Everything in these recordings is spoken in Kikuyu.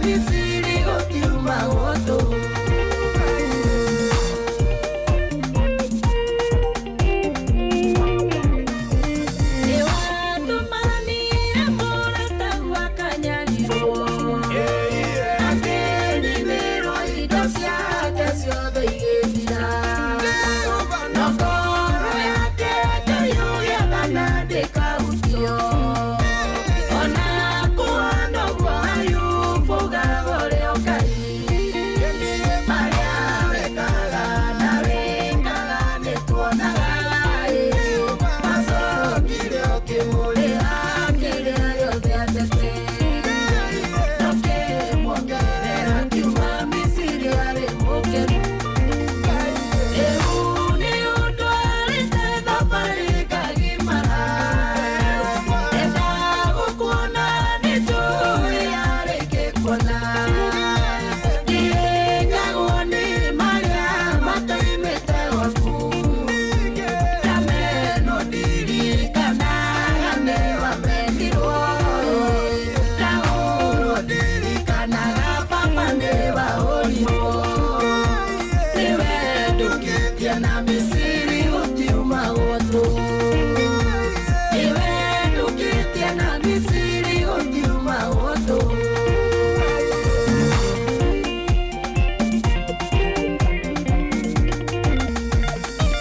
Misiri gũtiumagwo tũhũ. Nĩwatũmanire mũratagu akanyarirwo, akĩninĩrwo indo ciake ciothe igĩthira. Na ngoro yake Ngai ũgĩathana ndĩkahutio. Ona kũhana ũguo Ayubu ugaga ũrĩa Ngai. Marĩa wekaga na wĩkaga nĩtuonaga ĩ. Wacokire ũkĩmũrĩha kĩrĩa gĩothe atete. Ũkĩmuongerera kiuma Misiri arĩ mũkenu. Rĩu nĩ ũndwarĩte thabarĩ ngagimara. Enda gũkuona nĩnjũĩ arĩkĩkuona. Ndihĩngagwo nĩ marĩa matoimĩte gwaku. Ndamenwo ndirikanaga nĩ wamenirwo. Ndahũrwo ndirikanaga baba nĩ wahũrirwo. Nĩwe ndũkĩtie na Misiri gũtiumagwo tũhũ. Nĩwe ndũkĩtie na Misiri gũtiumagwo tũhũ.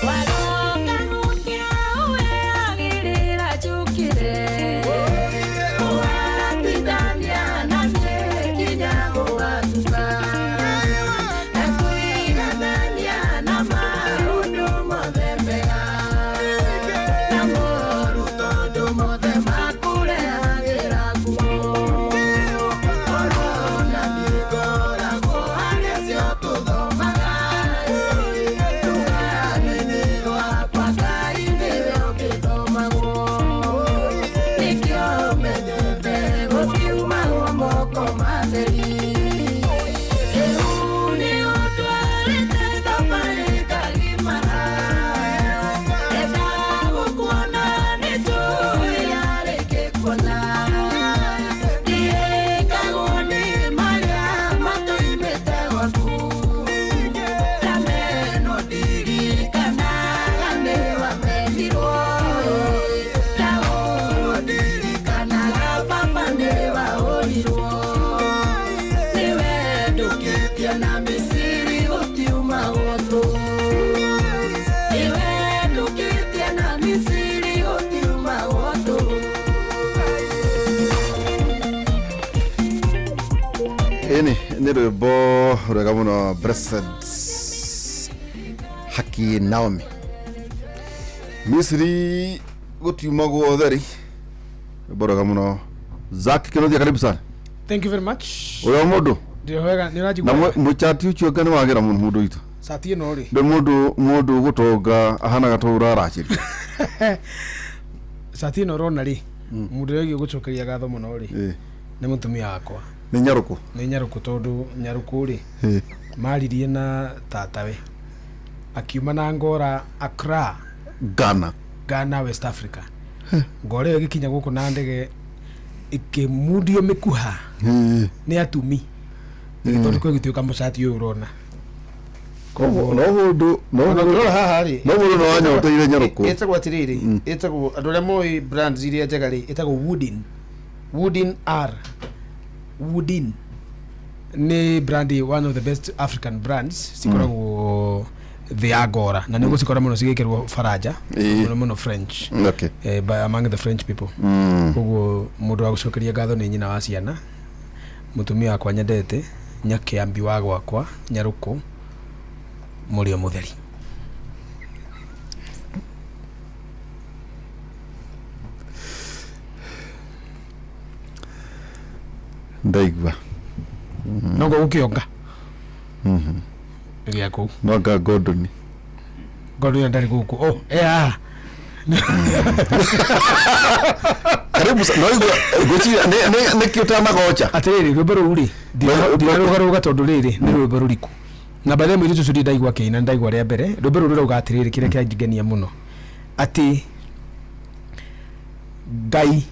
Waroka gũkĩra ũyagĩrĩra njũkĩre. Ũgatindania na niĩ nginya gũgatuka. Ndakũiganania na maũndũ mothe mega. Na moru tondũ mothe makũrehagĩra nguo. Korwo na niĩ ngoragwo harĩa cio tũthomaga. Rũgano-inĩ rwakwa Ngai nĩwe ũgĩthomagwo. Nĩkĩo menyete gũtiumagwo moko matheri. Rĩu nĩ ũndwarĩte thabarĩ ngagimara. Enda gũkuona nĩnjũĩ arĩkĩkuona. Ndihĩngagwo nĩ marĩa matoimĩte gwaku. Ndamenwo ndirikanaga nĩ wamenirwo. Ndahũrwo ndirikanaga baba nĩ wahũrirwo. Nĩwe ndũkĩtie na Misiri gũtiumagwo tũhũ. Nĩwe ndũkĩtie na Misiri gũtiumagwo tũhũ. Ĩni nĩ rwĩmbo rwega mũno, Blessed Haki Naomi, Misiri gũtiumagwo theri, rwĩmbo rwega mũno. Zack Kĩnothia, karibu sana. Thank you very much. Ũrĩa mũndũ Ndĩ wega, nĩ na ũranjigua? Mũchati ũcio anga nĩ wagĩra mũno mũndũ witũ. Cati ĩno rĩ. Ndĩ mũndũ ũgũtonga ahanaga ta ũraracĩria. Cati ĩno ũrona rĩ, mũndũ ũrĩa wĩgiĩ gũcokeria ngatho mũno rĩ, nĩ mũtumia wakwa. Nĩ nyarũkũ. Nĩ nyarũkũ tondũ nyarũkũ rĩ, maririe na tatawe. Akiuma na ngora Accra, Ghana. Ghana, West Africa. Ngora ĩyo ĩgĩkinya gũkũ na ndege ĩkĩmundio mĩkuha nĩ atumi. Ĩgĩthondekwo ĩgĩtuĩka mũcati ũyũ ũrona. No mũndũ no Ona mũndũ ũngĩrora haha rĩ, no mũndũ no wanyoteire nyarũkũ. Ĩtagwo atĩrĩrĩ, ĩtagwo, andũ arĩa moĩ brands iria njega rĩ, Ĩtagwo Woodin. Woodin R. Woodin nĩ brand, one of the best African brands cikoragwo thĩ ya ngora na nĩ ũgũcikora mũno cigĩkĩrwo Faranja, mũno mũno French, by among the French people. Koguo mũndũ wa gũcokeria ngatho nĩ nyina wa ciana, mũtumia wakwa nyendete, nyakĩambi wa gwakwa, nyarũkũ mũrĩo mũtheri. Ndaigua. Noguo gũkĩonga gĩa kũu. No anga Gordon. Ngoro ĩyo ndarĩ gũkũ, oh, yeah. Karibu no igua ngwĩciria nĩkĩ ũtanagoca. Atĩrĩrĩ, rwĩmbo rũu rĩ, ndinarũgarũga tondũ rĩrĩ nĩ rwĩmbo rũriku na baadaye mũirĩtu ũcio ndaigua akĩina, ndaigua rĩa mbere rwĩmbo rũu rũrauga atĩrĩrĩ, kĩrĩa kĩangenia mũno atĩ Ngai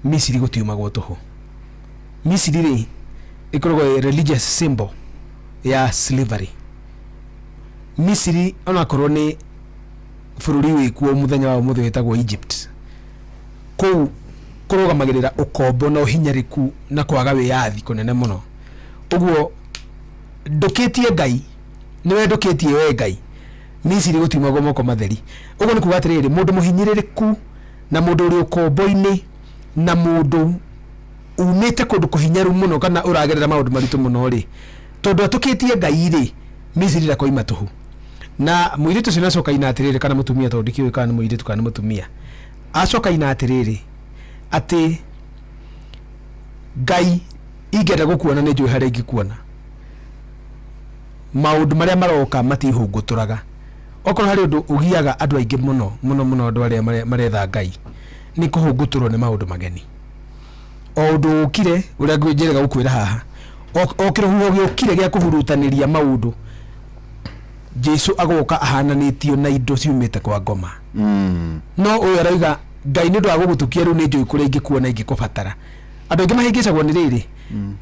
Misiri gũtiumagwo tũhũ. Misiri rĩ ĩkoragwo ĩ religious symbol ya slavery. Misiri onakorwo nĩ bũrũri wĩkuo mũthenya wa ũmũthĩ wĩtagwo Egypt, kũu kũrũgamagĩrĩra ũkombo na ũhinyarĩku na kwaga wĩyathi kũnene mũno. Ũguo ndũkĩtie Ngai, nĩwe ndũkĩtie we Ngai. Misiri gũtiumagwo moko matheri. Ũguo nĩ kuga atĩrĩrĩ, mũndũ mũhinyĩrĩrĩku na mũndũ ũrĩ ũkombo-inĩ na mũndũ umĩte kũndũ kũhinyaru mũno kana ũragerera maũndũ maritũ mũno rĩ, tondũ atũkĩtie Ngai rĩ, Misiri ndakoima tũhũ. Na mũirĩtu ũcio nĩacoka ina atĩrĩrĩ, kana mũtumia, tondũ ndikĩũĩ kana nĩ mũirĩtu kana nĩ mũtumia, acoka ina atĩrĩrĩ atĩ Ngai ingĩenda gũkuona nĩ njũĩ harĩa ingĩkuona, maũndũ marĩa maroka matihũngũtũraga. Okorwo harĩ ũndũ ũgiaga andũ aingĩ mũno mũno mũno, andũ arĩa maretha Ngai, nĩ kũhũngũtũrwo nĩ maũndũ mageni. O ũndũ ũkire ũrĩa njĩrĩga gũkwĩra haha, o kĩrũhuho gĩũkire gĩa kũhurutanĩria maũndũ, Jesu agoka ahananĩtio na indo ciumĩte kwa ngoma. No ũyũ arauga Ngai nĩ ũndũ wa gũgũtukia rĩu nĩ njũĩ kũrĩa ingĩkuona ingĩkũbatara. Andũ aingĩ mahĩngĩcagwo nĩ rĩrĩ,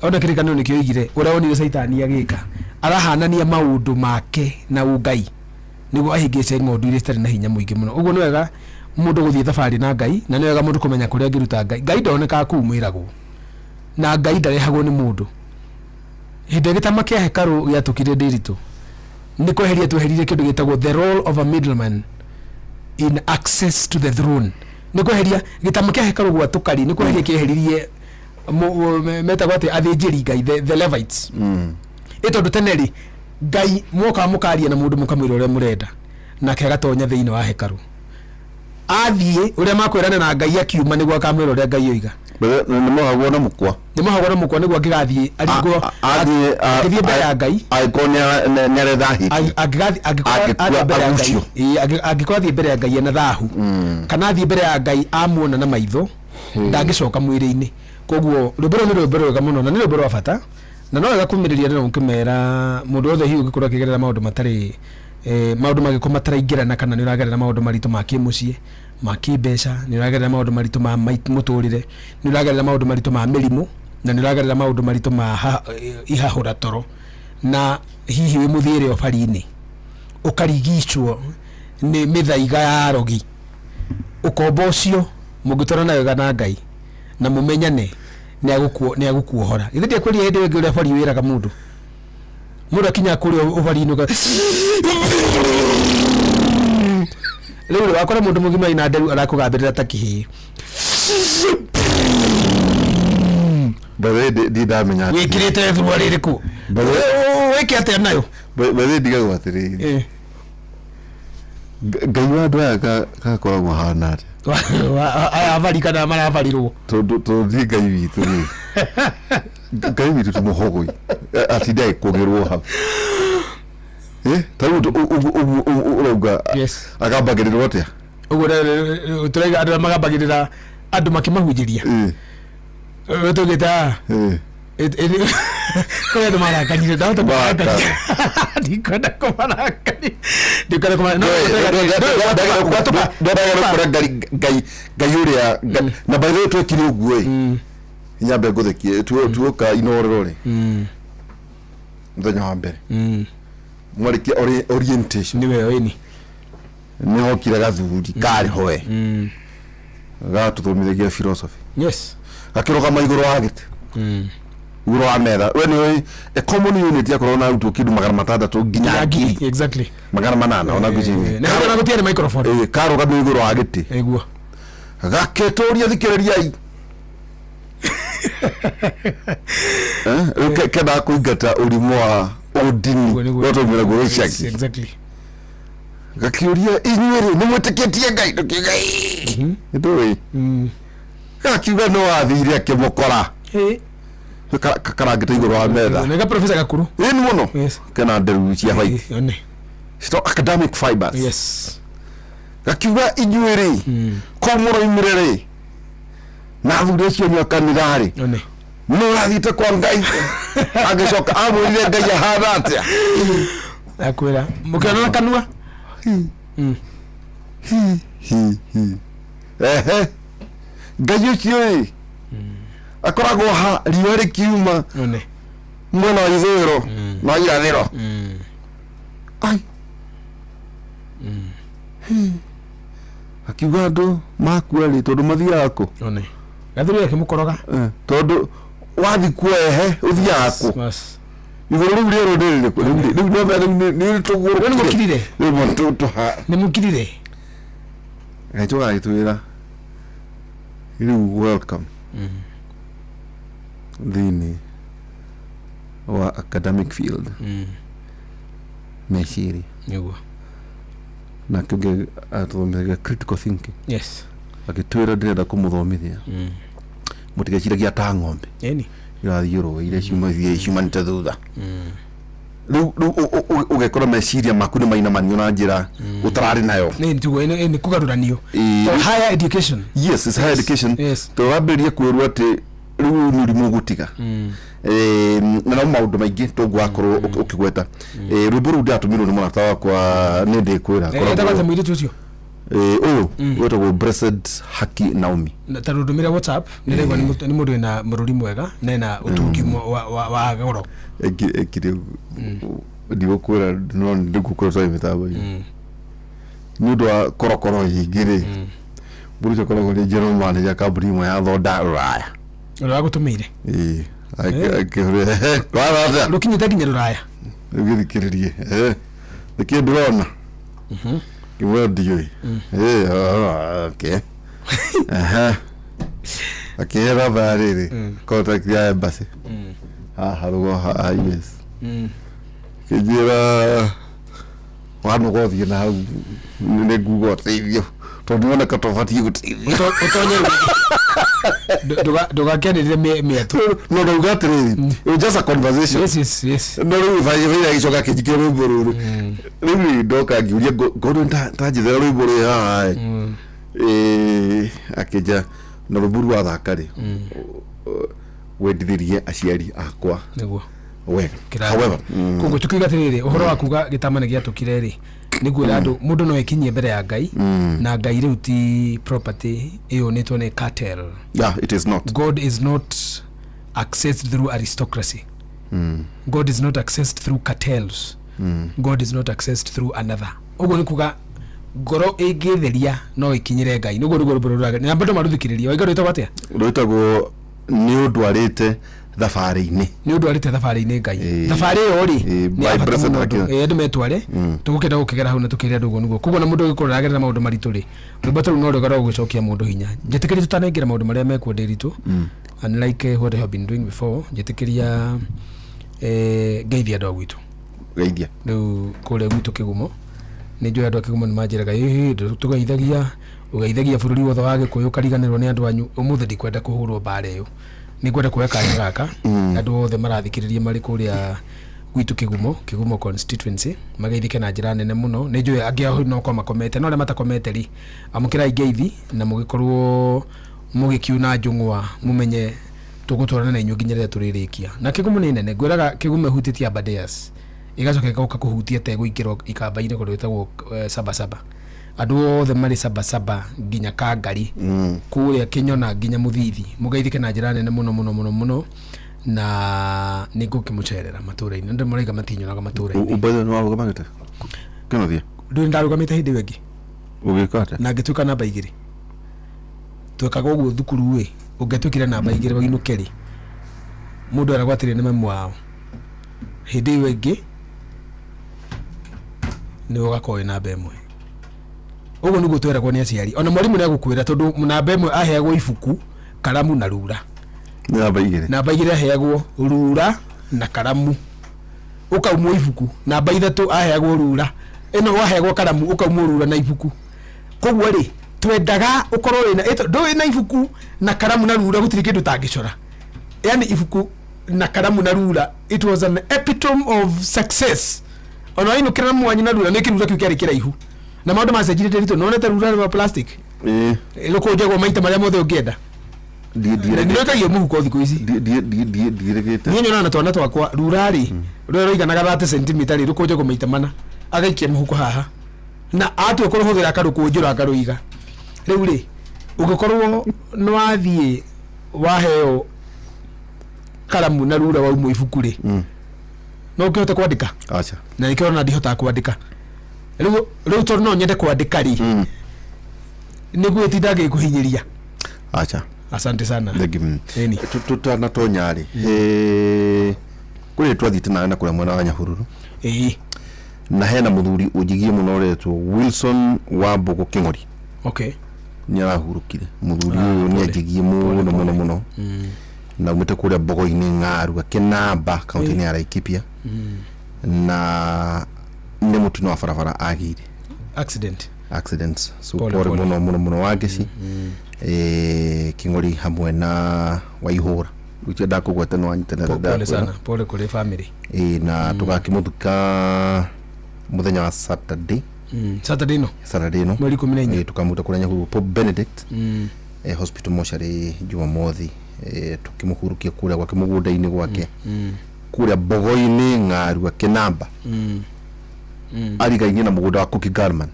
ona kĩrĩkanĩro nĩkĩo oigire ũrĩa wonire Caitani agĩka, arahanania maũndũ make na ũngai nĩguo ahĩngĩce ng'ondu iria citarĩ na hinya mũingĩ mũno. Ũguo nĩ wega mũndũ gũthiĩ thabarĩ na Ngai, na nĩ wega mũndũ kũmenya kũrĩa angĩruta Ngai. Ngai ndonekaga kũu mwĩragwo, na Ngai ndarehagwo nĩ mũndũ. Hĩndĩ ĩrĩa gĩtama kĩa hekarũ gĩatũkire ndĩritũ, nĩ kweheria tweheririe kĩndũ gĩtagwo the role of a middleman in access to the throne. Nĩ kweheria gĩtama kĩa hekarũ gwatũkari, nĩ kweheria kĩeheririe metagwo atĩ athĩnjĩri Ngai, the Levites. Ĩ tondũ tene rĩ, Ngai mwokaga mũkaria na mũndũ mũkamwĩra ũrĩa mũrenda, nake agatonya thĩinĩ wa hekarũ, athiĩ ũrĩa makwĩrana na Ngai, akiuma nĩguo akamwĩra ũrĩa Ngai oiga. Nĩ mohagwo na mũkwa. Nĩ mohagwo na mũkwa nĩguo angĩgathiĩ aringwo, angĩthiĩ mbere ya Ngai, angĩkorwo nĩ arethahĩtie, angĩkorwo athiĩ mbere ya Ngai, agucio. Ĩĩ, angĩkorwo athiĩ mbere ya Ngai ena thahu, kana athiĩ mbere ya Ngai amuona na maitho, ndangĩcoka mwĩrĩ-inĩ. Koguo rwĩmbo rũu nĩ rwĩmbo rwega mũno na nĩ rwĩmbo rwa bata, na no wega kumĩrĩria rĩno ũkĩmera mũndũ wothe hihi ũngĩkorwo akĩgerera maũndũ matarĩ maũndũ mangĩkorwo mataraingĩrana, kana nĩ ũragerera maũndũ maritũ ma kĩmũciĩ, ma kĩmbeca, nĩ ũragerera maũndũ maritũ ma mũtũrĩre, nĩ ũragerera maũndũ maritũ ma mĩrimũ, na nĩ ũragerera maũndũ maritũ ma ihahũra toro, na hihi wĩ mũthiĩre ũbari-inĩ ũkarigicwo nĩ mĩthaiga ya arogi, ũkombo ũcio mũngĩtwarana wega na Ngai na mũmenyane, nĩ agũkuohora. Githĩ ndiakwĩrire hĩndĩ ĩyo ĩngĩ ũrĩa bari wĩraga mũndũ, mũndũ akinya kũrĩa ũbari-inĩ rĩu rĩ, wakora mũndũ mũgima ina nderu arakũgambĩrĩra ta kĩhĩĩ. By the way, ndi ndamenya atĩrĩrĩ. Wĩkĩrĩte thuruarĩ ĩrĩkũ? Wĩke atĩa nayo? By the way, ndigagwo atĩrĩrĩ, Ngai wa andũ aya gakoragwo ahana atĩa? Aya abari kana marabarirwo? Tondũ thiĩ Ngai witũ rĩ, Ngai witũ ti mũhogoi atinda agĩkũgĩrwo hau. Ta rĩu ũguo ũrauga, agambagĩrĩrwo atĩa? Ũguo tũraiga andũ arĩa magambagĩrĩra andũ makĩmahunjĩria, tũgĩta kũrĩ andũ marakarire, ndahota kũmarakaria, ndikwenda kũmarakaria, ndikwenda kũmarakaria. Ndagera kũrĩa Ngai, Ngai, Ngai ũrĩa na by the way twekire ũguo ĩ, nyambe ngũthekie, tuoka inorero rĩ, mũthenya wa mbere mwarĩkia orientation, nĩ weyo ĩni. Nĩ hokire gathuri karĩ hoe gatũthomithagia philosophy, gakĩrũgama igũrũ wa gĩtĩ, igũrũ wa metha. We nĩ a common unit yakorwo na arutwo kĩndũ 600 nginya 1000, 800 ona ngwĩciria. Na hau gũtiarĩ microphone. Karũgamio igũrũ wa gĩtĩ, ĩguo, gakĩtũria, "Thikĩrĩriai." Rĩu kendaga kũingata ũrimũ wa ũndini. Ũguo nĩguo. No twaumĩra guo gĩcagi. Gakiũria, "Inyuĩ rĩ, nĩ mwĩtĩkĩtie Ngai?" Tũkiuga, "Ĩĩ, nĩtũĩ." Gakiuga no athire akĩmũkora karangĩte igũrũ wa metha. Nĩ ga professor gakuru. Ĩni mũno. Kena nderu cia white. One. Cito academic fibers. Gakiuga, "Inyuĩ rĩ, kũu mũroimire rĩ, na athuri acio anyu a kanitha rĩ, one, no ũrathiĩte kwa Ngai, agĩcoka amwĩrire Ngai ahana atĩa?" Akwĩra mũkĩona na kanua. Hi, hi, hi. Ehe, Ngai ũcio ĩ Akoragwo ha riũa rĩkiuma One. mwena wa ithũĩro na wa irathĩro. Ai. Hĩ. Akiuga andũ makua rĩ, tondũ mathiaga kũ? One. Gathuri akĩmũkoroga. Eh, tondũ wathi kuoehe ũthiaga kũ? Bas. Igũrũ rĩu rĩerũ nĩ rĩrĩkũ? Rĩu rĩu no rĩu nĩ tũgũrũ. Rĩu nĩmũkirire? Rĩu tũha. Nĩ mũkirire? Ngai tũgagĩtwĩra rĩu welcome thĩinĩ wa academic field, meciria. Nĩguo. Na kĩngĩ atũthomithagia critical thinking. Agĩtwĩra ndĩrenda kũmũthomithia mũtigeciragia ta ng'ombe Ĩni. irathiĩ rũĩ iria ciumanĩte thutha. Rĩu ũgekora meciria maku nĩ mainamanio na njĩra ũtararĩ nayo. Nĩ tugo nĩ kũgarũranio. Ĩĩ. To higher education. Yes, it's higher education. To wambĩrĩrie kwĩrwo atĩ rĩu nĩ ũrimũ ũgũtiga. Eh, na no maũndũ maingĩ tũngwakorwo ũkĩgweta. Eh, rwĩmbo rũu ndĩratũmirwo nĩ mũrata wakwa, nĩ ndĩkwĩra. Ĩtagwo atĩa mũirĩtu ũcio? Eh, ũyũ wĩtagwo Blessed Haki Naomi. Na ta rũndũmĩre WhatsApp nĩ ndĩraigua nĩ mũndũ wĩna mũrũri mwega na ena ũtungi wa goro. Ekire ndigũkwĩra, no ndĩgũkwĩra twarĩ mĩtambo-inĩ nĩ ũndũ wa korokoro nyingĩ rĩ, mũndũ ũcio akoragwo nĩ general manager kambuni ĩmwe ya thonda rũraya. Ũrĩa wagũtũmĩire. Ĩĩ. Akĩhũrĩra watha Rũkinyĩte nginya rũraya. Rĩu gĩthikĩrĩrie nĩkĩ ndĩrona kĩmwe ndiũĩ. Ĩĩ, oh, okay. Aha. Akĩhe namba ya rĩrĩ contact ya embassy haha rũgo haha US, kĩnjĩra wanoga ũthiĩ na hau nĩ nguga ũteithio tondũ nĩwoneka tũbatiĩ gũteithio. Ũtonye ndũgakĩanĩrĩre mĩatũ. No ndauga atĩrĩrĩ, it was just a conversation. No rĩu baira gĩcoka kĩnjikia rwĩmbo rũrũ. Rĩu rĩ ndoka ngiũria ngorwo tanjethera rwĩmbo rwĩ haha ĩ. Ĩ, akĩnjĩra na rwĩmbo rũu wathaka rĩ wendithĩrie aciari akwa Nĩguo. wega. Kĩrathi. However, Koguo tukiuga atĩrĩrĩ, ũhoro wa kuga gĩtama nĩ gĩatũkire rĩ, nĩ kwĩra andũ mũndũ no ekinyie mbere ya Ngai, na Ngai rĩu ti property ĩyũnĩtwo nĩ cartel. Yeah, it is not. God is not accessed through aristocracy. God is not accessed through cartels. God is not accessed through another. Ũguo nĩ kuga ngoro ĩngĩtheria no ĩkinyĩre Ngai. Nĩguo rwĩmbo rũrũ rũraga. Na andũ marũthikĩrĩrie. Waiga rwĩtagwo atĩa? Rwĩtagwo nĩ ũndwarĩte thabarĩ-inĩ. Nĩ ũndũ arĩte thabarĩ-inĩ Ngai. Ĩĩ. Thabarĩ ĩyo rĩ Ĩĩ, nĩ ya by bata Blessed mũno andũ. Akira. Ĩĩ, andũ metware tũgũkĩenda gũkĩgera hau na tũkĩre andũ ũguo nĩguo. Koguo na mũndũ ũngĩkorwo aragerera maũndũ maritũ rĩ, rwĩmbo ta rũu no rũgarwo gũcokia mũndũ hinya. Njĩtĩkĩria tũtanaingĩra maũndũ marĩa mekuo ndĩritũ, unlike what I have been doing before, njĩtĩkĩria ngeithia andũ a gwitũ. Geithia. Rĩu kũrĩa gwitũ Kĩgumo, nĩ njũĩ andũ a Kĩgumo nĩ manjĩraga ĩhĩ tũgeithagia ũgeithagia bũrũri wothe wa Gĩkũyũ ũkariganĩrwo nĩ andũ anyu. Ũmũthĩ ndikwenda kũhũrwo mbara ĩyo, nĩ ngwenda kuoya kanya gaka andũ othe marathikĩrĩria marĩ kũrĩa gwitũ Kĩgumo, Kĩgumo constituency, mageithĩke na njĩra nene mũno. Nĩ njũĩ angĩ ao no korwo makomete, no arĩa matakomete rĩ, amũkĩrai ngeithi na mũgĩkorwo mũgĩkiuna njũng'wa, mũmenye tũgũtwarana na inyuĩ nginya rĩrĩa tũrĩrĩkia. Na Kĩgumo nĩ nene, ngwĩraga Kĩgumo ĩhutĩtie Aberdares, ĩgacoka ĩgoka kũhutia tegũingĩrwo ikamba-inĩ kũndũ gwĩtagwo Sabasaba. Andũ othe marĩ Sabasaba nginya Kangari, kũrĩa Kĩnyona nginya Mũthithi, mũgeithĩke na njĩra nene mũno mũno mũno mũno, na nĩ ngũkĩmũcerera matũra-inĩ. Andũ maraiga matinyonaga matũra-inĩ. Ũmbathe nĩ warũgamagĩte kĩnothia? Ndũrĩ ndarũgamĩte hĩndĩ ĩyo ĩngĩ. Ũgĩka atĩa? Na ngĩtuĩka namba 2. Twekaga ũguo thukuru ĩ, ũngĩatuĩkire namba 2 wainũke rĩ, mũndũ eragwo atĩrĩ nĩ mamu wao. Hĩndĩ ĩyo ĩngĩ nĩwe ũgakorwo wĩ namba 1. Ũguo nĩguo tweragwo nĩ aciari. Ona mwarimũ nĩ agũkwĩra tondũ namba 1 aheagwo ibuku, karamu na rura. Nĩ namba 2. Namba 2 aheagwo rura na karamu, ũkaumwo ibuku. Namba 3 aheagwo rura, ĩno waheagwo karamu, ũkaumwo rura na ibuku. Koguo rĩ, twendaga ũkorwo wĩna ndũĩ na ibuku na karamu na rura gũtirĩ kĩndũ ũtangĩcora. Yani ibuku na karamu na rura, it was an epitome of success. Ona wainũkĩra na mwanyu na rura, nĩ kĩrura kĩu kĩarĩ kĩraihu. Na maũndũ macenjirie ndĩritũ, nĩwonete rura rwa plastic? Ĩĩ. Rũkũnjagwo maita marĩa mothe ũngĩenda. Nĩ rũikagio mũhuko thikũ ici. Ndiĩrĩgĩte. Niĩ nyonaga na twana twakwa rura rĩ, rũrĩa rũiganaga 30 centimeter rĩ, rũkũnjagwo maita mana, agaikia mũhuko haha na atua kũrũhũthĩra akarũkũnjũra akarũiga. Rĩu rĩ, ũngĩkorwo nĩ wathiĩ waheo Karamu na rura waumwo ibuku rĩ, no ũkĩhote kwandĩka? Aca. Na nĩkĩo ona ndihotaga kwandĩka rĩu tondũ no nyende kwandĩka rĩ, nĩguo ĩtinda ngĩkũhinyĩria. Aca. Asante sana. Thank you. Ĩni. Tutanatonya rĩ, kũrĩ twathiĩte nawe na kũrĩa mwena wa Nyahururu, na hena mũthuri ũnjigie mũno ũretwo Wilson wa Mbũgũ Kĩng'ori. Nĩ arahurũkire mũthuri ũyũ, nĩ Pole. anjigie mũno mũno mũno, na umĩte kũrĩa Mbogo-inĩ Ng'aru, Kĩnamba, kaunti-inĩ ya Laikipia, na nĩ mũtino wa barabara agĩire. Accident. Accidents, so Pole, pole pole. mũno mũno mũno Wangeci Kĩng'ori hamwe na Waihũra rĩu ndakũgweta no wanyitanĩra. Pole sana, pole kũrĩ family. Na tũgakĩmũthika mũthenya wa Saturday. Saturday no? Saturday no. Mweri 14. Tukamuta kũrĩa Nyahururu Pope Benedict Hospital mocarĩ Jumamothi, tukĩmũhurukia kũrĩa gwake mũgũnda-inĩ gwake kũrĩa Mbogo-inĩ Ng'arua Kĩnamba, arigainie na mũgũnda wa Cookie Garman.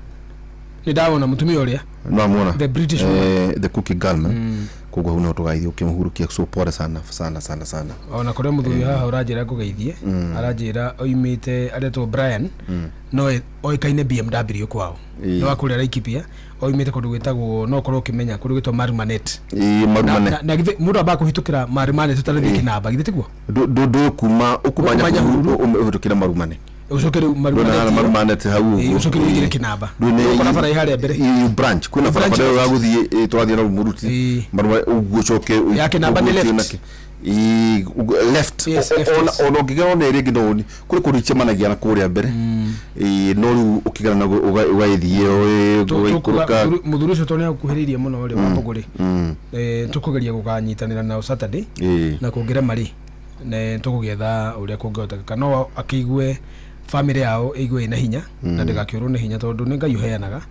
Nĩ ndawona mũtumia ũrĩa. Nwamwona? The British woman. The Cookie Garman, koguo hau no tũgathiĩ ũkĩmũhurukia, so pole sana sana sana sana. Ona kũrĩa mũthuri haha ũranjĩra ngũgeithie, aranjĩra oimĩte aretwo Brian, no oĩkaine BMW kwao. Nĩ wa kũrĩa Laikipia, oimĩte kũndũ gwĩtagwo, no ũkorwo ũkĩmenya kũndũ gwĩtwo Marumanet. Ĩ, Marumane. Na githĩ mũndũ ambaga kũhĩtũkĩra Marumanet ũtarathiĩ Kĩnamba, githĩ tiguo? Ndũ kuma ũkuma Ũkuma Nyahururu ũhĩtũkĩre Marumane. Ũcoke rĩu Ndũna Marumanet. Marumanet hau ũguo. Ũcoke rĩu ũingĩre Kĩnamba. Ũkora bara ĩ harĩa mbere. Ĩ, branch kwĩna Branch barabara ĩyo left. ya gũthiĩ, tũrathiĩ na Mũruti. Marumane ũguo ũcoke Ya Kĩnamba nĩ ũguo left. ũthiĩ left. Yes, left, yes. Ona ũngĩgera ona ĩrĩa ĩngĩ no ũni kũrĩ kũndũ icemanagia na kũrĩa mbere. No rĩu ũkĩgera na ũgagĩthiĩ ũgaikũrũka. Mũthuri ũcio tondũ nĩ akuhĩrĩirie mũno rĩ, wa Mbũgũ rĩ, tũkũgeria gũkanyitanĩra nao Saturday na kũngĩrema rĩ, ne tũkũgĩetha ũrĩa kũngĩhotekeka no akĩigue family yao ĩigue ĩna hinya na ndĩgakĩũrwo nĩ hinya, tondũ nĩ Ngai ũheanaga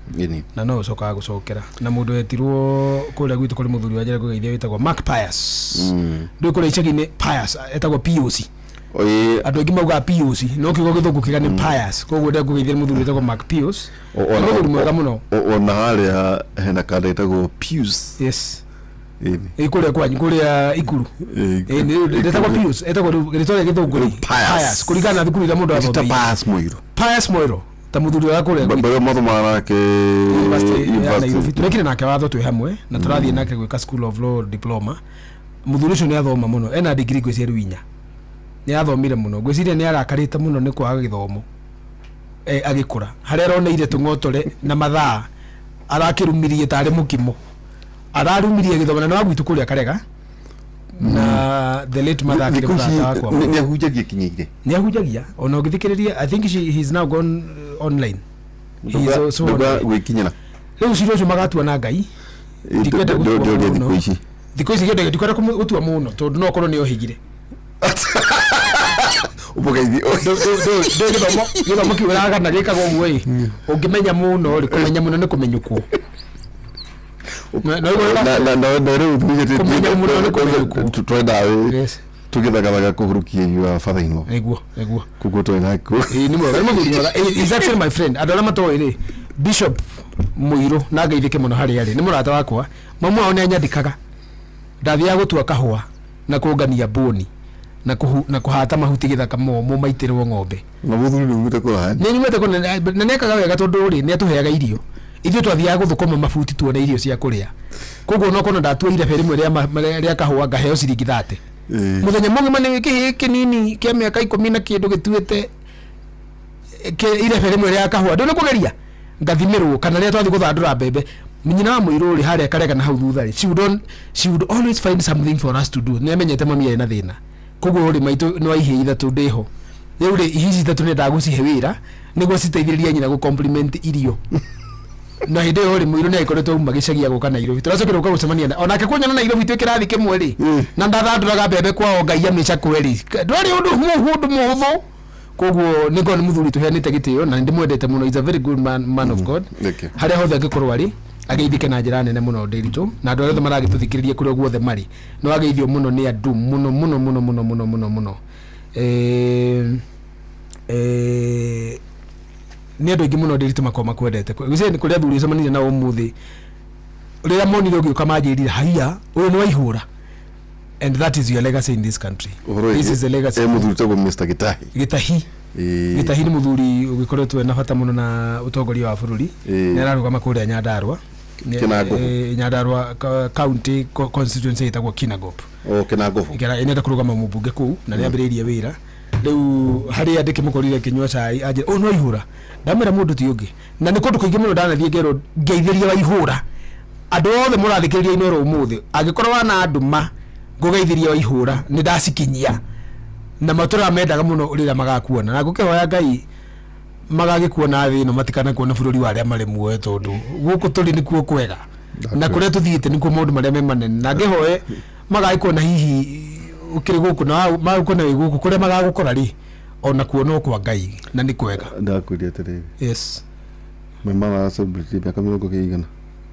na no ũcokaga gũcokera. Na mũndũ wetirwo kũrĩa gwitũ kũrĩ mũthuri wa njĩra kũgeithia wĩtagwo Mark Pius, ndũĩ kũrĩa icagi-inĩ Pius etagwo POC. Andũ aingĩ maugaga POC, no kiugo gĩthũngũ kĩga nĩ Pius, koguo ndekũgeithia mũthuri wĩtagwo Mark Pius. Nĩ mũthuri mwega mũno. Ona harĩa hena kanda ĩtagwo Pius. Yes. Ĩ, kũrĩa kwanyu kũrĩa Ikuru. Ĩ, ndĩtagwo Pius, etagwo rĩu rĩtwa rĩa gĩthũngũ rĩ. Pius. Pius, kũringana na thukuru iria mũndũ Ĩtita athomeire. Pius Mũirũ. Pius Moiro, ta mũthuri wa kũrĩa gwitũ. Barĩa mathomaga nake University ya Nairobi. University. Turekire nake watho twĩ hamwe na tũrathiĩ nake gwĩka School of Law diploma. Mũthuri ũcio nĩ athoma mũno, ena degree ngwĩciria rĩu inya, nĩ athomire mũno. Ngwĩciria nĩ arakarĩte mũno nĩ kwaga gĩthomo agĩkũra, harĩa aroneire tũng'otore na mathaa arakĩrumirie tarĩ mũkimo, ararumirie gĩthomo, na nĩ wa gwitũ kũrĩa Karega, na the late mother akĩrĩ Thikũ ici mũrata wakwa. nĩ ahunjagia kinyĩire. Nĩ ahunjagia, ona ũngĩthikĩrĩria, I think he's now gone online. He is also online. Gwĩkinyĩra. Rĩu cira ũcio magatua na Ngai. Ndikwenda gũtua Ndĩũria mũno. thikũ ici. Thikũ ici ndikwenda gũtua mũno tondũ no korwo nĩ ohĩgire. Ũmũgeithie. Ndũ gĩthomo kĩu ũragana gĩkagwo ũguo ĩ, ũngĩmenya mũno rĩ, kũmenya mũno nĩ kũmenyũkwo. Na Na rĩu Kũmenya mũno nĩ kũmenyũkwo. Twendawe Yes. tũgĩthagathaga kũhurukia your father in law. Nĩguo. Koguo twĩnaku. Ĩĩ, nĩ mwega, nĩ mũthuri mwega. He's actually my friend. Andũ arĩa matoĩ rĩ, Bishop Mũirũ na ngeithĩke mũno harĩa arĩ, nĩ mũrata wakwa. Mamu wao nĩ anyandĩkaga ndathiaga gũtua kahũa na kũngania mbũni na kũhata mahuti gĩthaka momũ maitĩrwo ng'ombe. Na mũthuri nĩ umĩte kũraya. Nĩ nyumĩte kũnene na nĩekaga wega tondũ rĩ, nĩ atũheaga irio. Ithuĩ twathiaga gũthũkũma mabuti tuone irio cia kũrĩa, koguo no kona ndatua irebe rĩmwe rĩa kahũa ngaheo ciringi 30. Mũthenya mũgima nĩ kĩhĩ kĩnini kĩa mĩaka 10 na kĩndũ gĩtuĩte irebe rĩmwe rĩa kahũa, ndũ nĩ kũgeria ngathimĩrwo kana rĩrĩa twathiĩ gũthandũra mbembe nyina wa mũirũ rĩ harĩa Karega na hau thutha rĩ, she would always find something for us to do. Nĩ amenyete mami arĩ na thĩna, koguo rĩ, maitũ nĩ wa ihĩĩ ithatũ ndĩho rĩu rĩ, ihĩĩ ici ithatũ nĩendaga gũcihe wĩra nĩguo citeithĩrĩrie nyina gũ compliment irio. Na hĩndĩ ĩyo rĩ, mũirũ nĩ agĩkoretwo auma gĩcagi agũka Nairobi, tũracokire gũka gũcemania na onake kuonyana Nairobi twĩ kĩrathi kĩmwe rĩ, na ndathandũraga mbembe kwao ngai ya mĩcakwe rĩ, ndwarĩ ũndũ mũhũthũ. Koguo nĩ ngorwo nĩ mũthuri tũheanĩte gĩtĩo na nĩ ndĩmwendete mũno. Is a very good man, man of God. Thank you. Harĩa hothe angĩkorwo arĩ ageithĩke na njĩra nene mũno ndĩritũ, na andũ arĩa othe maragĩtũthikĩrĩria kũrĩa guothe marĩ, nĩ wageithio mũno nĩ andũ mũno mũno mũno mũno mũno mũno mũno. Nĩ andũ aingĩ mũno ndĩritũ makorwo makwendete. Gwĩciria nĩ kũrĩ athuri ũcemanirie nao ũmũthĩ, rĩrĩa monire ũgĩũka manjĩrire, "Haiya, ũyũ nĩ waihũra." And that is your legacy in this country. Ũhoro This is the legacy. Mũthuri tagwo Mr. Gitahi. Gitahi. Gitahi nĩ mũthuri ũgĩkoretwo ena bata mũno na ũtongoria wa bũrũri. Nĩ ararũgama kũrĩa Nyandarua. Kĩnangobu. Nyandarua county constituency ĩtagwo Kinangop. O Kĩnangobu. Ĩnenda kũrũgama mũmbunge kũu na nĩ ambĩrĩirie wĩra. Rĩu harĩa ndĩkĩmũkorire kĩnyua cai anjĩra ũyũ no ihũra, ndamwĩra mũndũ ti ũngĩ, na nĩ kũndũ kũingĩ mũno ndanathiĩ ngerwo ngeithĩria wa ihũra. Andũ othe mũrathikĩrĩria Inooro ũmũthĩ, angĩkorwo wana ndũma ngũgeithĩria wa ihũra nĩ ndacikinyia, na matũraga mendaga mũno rĩrĩa magakuona, na ngũkĩhoya Ngai magagĩkuona thĩ ĩno matikanakuona bũrũri wa arĩa marĩ muoyo, tondũ gũkũ tũrĩ nĩkuo kwega na kũrĩa tũthiĩte nĩkuo maũndũ marĩa me manene, na ngĩhoe magagĩkuona hihi ũkĩrĩ gũkũ na magũkuona wĩ gũkũ kũrĩa magagũkora rĩ ona kuo no kwa Ngai na nĩ kwega. Ndakwĩria atĩrĩrĩ. Yes. My mama celebrate mĩaka mĩrongo kĩigana?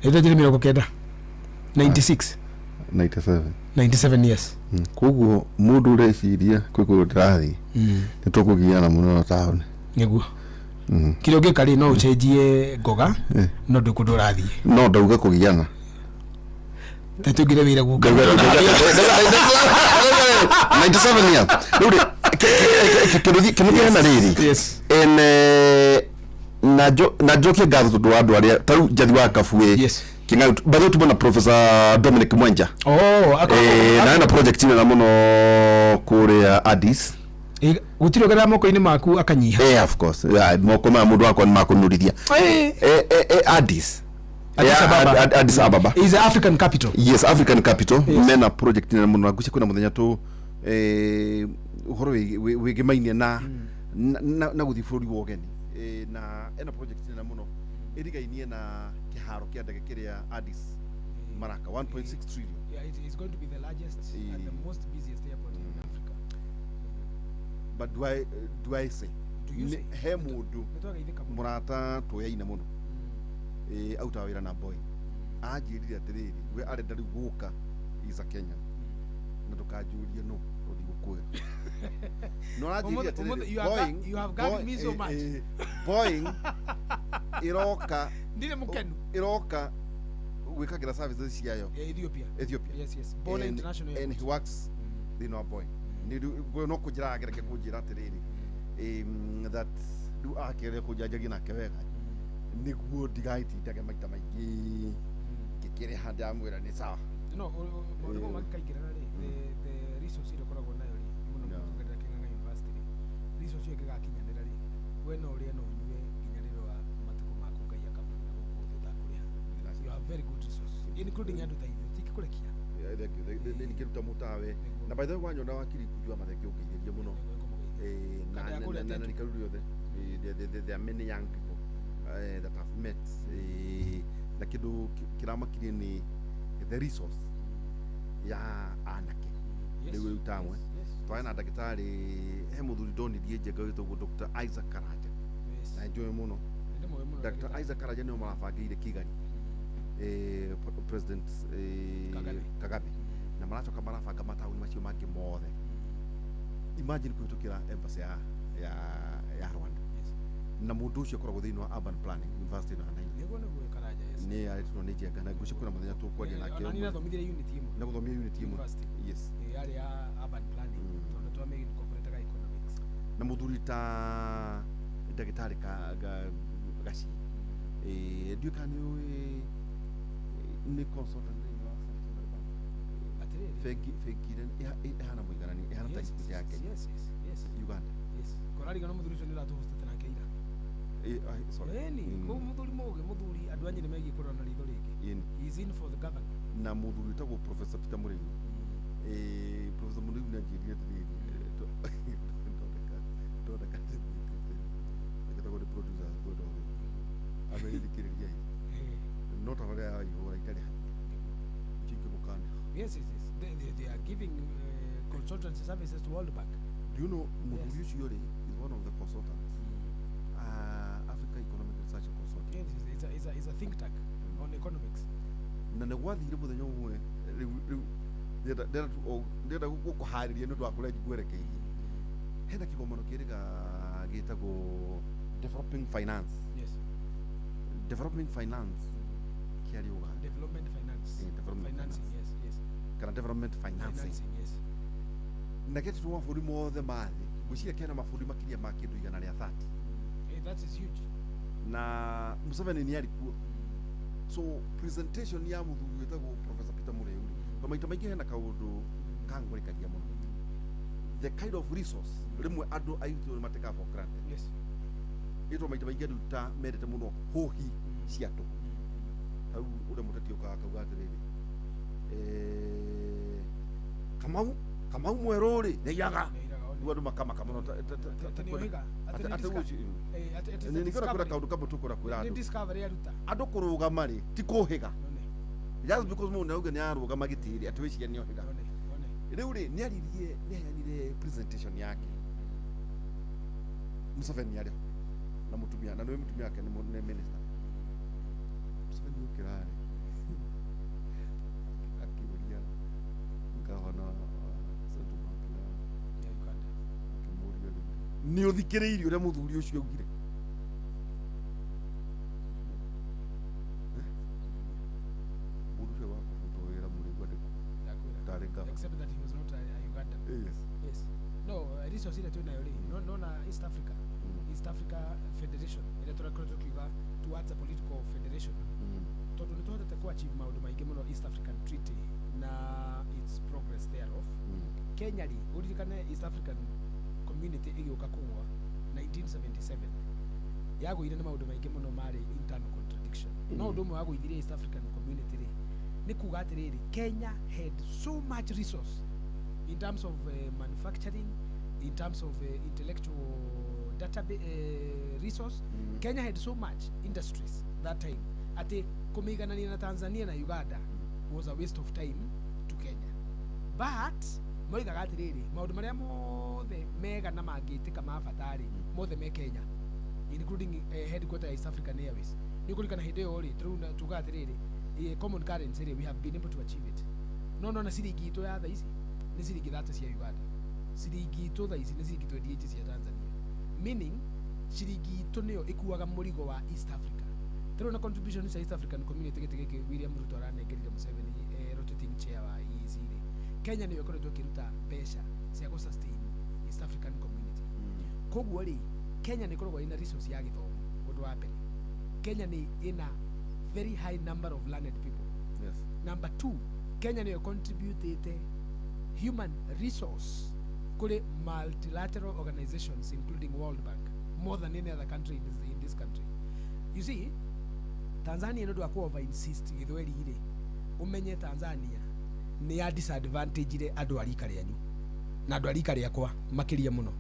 Ĩtũ 90, 96. 97. 97 years. Koguo mũndũ ũreciria kwĩ kũndũ ndĩrathiĩ nĩ tũkũgiana mũno na taũni. Nĩguo. Kĩrĩa ũngĩka rĩ no ũcenjie ngoga no ndũ kũndũ ũrathiĩ. No ndauga kũgiana. Tũingĩre wĩra gũka. 97 years. Rĩu rĩ kĩndũ kĩhana rĩrĩ. Yes. Na njokie ngatho tondũ wa andũ arĩa ta rĩu Njathi wa Kabue. Yes. Kĩng'ang'i bathe tumona Professor Dominic Mwenja. Oh, na ena project nene mũno kũrĩa Addis. Gũtirĩ ũgerera moko-inĩ maku akanyiha. Of course. Yeah, moko ma mũndũ wakwa nĩ makũnurithia. Addis. Addis Ababa. Addis Ababa is the African capital. Yes, African capital. Yes. Mena project nene mũno na ngwĩciria kwĩna mũthenya tũ ũhoro wĩgĩmainie na na gũthiĩ bũrũri wa ũgeni. Na ena project nene mũno ĩrigainie na kĩharo kĩa ndege kĩrĩa Addis maraka 1.6 trillion. Yeah, it is going to be the largest and the most busiest airport in Africa. But do I say? Do you say? He mũndũ mũrata tũyaine mũno autaga wĩra na boy anjĩrire atĩrĩrĩ we arenda rĩu gũka is a Kenya na ndũkanjũrie no tondũ ndigũkwĩra. No aranjĩrire atĩrĩrĩ Boeing, you have gagged me so much. Boeing ĩroka ndirĩ mũkenu ĩroka gwĩkagĩra services ciayo Ethiopia. Ethiopia. Yes, yes. Bole International and he works thĩinĩ wa Boeing. Nĩ no kũnjĩra agereke kũnjĩra atĩrĩrĩ that rĩu akĩgeria kũnjanjagia nake wega nĩguo ndigagĩtindage maita maingĩ ngĩkĩrĩha ndamwĩra nĩ sawa. No maũndũ mau mangĩkaingĩrana rĩ, the resource ĩrĩa ũkoragwo nayo rĩ mũno Yeah. kũgerera Kĩng'ang'a University rĩ, resource ĩyo ĩngĩgakinyanĩra rĩ, we no ũrĩe no ũnyue nginya rĩrĩa wa matukũ maku Ngai akamũrĩra gũkũ thĩ ũtakũrĩha. You have very good resource including andũ ta ithuĩ tingĩkũrekia. Ningĩruta mũtawe na by the way wanyona wakiri kujua mathekio ũngeithĩrie mũno. Kana Na ya kũrĩa na tetu. rika rĩu rĩothe. There are many young people that have met na kĩndũ kĩramakirie nĩ the resource ya anake Yes. rĩu rĩu tamwe Yes, yes, twarĩ na ndagĩtarĩ he mũthuri ndonirie njenga wĩtagwo Dr. Isaac Karanja yes. na njũĩ mũno Nĩndĩmũĩ mũno Dr. ndagĩtarĩ. Isaac Karanja nĩo marabangĩire Kigali President Kagame. Kagame na maracoka marabanga mataũni macio mangĩ mothe. Imagine kũhĩtũkĩra embassy ya Rwanda. Yes. Na mũndũ ũcio akoragwo thĩinĩ wa urban planning university ĩno ya Nairobi. Nĩguo nĩguo Karanja, yes. Nĩ arĩtwo nĩ njenga na ngwĩciria kwĩna mũthenya tũkwaria nake Ona niĩ nathomithirie unit ĩmwe. na gũthomia unit ĩmwe. University. Yes. Yarĩ ya urban planning tondũ twame incorporate economics. Na mũthuri ta ndagĩtarĩ Gaci ndiũĩ kana nĩũĩ nĩ consultant thĩinĩ wa Central Bank. Atĩrĩrĩ. Bengi ĩrĩa ĩhana mũigananio ĩhana ta Yes, Equity ya yes, Kenya. yes, yes, yes. Uganda. Yes. Korarigana mũthuri ũcio nĩ ũratũhostete nake ira. Sorry. Ĩni, kũu mũthuri mũgĩ mũthuri andũ a Nyĩrĩ megiĩ kũrora na ritho rĩngĩ. Ĩni. He is in for the governor. Na mũthuri wĩtagwo Professor Peter Mũrĩithi. Professor Mũrĩithi nĩanjĩrire atĩrĩrĩ ndondeka ndĩmwĩtĩte agĩtagwo nĩ producer kwenda ũguo amerithikĩrĩria no ta ũrĩa ihũra itarĩ hakuhĩ ũcio ingĩmũkania. Yes, yes, yes. They are giving consultancy services to World Bank. Do you know mũthuri ũcio rĩ is one of the consultants, Africa Economic Research Consultant. Yes, yes, it's a think tank on economics. Na nĩ gwathire mũthenya ũmwe rĩu ndĩrenda gũkũharĩria nĩ ũndũ wa kũrĩa ngwerekeirie. Hena kĩgomano kĩrĩga gĩtagwo developing finance. Yes. Developing finance kĩarĩ Uganda. Development finance. Development Financing, finance. yes, yes. Kana development financing. Financing, yes. Na getĩtwo mabũrũri mothe ma thĩ, ngwĩciria kena mabũrũri makĩria ma kĩndũ 130. Eh, that is huge. Na Museveni nĩ arĩ kuo. So presentation ya mũthuri wĩtagwo Professor Peter Mureu rĩ, na maita maingĩ hena kaũndũ kangũrĩkagia mũno, the kind of resource rĩmwe andũ aitũ nĩ matekaga for granted. Ĩtwo maita maingĩ andũ ta mendete mũno hũhi cia tũhũ. Hau ũrĩa mũteti ũkaga akauga atĩrĩrĩ, Kamau mwerũ rĩ nĩaiyaga. Nĩairaga, one. Rĩu andũ makamaka mũno Atĩ nĩohiga, atĩ nĩ atĩ ũcio- atĩ it is a nĩ nĩkĩo kwĩra discovery. kaũndũ kamwe tũkwenda kwĩra Nĩ andũ. discovery aruta. Andũ kũrũgama rĩ ti kũhĩga. One, Just because mũndũ nĩauga nĩarũgama gĩtĩ-rĩ, atĩ wĩciria nĩohĩga. one, one. Rĩu rĩ, nĩaririe, nĩaheanire presentation yake. Museveni arĩ ho na mũtumia, na nĩwe mũtumia wake nĩ minister. Museveni okĩra rĩ, akĩũria gavana wa Central Bank ya Ya Uganda. Akĩmũria rĩu, nĩ ũthikĩrĩirie ũrĩa mũthuri ũcio augire? Eh? Mũndũ ũcio wa kũbutwo wĩra mũrĩgu andĩkwo Ndakwĩra. tarĩ gavana. Except that he was not a Ugandan. Yes. Yes. No, resource ĩrĩa twĩnayo rĩ, nona East Africa. East Africa Federation ĩrĩa tũrakoretwo tukiuga towards a political federation, tondũ nĩ tũhotete ku achieve maũndũ maingĩ mũno, East African Treaty na its progress thereof. Kenya rĩ, ũririkane East African Community ĩgĩũka kũgwa 1977, yagũire na maũndũ maingĩ mũno marĩ internal contradiction. No ũndũ ũmwe wagũithirie East African Community rĩ, nĩ kuga atĩrĩrĩ, Kenya had so much resource in terms of manufacturing, in terms of intellectual database, resource. Kenya had so much industries that time atĩ kũmĩiganania na Tanzania na Uganda was a waste of time to Kenya. But moigaga atĩrĩrĩ, maũndũ marĩa mothe mega na mangĩtĩka ma bata rĩ, mothe me Kenya, including headquarter ya East African Airways. Nĩ ũkũririkana hĩndĩ ĩyo rĩ, tũrĩu tugaga atĩrĩrĩ, common currency rĩ, we have been able to achieve it. No nona ciringi itũ ya thaa ici nĩ ciringi 30 cia Uganda, ciringi itũ thaa ici nĩ ciringi 28 cia Tanzania, meaning ciringi itũ nĩyo ĩkuaga mũrigo wa East Africa. Tũrĩ na contribution cia East African Community. Gĩtĩ gĩkĩ William Ruto aranengerire Museveni, rotating chair wa EAC rĩ, Kenya nĩyo ĩkoretwo ĩkĩruta mbeca cia gũ sustain East African Community. Koguo rĩ, Kenya nĩ ĩkoragwo ĩna resource ya gĩthomo. Ũndũ wa mbere, Kenya nĩ ĩna very high number of learned people. Number two, Kenya nĩyo contributĩte human resource kũrĩ multilateral organizations, including World Bank, more than any other country in this country. You see, Tanzania nĩ ũndũ wa ku over insist gĩthweri rĩ, ũmenye Tanzania nĩ ya disadvantage andũ a rika rĩanyu na andũ a rika rĩakwa makĩria mũno.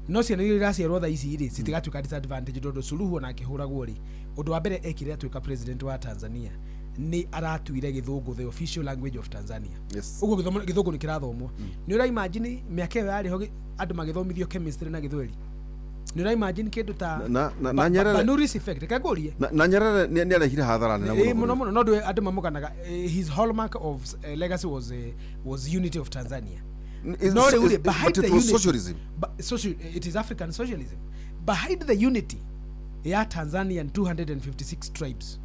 No ciana iria iraciarwo thaa ici rĩ, citigatuĩka disadvantage, tondũ Suluhu ona akĩhũragwo rĩ, ũndũ wa mbere ekire atuĩka president wa Tanzania nĩ aratuire gĩthũngũ the official language of Tanzania. Ũguo gĩthũngũ nĩ kĩrathomwo. Nĩ ũra imagine mĩaka ĩyo yarĩ ho andũ magĩthomithio chemistry na gĩthweri? Nĩ ũra imagine kĩndũ ta Na Nyerere- Bernoulli's effect? Reke ngũrie. Na Nyerere nĩ arehire hathara nene. Mũno mũno, no ndũ andũ mamũganaga. His hallmark of legacy was unity of Tanzania. No rĩu rĩ, behind But the it was unity, socialism. Social, it is African socialism. Behind the unity ya Tanzanian 256 tribes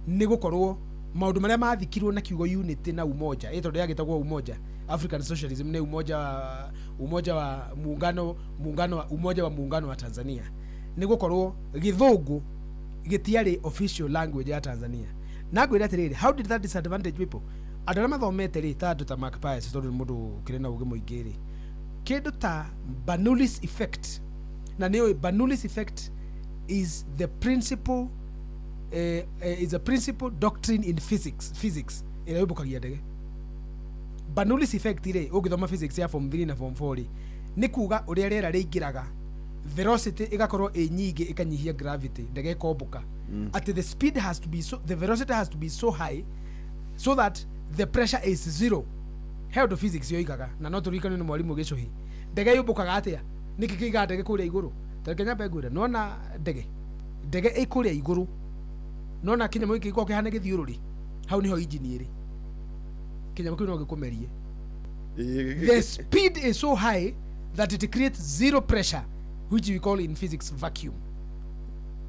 nĩ gũkorwo maũndũ marĩa mathikirwo na kiugo unity na umoja, ĩ tondũ yagĩtagwo umoja, African socialism nĩ umoja wa muungano wa umoja wa muungano wa Tanzania, nĩ gũkorwo gĩthũngũ gĩtiarĩ official language ya Tanzania. Na ngwĩra atĩrĩrĩ, how did that disadvantage people? Andũ arĩa mathomete rĩ, ta andũ ta Mark Pius, tondũ nĩ mũndũ ũkĩrĩ na ũgĩ mũingĩ rĩ, kĩndũ ta Bernoulli's effect, na nĩ ũĩ Bernoulli's effect is the principle, is a principle doctrine in physics ĩrĩa yũmbũkagia ndege. Bernoulli's effect rĩ, ũngĩthoma physics ya form 3 na form 4 rĩ, nĩ kuga ũrĩa rĩera rĩingĩraga, velocity ĩgakorwo ĩ nyingĩ, ĩkanyihia gravity, ndege ĩkombũka. Atĩ the speed has to be so, the velocity has to be so high so that the pressure is zero. He ũndũ physics yoigaga, na no tũririkane nĩ mwarimũ gĩcũhi. Ndege yũmbũkaga atĩa? Nĩkĩ kĩigaga ndege kũrĩa igũrũ? Ta reke nyambe ngwĩre, nona ndege ĩ kũrĩa igũrũ, nona kĩnyamũ gĩkĩ gĩkoragwo kĩhana gĩthiũrũrĩ, hau nĩho injini ĩrĩ. Kĩnyamũ kĩu no gĩkũmerie. The speed is so high that it creates zero pressure, which we call in physics vacuum.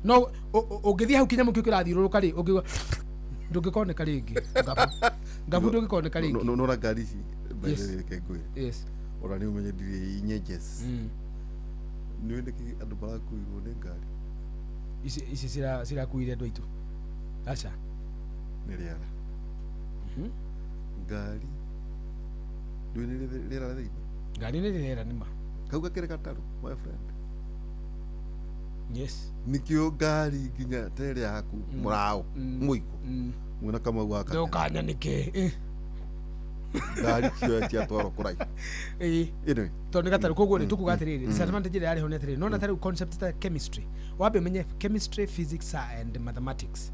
No ũngĩthiĩ hau kĩnyamũ kĩu kĩrathiũrũrũka rĩ, ũngĩigua Ndũngĩkoneka rĩngĩ ngabu ngabu ndũngĩkoneka rĩngĩ. Nona ngari ici. Yes. Reke ngwĩre, Yes. ona nĩ ũmenye ndirĩ inyenjes. Nĩ nĩkĩ andũ marakuirwo nĩ ngari? Ici cirakuire andũ aitũ, aca. Nĩ rĩera. Ngari ndũĩ nĩ rĩera thĩinĩ. Ngari nĩ rĩera nĩma. Kau gakĩrĩ gatarũ, my friend. Yes. Nĩkĩo ngari nginya ta ĩrĩa yaku mũraũ mũiko mwena Kamau wa Kanya. Ndũkanyanĩke. Ngari cioya ciatwarwo kũraihu. Anyway. Tondũ nĩ gatarũ, koguo rĩ tũkuga atĩrĩrĩ, disadvantage ĩrĩa yarĩ ho nĩ atĩrĩrĩ, nona ta rĩu concept ta chemistry, wambe ũmenye chemistry, physics and mathematics,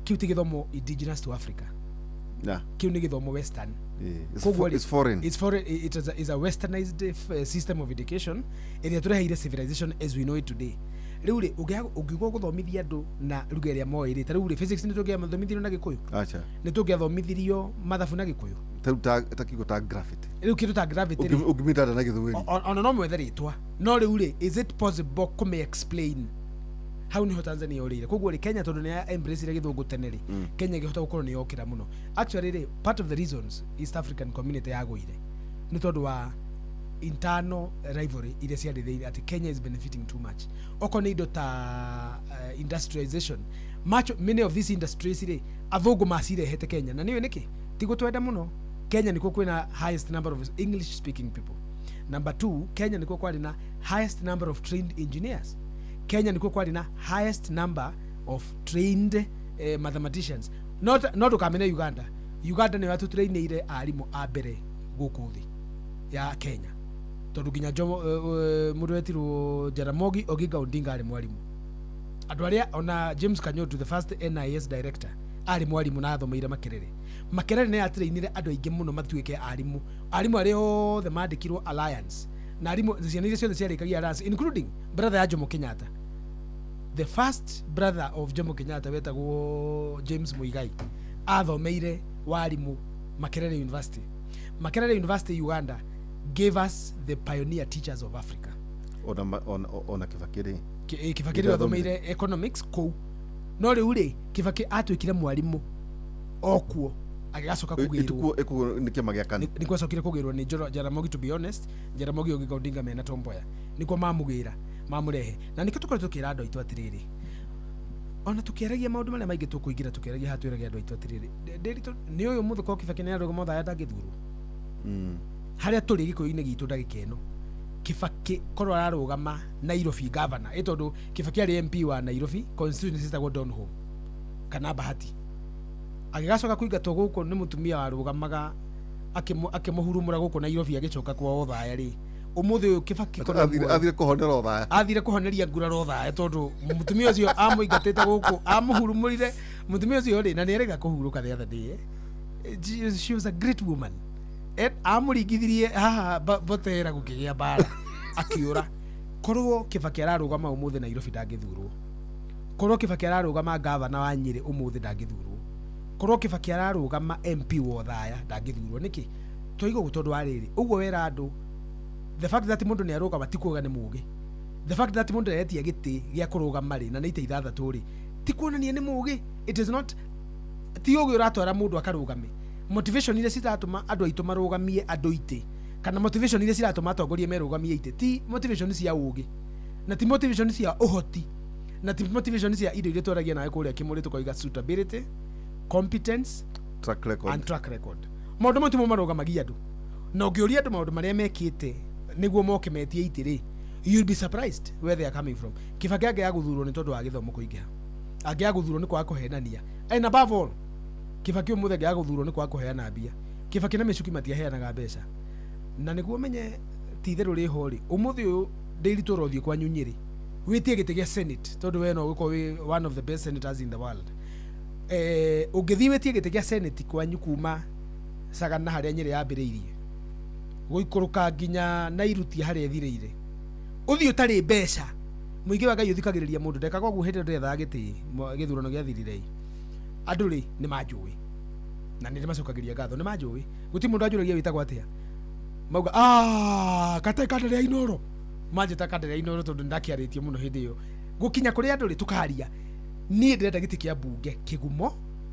kĩu ti gĩthomo indigenous to Africa. Na Kĩu nĩ gĩthomo western. It's Koguo rĩ, it's foreign. It's foreign. It is a westernized system of education ĩrĩa tũreheire civilization as we know it today. Rĩu rĩ, ũngiuga gũthomithia andũ na ruga ĩrĩa moĩ rĩ, ta rĩu rĩ, physics nĩ tũngĩathomithirio na Gĩkũyũ? Acha. Nĩ tũngĩathomithirio mathabu na Gĩkũyũ? Ta rĩu ta kiugo ta gravity. Rĩu kĩndũ ta gravity rĩ, Ũngĩmĩtanda na Gĩthweri? Ona no mwethe rĩtwa, no rĩu rĩ, is it possible kũmĩ explain? Hau niho Tanzania ũrĩire. Koguo rĩ, Kenya tondũ nĩ ya embrace gĩthũngũ tene rĩ, Kenya ĩngĩhota gũkorwo nĩ yokĩra mũno. Actually rĩ, part of the reasons East African Community yagũire nĩ tondũ wa internal rivalry iria ciarĩ thĩinĩ, atĩ Kenya is benefiting too much. Okorwo nĩ indo ta industrialization, many of these industries rĩ, athũngũ macirehete Kenya, na nĩũĩ nĩkĩ? Ti gũtwenda mũno. Kenya nĩkuo kwĩna highest number of English speaking people. Number two, Kenya nĩkuo kwarĩ na highest number of trained engineers. Kenya nĩkuo kwarĩ na highest number of trained mathematicians. No ndũkamene Uganda. Uganda nĩyo yatũtrainĩire arimũ a mbere gũkũ thĩ ya Kenya, tondũ nginya Jomo, mũndũ wetirwo Jaramogi Oginga Odinga arĩ mwarimũ. Andũ arĩa ona James Kanyotu, the first NIS director, arĩ mwarimũ na athomeire Makerere. Makerere nĩ yatrainire andũ aingĩ mũno matuĩke arimũ. Arimũ arĩa othe mandĩkirwo Alliance na arimũ, ciana iria ciothe ciarĩkagia Alliance, including brother ya Jomo Kenyatta, the first brother of Jomo Kenyatta wetagwo James Muigai, athomeire warimũ Makerere University. Makerere University, Uganda, gave us the pioneer teachers of Africa. Ona Kibaki rĩ? Kibaki rĩu athomeire economics kũu, no rĩu rĩ, Kibaki atuĩkire mwarimũ okuo, agĩgacoka kũgĩrwo. Ĩtukuo ĩkuo nĩ kĩama gĩa KANU. Nĩkuo acokire kũgĩrwo nĩ Jaramogi. To be honest, Jaramogi Oginga Odinga mena Tom Mboya nĩkuo mamũgĩra mamũrehe, na nĩkĩo tũkoretwo tũkĩra andũ aitũ atĩrĩrĩ, ona tũkĩaragia maũndũ marĩa maingĩ tũkũingĩra, tũkĩaragia haha twĩrage andũ aitũ atĩrĩrĩ, Ndĩritũ nĩ ũyũ mũthĩ Kibaki nĩ arũgama Othaya ndangĩthurwo. Harĩa tũrĩ Gĩkũyũ-inĩ gitũ ndagĩka ĩno, Kibaki korwo ararũgama Nairobi governor, ĩ tondũ Kibaki arĩ MP wa Nairobi constituency citagwo Donholm kana Bahati, agĩgacoka kũingatwo gũkũ nĩ mũtumia warũgamaga akĩmũhurumũra gũkũ Nairobi, agĩcoka kwa Othaya rĩ, ũmũthĩ ũyũ Kibaki korwo muoyo- Athire kũhonera Othaya. Athire kũhoneria nguraro Othaya, tondũ mũtumia ũcio amũingatĩte gũkũ, amũhurumũrire mũtumia ũcio rĩ, na nĩ erĩga kũhurũka the other day, eh? She was a great woman. Amũringithirie haha Botera gũkĩgĩa mbara, akiũra. Korwo Kibaki ararũgama ũmũthĩ Nairobi ndangĩthurwo. Korwo Kibaki ararũgama gavana wa Nyĩrĩ ũmũthĩ ndangĩthurwo. Korwo Kibaki ararũgama MP wa Othaya ndangĩthurwo. Nĩkĩ twoiga ũguo? Tondũ wa rĩrĩ, ũguo wera andũ, the fact that mũndũ nĩ arũgama ti kuoga nĩ mũgĩ. The fact that mũndũ aretia gĩtĩ gĩa kũrũgama rĩ, na nĩ itĩ 6 rĩ, ti kuonania nĩ mũgĩ. It is not, ti ũgĩ ũratwara mũndũ akarũgame. Motivation iria ciratũma andũ aitũ marũgamie andũ itĩ, kana motivation iria ciratũma atongoria merũgamie itĩ, ti motivation cia ũgĩ, na ti motivation cia ũhoti, na ti motivation cia indo iria twaragia nawe kũrĩa kĩmũrĩ, tũkoiga suitability, competence track record and track record. Maũndũ mau timo marũgamagia andũ, na ũngĩũria andũ maũndũ marĩa mekĩte nĩguo moke metie itĩ rĩ, you'll be surprised where they are coming from. Kibaki angĩaga gũthurwo nĩ tondũ wa gĩthomo kũingĩha, angĩaga gũthurwo nĩ kwaga kũhenania, and above all, Kibaki ũmũthĩ angĩaga gũthurwo nĩ kwaga kũheana mbia. Kibaki na Mĩcuki matiaheanaga mbeca, na nĩguo menye ti itherũ rĩho rĩ, ũmũthĩ ũyũ ndĩritũ ũrothiĩ kwanyu Nyĩrĩ wĩtie gĩtĩ gĩa senate, tondũ we no ũgĩkorwo wĩ one of the best senators in the world, ũngĩthiĩ wĩtie gĩtĩ gĩa senate kwanyu kuma Sagana harĩa Nyĩrĩ yambĩrĩirie gũikũrũka nginya Nairutia harĩa ĩthirĩire, ũthiĩ ũtarĩ mbeca, mũingĩ wa Ngai ũthikagĩrĩria mũndũ ndekaga ũguo. Hĩndĩ ĩrĩa ndethaga gĩtĩ, gĩthurano gĩathirire, andũ rĩ nĩ manjũĩ na nĩ ndĩmacokagĩria ngatho. Nĩ manjũĩ, gũtirĩ mũndũ anjũragia wĩtagwo atĩa. Mauga, "Ah, kate kandere ya Inoro." Manjĩta kandere ya Inoro tondũ nĩndakĩarĩtie mũno hĩndĩ ĩyo. Gũkinya kũrĩ andũ rĩ, tũkaria, niĩ ndĩrenda gĩtĩ kĩa mbunge Kĩgumo,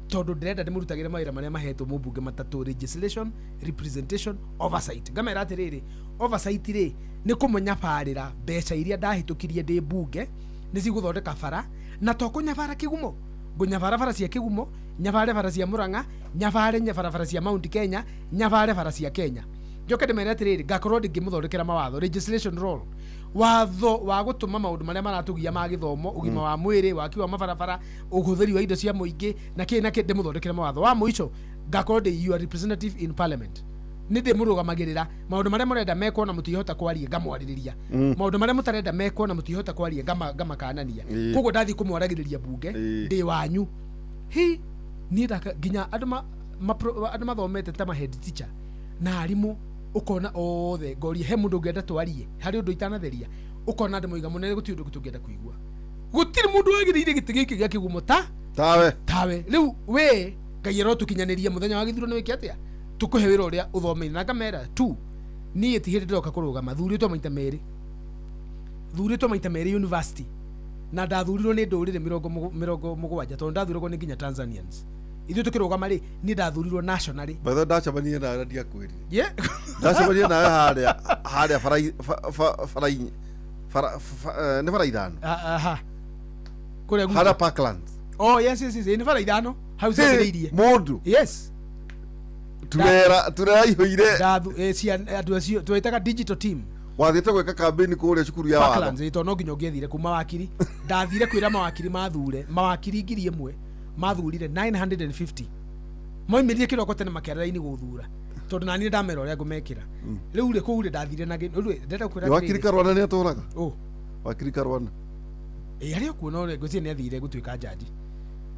Tondũ ndĩrenda ndĩmũrutagĩre mawĩra marĩa mahetwo mũmbunge matatũ: legislation, representation, oversight. Ngamera atĩrĩrĩ, oversight rĩ, nĩ kũmũnyabarĩra mbeca iria ndahĩtũkirie ndĩ mbunge nĩ cigũthondeka bara, na to kũnyabara Kĩgumo, ngũnyabara bara cia Kĩgumo, nyabare bara cia Mũrang'a, nyabare barabara cia Mount Kenya, nyabare bara cia Kenya. Njoke ndĩmere atĩrĩrĩ, ngakorwo ndĩngĩmũthondekera mawatho, legislation role, watho wa gũtũma maũndũ marĩa maratũgia ma gĩthomo, ũgima wa mwĩrĩ, waki wa mabarabara, ũhũthĩri wa indo cia mũingĩ na kĩ na kĩ, ndĩmũthondekere mawatho. Wa mũico, ngakorwo ndĩ your representative in parliament, nĩ ndĩmũrũgamagĩrĩra maũndũ marĩa mũrenda mekwo na mũtingĩhota kwaria, ngamwarĩrĩria. Maũndũ marĩa mũtarenda mekwo na mũtingĩhota kwaria, ngamakanania. Koguo ndathiĩ kũmwaragĩrĩria bunge ndĩ wanyu. Hi niĩ ndaka nginya andũ andũ mathomete ta ma head teacher na arimũ, ũkona othe ngoria he mũndũ ũngĩenda twarie harĩ ũndũ itanatheria, ũkona andũ moiga, "Mũnene, gũtirĩ ũndũ tũngĩenda kũigua, gũtirĩ mũndũ wagĩrĩire gĩtĩ gĩkĩ gĩa Kĩgumo ta Tawe. Tawe." Rĩu we Ngai arotũkinyanĩria mũthenya wa gĩthurano wĩke atĩa, tũkũhe wĩra ũrĩa ũthomeire. Na ngamera tu, niĩ ti hĩndĩ ndĩroka kũrũgama, thurĩtwo maita merĩ, thurĩtwo maita merĩ university, na ndathurirwo nĩ ndũrĩrĩ 70, tondũ ndathuragwo nĩ nginya Tanzanians. Ithuĩ tũkĩrũgama rĩ, niĩ ndaathurirwo nationally. By the way, ndacemania nawe na ndiakwĩrire. Ndacemania nawe harĩa bara nĩ bara 5. Aha, kũrĩa gwitũ. Harĩa Parklands. Oh, yes, nĩ bara 5 hau ciambĩrĩirie. Mũndũ turera ihũire. Andũ acio twĩtaga digital team. Wathiĩte gwĩka kambĩni kũrĩa cukuru ya watho. Parklands, ĩ, tondũ no nginya ũngĩathire kuma wakiri. Ndathire kwĩra mawakiri mathure, mawakiri 1000 mathurire 950, moimĩrire kĩroko tene makĩara raini gũthura, tondũ nani ndamera ũrĩa ngũmekĩra. Rĩu rĩ, kũu rĩ, ndathire na rĩu ndĩrenda kwĩra Nĩ wakiri atĩrĩrĩ, Karwana nĩ atũraga? Ũ? Wakiri Karwana. Ĩ, arĩ o kuo, no rĩ, ngwĩciria nĩ athire gũtuĩka jaji.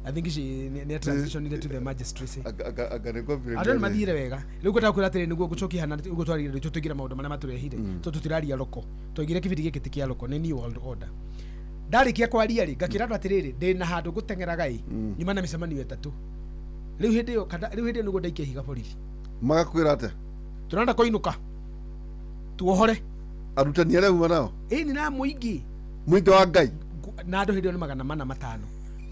I think she nĩ transitionire to the magistracy. Anga nĩ kwambĩrĩria Andũ nĩ rĩ. mathire wega. Rĩu ngwendaga kwĩra atĩrĩ, nĩguo ngũcokia hana ũguo twarire, rĩu tũingĩre maũndũ marĩa matũrehire, tondũ tũtiraria roko, twaigire kĩbindi gĩkĩ ti kĩa roko, nĩ new world order. Ndarĩkia kwaria rĩ, ngakĩra andũ atĩrĩrĩ, ndĩ na handũ ngũteng'eraga ĩ, nyuma na mĩcemanio 3 rĩu hĩndĩ ĩyo, kana rĩu hĩndĩ ĩyo nĩguo ndaikia ihiga borithi. Magakwĩra atĩa? "Tũrenda kũinũka, tuohore." Arutani arĩa uma nao? Ĩni na mũingĩ. Mũingĩ wa Ngai. Na andũ hĩndĩ ĩyo nĩ 405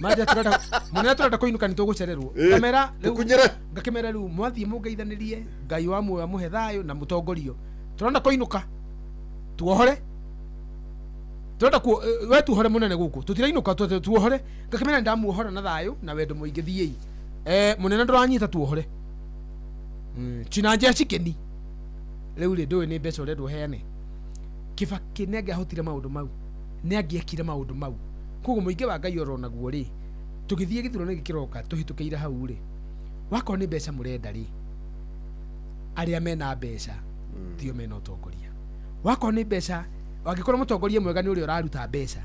manja, "Tũrenda, mũnene, tũrenda kũinũka, nĩ tũgũcererwo." Ngamera rĩu Tũkunyĩre. Ngakĩmera, "Rĩu mwathiĩ mũngeithanĩrie, Ngai wa muoyo amũhe thayũ na mũtongorio. Tũrenda kũinũka, tuohore, tũrenda kuo we tuohore, mũnene, gũkũ tũtirainũka, tuohore." Ngakĩmera, "Ndamuohora na thayũ na wendo mũingĩ, thiĩi. Mũnene, ndũranyita, tuohore." Chinanja cikeni rĩu rĩ, ndũĩ nĩ mbeca ũrendwo ũheane. Kĩbakĩ nĩ angĩahotire maũndũ mau, nĩ angĩekire maũndũ mau. Koguo mũingĩ wa Ngai oronaguo rĩ, tũgĩthiĩ gĩthurano gĩkĩ kĩroka tũhĩtũkĩire hau rĩ, wakorwo nĩ mbeca mũrenda rĩ, arĩa mena mbeca tio mena ũtongoria. Wakorwo nĩ mbeca, angĩkorwo mũtongoria mwega nĩ ũrĩa ũraruta mbeca,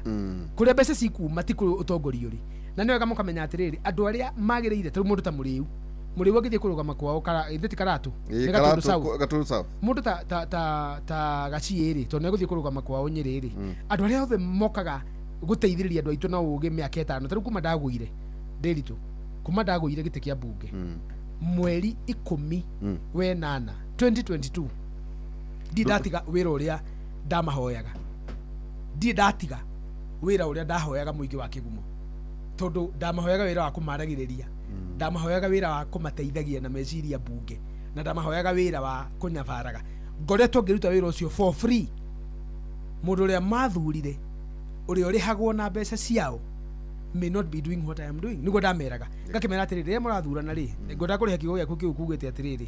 kũrĩa mbeca cikuma ti kũrĩ ũtongoria ũrĩ. Na nĩ wega mũkamenya atĩrĩrĩ, andũ arĩa magĩrĩire, tarĩu mũndũ ta Mũrĩu, Mũrĩu angĩthiĩ kũrũgama kwao ithe ti Karatũ, nĩ Gatũndũ South. Gatũndũ South. Mũndũ ta Gaciĩ rĩ, tondũ nĩegũthiĩ kũrũgama kwao Nyĩrĩ rĩ, andũ arĩa othe mokaga gũteithĩrĩria andũ aitũ na ũgĩ mĩaka 5, tarĩu kuma ndagũire Ndĩritũ, kuma ndagũire gĩtĩ kĩa mbunge mweri 18 2022, ndi ndatiga wĩra ũrĩa ndamahoyaga, ndirĩ ndatiga wĩra ũrĩa ndahoyaga mũingĩ wa Kĩgumo, tondũ ndamahoyaga wĩra wa kũmaragĩrĩria, ndamahoyaga wĩra wa kũmateithagia na meciria mbunge, na ndamahoyaga wĩra wa kũnyabaraga. Ngoretwo ngĩruta wĩra ũcio for free. Mũndũ ũrĩa mathurire, ũrĩa ũrĩhagwo na mbeca ciao, may not be doing what I am doing. Niguo ndameraga, ngakĩmera atĩrĩrĩ, rĩrĩa mũrathurana rĩ, ngwendaga kũrĩha kiugo gĩaku kĩu kugĩte atĩrĩrĩ,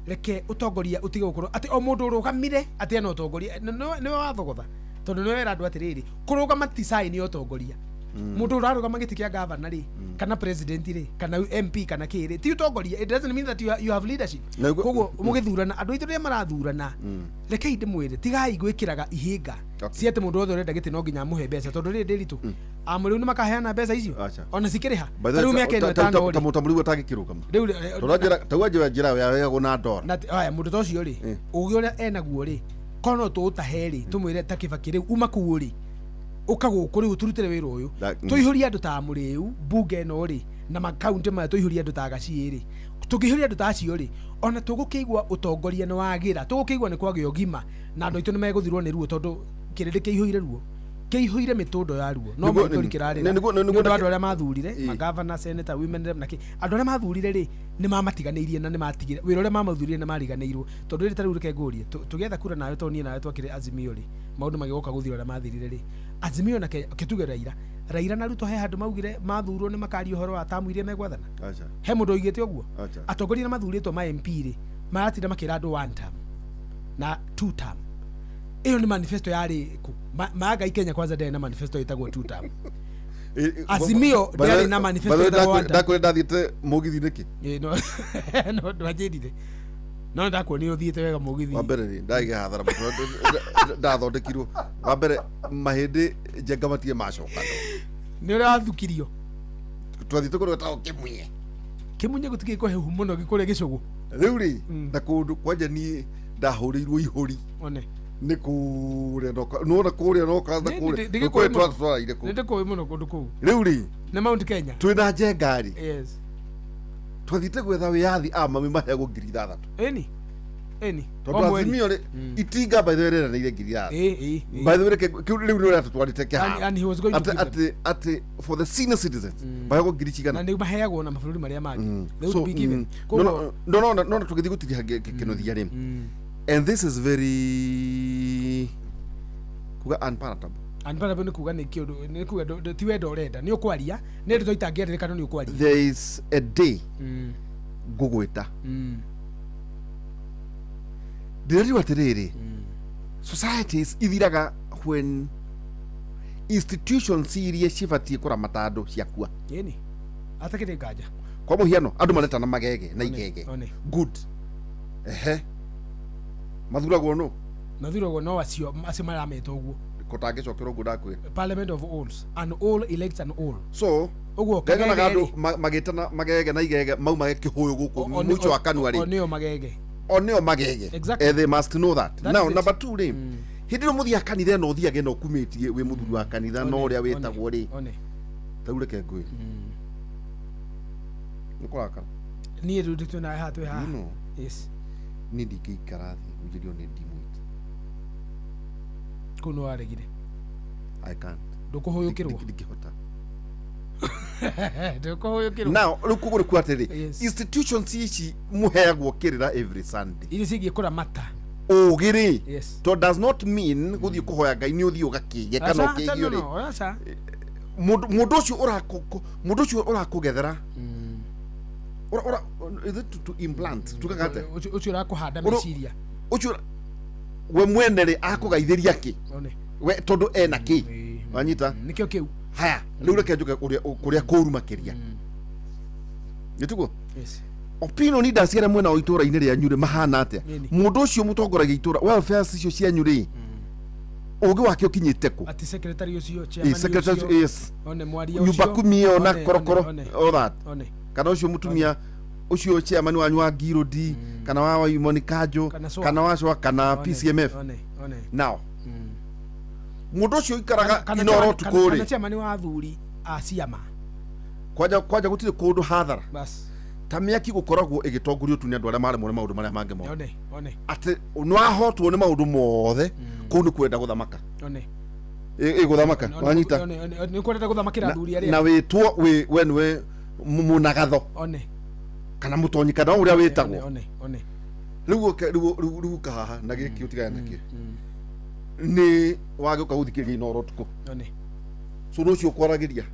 reke ũtongoria ũtige gũkorwo atĩ o mũndũ ũrũgamire atĩ ena ũtongoria. Nĩwe wathogotha, tondũ nĩwe wera andũ atĩrĩrĩ, kũrũgama ti sign ya ũtongoria. Mũndũ ũrarũgama gĩtĩ kĩa gavana rĩ, kana president rĩ, kana MP, kana kĩ rĩ, ti ũtongoria. It doesn't mean that you have leadership. Koguo mũgĩthurana, andũ aitũ rĩrĩa marathurana, rekei ndĩmwĩre, tigai gwĩkĩraga ihĩnga cia atĩ mũndũ wothe ũrenda gĩtĩ no nginya amũhe mbeca, tondũ rĩrĩ ndĩritũ amũ rĩu nĩ makaheana mbeca icio Acha. ona cikĩrĩha. By the way, Tarĩu mĩaka ĩno 5 ta rĩ, mũtamũrĩu atangĩkĩrũgama. Rĩu Tondũ tau anjĩra njĩra yaheagwo na ndora. Na aya mũndũ ta ũcio rĩ, ũgĩ ũrĩa enaguo rĩ, korwo no tũũtahe rĩ, tũmwĩre ta Kĩbakĩ, "Rĩu uma kũu rĩ, ũka gũkũ rĩu ũtũrutĩre wĩra ũyũ." Tũihũrie andũ ta Mũrĩu mbunge ĩno rĩ, na makaunti maya tũihũrie andũ ta Gaciĩ rĩ. Tũngĩihũria andũ ta acio rĩ, ona tũgũkĩigua ũtongoria nĩ wagĩra, tũgũkĩigua nĩ kwagĩa ũgima, na andũ aitũ nĩ megũthirwo nĩ ruo, tondũ kĩrĩndĩ kĩihũire ruo. Kĩihũire mĩtũndo ya ruo no maithori kĩrarĩra nĩ ũndũ wa andũ arĩa mathurire, magavana, senator, women rep na kĩ. Andũ arĩa mathurire rĩ, nĩ mamatiganĩirie na nĩ matigire wĩra ũrĩa mamathurire, nĩ mariganĩirwo. Tondũ rĩrĩ, ta rĩu reke ngũrie, tũgĩetha kura nawe, tondũ niĩ nawe twakĩrĩ Azimio rĩ, maũndũ magĩgoka gũthira ũrĩa mathirire rĩ, Azimio na kĩtuge Raila na Ruto, he handũ maugire mathurwo nĩ makaria ũhoro wa tamu iria megwathana? Aca. He mũndũ oigĩte ũguo? Aca. Atongoria arĩa mathurĩtwo ma MP rĩ, maratinda makĩra andũ one term na two term. Ĩyo nĩ manifesto yarĩ kũ? Magai Kenya Kwanza ndarĩ na manifesto ĩtagwo two term. Azimio ndĩarĩ na manifesto ĩtagwo one term. Ndakwä ndathiäte må nä kä. Ĩ, no no ndwanjĩrire, no ndakuonire ũthiĩte wega mũgithi. Wa mbere rä ndagä hathara, ndathondekirwo wa mbere mahä ndä njenga matige macoka. Nĩ ũrĩa wathukirio. Twathiĩte kå rä getagwo kä munye. Kĩmunye gũtikĩ kũhehu mũno gĩkũrĩa gĩcũgũ. Rä u rä na kå ndå kwanja niä ndahå rä irwo ihå ri. One. Nä kå rä a nona kå rä a noka na kå rä Ndĩgĩkũĩ mũno. twaraire Nĩ kå ndĩkũĩ mũno kũndũ kũu. Rä u rä Nĩ Mount Kenya. twä na njenga rä, twathiĩte gwetha wĩyathi, a mami maheagwo 6,000. Ĩni ĩni. O Tondũ mweri. Azimio rĩ, itinga by the way rĩeranĩire 6,000. Ĩ, ĩ, ĩ. By the way, kĩu rĩu nĩ ũrĩa tũtwarĩte kĩharo. And he was going to Atĩ give them. atĩ for the senior citizens maheagwo ngiri Na cigana? nĩ maheagwo na mabũrũri marĩa mangĩ. They So, would be given. No, no, no, tũgĩthiĩ gũtiriha kĩnuthia rĩ, and this is very kuga unpalatable. Unpalatable nĩ kuga nĩ kĩũndũ, nĩ kuga ti wendo ũrenda, nĩ ũkwaria nĩ ndeto itangĩarĩrĩka, no nĩ ũkwaria. There is a day ngũgwĩta. Ndĩrerirwo atĩrĩrĩ, societies ithiraga when institutions iria cibatiĩ kũramata andũ ciakua. Ĩni, atakĩrĩ nganja. Kwa mũhiano, andũ maretana magege na igege. One. Good, ehe, mathuragwo nũ? Mathuragwo no acio marameta ũguo. Kũtangĩcokera ũguo ndakwĩra. Parliament of owls, an owl elects an owl. So ũguo nderonaga kagege andũ rĩ, magĩtana magege na igege maumage kĩhũyũ gũkũ mũico wa kanua o rĩ, nĩo magege. O nĩo magege. Exactly. Eh, they must know that. That Now, is it. number two rĩ, hĩndĩ ĩno mũthiaga kanitha ĩno, ũthiage na ũkumĩtie wĩ mũthuri wa kanitha na ũrĩa wĩtagwo rĩ. One. Ta rĩu reke ngwĩre, nĩ kũrakara. Niĩ rĩu twĩ nawe haha, twĩ haha. You know, niĩ ndingĩikara thĩ ngũnjĩrio nĩ ndimwĩti. Kũu nĩ waregire. I can't. Ndũkũhũyũkĩrwo. Ndingĩhota. Ndũkũhũyũkĩrwo. Now rĩu koguo nĩ kuga atĩrĩ, institutions ici mũheagwo kĩrĩra every Sunday, Iria ciĩgiĩ kũramata. Ũgĩ rĩ, to does not mean gũthiĩ kũhoya Ngai nĩ ũthiĩ ũgakĩge kana Aca, aca, ũkĩgio no, rĩ. no, aca. Mũndũ ũcio ũrakũgethera, is it to implant tugaga atĩa? Ũcio ũrakũhanda meciria. Ũcio we mwene rĩ, akũgaithĩria kĩ? One. We tondũ ena kĩ? Wanyita? Nĩkĩo kĩu. Haya, rĩu reke njũke kũrĩa kũru makĩria, nĩtiguo? Yes. Opinion leaders arĩa mwena wa itũra-inĩ rĩanyu rĩ, mahana atĩa? Nini? Mũndũ ũcio mũtongoragia itũra, welfare icio cianyu rĩ, ũgĩ wake ũkinyĩte kũ? Atĩ secretary ũcio, Eh, chairman secretary ũcio, yes. one, mwaria Nyumba ũcio, kumi ĩyo na one, korokoro, one, all that. One. Kana ũcio mũtumia ũcio chairman wanyu wa ngirũndi, kana wa Waimoni Kanjũ, Kana SOA. kana wa SOA, kana One, PCMF. One, one. Now mũndũ ũcio ũikaraga Kana Inoro ũtukũ kana rĩ, chairman wa athuri a ciama. Kwanja gũtirĩ kũndũ hathara Bas. Ta mĩaki gũkoragwo ĩgĩtongorio tu nĩ andũ arĩa maremwo nĩ maũndũ marĩa mangĩ mothe. One, one. Atĩ nĩwahotwo nĩ maũndũ mothe, kũu nĩ kwenda gũthamaka. One. Ĩgũthamaka. One, Wanyita? one, one, nĩ kwendete gũthamakĩra athuri arĩa. Na wĩtwo wĩ we nĩwe mũnagatho One. kana mũtonyi kana ũrĩa wĩtagwo. One, one. Rĩu ũke rĩu ũka haha na gĩkĩ ũtigane nakĩo, nĩ wagĩũka gũthikĩrĩria Inoro ũtukũ. One. So rũciũ ũkwaragĩria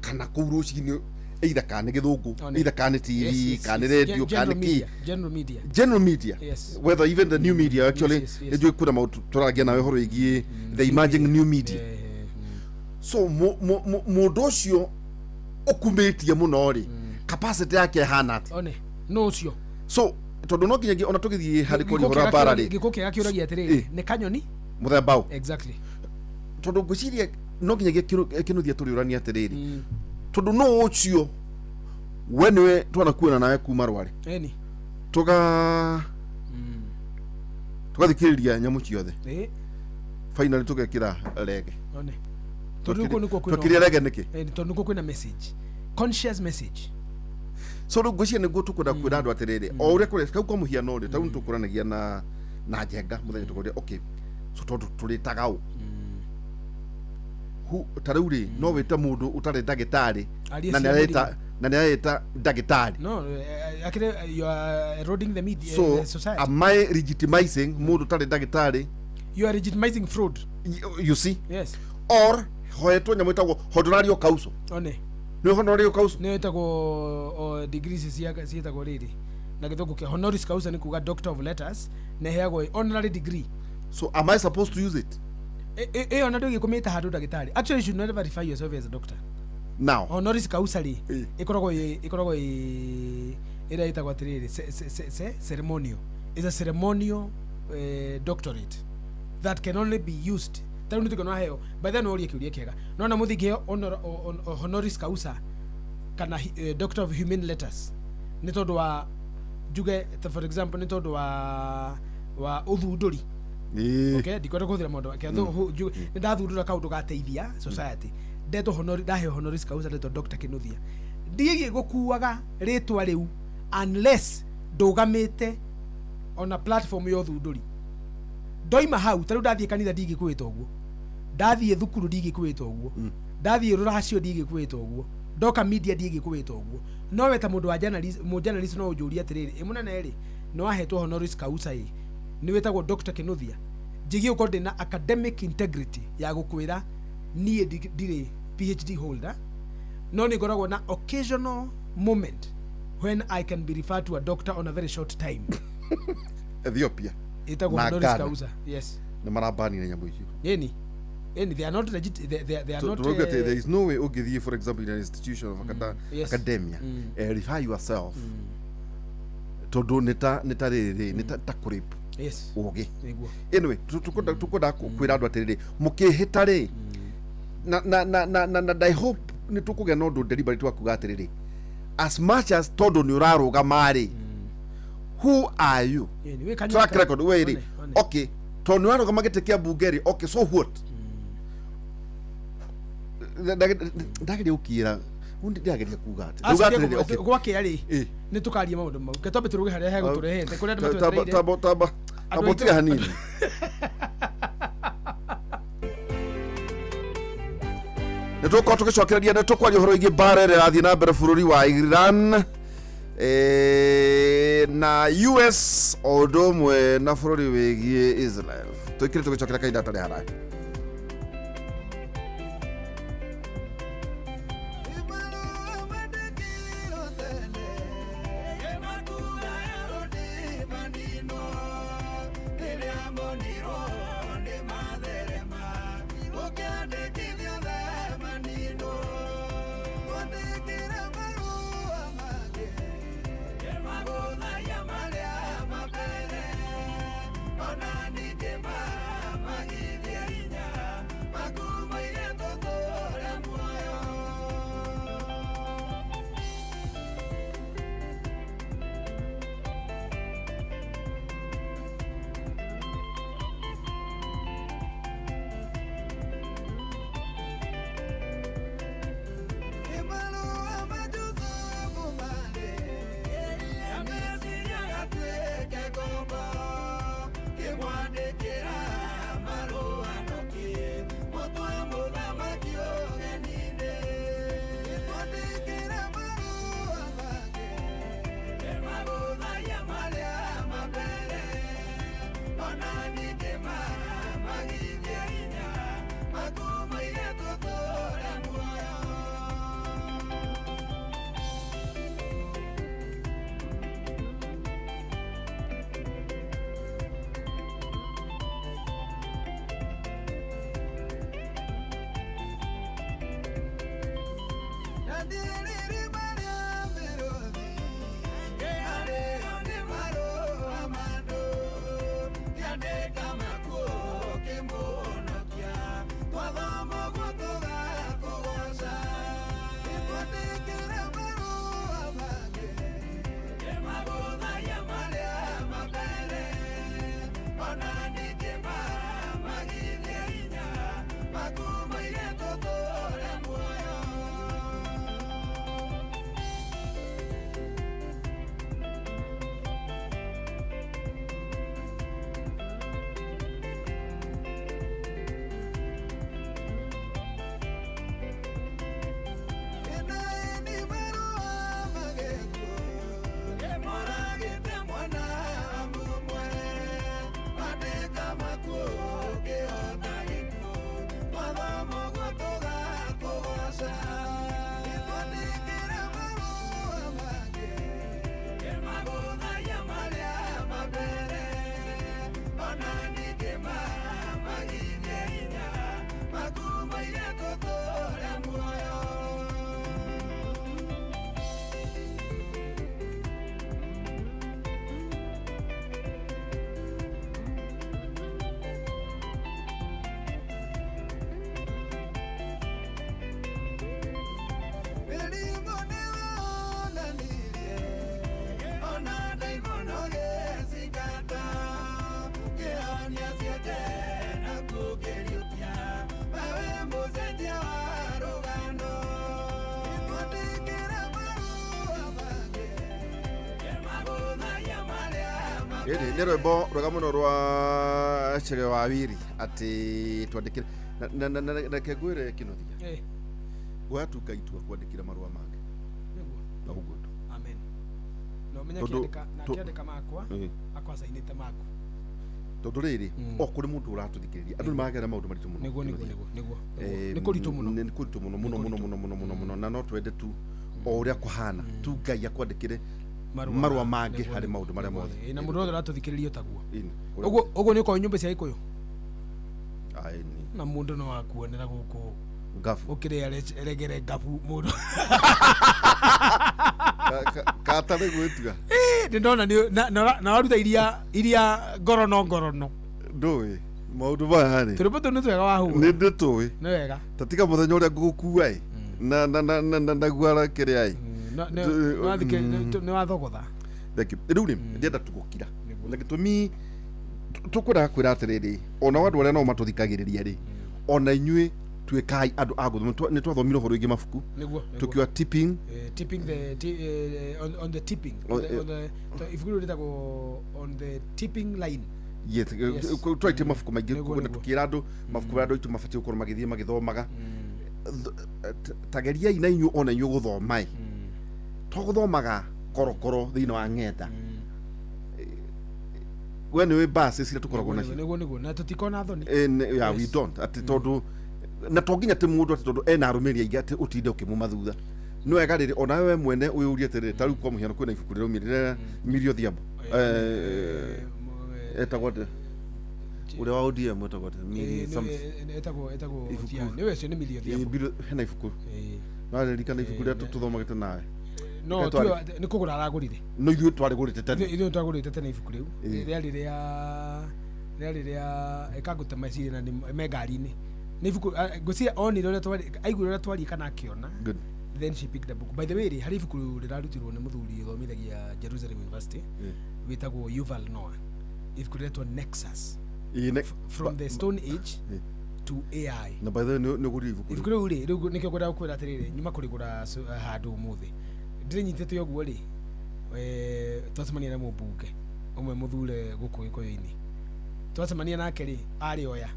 kana kũu rũcinĩ, either kana nĩ gĩthũngũ, One. either kana nĩ TV, Yes, kana nĩ yes. radio, kana General nĩ kĩ. media, general media. General media. Whether even the new media actually. Yes. Nĩ njũĩ kwĩna maũndũ tũragia nawe ũhoro wĩgiĩ the emerging new media. So mũndũ ũcio ũkumĩtie mũno rĩ, capacity yake ĩhana atĩa? One, no ũcio. So tondũ no nginyagia ona tũgĩthiĩ harĩ Gĩkuũ kũria ũhoro wa kĩega mbara rĩ, gĩkuũ kĩega kĩũragia atĩrĩrĩ, nĩ kanyoni? Mũthemba ũ? Exactly. Tondũ ngwĩciria no nginyagia kĩnuthia tũrĩũrania atĩrĩrĩ, tondũ no ũcio we nĩwe twanakuona nawe kuma rwarĩ, Ĩni. Tũgathikĩrĩria nyamũ ciothe, finally tũgekĩra rege. One, tondũ kũu nĩkuo kwĩna Twekĩrire rege nĩkĩ? Tondũ nĩkuo kwĩna message, conscious message. So rĩu ngwĩciria nĩguo tũkwenda kwĩra andũ atĩrĩrĩ, o ũrĩa kũrĩ kau, kwa mũhiano rĩ, tarĩu nĩtũkũranagia na njenga mũthenya tũkoria, okay, so tondũ tũrĩtaga ũ? Who ta rĩu rĩ no wĩte mũndũ ũtarĩ ndagĩtarĩ Arie na cia nĩareta na nĩareta ndagĩtarĩ? No, actually you are eroding the media, So the society. am I legitimizing mũndũ ũtarĩ ndagĩtarĩ? You are legitimizing fraud. You see? Yes. Or hoetwo nyamũ ĩtagwo honorario causa. One. Nĩ honorario causa. Nä ĩtagwo o degrees cia ciĩtagwo rĩrĩ na gĩthũngũ kĩa honoris causa, nĩ kuga doctor of letters, na ĩheagwo honorary degree. So am I supposed to use it? Ĩyo na ndũgĩkũmĩta handũ ndagĩtarĩ. Actually, you should never refer yourself as a doctor. Now Honoris causa rĩ, ĩkoragwo ĩ ĩrĩa ĩtagwo atĩrĩrĩ ceremonial, is a ceremonial doctorate that can only be used. Ta rĩu nĩtũkĩona heo by then ũrie kĩũria kĩega no na mũthingi heo honoris causa kana doctor of human letters nĩ tondũ wa njuge ta for example nĩ tondũ wa ũthundũri. Okay, ndikwenda kũhũthĩra maũndũ make. Nĩ ndathundũra kaũndũ gateithia society, ndetwo honori, ndaheo honoris causa, ndetwo Dr. Kinuthia, ndiĩgiĩ gũkuaga rĩtwa rĩu unless ndũgamĩte ona platform ya ũthundũri. Ndoima hau, ta rĩu ndathiĩ kanitha ndingĩkwĩta ũguo, ndathiĩ thukuru ndingĩkwĩta ũguo, ndathiĩ rũracio ndingĩkwĩta ũguo, ndoka media ndingĩkwĩta ũguo. No we ta mũndũ wa journalist, mũ journalist, no ũnjũrie atĩrĩrĩ, ĩ mũnene rĩ, nĩ wahetwo honoris causa, ĩ nĩ wĩtagwo Dr. Kinuthia, njĩgiĩ gũkorwo ndĩna academic integrity ya gũkwĩra niĩ ndirĩ PhD holder, no nĩ ngoragwo na occasional moment when I can be referred to a doctor on a very short time. Ethiopia Ĩtagwo na honoris Ghana. causa, yes. Nĩ marabanire nyamũ icio. Ĩni they are not legit, they are So, not turoiga atĩ there is no way ũngĩthiĩ, for example, in an institution of Yes. academia, refer yourself, tondũ nĩ ta rĩrĩ nĩ ta kũrape ũgĩ. Nĩguo. Anyway, tukwenda kwĩra andũ atĩrĩrĩ, mũkĩhĩta rĩ, na I hope nĩ tũkũgĩa na ũndũ deliberate wa kuga atĩrĩrĩ, as much as tondũ nĩ ũrarũgama rĩ, who are you? Ĩni wĩ kanitha. Track record we rĩ. One, one. Okay, tondũ nĩ ũrarũgama gĩtĩ kĩa mbunge rĩ, okay, so what? Ndageria gũkiĩra, ndĩrageria kuga atĩ Aca, Ndauga atĩrĩrĩ, okay. gwakĩa rĩ, nĩ tũkaria maũndũ mau. Ke twambe tũrũge harĩa hegũtũrehete kũrĩa andũ matwetereire. Tamba tamba. Andũ Tamba aitũ- tiga hanini. Nä tåkorwo tå gä cokereria, nä tå kwaria å horo igä mbara ä rä rathiä na mbere bå rå ri wa Iran na US o ũndũ ũmwe na bå rå ri wä giä Israel. Tå ikire tå gä cokera kahinda tarä haraya. Ona ningĩ mama githie hinya. Ĩni nĩ rwĩmbo rwega mũno rwa Chege wa Wiri atĩ twandĩkĩre na reke ngwĩre Kĩnuthia, guoya tu Ngai tu akwandĩkĩre marũa mangĩ Nĩguo. Na ũguo tu. Amen. Na ũmenye akĩandĩka na akĩandĩka makwa akwa cainĩte maku. Tondũ rĩrĩ, o kũrĩ mũndũ ũratũthikĩrĩria, andũ nĩ maragera maũndũ maritũ mũno. Nĩguo nĩguo. Kĩnuthia. Nĩguo nĩguo. Nĩ kũritũ mũno. Nĩ kũritũ mũno mũno mũno mũno mũno mũno mũno, na no twende tu o ũrĩa kũhana tu Ngai akwandĩkĩre marũa mangĩ harĩ maũndũ marĩa mothe. Ĩĩ, na mũndũ wothe ũratũthikĩrĩria taguo. Ĩni. Ũguo ũguo nĩ ũkorwo nyũmba cia Gĩkũyũ Ĩni. na mũndũ no akuonera gũkũ Ngabu. ũkĩrĩa regere ngabu mũndũ. Katarĩ gwĩtua. Nĩ ndona na waruta iria ngorono ngorono. Ndũĩ maũndũ maya rĩ. Tũrĩmbo tũu nĩ twega wahũra. Nĩ ndĩtũĩ. Nĩ wega. Ta tiga mũthenya ũrĩa ngũgũkua ĩ na guara kĩrĩa ĩ. Nĩ wathogotha. Thank you. Rĩu rĩ, ndĩrenda tu gũkira na gĩtũmi tũkwendaga kwĩra atĩrĩrĩ, ona andũ arĩa nao matũthikagĩrĩria rĩ, ona inyuĩ tuĩkai andũ a gũthoma. Nĩ twathomire ũhoro wĩgiĩ mabuku. Nĩguo. Tũkiuga tipping. Tipping the on the tipping on the ibuku rĩu rĩtagwo On the Tipping Line. Yes, twaitie mabuku maingĩ Nĩguo, na nĩguo. tũkĩra andũ mabuku marĩa andũ aitũ mabatiĩ gũkorwo magĩthiĩ magĩthomaga. Tageriai na inyuĩ ona inyuĩ gũthoma ĩ, to gũthomaga korokoro thĩinĩ wa ng'enda. We nĩ wĩ basi ciria tũkoragwo nacio. Nĩguo nĩguo, na tũtikona thoni. Yeah, we don't, atĩ tondũ na to nginya atĩ mũndũ atĩ tondũ ena arũmĩrĩri aingĩ atĩ ũtinde ũkĩmuma thutha. Nĩ wega rĩrĩ ona we mwene wĩyũrie atĩrĩrĩ, ta rĩu kwa mũhiano kwĩna ibuku rĩraumire rĩrĩa Millie Odhiambo, etagwo atĩa ũrĩa wa ODM, etagwo atĩa Millie something. Etagwo Ibuku. Odhiambo. Nĩwe ũcio nĩ Millie Odhiambo. Hena ibuku naririkana ibuku rĩrĩa tũthomagĩte nawe. No Reke tuo nĩ kũgũra aragũrire. No ithuĩ twarĩgũrĩte tene. Ithuĩ twagũrĩte tene ibuku rĩu. Rĩarĩ rĩa ĩkangũte meciria na nĩ me ngari-inĩ. Nĩ ibuku ngwĩciria onire ũrĩa twari aiguire ũrĩa twarie kana akĩona. Good. Then she picked the book. By the way rĩ, harĩ ibuku rĩrarutirwo nĩ mũthuri ũthomithagia Jerusalem University wĩtagwo Yuval Noah, ibuku rĩretwo Nexus, From the Stone Age to AI. Na by the way nĩ ũgũrire ibuku Ibuku rĩu? rĩu rĩ, rĩu nĩkĩo ngwendaga gũkwĩra atĩrĩrĩ, nyuma kũrĩgũra handũ ũmũthĩ ndĩrĩnyitĩte ũguo rĩ, twacemania na mũmbunge ũmwe mũthure gũkũ Gĩkũyũ-inĩ, twacemania nake rĩ, arĩ oya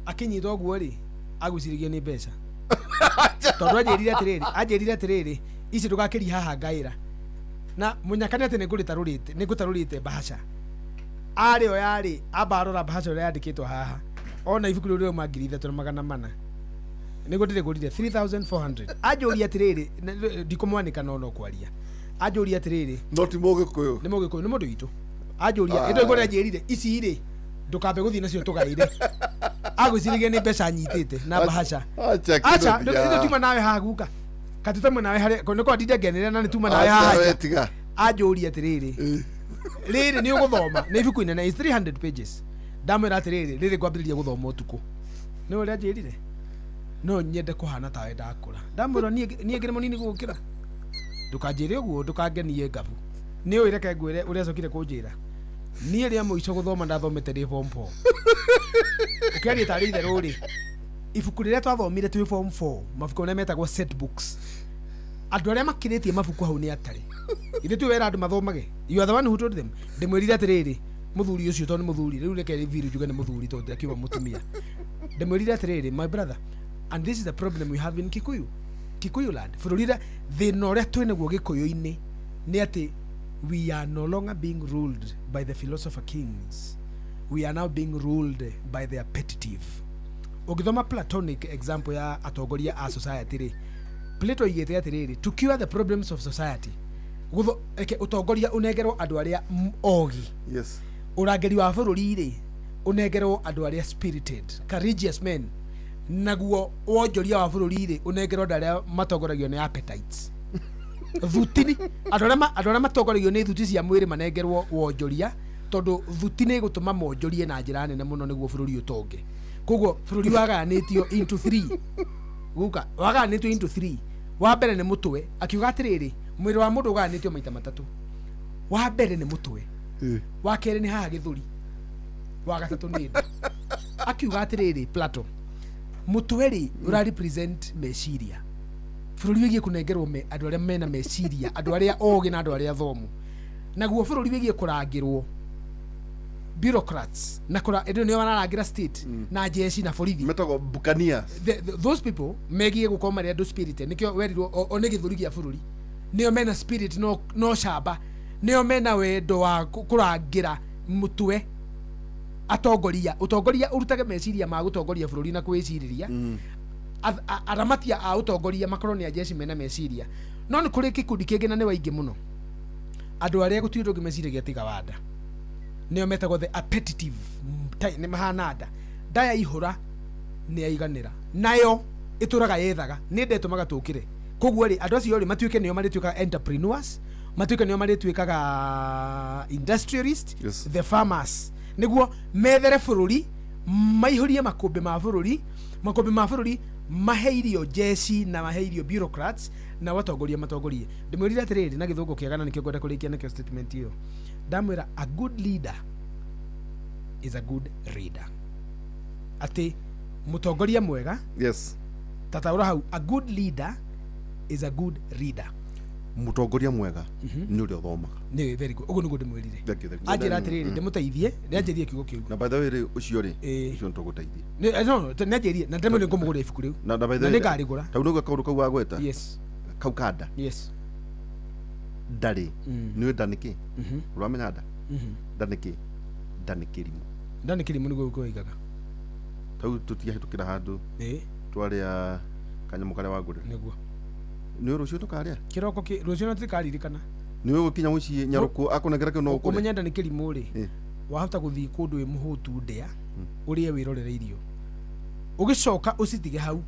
akĩnyita ũguo rĩ, agwĩciragia nĩ mbeca tondũ anjĩrire atĩrĩrĩ, ici ndũgakĩrie haha ngaĩra na mũnyakane atĩ nĩngũtarũrĩte mbahaca. Arĩ oya rĩ, amba arora mbahaca ũrĩa yandĩkĩtwo haha, ona ibuku rĩu rĩauma 3400 nĩguo ndĩrĩgũrire 3400. Anjũria atĩrĩrĩ, ndikũmwanĩka no kwaria, anjũria atĩrĩrĩ, No ti mũgĩkũyũ? Nĩ mũgĩkũyũ, nĩ mũndũ witũ. Anjũria ĩndo igũrĩa anjĩrire ici rĩ, ndũkambe gũthiĩ nacio tũgaĩre. Agwĩciragia nĩ mbeca nyitĩte na mbahaca. Acha. Acha. Kĩnuthia. Nĩ tuma nawe haha guka katitame nawe harĩa nĩ kwa ndinde ngenere na nĩ tuma nawe Acha haha we nja. tiga. Anjũria atĩrĩrĩ, rĩrĩ nĩ ũgũthoma? Nĩ ibuku inene, is 300 pages. Ndamwĩra atĩrĩrĩ, rĩrĩ ngwambĩrĩria gũthoma ũtukũ. Nĩ ũrĩa anjĩrire, no nyende kũhana tawe ndakũra. Ndamwĩra niĩ ngĩrĩ mũnini gũgũkĩra, ndũkanjĩre ũguo, ndũkangenie ngabu. Nĩ ũĩ, reke ngwĩre ũrĩa acokire kũnjĩra. Niĩ rĩa mũico gũthoma ndathomete ndĩ form 4. Ũkĩaria tarĩ itherũ rĩ, ibuku rĩrĩa twathomire twĩ form 4, mabuku marĩa metagwo set books, andũ arĩa makĩrĩtie mabuku hau nĩ atarĩ ithuĩ tu wera andũ mathomage. You are the one who told them. Ndĩmwĩrire atĩrĩrĩ, mũthuri ũcio, tondũ nĩ mũthuri rĩu, reke biru njuge nĩ mũthuri tondũ akiuga mũtumia. Ndĩmwĩrire atĩrĩrĩ, my brother, and this is the problem we have in Kikuyu land, bũrũri ũrĩa thĩna ũrĩa twĩ naguo Gĩkũyũ-inĩ nĩ atĩ we are no longer being ruled by the philosopher kings, we are now being ruled by the appetitive. Ũngĩthoma Platonic example ya atongoria a society rĩ, Plato oigĩte atĩrĩrĩ, to cure the problems of society, reke ũtongoria ũnengerwo andũ arĩa ogi. Yes. Ũrangĩri wa bũrũri rĩ, ũnengerwo andũ arĩa spirited, courageous men. Naguo wonjoria wa bũrũri rĩ, ũnengerwo andũ arĩa matongoragio nĩ appetites, thutini, andũ arĩa matongoragio nĩ thuti cia mwĩrĩ manengerwo wonjoria, tondũ thuti nĩ ĩgũtũma monjorie na njĩra nene mũno nĩguo bũrũri ũtonge. Koguo bũrũri wagayanĩtio into three guka, wagayanĩtio into three. Wa mbere nĩ mũtwe. Akiuga atĩrĩrĩ, mwĩrĩ wa mũndũ ũgayanĩtio maita matatũ. Wa mbere nĩ mũtwe, wa kerĩ nĩ haha gĩthũri, wa gatatũ nĩ nda. Akiuga atĩrĩrĩ Plato, mũtwe rĩ, ũra represent meciria. Bũrũri wĩgiĩ kũnengerwo andũ arĩa mena meciria, andũ arĩa ogĩ na andũ arĩa athomu. Naguo bũrũri wĩgiĩ kũrangĩrwo bureaucrats na kũra ĩndĩ nĩo mararangĩra state na jeshi na borithi. Metagwo buccaneers. Those people megiĩ gũkorwo marĩ andũ spirited, nĩkĩo werirwo o nĩ gĩthũri gĩa bũrũri, nĩo mena spirit no camba, nĩo mena wendo wa kũrangĩra mũtwe atongoria, ũtongoria ũrutage meciria ma gũtongoria bũrũri na kwĩcirĩria. Aramatia a ũtongoria makorwo nĩ ajeshi mena meciria. No nĩ kũrĩ gĩkundi kĩngĩ na nĩ waingĩ mũno, andũ arĩa gũtirĩ ũndũ ũngĩ meciragia tiga wanda, nĩo metagwo the appetitive. Nĩ mahana nda nda yaihũra nĩ yaiganĩra, nayo ĩtũraga yethaga nĩ nda ĩtũmaga tũkĩre. Koguo rĩ, andũ acio rĩ matuĩke nĩo marĩtuĩkaga entrepreneurs, matuĩke nĩo marĩtuĩkaga industrialist, the farmers, nĩguo methere bũrũri, maihũrie makũmbĩ ma bũrũri, makũmbĩ ma bũrũri mahe irio jeshi na mahe irio bureaucrats na watongoria matongorie. Ndĩmwĩrire atĩrĩrĩ na gĩthũngũ kĩega, na nĩkĩo ngwenda kũrĩkia nakĩo statement ĩyo. Ndamwĩra a good leader is a good reader, atĩ mũtongoria mwega, tataũra hau, a good leader is a good reader. Mũtongoria mwega nĩ ũrĩa ũthomaga. Nĩ very good, ũguo nĩguo ndĩmwĩrire. Thank you, thank you. Anjĩra atĩrĩrĩ, ndĩmũteithie, nĩanjĩrie kiugo kĩu. Na by the way rĩ, ũcio rĩ, Ĩĩ. ũcio nĩtũgũteithia. No, nĩanjĩrie na ndĩmwĩre ngũmũgũrĩra ibuku rĩu. Na by the Na way, nĩngarĩgũra. tau nĩguo kaũndũ kau wagweta, kau kanda ndarĩ nĩ nda nĩkĩ ũramenya nda nda nĩkĩ nda nĩ kĩrimũ. Nda nĩ kĩrimũ, nĩguo ũigaga. Tau tũtiahĩtũkĩra handũ twarĩa kanyamũ karĩa wangũrĩra. Nĩguo. Nĩ rũciũ tũkarĩa. Kĩroko rũciũ no tũtikaririkana. Nĩ ũgũkinya mũciĩ nyarũkũ akũnengera kĩu no ũkũrĩa. Ũmenye nda nĩ kĩrimũ rĩ, wahota gũthiĩ kũndũ wĩ mũhũtu ndĩa, ũrĩe wĩrorere irio, ũgĩcoka ũcitige hau,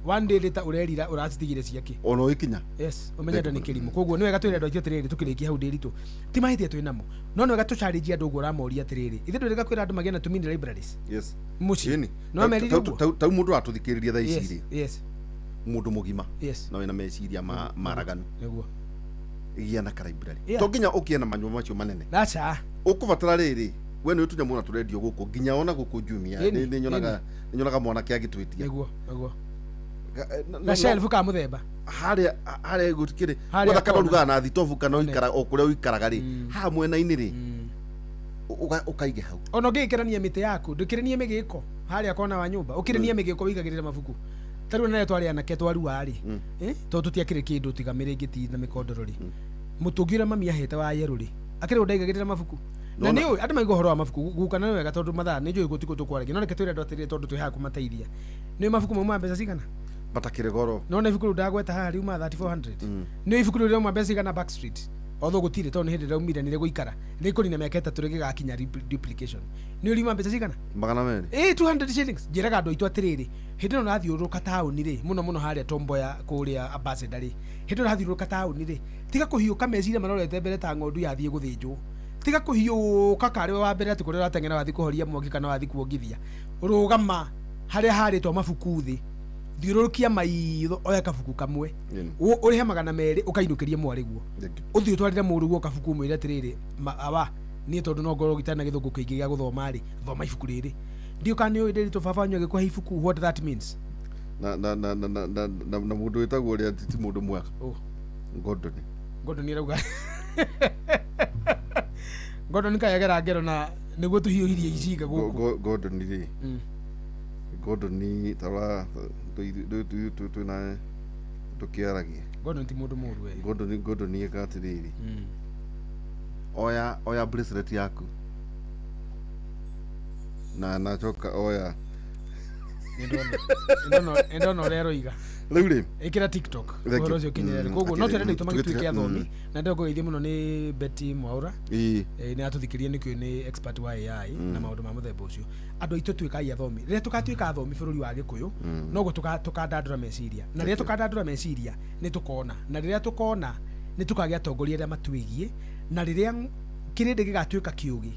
one day later ũrerira ũracitigire ciake. Ona ũgĩkinya. Yes, ũmenye nda nĩ kĩrimũ. Koguo nĩ wega twĩre andũ aitũ atĩrĩrĩ, tũkĩrĩkia hau ndĩritũ, ti mahĩtia twĩ namo, no nĩ wega tũcarĩnjie andũ ũguo ũramoria atĩrĩrĩ, ithuĩ ndwĩrĩga kwĩra andũ magĩe na tũmini libraries mũciĩ. Ĩni. No merire ũguo. Tau mũndũ atũthikĩrĩria thaa ici rĩ, mũndũ mũgima na wĩna meciria maraganu, Nĩguo. gĩa na kalibrary. Yeah. To nginya ũkĩe na manyũmba macio manene. Aca. Ũkũbatara rĩrĩ, we nĩ tũnyamũ na tũrendio gũkũ nginya ona gũkũ Jumia Ĩni, nĩ nyonaga mwanake agĩtwĩtia. Nĩguo, nĩguo. Na shelf ka mũthemba. Harĩa harĩa gũtikĩrĩ Harĩa wetha kana kona. ũrugaga na thitobu kana One. ũikara o kũrĩa ũikaraga rĩ, haha mwena-inĩ rĩ, ũkaige hau. Ona ũngĩgĩkĩrania mĩtĩ yaku, ndũkĩranie mĩgĩko harĩa kona wa nyũmba, ũkĩranie mĩgĩko wĩigagĩrĩra mabuku. Ta rĩu nayo twarĩ anake twarua rĩ, tondũ tũtiakĩrĩ kĩndũ tiga mĩrĩngĩti na mĩkondoro rĩ, mũtũngi ũrĩa mami ahete wa yerũ rĩ, akĩrĩ ũndũ ndaigagĩrĩra mabuku. Na Nona- nĩ ũĩ andũ maiga ũhoro wa mabuku guka na nĩ wega, tondũ mathaa nĩ njũĩ gũtikũ tũkwaragia, no reke twĩre andũ atĩrĩrĩ, tondũ twĩ haha kũmateithia. Nĩ ũĩ mabuku mauma mbeca cigana? Matakĩrĩ goro. Nona ibuku rĩu ndagweta haha riuma 3400. Nĩ ibuku rĩu rĩauma mbeca cigana Backstreet? Although gũtirĩ, tondũ nĩ hĩndĩ rĩraumire, nĩ rĩgũikara rĩkũnina mĩaka 3 rĩgĩgakinya duplication. Nĩ riuma mbeca cigana? 200. 200 shillings. Njĩraga andũ aitũ atĩrĩrĩ, hĩndĩ ĩno ũrathiũrũrũka taũni rĩ, mũno mũno harĩa Tomboya kũrĩa Ambassador rĩ, hĩndĩ ĩno ũrathiũrũrũka taũni rĩ, tiga kũhiũka meciria marorete mbere ta ng'ondu yathiĩ gũthĩnjwo. Tiga kũhiũka karĩ we wa mbere atĩ kũrĩa ũrateng'era wathiĩ kũhoria mwaki kana wathiĩ kuongithia. Rũgama harĩa harĩtwo mabuku thĩ, thiũrũrũkia maitho, oya kabuku kamwe, ũrĩhe 200 ũkainũkĩrie mwarĩguo, ũthiĩ ũtwarĩre mũrũguo kabuku, ũmwĩre atĩrĩrĩ, awa niĩ tondũ no ngorwo gĩtarĩ na gĩthũngũ kĩingĩ gĩa gũthoma rĩ, thoma ibuku rĩrĩ. Ndiũ kana nĩ ũĩ ndĩritũ baba wanyu agĩkũhe ibuku, what that means. Na na na na na na na na mũndũ wĩtagwo ũrĩa ti mũndũ mwega. Oh. Gordon. Gordon arauga Gordon kayagera ngero na nĩguo tũhiũhirie icinga gũkũ. Gordon rĩ, Gordon tarora twĩna tũkĩaragia. Gordon ti mũndũ mũũru we. Gordon eka atĩrĩrĩ, oya bracelet yaku na coka oya. Nĩ ndona ũrĩa aroiga. Rĩu rĩ, ĩkĩra TikTok Thank you. ũhoro ũcio ũkinyĩre rĩ. Koguo no twĩre andũ aitũ magĩtuĩke athomi, na ndĩrongũgeithio mũno nĩ Betty Mwaura. Nĩ atũthikĩria, nĩkĩo nĩ expert wa AI na maũndũ ma mũthemba ũcio. Andũ aitũ, tuĩkai athomi. Rĩrĩa tũgatuĩka athomi bũrũri wa Gĩkũyũ, noguo tũkandandũra meciria, na rĩrĩa tũkandandũra meciria nĩ tũkona, na rĩrĩa tũkona nĩ tũkagĩa atongoria arĩa matwĩgiĩ, na rĩrĩa kĩrĩndĩ gĩgatuĩka kĩũgĩ,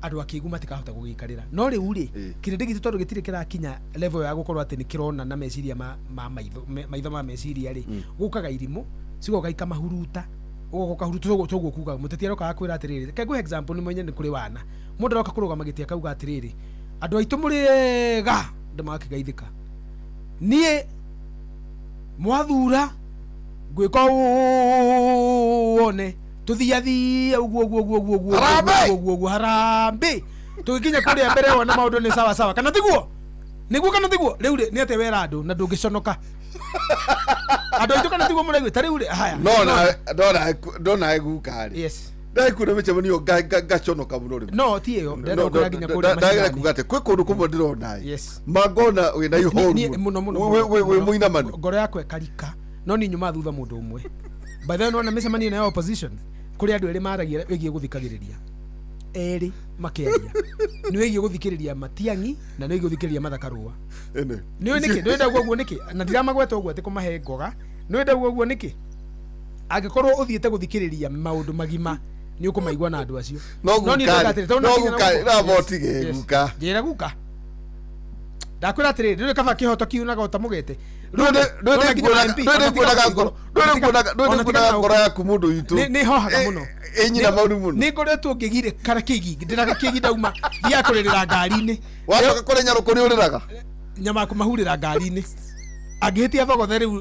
andũ akĩgu matikahota gũgĩikarĩra. No rĩu rĩ, kĩrĩndĩ gitũ tondũ gĩtirĩ kĩrakinya level ya gũkorwo atĩ nĩ kĩrona na meciria ma maitho, maitho ma meciria rĩ, gũkaga irimũ cigoka ikamahuruta, ũgoka ũkahuruta. Toguo kuga mũteti aroka akwĩra atĩrĩrĩ, reke ngũhe example, nĩ mwenye nĩ kũrĩ wana mũndũ aroka kũrũgama gĩtĩ akauga atĩrĩrĩ, andũ aitũ mũrĩega, andũ magakĩgeithĩka, niĩ mwathura ngwĩka ũũ wone. Tuthiathie ũguo ũguo ũguo ũguo ũguo. Harambee! Ũguo ũguo ũguo harambee. Tũgĩkinya kũrĩa mbere wona maũndũ nĩ sawa sawa, kana tiguo? Nĩguo kana tiguo? Rĩu rĩ, nĩ atĩa wera andũ na ndũngĩconoka andũ aitũ, kana tiguo mũraigua? Ta rĩu rĩ, haya. Ndona guka rĩ, ndaikuona mĩcemanio ngaconoka mũno rĩmwe. No ti ĩyo ndĩrenda gũkĩra nginya kũrĩa Ndagera macinani. kuga atĩ kwĩ kũndũ kũmwe ndĩrona ĩ mangona wĩna ihoru Mũno mũno. Wĩ Mũno. mũinamanu. Ngoro yakwa ĩkarika, no niĩ nyumaga thutha mũndũ ũmwe. By the way, nĩwona mĩcemanio ĩno ya opposition, kũrĩ andũ erĩ maragia wĩgiĩ gũthikagĩrĩria, erĩ makĩaria nĩ wĩgiĩ gũthikĩrĩria Matiang'i na nĩ wĩgiĩ gũthikĩrĩria Martha Karũa. Ĩnĩ. Nĩ ũĩ nĩkĩ? Nĩ ndauga ũguo nĩkĩ? Na ndiramagweta ũguo atĩ kũmahe ngoga. Nĩ ndauga ũguo nĩkĩ? Angĩkorwo ũthiĩte gũthikĩrĩria maũndũ magima, nĩ ũkũmaigua na andũ acio. No niĩ guka ndauga atĩrĩ, tondũ no nakinya na guka gũkũ. no Yes, botige yes. guka. Njĩra guka, ndakwĩra atĩrĩrĩ, ndũrĩ kaba kĩhoto kiunaga ũta mũgete. Ndwĩrĩ ngoro yaku mũndũ witũ. Nĩ hohaga mũno. Ĩ nyina maru mũno. Nĩ ngoretwo ngĩgirĩka na kĩgi, ndĩraga kĩgi, ndauma thiaga kũrĩrĩra ngari-inĩ. Wacoka kũrĩ nyarũkũ nĩ ũrĩraga. Nyama kũmahurĩra ngari-inĩ angĩhĩtia thogothe rĩu,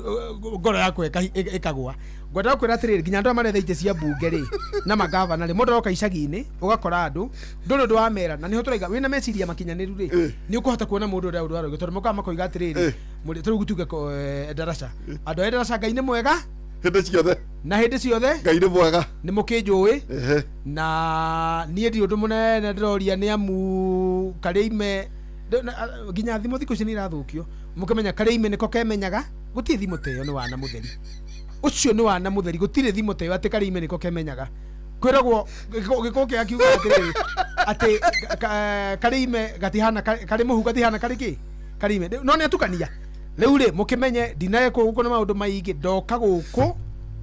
ngoro yakwa ĩkagũa. Ngwenda gũkwĩra atĩrĩrĩ, nginya andũ aya maretha itĩ cia mbunge rĩ na magavana rĩ, mũndũ aroka icagi-inĩ ũgakora andũ ndũrĩ ũndũ wa mera, na nĩho tũraiga wĩna meciria makinyanĩru rĩ, nĩ ũkũhota kuona mũndũ ũrĩa ũndũ aroiga, tondũ mokaga makoiga atĩrĩrĩ, tarĩu tuge ndaraca, andũ a ndaraca, Ngai nĩ mwega hĩndĩ ciothe. Na hĩndĩ ciothe. Ngai nĩ mwega. Nĩ mũkĩnjũĩ. Na niĩ ndirĩ ũndũ mũnene ndĩroria, nĩ amu karĩa ime nginya thimũ thikũ ici nĩ irathũkio, mũkĩmenya karĩa ime nĩko kemenyaga. Gũtirĩ thimũ ta ĩyo, nĩ wana mũtheri ũcio, nĩ wana mũtheri. Gũtirĩ thimũ ta ĩyo atĩ karĩa ime nĩko kemenyaga. Kwĩragwo gĩkũ kĩa kiuga atĩrĩrĩ, atĩ karĩ ime gatihana karĩ mũhu gatihana karĩ kĩ karĩ ime. No nĩ atukania rĩu rĩ, mũkĩmenye ndinekwo gũkũ nĩ maũndũ maingĩ, ndoka gũkũ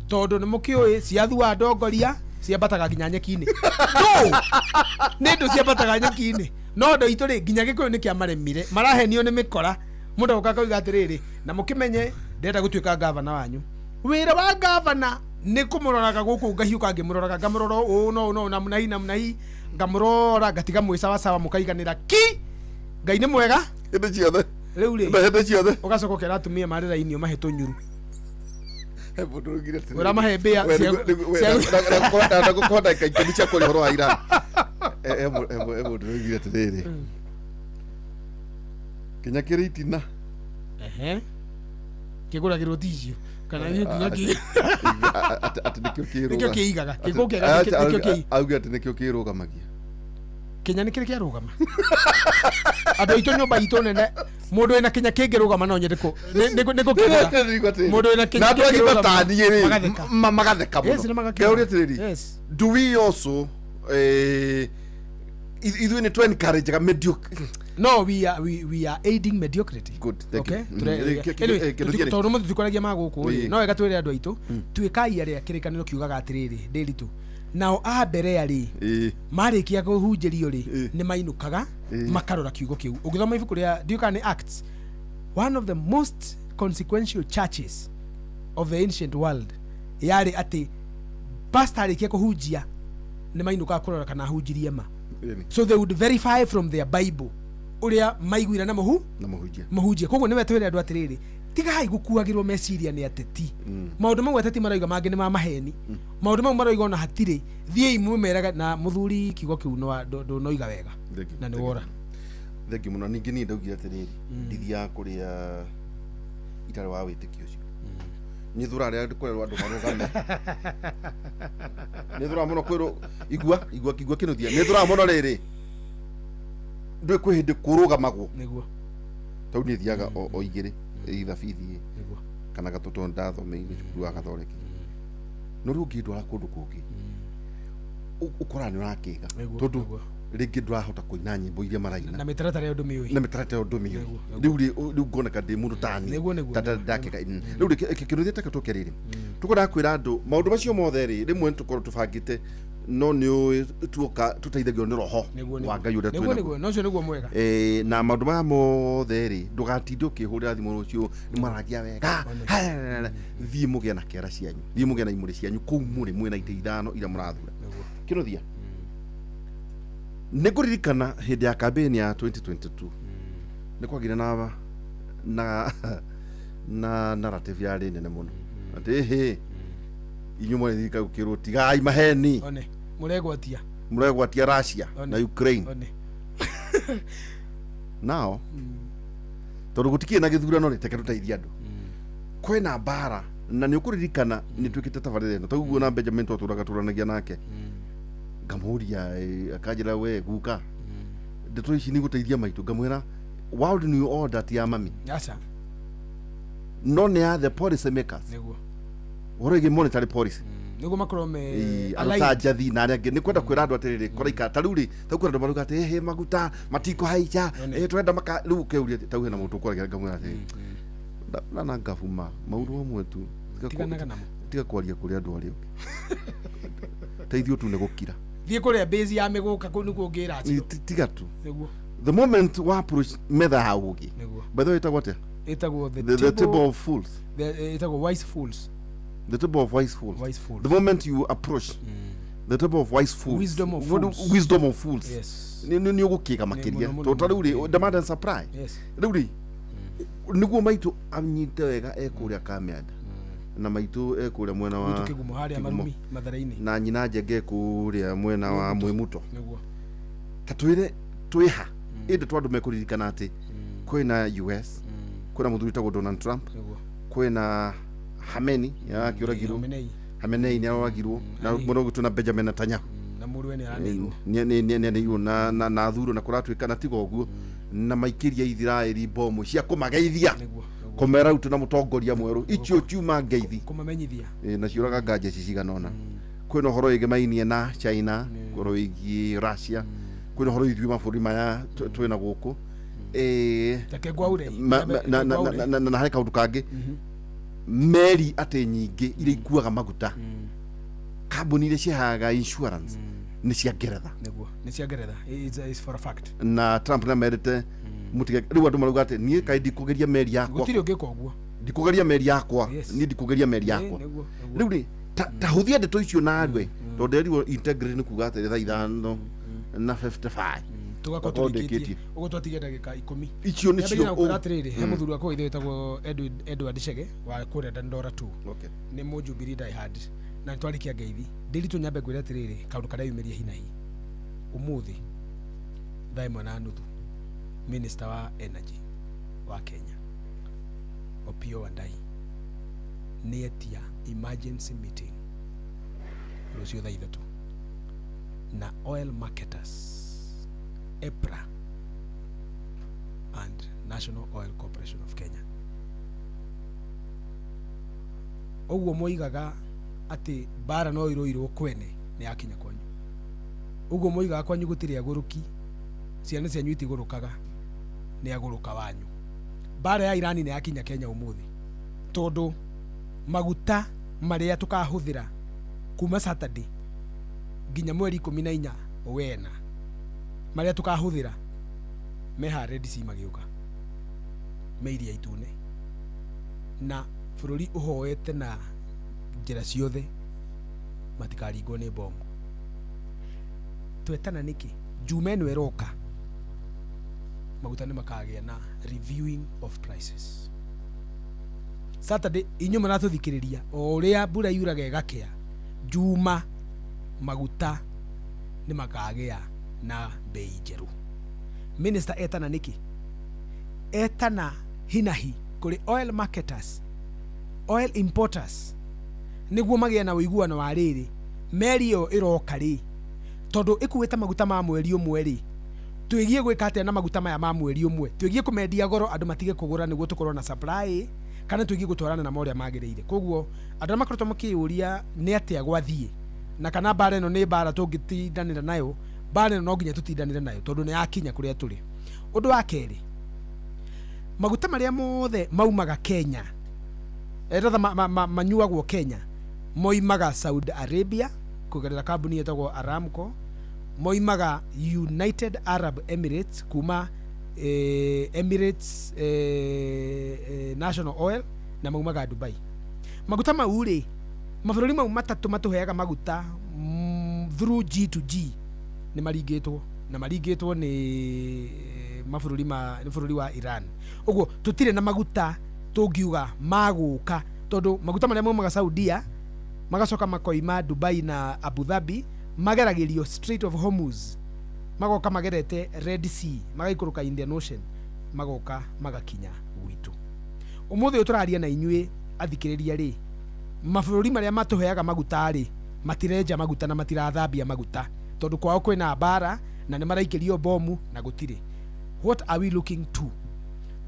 tondũ nĩ mũkĩũĩ ciathua ndongoria ciambataga nginya nyeki-inĩ. Ndũ nĩ ndũ ciambataga nyeki-inĩ, no andũ aitũ rĩ, nginya Gĩkũyũ nĩ kĩamaremire, marahenio nĩ mĩkora. Mũndũ agoka akauga atĩrĩrĩ, na mũkĩmenye ndĩrenda gũtuĩka gavana wanyu. Wĩra wa gavana nĩ kũmũroraga gũkũ, ngahiũka ngĩmũroraga, ngamũrora ũũ no ũũ no ũũ, namna hii namna hii, ngamũrora ngatiga mwĩ sawasawa, mũkaiganĩra ki. Ngai nĩ mwega hĩndĩ ciothe. Rĩu rĩ, na hĩndĩ ciothe. Ũgacoka ũkera atumia marĩ raini ũmahe tũnyuru. He mũndũ ũrugire atĩrĩrĩ. Ũramahe mbĩa We, na gũkorwo ndagĩka 10 cia kwaria ũhoro wa Iran. He mũndũ ũrugire atĩrĩrĩ, kinya kĩrĩ itina. Ehe, kĩgũragĩrwo tissue kana nginya kĩ Atĩ nĩkĩo kĩrũga. Nĩkĩo kĩigaga. Gĩkũ kĩega nĩkĩo Auge atĩ nĩkĩo kĩrũgamagia. Kĩnya nĩ kĩrĩ kĩarũgama andũ aitũ nyũmba itũ nene. Mũndũ wĩna kĩnya kĩngĩrũgama, no nyende nĩ gũkĩgũra. Mũndũ wĩna kĩnya Na andũ agima kĩngĩrũgama, taniĩ rĩ, magatheka. Magatheka Yes, mũno. nĩ magakena. Ngauria atĩrĩrĩ, do we also ithuĩ nĩ tũ encourage mediocre? No, we are aiding mediocrity. Good, thank Okay? you. Anyway, Kĩndũ kĩrĩ. tondũ mũthĩ tũkwaragia ma gũkũ rĩ, no wega twĩre andũ aitũ, tuĩkai arĩa kĩrĩkanĩro kiugaga atĩrĩrĩ, ndĩritũ nao a mbere rĩ, marĩkia kũhunjĩrio rĩ, nĩ mainũkaga makarora kiugo kĩu. Ũngĩthoma ibuku rĩa, ndiũĩ kana nĩ Acts, one of the most consequential churches of the ancient world yarĩ atĩ pastor arĩkia kũhunjia nĩ mainũkaga kũrora kana ahunjirie ma. So they would verify from their Bible ũrĩa maiguire na mũhu Na mũhunjia. Mũhunjia. Koguo nĩwe twĩre andũ atĩrĩrĩ, tigai gũkuagĩrwo meciria nĩ ateti. Maũndũ mau ateti maroiga mangĩ nĩ ma maheni, maũndũ mau maroiga ona hatirĩ. Thiĩi mwĩmeraga na mũthuri kiugo kĩu ndũnoiga wega. Thank you, Na nĩ thank you. wora. Thank you mũno. Ningĩ niĩ ndaugire atĩrĩrĩ, ndithiaga kũrĩa itarĩ wa wĩtĩkio ũcio. Nĩ thũraga rĩrĩa kũrerwo andũ marũgame, nĩ thũraga mũno kwĩrwo igua igua igua kĩnuthia. Nĩ thũraga mũno rĩrĩ, ndũĩ kwĩ hĩndĩ kũrũgamagwo. Tau niĩ thiaga o igĩrĩ either bithi kana gatũ, tondũ ndathomeire cukuru wa Gathoreki. No rĩu ũngĩndwara kũndũ kũngĩ, ũkoraga nĩ ũrakĩga, tondũ rĩngĩ ndũrahota kũina nyĩmbo iria maraina. Na mĩtaratara ĩyo ndũmĩũĩ. Na mĩtaratara ĩyo ndũmĩũĩ. Nĩguo. Rĩu rĩ, rĩu ngoneka ndĩ mũndũ tani Nĩguo, ndakĩga. Rĩu rĩ, kĩndũ take tũke rĩrĩ, tũkwendaga kwĩra andũ maũndũ macio mothe rĩ, rĩmwe nĩ tũkorwo tũbangĩte, no nĩ ũĩ tuoka tũteithagio nĩ roho wa Ngai ũrĩa twĩnaguo. Nĩguo, na ũcio nĩguo mwega. Na maũndũ maya mothe rĩ, ndũgatinde ũkĩhũrĩra thimũ rũciũ nĩ maragia wega. Thiĩ mũgĩe na kĩara cianyu, thiĩ mũgĩe na imũrĩ cianyu kũu mũrĩ mwĩna itĩ 5 iria mũrathura. Kĩnuthia, nĩ ngũririkana hĩndĩ ya campaign ya 2022 nĩ kwagire na narrative yarĩ nene mũno atĩ hĩ Inyuĩ mwene thirikari gũkĩrwo tigai maheni. One mũregwatia. Mũregwatia Russia One. na Ukraine. One. Nao tondũ gũtikĩrĩ na gĩthurano rĩ, teke tũteithie andũ. Kwĩna mbara na nĩ ũkũririkana nĩ twĩkĩte tabarĩra ĩno taguo na Benjamin twatũraga tũranagia nake, ngamũria akanjĩra we guka, ndeto ici nĩ gũteithia maitũ. Ngamwĩra world new order ti ya mami, aca, no nĩ ya the policy makers, nĩguo, ũhoro wĩgiĩ monetary policy. Nĩguo makorwo me Ĩĩ, andũ aligned. ta njathi na arĩa angĩ nĩ kwenda kwĩra andũ atĩrĩrĩ kũraika ta rĩu rĩ, ta kwĩra andũ marauga atĩ "Ĩhĩ, maguta matikũhaica, ĩhĩ, twenda maka rĩu ũkeuria ta hena mũndũ ũkwaragia." Ngamwĩra atĩrĩrĩ, na ngabuma maũndũ amwe tu. Tiganaga namo. Tiga kwaria kũrĩ andũ arĩa ũngĩ, teithio tu nĩ gũkira. Thiĩ kũrĩa base ya mĩgũka kũu nĩguo ũngĩra Ĩ, tiga tu. Nĩguo. The moment wa approach metha ya ũgĩ. Nĩguo. By the way, ĩtagwo atĩa? Ĩtagwo the The table of fools. Ĩtagwo wise fools. The table of wise fools. Wise fools. The moment you approach the table of wise fools, Wisdom of fools. Wisdom of fools. Yes. Nĩ ũgũkĩga makĩria, mũno, mũno, tondũ ta rĩu rĩ, mũno. demand and supply. Rĩu rĩ, nĩguo maitũ anyite wega ekũrĩa Kamianda na maitũ ekũrĩa mwena wa Gwitũ Kĩgumo harĩa Kĩgumo. Marumi Mathare-inĩ. Na nyina Njenge kũrĩa mwena wa Mwĩmuto. Nĩguo. Ta twĩre twĩha ĩndĩ tũ andũ mekũririkana atĩ kwĩna US, kwĩna mũthuri wĩtagwo Donald Trump, Nĩguo. kwĩna Hameni akĩũragirwo. Khamenei. Hamenei nĩ aroragirwo na mũno gwitũ na Benjamin Netanyahu. Na mũrũwe nĩ araneirwo. Nĩ na thuro na kũratuĩka na tiga ũguo na maikĩria Ithiraeli bomu cia kũmageithia, Nĩguo, nĩguo. kũmera rĩu twĩna mũtongoria mwerũ, icio ciuma ngeithi. Kũmamenyithia. Ĩ, na ciũraga nganja ici cigana ũna. Kwĩna ũhoro wĩgemainie na China, ũhoro wĩgiĩ Russia, kwĩna ũhoro ithuĩ mabũrũri maya twĩna gũkũ. Ĩ, Reke ngwaure. na harĩ kaũndũ kangĩ, meri atĩ nyingĩ iria ikuaga maguta, kambuni iria ciheaga insurance nĩ cia Ngeretha. Nĩguo, nĩ cia Ngeretha. It's for a fact. Na Trump nĩ merĩte mũtige. Rĩu andũ marauga atĩ niĩ kaĩ ndikũgeria meri yakwa. Gũtirĩ ũngĩka ũguo. Ndikũgeria meri yakwa. Niĩ ndikũgeria meri yakwa. Nĩguo, nĩguo. Rĩu rĩ, ta hũthia ndeto icio narue, tondũ nderirwo integrity nĩ kuga atĩrĩ thaa 5:55 Tũgakorwo Tũgakorwo tũrĩkĩtie. ndĩkĩtie. Ũguo twatigia ndagĩka 10. Icio Nĩambĩrĩria na nĩcio. gũkwĩra atĩrĩrĩ, he mũthuri wakwa ithe wĩtagwo Edward Chege wa kũrĩa Dandora 2. Okay. Nĩ mũjubilee die hard na nĩ twarĩkia ngeithi ndĩritũ. Nyambe ngwĩre atĩrĩrĩ, kaũndũ karĩa yumĩria hinahi ũmũthĩ thaa 1:30, minister wa energy wa Kenya Opiyo Wandayi nĩ etia emergency meeting rũciũ thaa 3 na oil marketers, EPRA and National Oil Corporation of Kenya. Ũguo moigaga atĩ mbara no irũirwo kwene nĩ yakinya kwanyu. Ũguo moigaga kwanyu gũtirĩ agũrũki, ciana cianyu itigũrũkaga, nĩ agũrũka wanyu. Mbara ya Irani nĩ yakinya Kenya ũmũthĩ, tondũ maguta marĩa tũkahũthĩra kuma Saturday nginya mweri 14 wena, marĩa tũkahũthĩra me haha Red Sea magĩũka me Iria Itune, na bũrũri ũhoete na njĩra ciothe matikaringwo nĩ bomu. Twetana nĩkĩ? Juma ĩno ĩroka maguta nĩ makagĩa na reviewing of prices. Saturday inyuĩ mũratũthikĩrĩria, o ũrĩa mbura yuraga ĩgakĩa, Juma maguta nĩ makagĩa na bei njerũ. Minister etana nĩkĩ? Etana hinahi kũrĩ oil marketers, oil importers, nĩguo magĩe na ũiguano wa rĩrĩ, meri ĩyo ĩroka rĩ, tondũ ĩkuĩte maguta ma mweri ũmwe rĩ, twĩgie gwĩka atĩa na maguta maya ma mweri ũmwe? Twĩgie kũmendia goro andũ matige kũgũra nĩguo tũkorwo na supply, kana twĩgie gũtwarana na ũrĩa magĩrĩire? Koguo andũ arĩa makoretwo makĩyũria nĩ atĩa gwathiĩ na kana mbara ĩno nĩ mbara tũngĩtindanĩra nayo, mbara ĩno no nginya tũtindanĩre nayo tondũ nĩ yakinya kũrĩa tũrĩ. Ũndũ wa kerĩ, maguta marĩa mothe maumaga Kenya, rather manyuagwo Kenya, moimaga Saudi Arabia kũgerera kambuni ĩtagwo Aramco, moimaga United Arab Emirates kuma Emirates National Oil, na maumaga Dubai. Maguta mau rĩ, mabũrũri mau matatũ matũheaga maguta through G to G nĩ maringĩtwo, na maringĩtwo nĩ mabũrũri ma nĩ bũrũri wa Iran. Ũguo tũtirĩ na maguta tũngiuga magũka, tondũ maguta marĩa maumaga Saudia Magacoka makoima Dubai na Abu Dhabi, mageragĩrio Strait of Hormuz, magoka magerete Red Sea, magaikũrũka Indian Ocean, magoka magakinya gwitũ. Ũmũthĩ ũyũ tũraria na inyuĩ athikĩrĩria rĩ, mabũrũri marĩa matũheaga maguta rĩ, matirenja maguta na matirathambia maguta tondũ kwao kwĩna mbara na nĩ maraikĩrio bomu na gũtirĩ. What are we looking to?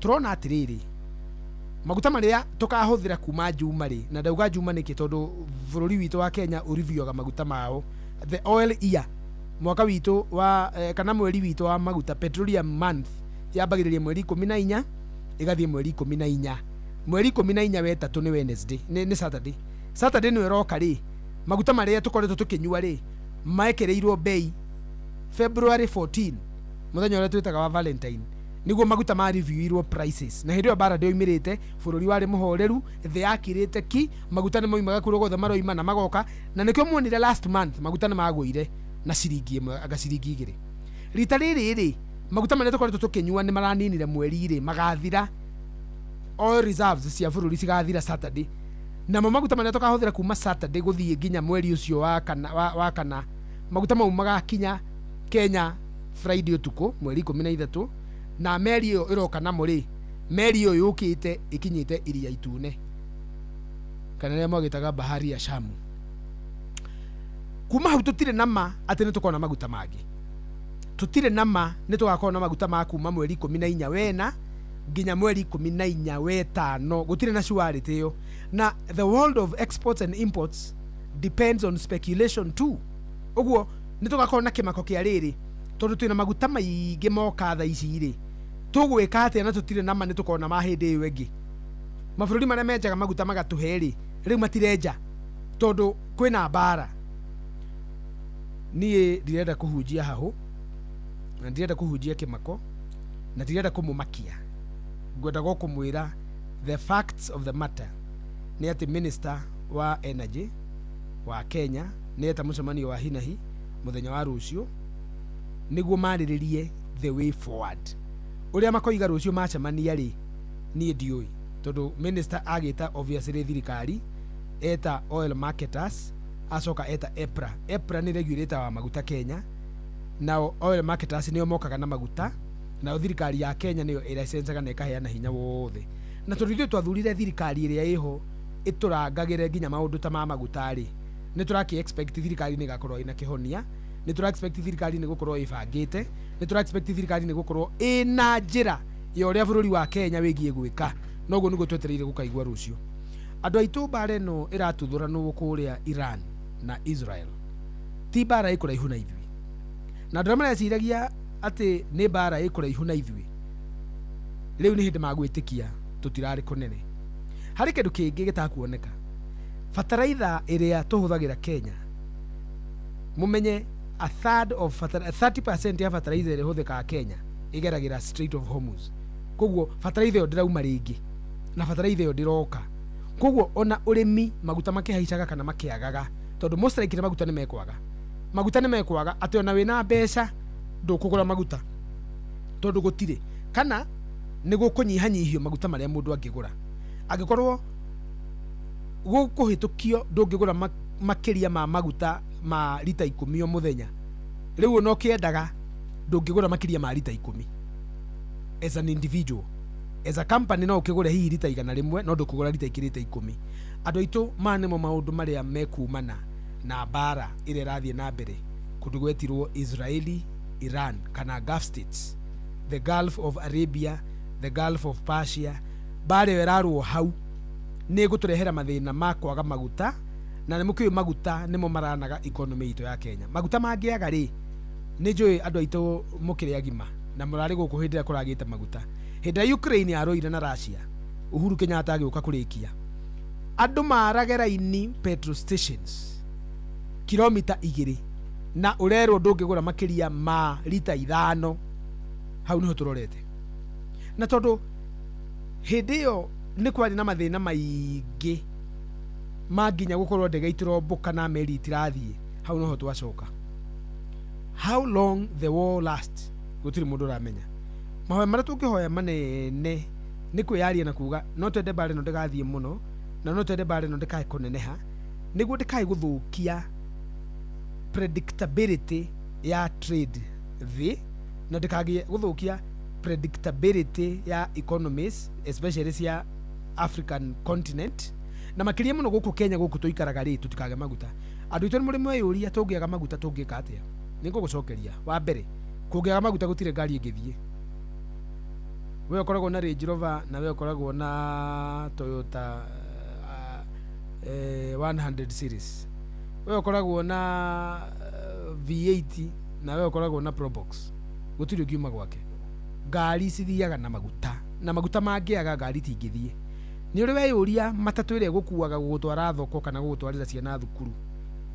Tũrona atĩrĩrĩ, maguta marĩa tũkahũthĩra kuma Juma rĩ, na ndauga Juma nĩkĩ? Tondũ bũrũri witũ wa Kenya ũrivioga maguta mao the oil year, mwaka witũ wa kana mweri witũ wa maguta, petroleum month, yambagĩrĩria mweri 14 ĩgathiĩ mweri 14. Mweri 14 wetatũ nĩ Wednesday, nĩ Saturday. Saturday nĩyo ĩroka rĩ, maguta marĩa tũkoretwo tũkĩnyua rĩ, mekĩrĩirwo bei February 14, mũthenya ũrĩa twĩtaga wa Valentine, nĩguo maguta ma reviewirwo prices. Na hĩndĩ ĩyo mbara ndĩoimĩrĩte, bũrũri warĩ mũhoreru, thĩ yakirĩte ki, maguta nĩ moimaga kũrĩa guothe maroima na magoka. Na nĩkĩo muonire last month maguta nĩ magũire na ciringi 1 anga ciringi 2. Rita rĩrĩ rĩ, maguta marĩa tũkoretwo tũkĩnyua nĩ maraninire mweri rĩ, magathira. Oil reserves cia bũrũri cigathira Saturday, namo maguta marĩa tũkahũthĩra kuma Saturday gũthiĩ nginya mweri ũcio wa kana, wa kana, maguta mau magakinya Kenya Friday ũtukũ mweri 13. Na meri ĩyo ĩroka namo rĩ, meri ĩyo yũkĩte ĩkinyĩte Iria Itune, kana rĩrĩa mwagĩtaga Bahari ya Shamu. Kuma hau tũtirĩ na ma atĩ nĩ tũkona maguta mangĩ. Tũtirĩ na ma nĩ tũgakorwo na maguta ma kuma mweri 14 wena nginya mweri 14 wetano. Gũtirĩ na surety ĩyo. Na the world of exports and imports depends on speculation too. Ũguo nĩ tũgakorwo na kĩmako kĩa rĩrĩ, tondũ twĩna maguta maingĩ moka thaa ici rĩ, tũgwĩka atĩa? Na tũtirĩ na ma nĩ tũkona ma hĩndĩ ĩyo ĩngĩ. Mabũrũri marĩa menjaga maguta magatũhe rĩ, rĩu matirenja tondũ kwĩna mbara. Niĩ ndirenda kũhunjia hahũ, na ndirenda kũhunjia kĩmako, na ndirenda kũmũmakia. Ngwendaga o kũmwĩra the facts of the matter nĩ atĩ minister wa energy wa Kenya nĩ eta mũcemanio wa hinahi mũthenya wa rũciũ nĩguo marĩrĩrie the way forward. Ũrĩa makoiga rũciũ macemania rĩ, niĩ ndiũĩ, tondũ minister agĩta obviously thirikari, eta oil marketers, acoka eta EPRA. EPRA nĩ regulator wa maguta Kenya, nao oil marketers nĩo mokaga na maguta, nao thirikari ya Kenya nĩyo ĩlicensaga na ĩkaheana hinya wothe. Na tondũ ithuĩ twathurire thirikari ĩrĩa ĩho ĩtũrangagĩre nginya maũndũ ta ma maguta rĩ, nĩ tũraki expect thirikari nĩ ĩgakorwo ĩna kĩhonia, nĩ tũra expect thirikari nĩ gũkorwo ĩbangĩte, nĩ tũra expect thirikari nĩ gũkorwo ĩna njĩra ya ũrĩa bũrũri wa Kenya wĩgiĩ gwĩka. Noguo nĩguo twetereire gũkaigua rũciũ. Andũ aitũ, mbara ĩno ĩratuthũranwo kũrĩa Iran na Israel ti mbara ĩ kũraihu na ithuĩ. Na andũ arĩa mareciragia atĩ nĩ mbara ĩ kũraihu na ithuĩ, rĩu nĩ hĩndĩ magwĩtĩkia tũtirarĩ kũnene. Harĩ kĩndũ kĩngĩ gĩtakuoneka, bataraitha ĩrĩa tũhũthagĩra Kenya. Mũmenye a third of 30% ya bataraitha ĩrĩa ĩhũthĩkaga Kenya ĩgeragĩra Strait of Hormuz. Koguo bataraitha ĩyo ndĩrauma rĩngĩ, na bataraitha ĩyo ndĩroka. Koguo ona ũrĩmi, maguta makĩhaicaga kana makĩagaga, tondũ most likely maguta nĩ mekwaga, maguta nĩ mekwaga, atĩ ona wĩna mbeca ndũkũgũra maguta tondũ gũtirĩ, kana nĩ gũkũnyihanyihio maguta marĩa mũndũ angĩgũra. Angĩkorwo gũkũhĩtũkio ndũngĩgũra makĩria ma maguta ma rita 10 o mũthenya, rĩu ona ũkĩendaga ndũngĩgũra makĩria ma rita 10 as an individual. As a company no ũkĩgũre hihi rita 100, no ndũkũgũra rita ikĩrĩte 10. Andũ aitũ, maya nĩmo maũndũ marĩa mekumana na mbara ĩrĩa ĩrathiĩ na mbere kũndũ gwetirwo Israeli, Iran kana Gulf States, the Gulf of Arabia, the Gulf of Persia. Mbara ĩyo ĩrarũo hau nĩ ĩgũtũrehera mathĩna ma kwaga maguta, na nĩ mũkĩũĩ maguta nĩmo maranaga economy itũ ya Kenya. Maguta mangĩaga rĩ, nĩ njũĩ andũ aitũ mũkĩrĩ agima na mũrarĩ gũkũ hĩndĩ ĩrĩa kũragĩte maguta. Hĩndĩ ĩrĩa Ukraine yarũire na Russia, Uhuru Kenyatta agĩũka kũrĩkia, andũ marage raini petrol stations kilomita 2, na ũrerwo ndũngĩgũra makĩria ma rita 5. Hau nĩho tũrorete. Na tondũ hĩndĩ ĩyo nĩ kwarĩ na mathĩna maingĩ ma nginya gũkorwo ndege itirombũka na meri itirathiĩ, hau noho twacoka. How long the war last, gũtirĩ mũndũ ũramenya. Mahoya marĩa tũngĩhoya manene nĩ kwĩyaria na kuga no twende mbara ĩno ndĩgathiĩ mũno, na no twende mbara ĩno ndĩkae kũneneha. Nĩguo ndĩkae gũthũkia predictability ya trade thĩ na ndĩkagĩe gũthũkia predictability ya economies, especially cia African continent, na makĩria mũno gũkũ Kenya, gũkũ tũikaraga rĩ, tũtikage maguta. Andũ aitũ nĩ mũrĩ mweyũria, tũngĩaga maguta tũngĩka atĩa? Nĩ ngũgũcokeria. Wa mbere, kũngĩaga maguta gũtirĩ ngari ĩngĩthiĩ. We ũkoragwo na Range Rover na we ũkoragwo na Toyota 100 series, we ũkoragwo na V8 na we ũkoragwo na Probox, gũtirĩ ũngiuma gwake. Ngari cithiaga na maguta, na maguta mangĩaga ngari itingĩthiĩ. Nĩ ũrĩ weyũria, matatũ ĩrĩa ĩgũkuaga gũgũtwara thoko kana gũgũtwarĩra ciana thukuru,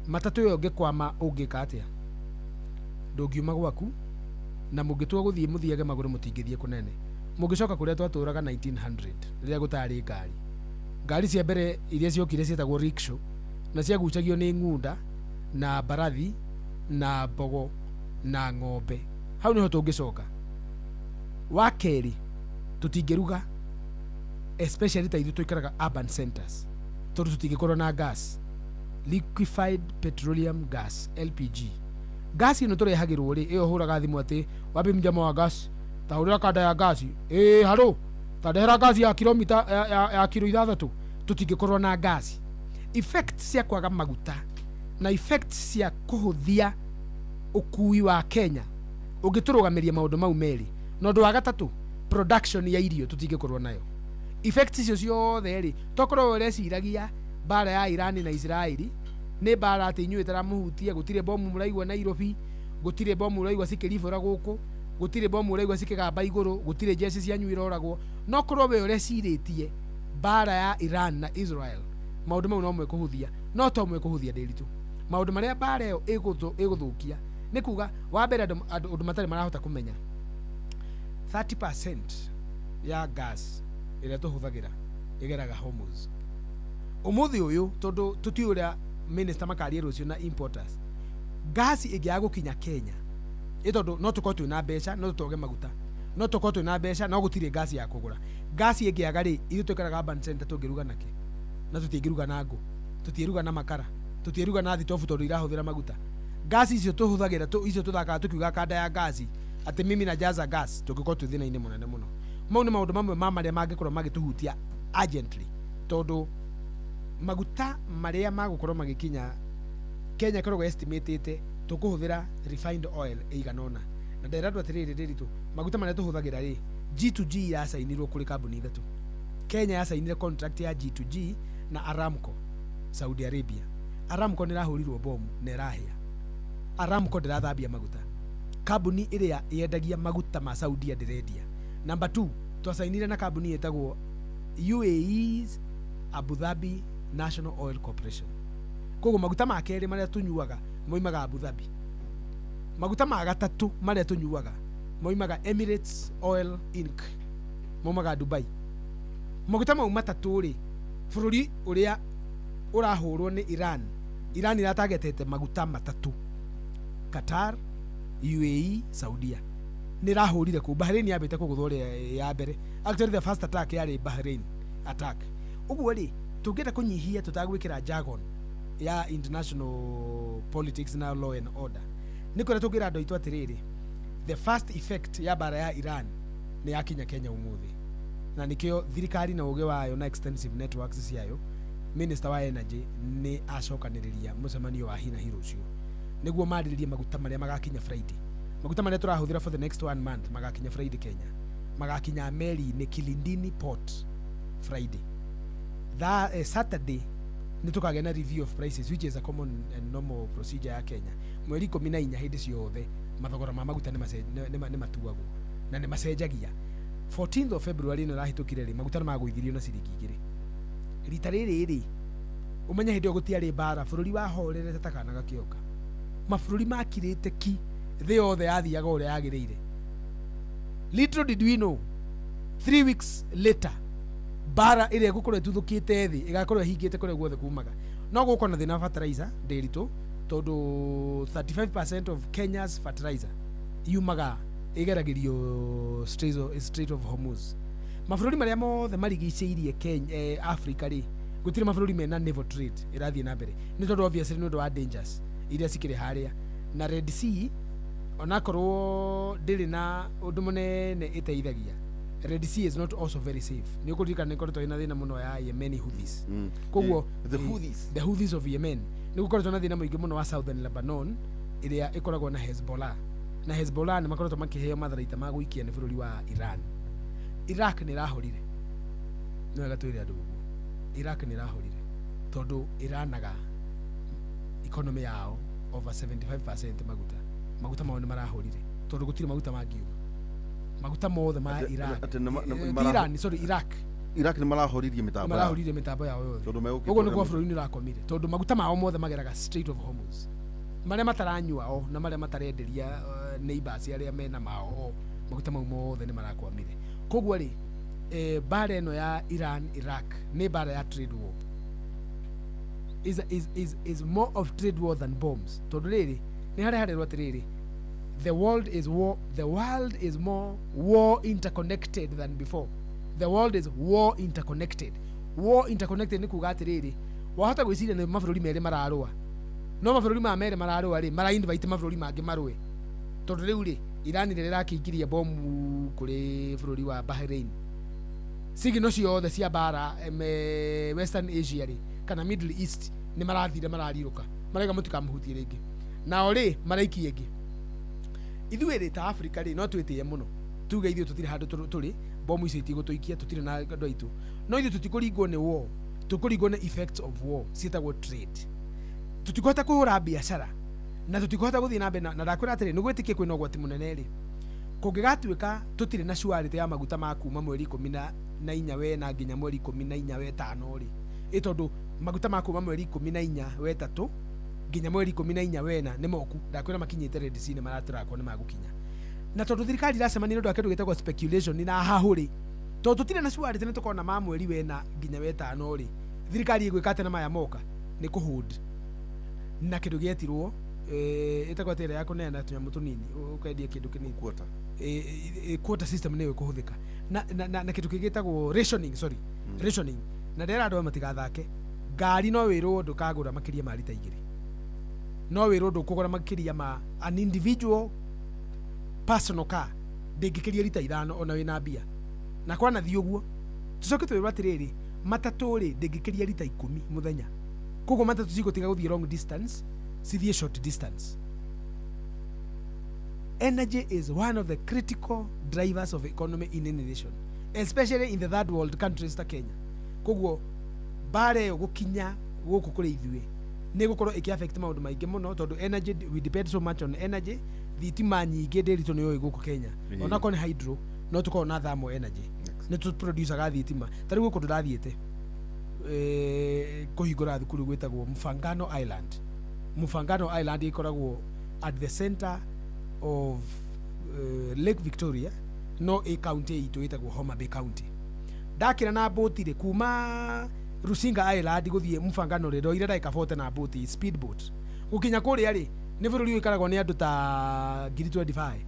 matatũ ĩyo ĩngĩkwama ũngĩka atĩa? Ndũngiuma gwaku, na mũngĩtua gũthiĩ mũthiage magũrũ, mũtingĩthiĩ kũnene. Mũngĩcoka kũrĩa twatũraga 1900, rĩrĩa gũtarĩ ngari. Ngari cia mbere iria ciokire ciĩtagwo rickshaw, na ciagucagio nĩ ng'unda na mbarathi na mbogo na ng'ombe. Hau niho tũngĩcoka. Wa kerĩ, tũtingĩruga, especially ta ithuĩ tũikaraga urban centers, tondũ tũtingĩkorwo na gas, liquefied petroleum gas, LPG. Gas ĩno tũrehagĩrwo rĩ, ĩyo hũraga thimũ atĩ, "Wapi mjama wa gas? Tahũrĩra kanda ya gasi. Ĩĩ, haro, tandehera gasi ya kilomita ya kilo 6." Tũtingĩkorwo na gasi. Effect cia kwaga maguta na effect cia kũhũthia ũkui wa Kenya ũngĩtũrũgamĩria maũndũ mau merĩ. Na ũndũ wa gatatũ, production ya irio tũtingĩkorwo nayo. Effects icio ciothe rĩ, tokorwo ũreciragia mbara ya Iran na Israeli nĩ mbara atĩ inyuĩ taramũhutia, gũtirĩ bomu mũraigua Nairobi, gũtirĩ bomu ũraigua cikĩribũra gũkũ, gũtirĩ bomu ũraigua cikĩgamba igũrũ, gũtirĩ jeshi cianyu iroragwo. No korwo we ũrecirĩtie mbara ya Iran na Israel maũndũ mau no mwekũhũthia, no to mwekũhũthia, ndĩritũ. Maũndũ marĩa mbara ĩyo ĩgũthũkia nĩ kuga, wa mbere, andũ ũndũ matarĩ marahota kũmenya, 30% ya gas ĩrĩa tũhũthagĩra ĩgeraga Hormuz. Ũmũthĩ ũyũ, tondũ tũtiũĩ ũrĩa minister makaria rũciũ na importers, gasi ĩngĩaga gũkinya Kenya, ĩ tondũ no tũkorwo twĩna mbeca, no tũtoge maguta, no tũkorwo twĩna mbeca, no gũtirĩ gasi ya kũgũra. Gasi ĩngĩaga rĩ, ithuĩ tũikaraga urban center tũngĩruga nakĩ? Na tũtingĩruga na ngũ, tũtiĩruga na makara, tũtiĩruga na thitobu tondũ irahũthĩra maguta. Gasi icio tũhũthagĩra icio tũthakaga tũkiuga kanda ya gasi atĩ mimi na jaza gas, tũngĩkorwo twĩ thĩna-inĩ mũnene mũno. Mau nĩ maũndũ mamwe ma marĩa mangĩkorwo magĩtũhutia urgently, tondũ maguta marĩa magũkorwo magĩkinya Kenya ĩkoragwo estimatĩte tũkũhũthĩra refined oil ĩigana ũna. Na ndera andũ atĩrĩrĩ, rĩritũ, maguta marĩa tũhũthagĩra rĩ, G2G yacainirwo kũrĩ kambuni ithatũ. Kenya yacainire contract ya G2G na Aramco, Saudi Arabia. Aramco nĩ ĩrahũrirwo bomu na ĩrahĩa. Aramco ndĩrathambia maguta. Kambuni ĩrĩa yendagia maguta ma Saudia ndĩrendia. Number 2, twacainire na kambuni ĩtagwo UAE's Abu Dhabi National Oil Corporation. Koguo maguta ma kerĩ marĩa tũnyuaga moimaga Abu Dhabi. Maguta ma gatatũ marĩa tũnyuaga moimaga Emirates Oil Inc, maumaga Dubai. Maguta mau matatũ rĩ, bũrũri ũrĩa ũrahũrwo nĩ Iran, Iran ĩratagetete maguta matatũ: Qatar, UAE, Saudia. Nĩ ĩrahũrire kũu. Bahrain yambĩte kũgũthwo rĩa ya mbere. Actually, the first attack yarĩ Bahrain attack. Ũguo rĩ, tũngĩenda kũnyihia tũtagwĩkĩra jargon ya international politics na law and order, nĩ kũrĩa tũngĩra andũ aitũ atĩrĩrĩ, the first effect ya mbara ya Iran nĩ yakinya Kenya ũmũthĩ. Na nĩkĩo thirikari na ũgĩ wayo na extensive networks ciayo, minister wa energy nĩ acokanĩrĩria mũcemanio wa hina hi rũciũ nĩguo marĩrĩrie maguta marĩa magakinya Friday. Maguta marĩa tũrahũthĩra for the next one month magakinya Friday Kenya, magakinya meri-inĩ Kilindini Port Friday. Saturday nĩ tũkagĩa na review of prices, which is a common and normal procedure ya Kenya. Mweri 14 hĩndĩ ciothe mathogora ma maguta nĩ matuagwo na nĩ macenjagia. 14th of February ĩno ĩrahĩtũkire rĩ, maguta nĩ magũithirio na ciringi 2. Rita rĩrĩ rĩ, ũmenye hĩndĩ ĩyo gũtiarĩ mbara, bũrũri wahorerete ta kana gakĩonga, mabũrũri makirĩte ki, thĩ yothe yathiaga ũrĩa yagĩrĩire. Little did we know, 3 weeks later mbara ĩrĩa ĩgũkorwo ĩtuthũkĩte thĩ ĩgakorwo ĩhingĩte kũrĩa guothe kumaga. No gũkorwo na thĩna wa fertilizer, ndĩritũ, tondũ 35% of Kenya's fertilizer yumaga ĩgeragĩrio Strait of Hormuz. Mabũrũri marĩa mothe marigicĩirie Kenya, Africa rĩ, Gũtirĩ mabũrũri mena naval trade ĩrathiĩ na mbere, nĩ tondũ obviously nĩ ũndũ wa dangers iria cikĩrĩ harĩa. Na Red Sea, onakorwo ndĩrĩ na ũndũ mũnene ĩteithagia, Red Sea is not also very safe. Nĩ ũkũririkana nĩ ĩkoretwo ĩna thĩna mũno ya Yemeni Houthis. Koguo The Houthis. The Houthis of Yemen. Nĩ gũkoretwo na thĩna mũingĩ mũno wa Southern Lebanon ĩrĩa ĩkoragwo na Hezbollah, na Hezbollah nĩ makoretwo makĩheo matharaita ma gũikia nĩ bũrũri wa Iran. Iraq nĩ ĩrahorire, nĩ wega twĩre andũ ũguo. Iraq nĩ ĩrahorire tondũ ĩranaga economy yao over 75% maguta. Maguta mao nĩ marahorire tondũ gũtirĩ maguta mangiuma, maguta mothe ma Iraq. Atĩ Ti Iran, sorry, Iraq. Iraq nĩ marahoririe mĩtambo yao. Marahorire mĩtambo yao yothe. Tondũ megũkĩte Ũguo nĩguo ũrĩa bũrũri nĩ ũrakomire, tondũ maguta mao mothe mageraga Strait of Hormuz, marĩa mataranyua o na marĩa matarenderia neighbors arĩa mena mao o maguta mau mothe nĩ marakwamire. Koguo rĩ, mbara ĩno ya Iran Iraq nĩ mbara ya trade war, is more of trade war than bombs, tondũ rĩrĩ nĩ harĩa harerwo atĩrĩrĩ, the world is war, the world is more war interconnected than before. The world is war interconnected. War interconnected nĩ kuga atĩrĩrĩ, wahota gwĩciria nĩ mabũrũri merĩ mararũa, no mabũrũri maya merĩ mararũa rĩ, mara invite mabũrũri mangĩ marũe, tondũ rĩu rĩ, Iran rĩrĩa ĩrakĩingĩria bomu kũrĩ bũrũri wa Bahrain, sigino ciothe cia mbara Western Asia rĩ, kana Middle East, nĩ marathire mararirũka, maraiga mũtikamũhutie rĩngĩ. Nao rĩ, maraikia ĩngĩ. Ithuĩ rĩ, ta Africa rĩ, no twĩtĩe mũno tuge ithuĩ tũtirĩ handũ tũrĩ bomu icio itigũtũikia, tũtirĩ na andũ aitũ, no ithuĩ tũtikũringwo nĩ war, tũkũringwo nĩ effects of war ciĩtagwo trade. Tũtikũhota kũhũra biacara na tũtikũhota gũthiĩ na mbere. Na ndakwĩra atĩrĩ, nĩ gwĩtĩkie kwĩna ũgwati mũnene rĩ, kũngĩgatuĩka tũtirĩ na surety ya maguta ma kuma mweri 14 wena nginya mweri 14 wetano rĩ, ĩ tondũ maguta ma kuma mweri 14 wetatũ nginya mweri 14 wena nĩ moku. Ndakwĩra makinyĩte Red Sea, nĩ maratũrakwo nĩ magũkinya. Na tondũ thirikari iracemania nĩ ũndũ wa kĩndũ gĩtagwo speculation na hahũrĩ, tondũ tũtirĩ na surety nĩ tũkona ma mweri wena nginya wetano rĩ, thirikari ĩgwĩka atĩa na maya moka? Nĩ kũhold na kĩndũ gĩetirwo, ĩtagwo atĩ ĩrĩa ya kũneana tũnyamũ tũnini ũkendia kĩndũ kĩnini. Quota. Quota system nĩyo ĩkũhũthĩka na kĩndũ kĩngĩ gĩtagwo rationing, sorry, rationing. Na ndĩrera andũ aya matigathake ngari. No wĩrwo ndũkagũra makĩria ma rita 2, no wĩrwo ndũkũgũra makĩria ma an individual personal car ndĩngĩkĩria rita 5 ona wĩna mbia. Na kwanathiĩ ũguo, tũcoke twĩrwo atĩrĩrĩ, matatũ rĩ, ndĩngĩkĩria rita 10 mũthenya. Koguo matatũ cigũtiga gũthiĩ long distance, cithiĩ short distance. Energy is one of the critical drivers of economy in any nation, especially in the third world countries ta Kenya. Koguo mbara ĩyo gũkinya gũkũ kũrĩ ithuĩ nĩ gũkorwo ĩkĩ affect maũndũ maingĩ mũno, tondũ energy, we depend so much on energy. Thitima nyingĩ ndĩritũ nĩ yũĩ gũkũ Kenya, onakorwo nĩ hydro, no tũkorwo na thermal energy, nĩ tũproducaga thitima. Ta rĩu gũkũ ndĩrathiĩte kũhingũra thukuru gwĩtagwo Mfangano Island. Mfangano Island ĩkoragwo at the center of Lake Victoria, no ĩ county itũ ĩtagwo Homa Bay County. Ndakĩra na mbũti rĩ, kuma Rusinga Island gũthiĩ Mfangano rĩ, ndoire ndagĩka 40 na mbũti, speed boat. Gũkinya kũrĩa rĩ, nĩ bũrũri ũikaragwo nĩ andũ ta ngiri 25.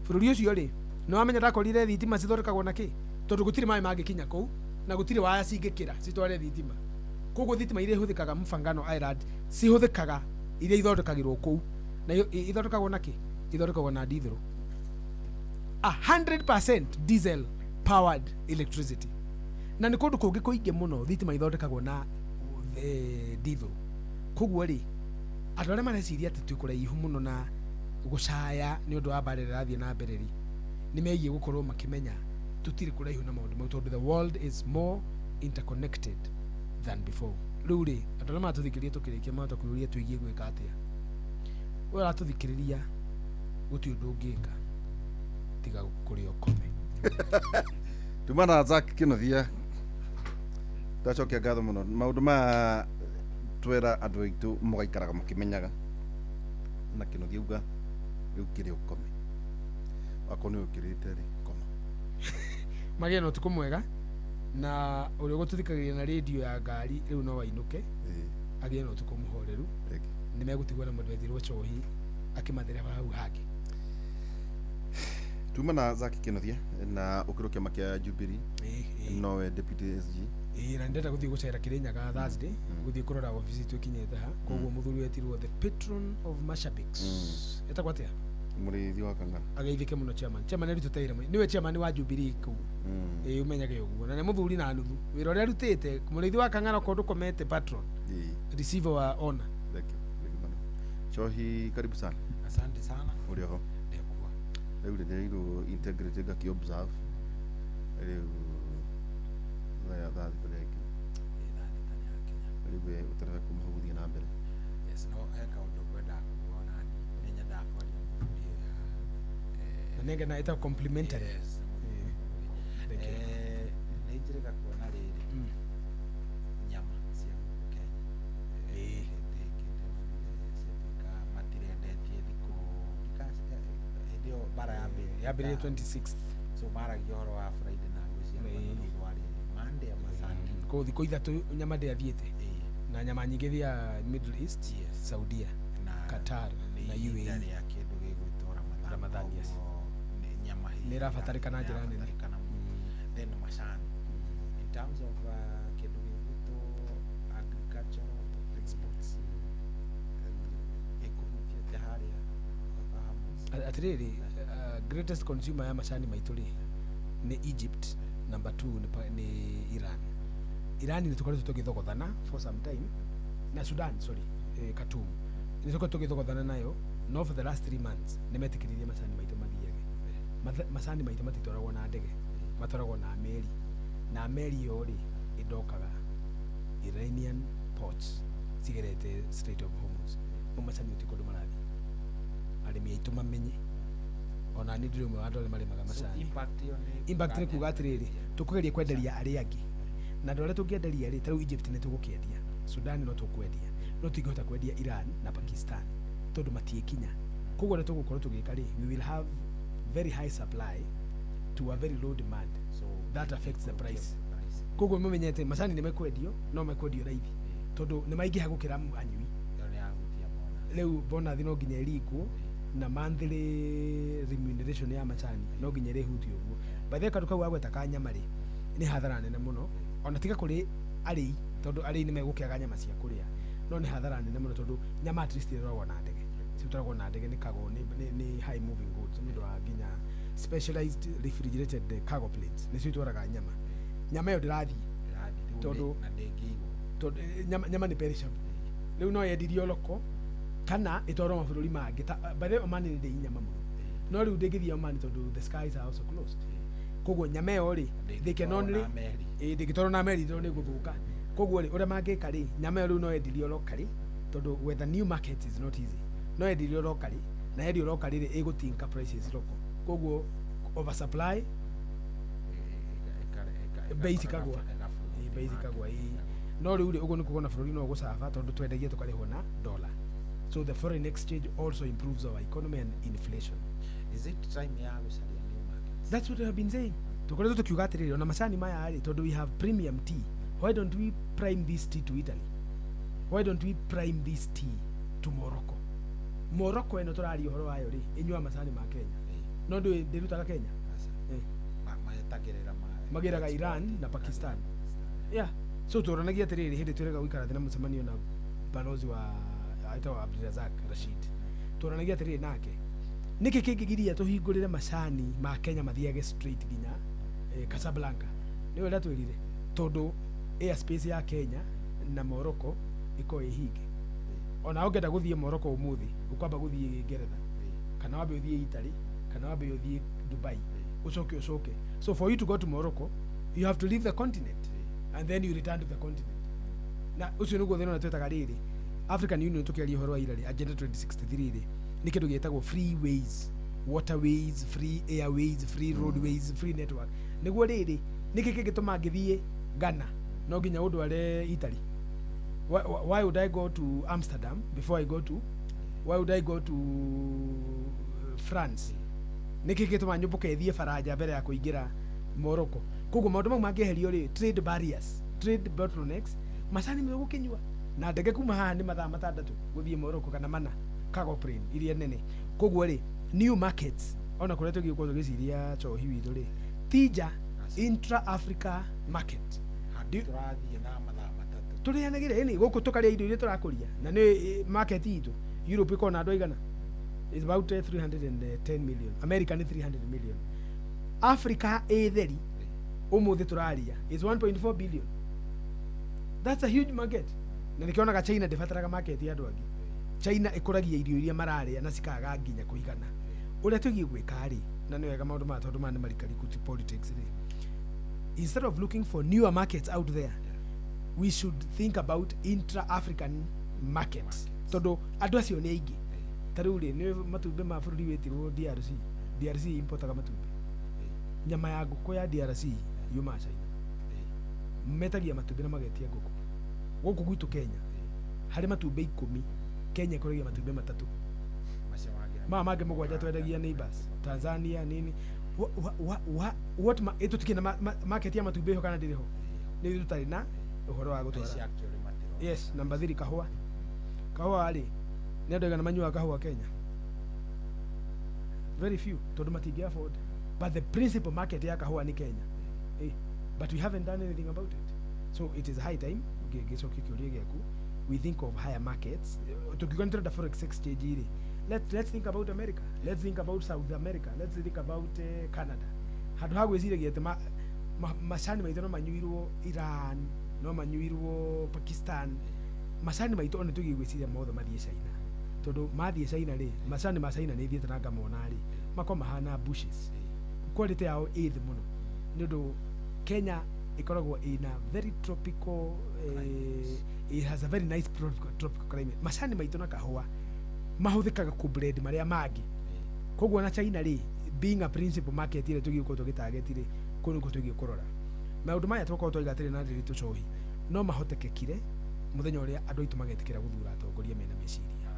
Bũrũri ũcio rĩ, nĩ wamenya ndakorire thitima cithondekagwo na kĩ? Tondũ gũtirĩ maĩ mangĩkinya kũu na gũtirĩ waya cingĩkĩra citware thitima. Koguo thitima iria ihũthĩkaga Mfangano Island cihũthĩkaga iria ithondekagĩrwo kũu. Na ithondekagwo na kĩ? Ithondekagwo na ndithũrũ, 100% diesel powered electricity. Na nĩ kũndũ kũngĩ kũingĩ mũno thitima ithondekagwo na ndithũrũ. Koguo rĩ, andũ arĩa mareciria atĩ twĩ kũraihu mũno na gũcaya nĩ ũndũ wa mbara ĩrĩa ĩrathiĩ na mbere rĩ, nĩ megiĩ gũkorwo makĩmenya tũtirĩ kũraihu na maũndũ mau, tondũ the world is more interconnected than before. Rĩu rĩ, andũ arĩa maratũthikĩrĩria, tũkĩrĩkia, mahota kwĩyũria twĩgiĩ gwĩka atĩa. We ũratũthikĩrĩria, gũtirĩ ũndũ ũngĩka tiga kũrĩa ũkome. Tuma na Zack Kinothia, ndacokia ngatho mũno. Maũndũ maya twera andũ aitũ mũgaikaraga mũkĩmenyaga, na Kinothia uga rĩu kĩrĩ ũkome, wakorwo nĩ ũkĩrĩte rĩ, koma. Magĩe na ũtukũ mwega, na ũrĩa ũgũtũthikagĩrĩria na rĩndiũ ya ngari rĩu no ainũke, agĩe na ũtukũ mũhoreru. Thank you. Nĩ megũtigwo na mũndũ wethirwo cohi akĩmathereba hau hangĩ. Tuma na Zack Kinuthia na ukirwo kiama kia Jubilee. Ĩĩ, ĩĩ. Nowe deputy SG. Ĩĩ, na ndĩrenda gũthiĩ gũcera Kĩrĩnyaga Thursday, gũthiĩ kũrora obici itũ ĩkinyĩte ha. Koguo mũthuri wetirwo the patron of mashabiks, etagwo atĩa? Mũrĩithi wa Kang'ara. Ageithĩke mũno chairman. Chairman arutĩte wĩra mũnene, nĩwe chairman wa Jubilee kũu. Ĩĩ, ũmenyage ũguo, na nĩ mũthuri na nuthu wĩra ũrĩa arutĩte. Mũrĩithi wa Kang'ara, okorwo ndũkomete, patron, receiver wa honor. Thank you. Thank you mũno. Chohi, karibu sana. Asante sana. Ũrĩ oho? Ndekuo. Rĩu rĩrĩirwo integrity ngaki observe rĩu thaa 3 rĩngĩ. 3:00 nĩ yakinya. Rĩu we ũterebe kuma hau gũthiĩ na mbere. Yes, no he kaũndũ ngwendaga kuga ona niĩ nĩ nyendaga kwaria mũthuri ũyũ haha. Na nĩngena ĩtagwo complimentary. Yes. Thank you. Nĩ njĩrĩga kuona rĩrĩ nyama cia gũkũ Kenya. Hĩndĩ ĩngĩ ndĩronire ciatuĩka matirendetie thikũ hĩndĩ ĩyo mbara yambĩrĩria. Yambĩrĩrie 26. So maragia ũhoro wa Friday na ngwĩciria rũgano rũu rwarĩ Monday ama Sunday. Koguo thikũ 3 nyama ndĩathiĩte. Na nyama nyingĩ thiaga Middle East. Saudia, na Qatar nĩ na ihinda UAE. rĩa kĩndũ gĩgwĩtwo Ramadhan. Ramadhan, yes. Koguo nyama hihi Nĩ ĩrabatarĩkana njĩra nene. nĩrabatarĩkana mũno. Then macani, in terms of kĩndũ gĩgwĩtwo agricultural exports, ĩkũhutia atĩa harĩa Hormuz? Atĩrĩrĩ, greatest consumer ya macani maitũ rĩ nĩ Egypt, number two nĩ Iran. Iran nĩ tũkoretwo tũgĩthogothana for some time na Sudan, sorry, Khartoum nĩ tũkoretwo tũgĩthogothana nayo, no for the last 3 months nĩ metĩkĩririe macani maitũ mathiage. Macani maitũ matitwaragwo na ndege, matwaragwo na meri, na meri ĩyo rĩ ĩndokaga Iranian ports, cigerete Strait of Hormuz. Mau macani gũtirĩ kũndũ marathiĩ. Arĩmi aitũ mamenye, ona niĩ ndĩrĩ ũmwe wa andũ arĩa marĩmaga So macani. impact ĩyo nĩ Impact nĩ kuga atĩrĩrĩ, tũkũgeria kwenderia arĩa angĩ, na andũ arĩa tũngĩenderia rĩ, ta rĩu Egypt nĩ tũgũkĩendia, Sudan no tũkwendia, no tũtingĩhota kwendia Iran na Pakistan tondũ matiĩkinya. Koguo ũrĩa tũgũkorwo tũgĩka rĩ, we will have very high supply to a very low demand. So that affects the price. Price. Koguo mũmenyete macani nĩ mekwendio, no mekwendio raithi tondũ nĩ maingĩha gũkĩra anyui. Ĩyo nĩ yahutia bonus. Rĩu bonathi no nginya ĩringwo, na monthly remuneration ya macani no nginya ĩrĩhutio ũguo. By the way, kaũndũ kau wagweta ka nyama rĩ, nĩ hathara nene mũno, ona tiga kũrĩ arĩi, tondũ arĩi nĩ megũkĩaga nyama cia kũrĩa, no nĩ hathara nene mũno tondũ nyama at least ĩroragwo na ndege, citwaragwo na ndege, nĩ cargo, nĩ high moving goods, nĩ ũndũ wa nginya specialized refrigerated cargo planes nĩcio itwaraga nyama. Nyama ĩyo ndĩrathiĩ. Ĩrathiĩ, rĩu na ndĩngĩigwo. Tondũ nyama nĩ perishable. Rĩu no yendirio loko kana ĩtwarwo mabũrũri mangĩ. Ta by the way, Oman nĩ ndĩi nyama mũno, no rĩu ndĩngĩthiĩ Oman tondũ the skies are also closed. Koguo nyama ĩyo rĩ, they can Ndĩngĩtwarwo only na meri. Ĩĩ, ndĩngĩtwarwo na meri tondũ nĩ gũthũka. Koguo rĩ, ũrĩa mangĩka rĩ, nyama ĩyo rĩu no yendirio locally, tondũ whether new market is not easy, no yendirio locally, na yendio locally rĩ, ĩgũtinka prices local. Koguo oversupply, bei cikagwa. Ĩĩ, bei cikagwa, ĩĩ. No rĩu rĩ, ũguo nĩ kuga ona bũrũri no ũgũcaba tondũ twendagia tũkarĩhwo na dollar, so the foreign exchange also improves our economy and inflation. Is it time ya gũcaria new markets? That's what we have been saying. Tukoretwo tukiuga atĩrĩrĩ, ona macani maya rĩ, tondũ we have premium tea, why don't we prime this tea to Italy? Why don't we prime this tea to Morocco? Morocco ĩno tũraria ũhoro wayo rĩ, ĩnyuaga macani ma Kenya, no ndũĩ ndĩrutaga Kenya. Aca. Eh. Mahetagĩrĩra Magĩraga Iran na Pakistan. Yeah, so tũranagia atĩrĩrĩ, hĩndĩ twĩrega gũikara thĩ na mũcemanio na balozi wa etagwo Abdirazak Rashid, tũranagia atĩrĩrĩ nake, nĩkĩ kĩngĩgiria tũhingũrĩre macani ma Kenya mathiage straight nginya Casablanca? Nĩ ũrĩa twĩrire, tondũ airspace ya Kenya na Morocco ĩkorwo ĩ hinge. Ona ũngĩenda gũthiĩ Morocco ũmũthĩ, ũkwamba gũthiĩ Ngeretha, kana wambe ũthiĩ Italy, kana wambe ũthiĩ Dubai, ũcoke ũcoke. So for you to go to Morocco, you have to leave the continent and then you return to the continent. Na ũcio nĩguo thĩna ũrĩa twĩtaga rĩrĩ African Union. Tũkĩaria ũhoro wa ira rĩ, Agenda 2063 rĩ, nĩ kĩndũ gĩtagwo free ways, waterways, free airways, free roadways, free network. Nĩguo rĩrĩ, nĩkĩ kĩngĩtũma ngĩthiĩ Ghana no nginya ũndware Italy? Why would I go to Amsterdam before I go to, why would I go to France? Nĩkĩ gĩtũma nyũmbũke thiĩ Baranja mbere ya kũingĩra Morocco? Koguo maũndũ mau mangĩeherio rĩ, trade barriers, trade bottlenecks, macani megũkĩnyua na ndege kuma haha nĩ mathaa 6 gũthiĩ Morocco kana 4, cargo plane iria nene. Koguo rĩ, new markets. Ona kũrĩa tũgĩkorwo tũgĩciria cohi witũ rĩ, tija intra Africa market. Handũ tũrathiĩ na mathaa 3. Tũrĩanagĩre ĩni gũkũ, tũkarĩa indo iria tũrakũria, na nĩ market itũ. Europe ĩkoragwo na andũ aigana? Is about 310 million. America nĩ 300 million. Africa ĩ theri ũmũthĩ tũraria is 1.4 billion. That's a huge market, na nĩkĩonaga China ndĩbataraga market ya andũ angĩ. China ĩkũragia irio iria mararĩa na cikaga nginya kũigana. Ũrĩa tũgiĩ gwĩka rĩ, na nĩ wega maũndũ maya, tondũ maya nĩ marikariku, ti politics rĩ, instead of looking for newer markets out there, we should think about intra-African markets, tondũ andũ acio nĩ aingĩ. Ta rĩu rĩ, nĩ matumbĩ ma bũrũri wĩtirwo DRC. DRC importaga matumbĩ. Nyama ya ngũkũ ya DRC yumaga China. Metagia matumbĩ na magetia ngũkũ. Gũkũ gwitũ Kenya, harĩ matumbĩ 10, Kenya ĩkũragia matumbĩ 3. Macio mangĩ Maya mangĩ 7 twendagia neighbors, Tanzania nini. What tũtikĩ na market ya matumbĩ ho kana ndĩrĩ ho? Nĩ tũtarĩ na ũhoro wa Ici gũtwara. Actually matirona. Yes, number 3, kahũa. Kahũa rĩ, nĩ andũ aigana manyuaga kahũa Kenya? Very few, tondũ matingĩ afford. But the principal market ya kahũa nĩ Kenya, but we haven't done anything about it. So it is high time, ngĩcokia kĩũria gĩaku, we think of higher markets. Tũkiuga nĩ tũrenda forex exchange rĩ, let's think about America, let's think about South America, let's think about Canada, handũ ha gwĩciragia atĩ macani maitũ no manyuirwo Iran, no manyuirwo Pakistan. Macani maitũ ona tũgiĩ gwĩciria mothe mathiĩ China, tondũ mathiĩ China rĩ, macani ma China nĩ thiĩte na ngamona rĩ, makorwo mahana bushes, quality yao ĩ thĩ mũno, nĩ ũndũ Kenya ĩkoragwo ĩna very tropical, it has a very nice tropical climate. Macani maitũ na kahũa mahũthĩkaga kũ blend marĩa mangĩ. Koguo na China rĩ, being a principal market ĩrĩa tũgĩũkorwo tũgĩtarget rĩ, kũu nĩkuo tũgĩĩ kũrora. Maũndũ maya tũkorwo twaiga atĩrĩ na rĩrĩ tũcohi no mahotekekire mũthenya ũrĩa andũ aitũ magetĩkĩra gũthura atongoria mena meciria.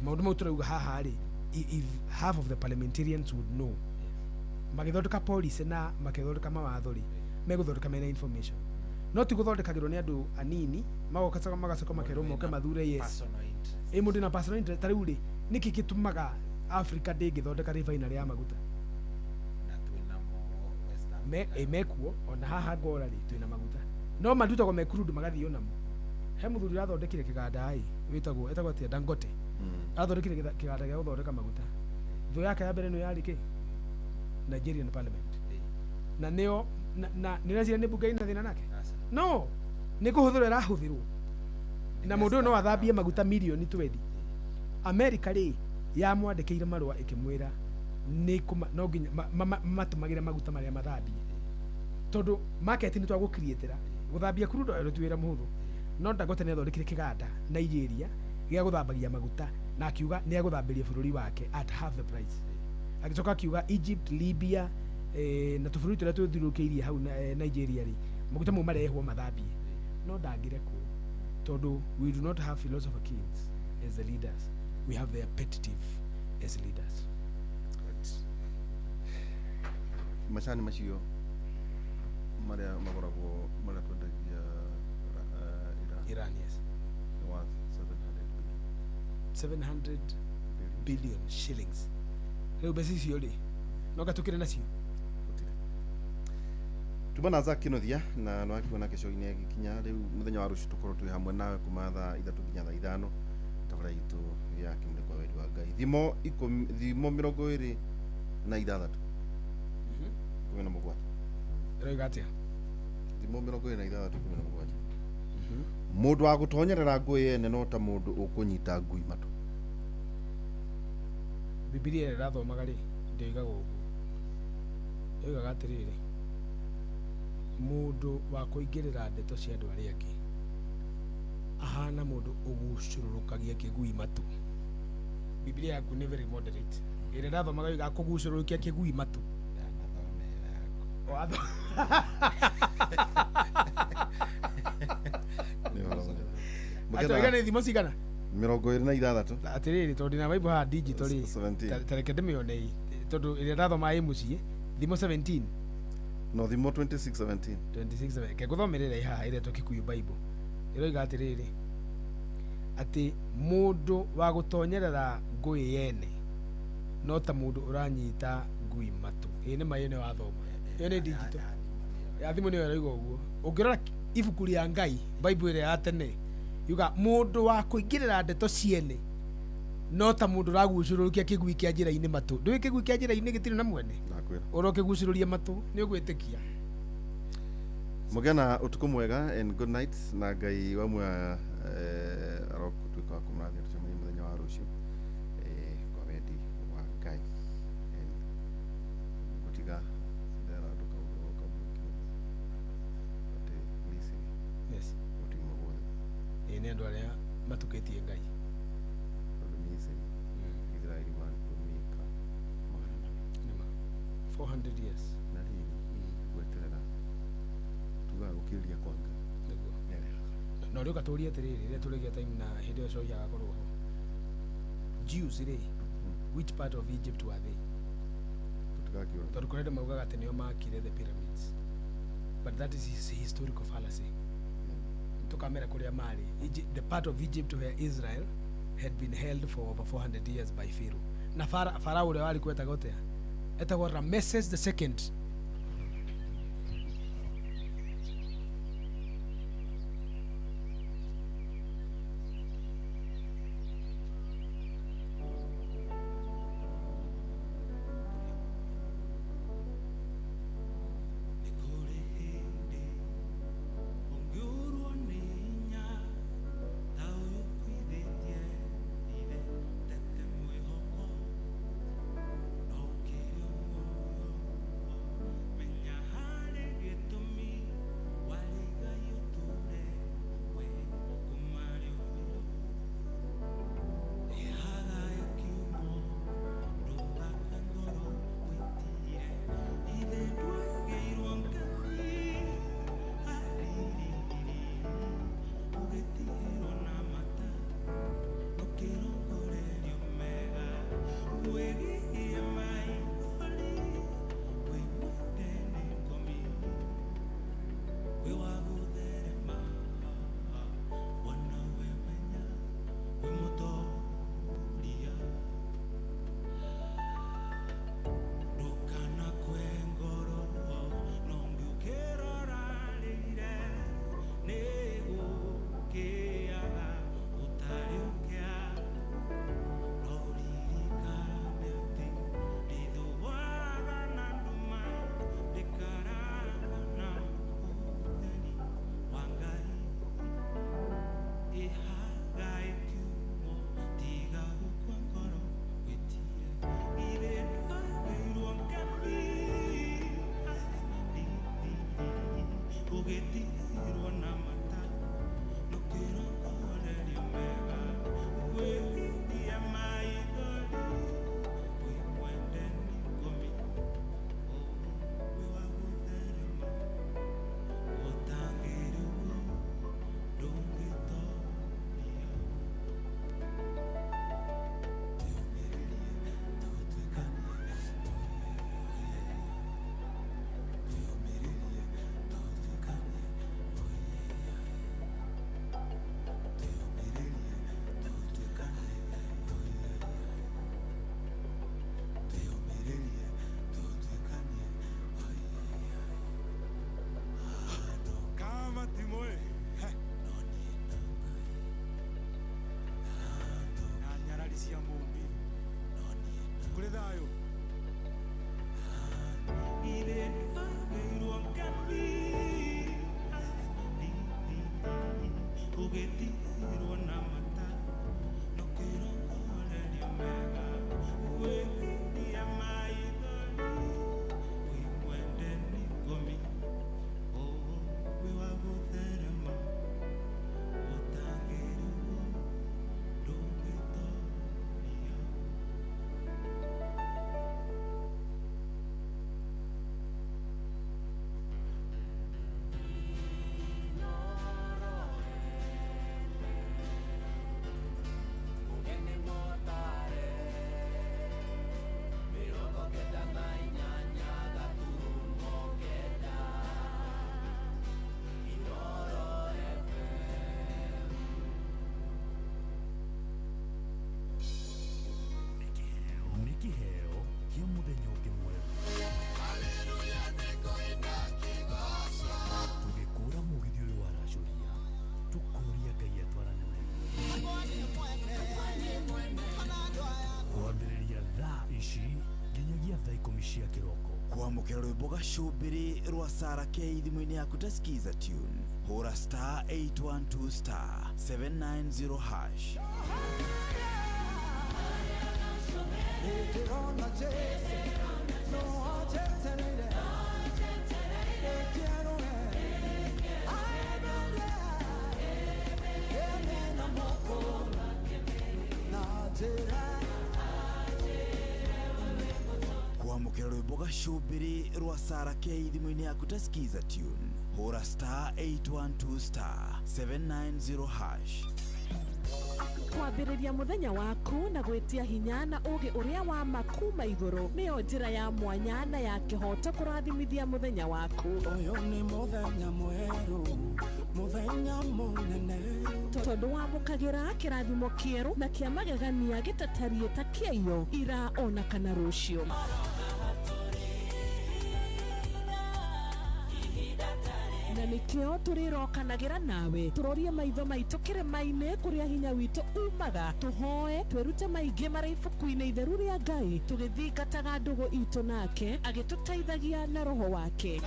Maũndũ mau tũrauga haha rĩ, if half of the parliamentarians would know, magĩthondeka policy na makĩthondeka mawatho rĩ, megũthondeka mena information, no ti gũthondekagĩrwo nĩ andũ anini, magoka magacoka makerwo moke mathure. Yes. Personal interest. Ĩ, mũndũ na personal interest. Ta rĩu rĩ, nĩkĩ gĩtũmaga Africa ndĩngĩthondeka refinery ya maguta? Na twĩnamo West Me, Africa. ĩ, mekuo ona haha Ngora rĩ, twĩna maguta, no marutagwo me crude magathiĩ namo. He mũthuri ũrathondekire kĩganda ĩ, wĩtagwo, etagwo atĩa, Dangote. Athondekire kĩganda gĩa gũthondeka maguta. Thũ yake ya mbere nĩ yarĩ kĩ? Nigerian parliament. Na nĩo na nĩ ũreciria nĩ bunge ina thĩna nake? Aca. No nĩ kũhũthĩrwo ĩrahũthĩrwo, na mũndũ ũyũ no athambie maguta mirioni 20. America rĩ, yamwandĩkĩire marũa ĩkĩmwĩra nĩ no nginya matũmagĩre maguta marĩa mathambie, tondũ market nĩ twagũcreatĩra. Gũthambia crude oil ti wĩra mũhũthũ. No Dangote nĩ athondekire kĩganda Nigeria gĩa gũthambagia maguta, na akiuga nĩ egũthambĩria bũrũri wake at half the price. Agĩcoka akiuga Egypt, Libya, na tũbũrũri tũrĩa twĩthiũrũrũkĩirie hau na, Nigeria rĩ, maguta mau marehwo mathambie. No ndangĩrekwo, tondũ we do not have philosopher kings as the leaders, we have the appetitive as leaders. Macani macio marĩa magũragwo, marĩa twendagia Iran, Iran, yes. nĩ worth 700 billion. 700 billion shillings. Rĩu mbeca icio rĩ, no gatũkĩre nacio. Gũtirĩ. Tuma na Zack Kinuthia na nĩ wakiona kĩco-inĩ gĩkinya rĩu. Mũthenya wa rũciũ tũkorwo twĩ hamwe nawe kuma thaa 3 nginya thaa 5, tabara itũ ya kĩmũrĩ kwa wendi wa Ngai. Thimo 10, thimo 26:17. Ĩroiga atĩa? Thimo 26:17: Mũndũ wa gũtonyerera ngũĩ ene no ta mũndũ ũkũnyita ngui matũ. Bibilia ĩrĩa ĩrathomaga rĩ, ndĩoigaga ũguo. Yoigaga atĩrĩrĩ, mũndũ wa kũingĩrĩra ndeto cia andũ arĩa angĩ ahana mũndũ ũgucũrũrũkagia kĩgui matũ. Bibilia yaku nĩ very moderate. Ĩrĩa ĩrathomaga yoigaga kũgucũrũrũkia kĩgui matũ. Ndanathoma ĩyo yaku. Nĩ ũhoro mwega. Atĩ nĩ thimo cigana? 26. Atĩrĩrĩ, tondũ ndĩna Bible haha digital rĩ, 17. Ta reke ndĩmĩone ĩ, tondũ ĩrĩa ndathoma ĩ mũciĩ, thimo 17. No, thimo 26:17. 26, reke ngũthomerere ĩ haha ĩretwo Kikuyu Bible. Ĩroiga atĩrĩrĩ, atĩ mũndũ wa gũtonyerera ngũĩ yene No ta mũndũ ũranyita ngui matũ. Ĩĩ nĩ ma ĩyo nĩ wathoma. Ĩyo nĩ digital. Ya thimũ nĩyo ĩrauga ũguo. Ũngĩrora ibuku rĩa Ngai, Bible ĩrĩa ya tene, yuga mũndũ wa kũingĩrĩra ndeto ciene no ta mũndũ ũragucũrũkia kĩgui kĩa njĩra-inĩ matũ. Ndũĩ kĩgui kĩa njĩra-inĩ gĩtirĩ na mwene? Ndakwĩra. Ũrokĩgucũrũria matũ, nĩ ũgwĩtĩkia. Mũgĩe na ũtukũ mwega and good night, na Ngai wa muoyo arotuĩka wa kũmũrathima tũcemanie mũthenya wa rũciũ kwa wendi wa Ngai. And gũtiga ndera andũ kaũndũ o kamwe kĩmwe atĩ Misiri Yes. gũtiuma guothe. Ĩĩ nĩ andũ arĩa matukĩtie Ngai. Tondũ Misiri Israeli marĩ kuo mĩaka 400. Nĩma. 400 years. Na rĩrĩ gweterera tugaga gũkirĩrĩria kwa Ngai Nĩguo. nĩarehaga. Na ũrĩa ũgatũria atĩrĩrĩ, rĩrĩa tũrĩgĩa time na hĩndĩ ĩyo cohi agakorwo ho. Jews rĩ, which part of Egypt were they? Tũtigakiũra. Tondũ kũrĩ andũ maugaga atĩ nĩo makire the pyramids. But that is his historical fallacy. Tũkamera kũrĩa marĩ. The part of Egypt where Israel had been held for over 400 years by Pharaoh. Na Farao ũrĩa warĩ kuo etagwo atĩa? Etagwo Ramesses the second. Nĩ kũrĩ hĩndĩ ũngĩũrwo nĩ hinya ta ũyũ ũkuithĩtie ithe tete mwĩhoko no ũkĩrĩ muoyo menya harĩ gĩtũmi warĩ Ngai ũtũre we kuma rĩũmbĩro ĩhaga ĩkiumo ndũgakue ngoro wĩtire ithe ndwagĩirwo Ngai aririri ũgĩtigĩrwo na mata ũkĩrongorerio mega wĩgirie maithori wĩ mwende nĩ ngomi wĩ wa gũtherema wona wemenya wĩ mũtoria ndũkanakue ngoro no ngĩũkĩrora rĩire nĩgũkĩaga gũtarĩ ũkĩa no ũririkane atĩ rĩthũaga na nduma rĩkaraga na ũtheri wa Ngai ĩhaga ĩkiumo tiga gũkua ngoro wĩtire ithe ndwagĩirwo Ngai ũgĩtigĩrwo na mata nũkĩrongorerio mega wĩgirie maithori wĩ mwende nĩ ngomi wĩ wa gũtherema ũtangĩrĩgwo ndũngĩtoria. Twĩyũmĩrĩrie tũtuĩkanie twĩyũmĩrĩrie tũtuĩkanie. Rwĩmbo gacũmbĩrĩ rwa Sara K thimũ-inĩ yaku ta Skiza tune. Hũra star 812 star 790 hash. Kwamũkĩra rwĩmbo gacũmbĩrĩ rwa Sara K thimũ-inĩ yaku ta Skiza tune. Hũra star 812 star 790 hash. Kwambĩrĩria mũthenya waku na gwĩtia hinya na ũgĩ ũrĩa wa ma kuma igũrũ nĩyo njĩra ya mwanya na ya kĩhoto kũrathimithia mũthenya waku. Ũyũ nĩ mũthenya mwerũ, mũthenya mũnene. Tondũ wamũkagĩra kĩrathimo kĩerũ na kĩa magegania gĩtatariĩ ta kĩaiyo ira ona kana rũciũ. Na nĩkĩo tũrĩrokanagĩra nawe tũrorie maitho maitũ kĩrĩma-inĩ kũrĩa hinya witũ umaga, tũhoe twĩrute maingĩ marĩ ibuku-inĩ itheru rĩa Ngai, tũgĩthingataga ndũgũ itũ nake agĩtũteithagia na roho wake.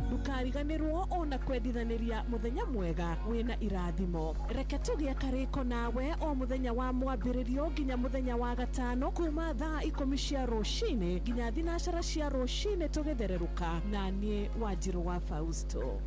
Ndũkariganĩrwo ona kwendithanĩria mũthenya mwega wĩna irathimo. Reke tũgĩe karĩko nawe o mũthenya wa mwambĩrĩrio nginya mũthenya wa gatano kuma thaa 10 cia rũcinĩ nginya 9 cia rũcinĩ tũgĩthererũka na niĩ Wanjirũ wa Fausto.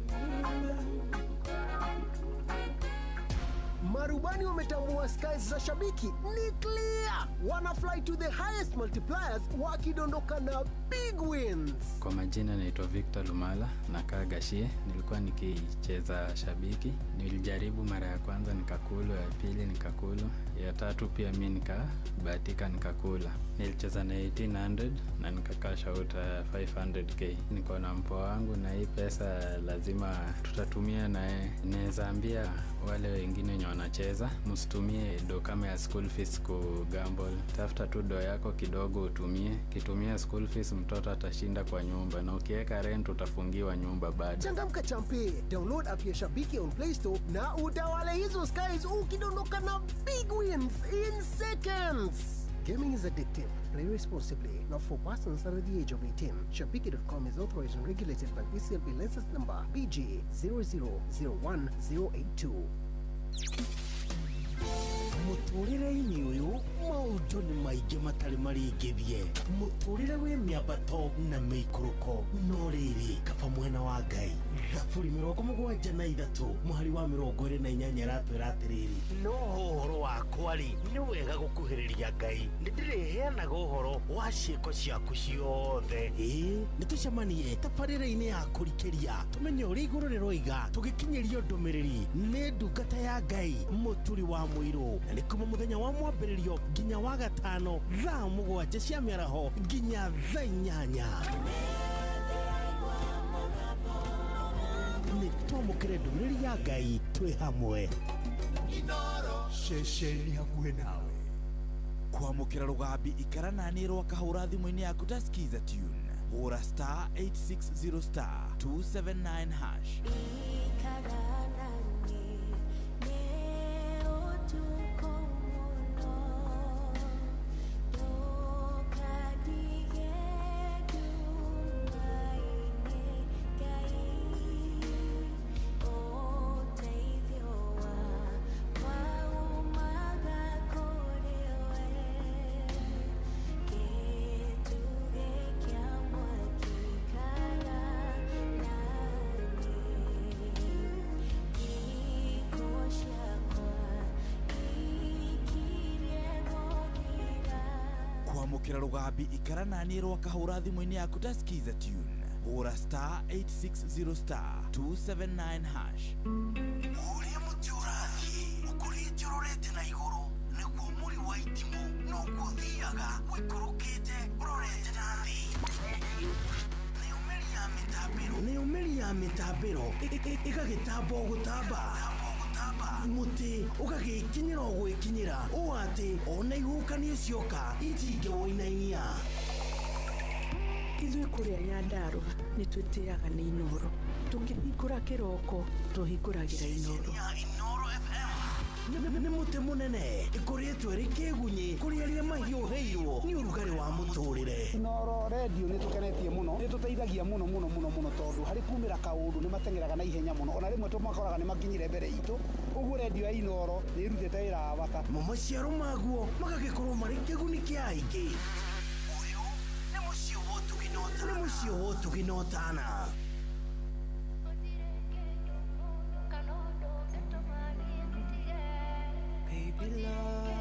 Marubani wametambua skies za shabiki ni clear, wana fly to the highest multipliers wakidondoka na big wins. Kwa majina naitwa Victor Lumala, nakaa Gashie. Nilikuwa nikicheza shabiki, nilijaribu mara ya kwanza nikakulu, ya pili nikakulu, ya tatu pia mi nikabahatika nikakula. Nilicheza na 1800 na nikakasha out 500k. Niko na mpoa wangu na hii pesa lazima tutatumia naye. Naweza ambia wale wengine wenye wanacheza, msitumie do kama ya school fees ku gamble. Tafuta tu do yako kidogo utumie. Kitumia school fees mtoto atashinda kwa nyumba, na ukiweka rent utafungiwa nyumba bado. Changamka champe, download app ya Shabiki on Play Store na utawale hizo skies ukidondoka na big wins in seconds. Gaming is addictive. Play responsibly. Not for persons under the age of 18. Shabiki.com is authorized and regulated by BCLB license number BG 0001082. Mũtũrĩre-inĩ ũyũ maũndũ nĩ maingĩ matarĩ maringithie, mũtũrĩre wĩ mĩambato na mĩikũrũko, no rĩrĩ kaba mwena wa Ngai. Thaburi 73 mũhari wa 28 ĩratwĩra atĩrĩrĩ, no ũhoro wakwa rĩ, nĩ wega gũkuhĩrĩria Ngai, nĩndĩrĩheanaga ũhoro wa ciĩko ciaku ciothe. Ĩĩ, nĩtũcemanie tabarĩra-inĩ ya kũrikĩria tũmenye ũrĩa igũrũ rĩroiga, tũgĩkinyĩrio ndũmĩrĩri nĩ ndungata ya Ngai Mũturi wa Mũirũ, na nĩ kuma mũthenya wa mwambĩrĩrio nginya wa gatano thaa 7 cia mĩaraho nginya thaa 8. Nĩ twamũkĩre ndũmĩrĩri ya Ngai twĩ hamwe. Ceceni hakuhĩ nawe. Kwamũkĩra rũgambi ikara nani rwa kahũra thimũ-inĩ yaku ta Skiza tune. Hũra star 860 star 279 hash. Kwamũkĩra rũgambi ikara nani rwa kahũra thimũ-inĩ yaku ta Skiza tune. Hũra star 860 star 279 hash. Ũrĩa mũtĩ ũrathiĩ ũkũrĩte ũrorete na igũrũ nĩguo mũri wa itimũ noguo ũthiaga ũikũrũkĩte ũrorete na thĩ. Nayo mĩri ya mĩtambĩro ĩgagĩtamba o gũtamba, mũtĩ ũgagĩkinyĩra o gwĩkinyĩra ũũ atĩ ona ihuhũkanio cioka itingĩwũinainia. Ithuĩ kũrĩa Nyandarũa nĩ twĩtĩaga nĩ Inoro, tũkĩhingũra kĩroko tũhingũragĩra Inoro. Inoro FM. Nĩ mũtĩ mũnene ĩkoretwo ĩrĩ kĩgunyĩ kũrĩ arĩa mahiũhĩirwo nĩ ũrugarĩ wa mũtũrĩre. Inooro Radio nĩ tũkenetie mũno, nĩ tũteithagia mũno mũno mũno mũno tondũ harĩ kumĩra kaũndũ nĩ mateng'eraga na ihenya mũno, ona rĩmwe tũmakoraga nĩ makinyire mbere itũ. Ũguo radio ya Inooro nĩ ĩrutĩte wĩra wa bata. Mo maciaro maguo magagĩkorwo marĩ kĩguni kĩa aingĩ. Ũyũ nĩ mũciĩ wa ũtugi na ũtana. Nĩ mũciĩ wa ũtugi na ũtana. Baby love,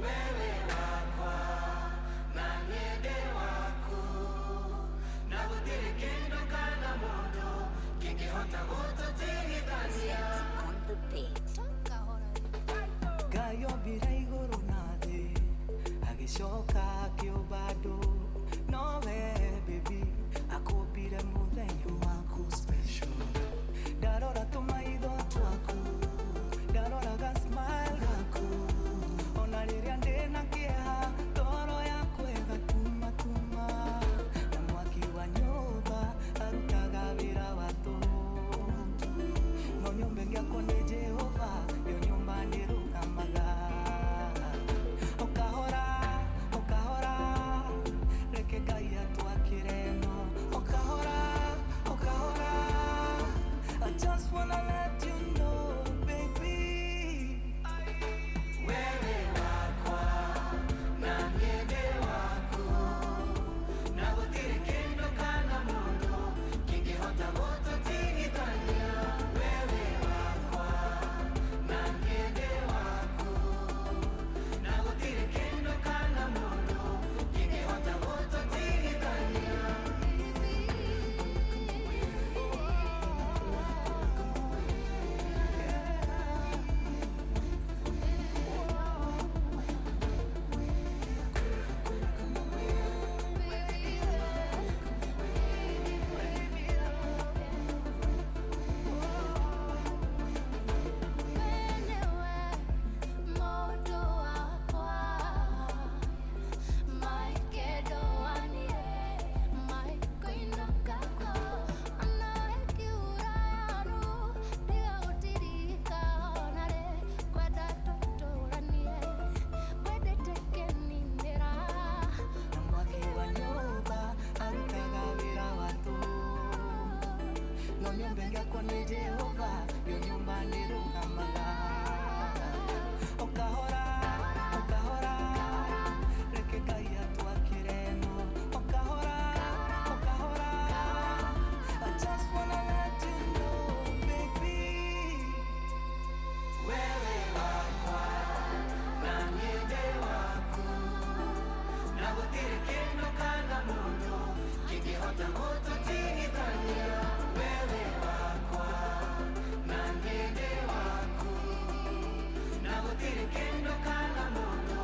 wewe wakwa na niende waku na gũtirĩ kĩndũ kana mũndũ kĩngĩhota gũtũtigithania. Ngai ombire igũrũ na thĩ agĩcoka akĩũmba andũ, nowe baby akũmbire mũthenya waku special. Ndarora tũmaitho twaku, ndarora ga smile gaku, ona rĩrĩa ndĩna kĩeha ngoro yakwa ĩgatumatuma, na mwaki wa nyũmba arutaga wĩra wa tũhũ, no nyũmba ĩngĩakwo nĩ Jehova yo nyũmba nĩrũgamaga. Ũkahora ũkahora reke Ngai atwakĩre no ũkahora ũkahora. I just wanna let you know, baby. Wewe wakwa na niende waku na gũtirĩ kĩndũ kana mũndũ kĩngĩhota gũtũtigithania. Wewe wakwa na niende waku na gũtirĩ kĩndũ kana mũndũ kĩngĩhota gũtũtigithania. Na mwaki wa nyũmba arutaga wĩra wa tũhũ, no nyũmba ĩngĩakwo nĩ Jehova yo nyũmba nĩrũgamaga. Ũkahora ũkahora reke Ngai atwakĩre no ũkahora ũkahora. I just wanna let you know, baby. Wewe wakwa na niende waku na gũtirĩ kĩndũ kana mũndũ kĩngĩhota gũtũtigithania. Wewe wakwa na niende waku na gũtirĩ kĩndũ kana mũndũ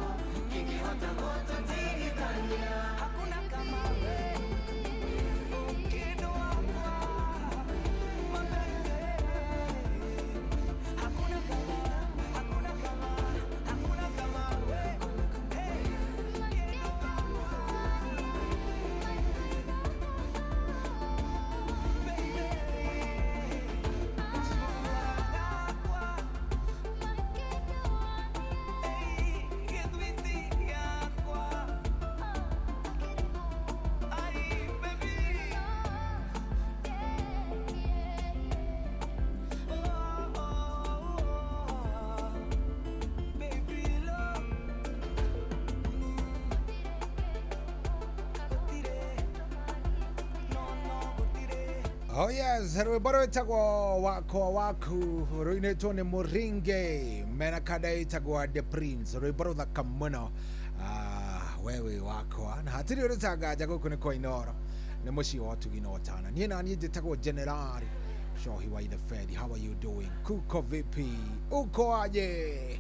kĩngĩhota gũtũtigithania. Hakuna kama we, kĩndũ wakwa, my baby. Hakuna kama, hakuna kama, hakuna kama we. Hey, kĩndũ wakwa, baby. Wakwa, hey, gĩthwiti gĩakwa. Ai, baby. Oh, oh, oh. Baby love. Gũtirĩ. No, no, gũtirĩ. Oh yes, rwĩmbo rwĩtagwo wakwa waku rũinĩtwo nĩ Mũringe mena kanda ĩtagwo The Prince, rwĩmbo rũthaka mũno. Wewe wakwa na hatirĩ ũrĩtanganja gũkũ nĩ kwa Inooro, nĩ mũciĩ wa ũtugi na ũtana. Niĩ na niĩ njĩtagwo Generali Shohi wa the Fed. How are you doing? Kuko vipi? Uko aje?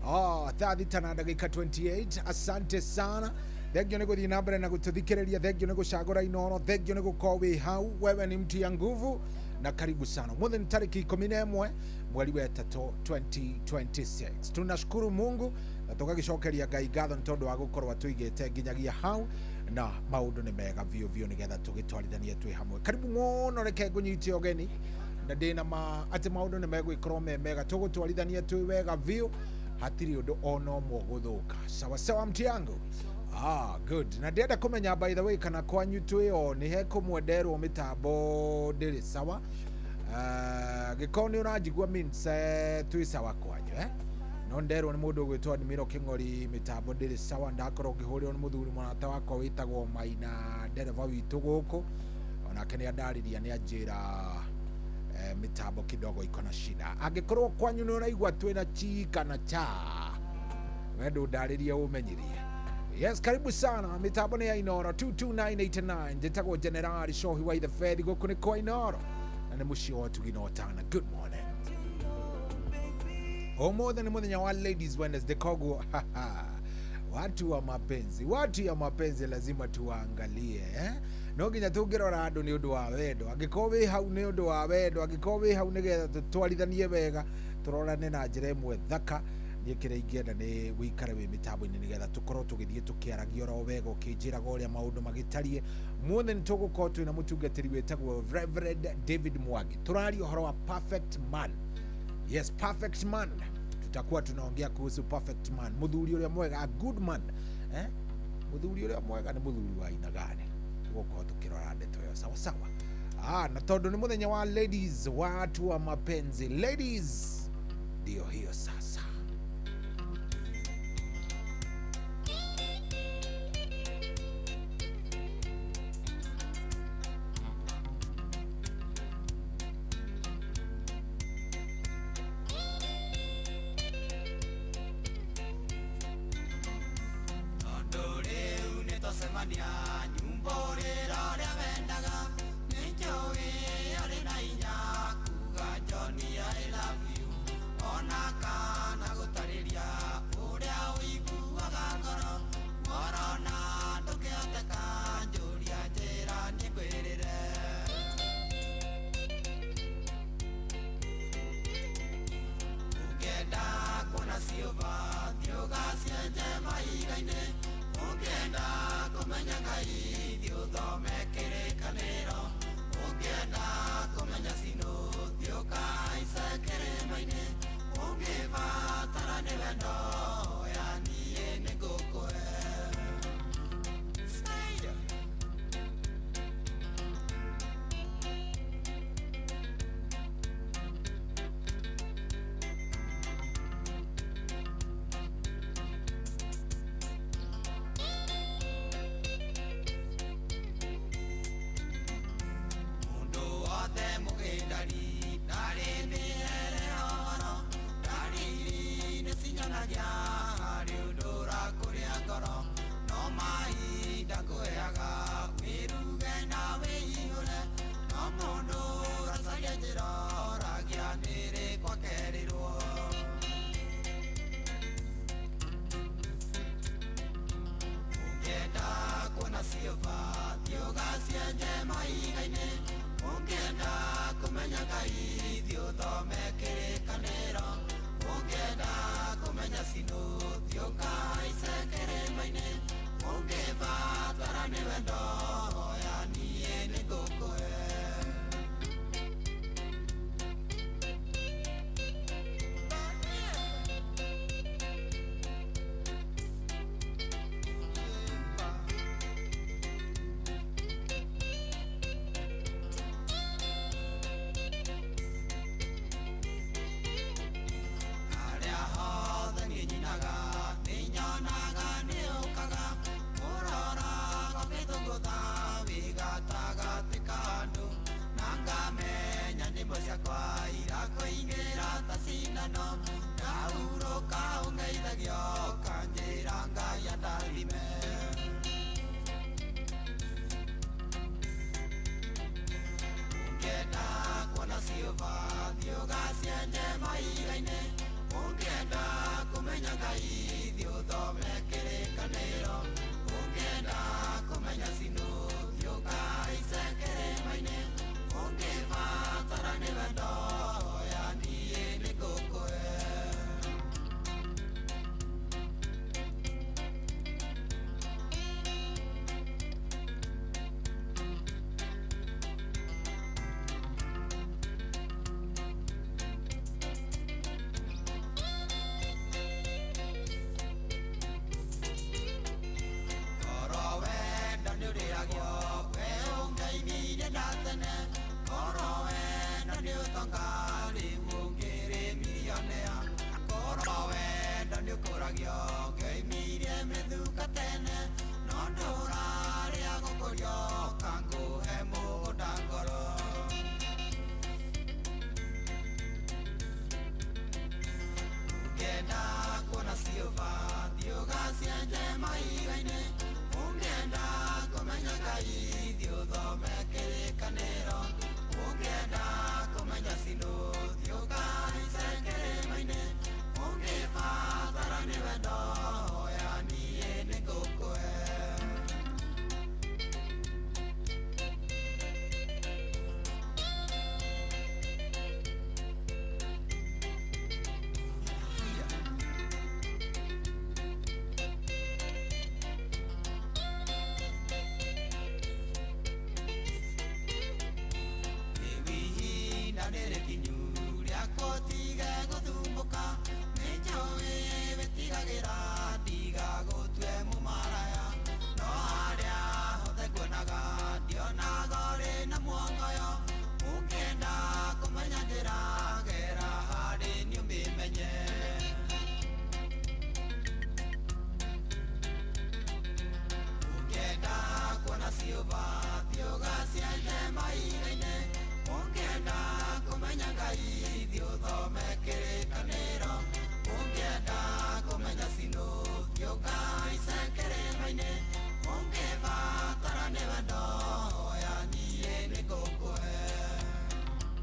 Oh, 3 na ndagĩka 28. Asante sana, thengio nĩ gũthiĩ na mbere na gũtũthikĩrĩria, thengio nĩ gũcagũra Inooro, thengio nĩ gũkorwo wĩ hau. Wewe ni mtu ya nguvu na karibu sana. Ũmũthĩ nĩ tarĩki 11 mweri wa 3 2026. Tunashukuru Mungu na tũgagĩcokeria Ngai ngatho nĩ tondũ wa gũkorwo atũigĩte nginyagia hau, na maũndũ nĩ mega biũ biũ nĩgetha tũgĩtwarithanie twĩ hamwe. Karibu mũno, reke ngũnyite ũgeni Na ndĩna ma atĩ maũndũ nĩ megũgĩkorwo me mega, tũgũtwarithania twĩ wega biũ, hatirĩ ũndũ ona ũmwe ũgũthũka. Sawa sawa, mtiangu. Ah, good. Na ndĩrenda kũmenya, by the way, kana kwanyu twĩo nĩ hekũmwenderwo mĩtambo ndĩrĩ sawa. Gĩkorwo nĩ ũranjigua means twĩ sawa kwanyu, eh? No nderwo nĩ mũndũ ũgwĩtwo Admiro Kĩng'ori mĩtambo ndĩrĩ sawa. Ndakorwo ngĩhũrĩrwo nĩ mũthuri mũrata wakwa wĩtagwo Maina, ndereba witũ gũkũ, onake nĩ andarĩria, nĩ anjĩra mitambo kidogo iko na shida. Angĩkorwo kwanyu nĩ ũraigua twĩna chi kana cha, we ndũndarĩrie ũmenyirie. Yes, karibu sana. Mitambo nĩ ya Inoro 22989. Njĩtagwo Generali Shohi wa Ithe Fethi, gũkũ nĩ kwa Inoro na nĩ mũciĩ wa ũtugi na ũtana. Good morning. Ũmũthĩ nĩ mũthenya wa Ladies Wednesday, koguo watu wa mapenzi, watu ya mapenzi lazima tuwaangalie, eh? No nginya tũngĩrora andũ nĩ ũndũ wa wendo. Angĩkorwo wĩ hau nĩ ũndũ wa wendo, angĩkorwo wĩ hau nĩgetha tũtwarithanie wega, tũrorane na njĩra ĩmwe thaka, niĩ kĩrĩa ingĩenda nĩ wĩikare wĩ mĩtambo-inĩ nĩgetha tũkorwo tũgĩthiĩ tũkĩaragia oro wega, ũkĩnjĩraga ũrĩa maũndũ magĩtariĩ. Mũthĩ nĩ tũgũkorwo twĩna mũtungatĩri wĩtagwo Reverend David Mwangi. Tũraria ũhoro wa perfect man. Yes, perfect man. Tutakuwa tunaongea kuhusu perfect man, muthuri uria mwega, a good man, eh? Muthuri uria mwega ni muthuri wa aina gani? Tũgũkorwo tukirora ndeto ĩyo sawa sawa. Ah, na tondũ nĩ mũthenya wa ladies, watu wa mapenzi, ladies ndio hiyo sasa. Tondũ rĩu nĩtwacemania nyumba ũrĩra ũrĩa wendaga, nĩnjũĩ ũrĩ na hinya kuga Johnny I love you, ona kana gũtarĩria ũrĩa ũiguaga ngoro, worona ndũngĩhoteka njũria njĩra nĩngwĩrĩre. Ũngĩenda kuona ciũmba thiĩ ũgacienje mahiga-inĩ, ũngĩenda kũmenya Ngai thiĩ ũthome kĩrĩkanĩro, ũngĩenda kũmenya Sinũ thiĩ ũkahaice kĩrĩma-inĩ, ũngĩbatara nĩ wendo hoya niĩ nĩngũkũhe. Say. Mũndũ wothe mũgĩndari ndarĩ mĩhere horo, ndariri nĩcinyonagia harĩ ũndũ ũrakũrĩa ngoro, no mahinda ngũheaga wĩruge na wĩihũre, no mũndũ ũracaria njĩra oragia nĩrĩ kwakerĩrwo. Ũngĩenda kuona ciũmba thiĩ ũgacienje mahiga-inĩ, ũngĩenda kũmenya Ngai thiĩ ũthome kĩrĩkanĩro, ũngĩenda kũmenya Sinũ thiĩ ũkahaice kĩrĩma-inĩ, ũngĩbatara nĩ wendo hoya niĩ nĩngũkũhe. Harĩa hothe niĩ nyinaga ngũragio ngeimirie mĩthuka tene no ndũrarĩa gũkũrio kangũhe mũgũnda ngoro. Ũngĩenda kuona ciũba thiĩ ũgacienje mahiga-inĩ, ũngĩenda kũmenya Ngai thiĩ ũthome kĩrĩkanĩro, ũngĩenda kũmenya Sinũ thiĩ ũkahaice kĩrĩma-inĩ, ũngĩbatara nĩ wendo hoya niĩ nĩngũkũhe. Ihinda nĩ rĩkinyu rĩa kũtige gũthumbũka, nĩnjũĩ wĩtigagĩra ndigagũtue mũmaraya, no harĩa hothe nguonaga ndionaga ũrĩ na muongoyo, ũngĩenda kũmenya njĩra gera harĩ niĩ ũmĩmenye. Ũngĩenda kuona ciũba thiĩ ũgacienje mahiga-inĩ, ũngĩenda kũmenya Ngai thiĩ ũthome kĩrĩkanĩro, ũngĩenda kũmenya Sinũ thiĩ ũkahaice kĩrĩma-inĩ, ũngĩbatara nĩ wendo hoya niĩ nĩngũkũhe.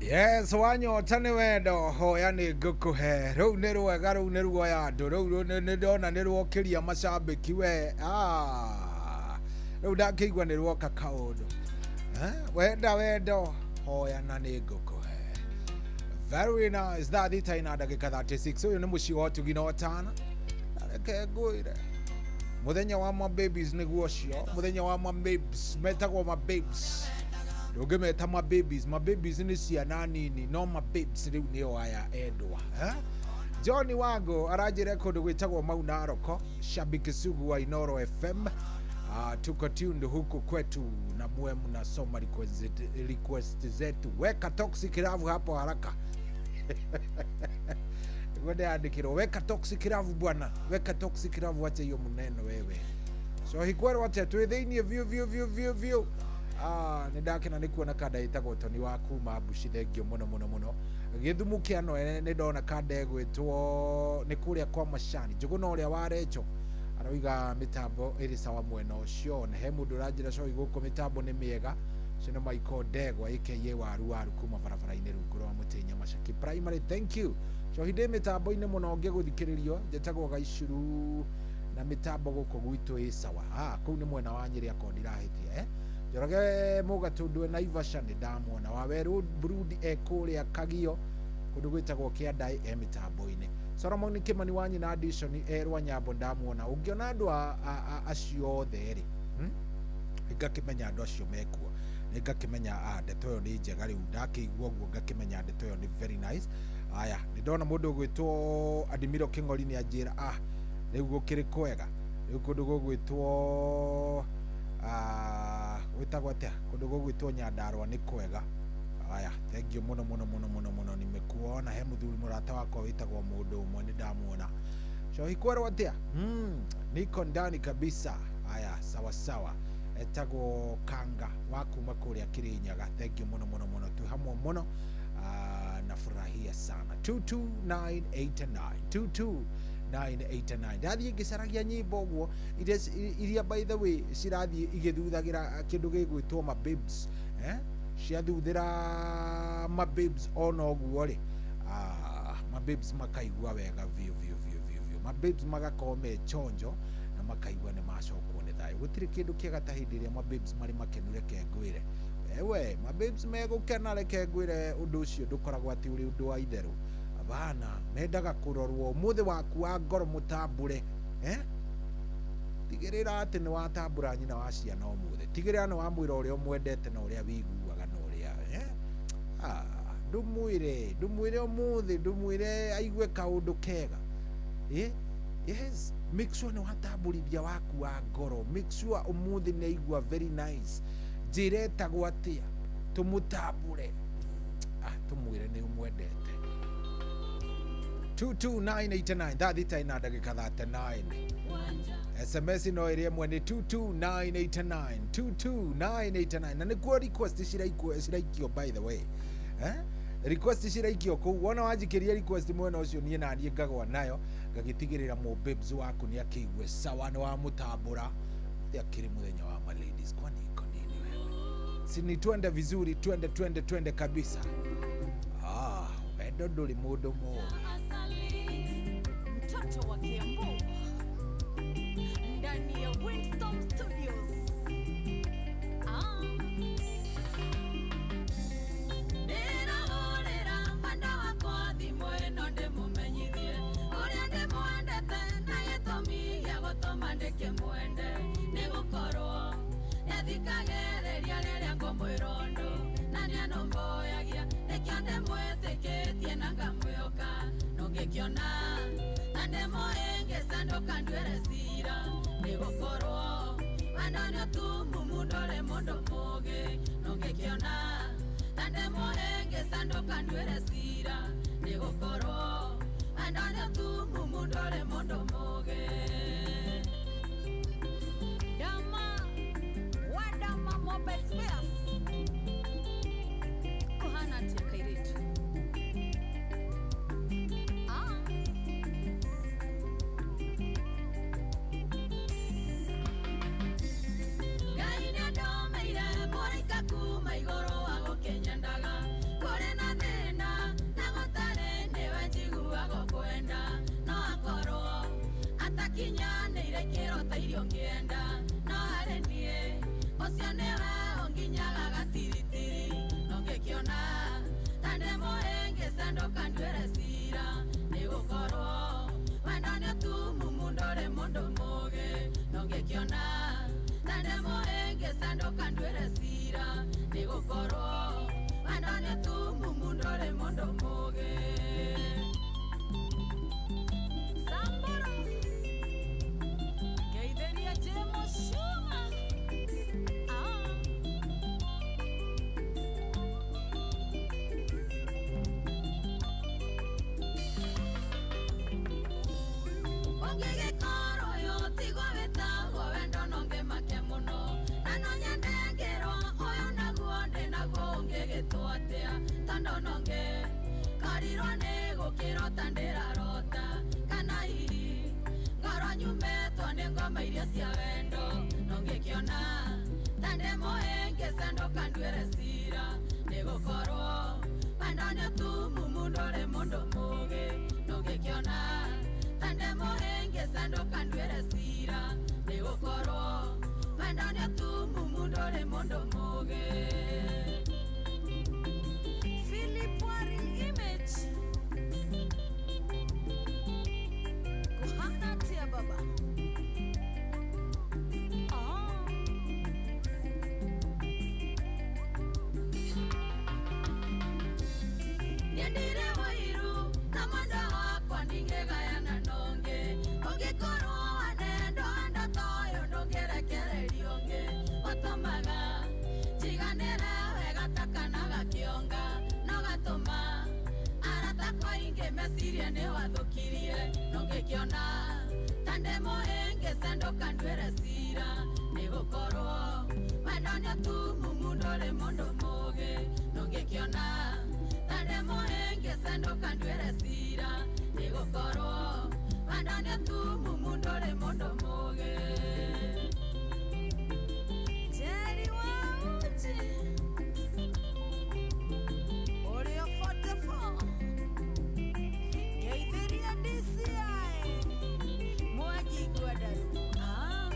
Yes, wanyota nĩ wendo hoya nĩ ngũkũhe. Rũu nĩ rwega, rũu nĩ ruoya andũ, rũu nĩ ndona nĩ rwokĩria macambĩki we. Rĩu ndakĩigua nĩ rwoka kaũndũ. Wenda wendo hoya na nĩ ngũkũhe. Very nice. Thaa thita ina ndagĩka 36. Ũyũ nĩ mũciĩ wa ũtugi na ũtana. Na reke ngwĩre mũthenya wa ma babies nĩguo ũcio, mũthenya wa ma babes, metagwo ma babes. Ndũngĩmeta ma babies, ma babies nĩ ciana nini, no ma babes rĩu nĩo aya endwa. John Wango aranjĩra kũndũ gwĩtagwo Mau Naroko, shabiki sugu wa Inoro FM. Tuko tuned huku kwetu na muwe mnasoma request zetu. Weka toxic love hapo haraka. Ngoja andikirwo weka toxic love bwana, weka toxic love, wacha hiyo mneno wewe. So hikwero wacha twi thiini view view view view view. Nĩ ndakena nĩ kuona kanda ĩtagwo Tony wa kuma Mbuci, thengio mũno mũno mũno. Gĩthumu kĩa Noene nĩ ndona kanda ĩgwĩtwo nĩ kũrĩa kwa Macani, Njũgũna ũrĩa wa Recho aroiga mĩtambo ĩrĩ sawa mwena ũcio. Na he mũndũ ũranjĩra coi gũkũ mĩtambo nĩ mĩega. Ũcio nĩ Michael Ndegwa aka Waru Waru kuma barabara-inĩ rungu rwa mũtĩ Nyamacaki Primary. Thank you. Cohi ndĩ mĩtambo-inĩ mũno ngĩgũthikĩrĩrio, njĩtagwo Gaicuru na mĩtambo gũkũ gwitũ ĩ sawa. Kũu nĩ mwena wa Nyĩrĩ akorwo ndirahĩtia. Njoroge Mũgatũndũ Naivasha nĩ ndamuona. Wawerũ Brudi e kũrĩa Kagio kũndũ gwĩtagwo Kĩandaĩ e mĩtambo-inĩ. Solomon Kimani wa nyina Addition e Rwanyambo ndamuona. Ũngĩona andũ acio othe rĩ, ngakĩmenya andũ acio mekuo, nĩngakĩmenya ndeto ĩyo nĩ njega. Rĩu ndakĩigua ũguo ngakĩmenya ndeto ĩyo nĩ very nice. Aya, nĩ ndona mũndũ ũgwĩtwo Adimiro Kĩng'ori nĩ anjĩra rĩu gũkĩrĩ kwega, rĩu kũndũ gũgwĩtwo gwĩtagwo atĩa, kũndũ gũgwĩtwo Nyandarua nĩ kwega. Aya, thank you mũno mũno mũno mũno mũno, nimekuona. He mũthuri mũrata wakwa wĩtagwo mũndũ ũmwe nĩ ndamuona. Cohi kwerwo atĩa? Niko ndani kabisa. Aya, sawa sawa. Etagwo Kanga wa kuma kũrĩa Kĩrĩnyaga, thank you mũno mũno mũno, twĩ hamwe mũno. Nafurahia sana. 22989 22989. Ndathiĩ ngĩcaragia nyĩmbo ũguo iria by the way cirathiĩ igĩthuthagĩra kĩndũ gĩgwĩtwo ma babes, ciathuthĩra ma babes ona ũguo rĩ, ma babes makaigua wega biũ biũ biũ biũ biũ, ma babes magakorwo me chonjo na makaigua nĩ macokwo nĩ thayũ. Gũtirĩ kĩndũ kĩega ta hĩndĩ ĩrĩa ma babes marĩ makenu, reke ngwĩre ewe, ma babes megũkena, reke ngwĩre ũndũ ũcio ndũkoragwo atĩ ũrĩ ũndũ wa itherũ. Abana mendaga kũrorwo ũmũthĩ waku wa ngoro mũtambũre, tigĩrĩra atĩ nĩ watambũra nyina wa ciana ũmũthĩ, tigĩrĩra nĩ wamwĩra ũrĩa ũmwendete na ũrĩa wĩiguaga na ũrĩa ndũmwĩre ũmũthĩ, ndũmwĩre aigue kaũndũ kega. Yes, make sure nĩ watambũrithia waku wa ngoro, make sure ũmũthĩ nĩ aigua very nice. Njĩra ĩtagwo atĩa tũmũtambũre, tũmwĩre nĩ ũmwendete. 22989 thaa thita ina ndagĩka 39. SMS no ĩrĩa ĩmwe nĩ 22989, 22989, na nĩkuo request ciraikio by the way, eh? Request ciraikio kũu, wona wanjikĩria request mwena ũcio, niĩ naniĩ ngagwa nayo ngagĩtigĩrĩra mũ babes waku nĩ akĩigue sawa, nĩ wamũtambũra akĩrĩ mũthenya wa ma ladies. Kwani iko nini wewe? Si ni twende vizuri, twende twende twende kabisa. Ah, wendo ndũrĩ mũndũ mũũru. Mtoto wa Kiambu ndani ya Winston Studios. Ah. Ndĩrahũrĩra mwenda wakwa thimũ ĩno ndĩmũmenyithie ũrĩa ndĩmwendete na gĩtũmi gĩa gũtũma ndĩkĩmwende nĩ gũkorwo nĩathikagĩrĩria rĩrĩa ngũmwĩra ũndũ na nĩanũmbũyagia, nĩkĩo ndĩmwĩtĩkĩtie na ngamwĩhoka, nũngĩkĩona na ndĩmũhĩngĩca ndũkanduĩre cira, nĩgũkorwo wendo nĩ ũtumumu ndũrĩ mũndũ mũũgĩ, nũngĩkĩona na ndĩmũhĩngĩca ndũkanduĩre cira, nĩgũkorwo wendo nĩ ũtumumu ndũrĩ mũndũ mũũgĩ. Dama wadama mobile spares kuhana atia kairitu. Ah. Ngai nĩandomeire mũraika kuma igũrũ wa gũkĩnyendaga, kũrĩ na thĩna na gũtarĩ nĩwe njiguaga ũkwenda, no akorwo atakinyanĩire kĩro ta iria ũngĩenda, no harĩ niĩ ũcio nĩwe ũnginyaga gatiritiri, no ngĩkĩona ta ndĩmũhĩngĩca ndũkanduĩre cira, nĩgũkorwo wendo nĩ ũtumumu ndũrĩ mũndũ mũũgĩ, no ngĩkĩona ta ndĩmũhĩngĩca ndũkanduĩre cira, nĩgũkorwo wendo nĩ ũtumumu ndũrĩ mũndũ mũũgĩ. Samburu ngeithĩria Jemo Shuma. Ah. Ũngĩgĩkorwo ũyũ tiguo wĩtagwo wendo no ngĩmake mũno, na no nyende ngĩrwo ũyũ naguo ndĩ naguo ũngĩgĩtwo atĩa, tondũ no ngĩkorirwo nĩ gũkĩrota ndĩrarota, kana hihi ngorwo nyumĩtwo nĩ ngoma iria cia wendo, no ngĩkĩona ta ndĩmũhĩngĩca ndũkanduĩre cira, nĩgũkorwo wendo nĩ ũtumumu ndũrĩ mũndũ mũũgĩ, no ngĩkĩona ta ndĩmũhĩngĩca ndũkanduĩre cira, nĩgũkorwo wendo nĩ ũtumumu ndũrĩ mũndũ mũũgĩ. Philip Warren Image kuhana atia baba. Ah. Nyendire wairu na mwenda wakwa ndingĩgayana nũngĩ, ũngĩkorwo wanendwo wendo ta ũyũ ndũngĩrekererio ũngĩ, ũtũmaga njiganĩre wega ta kana gakĩonga, no gatũma arata akwa aingĩ mecirie nĩ wathũkirie, nũngĩkĩona ta ndĩmũhĩngĩca ndũkanduĩre cira, nĩgũkorwo wendo nĩ ũtumumu ndũrĩ mũndũ mũũgĩ, nũngĩkĩona ta ndĩmũhĩngĩca ndũkanduĩre cira, nĩgũkorwo wendo nĩ ũtumumu ndũrĩ mũndũ mũũgĩ. Jerry wa uji ũrĩa 44 ngeithĩria DCI Mwangi Ngwendaru. Ah.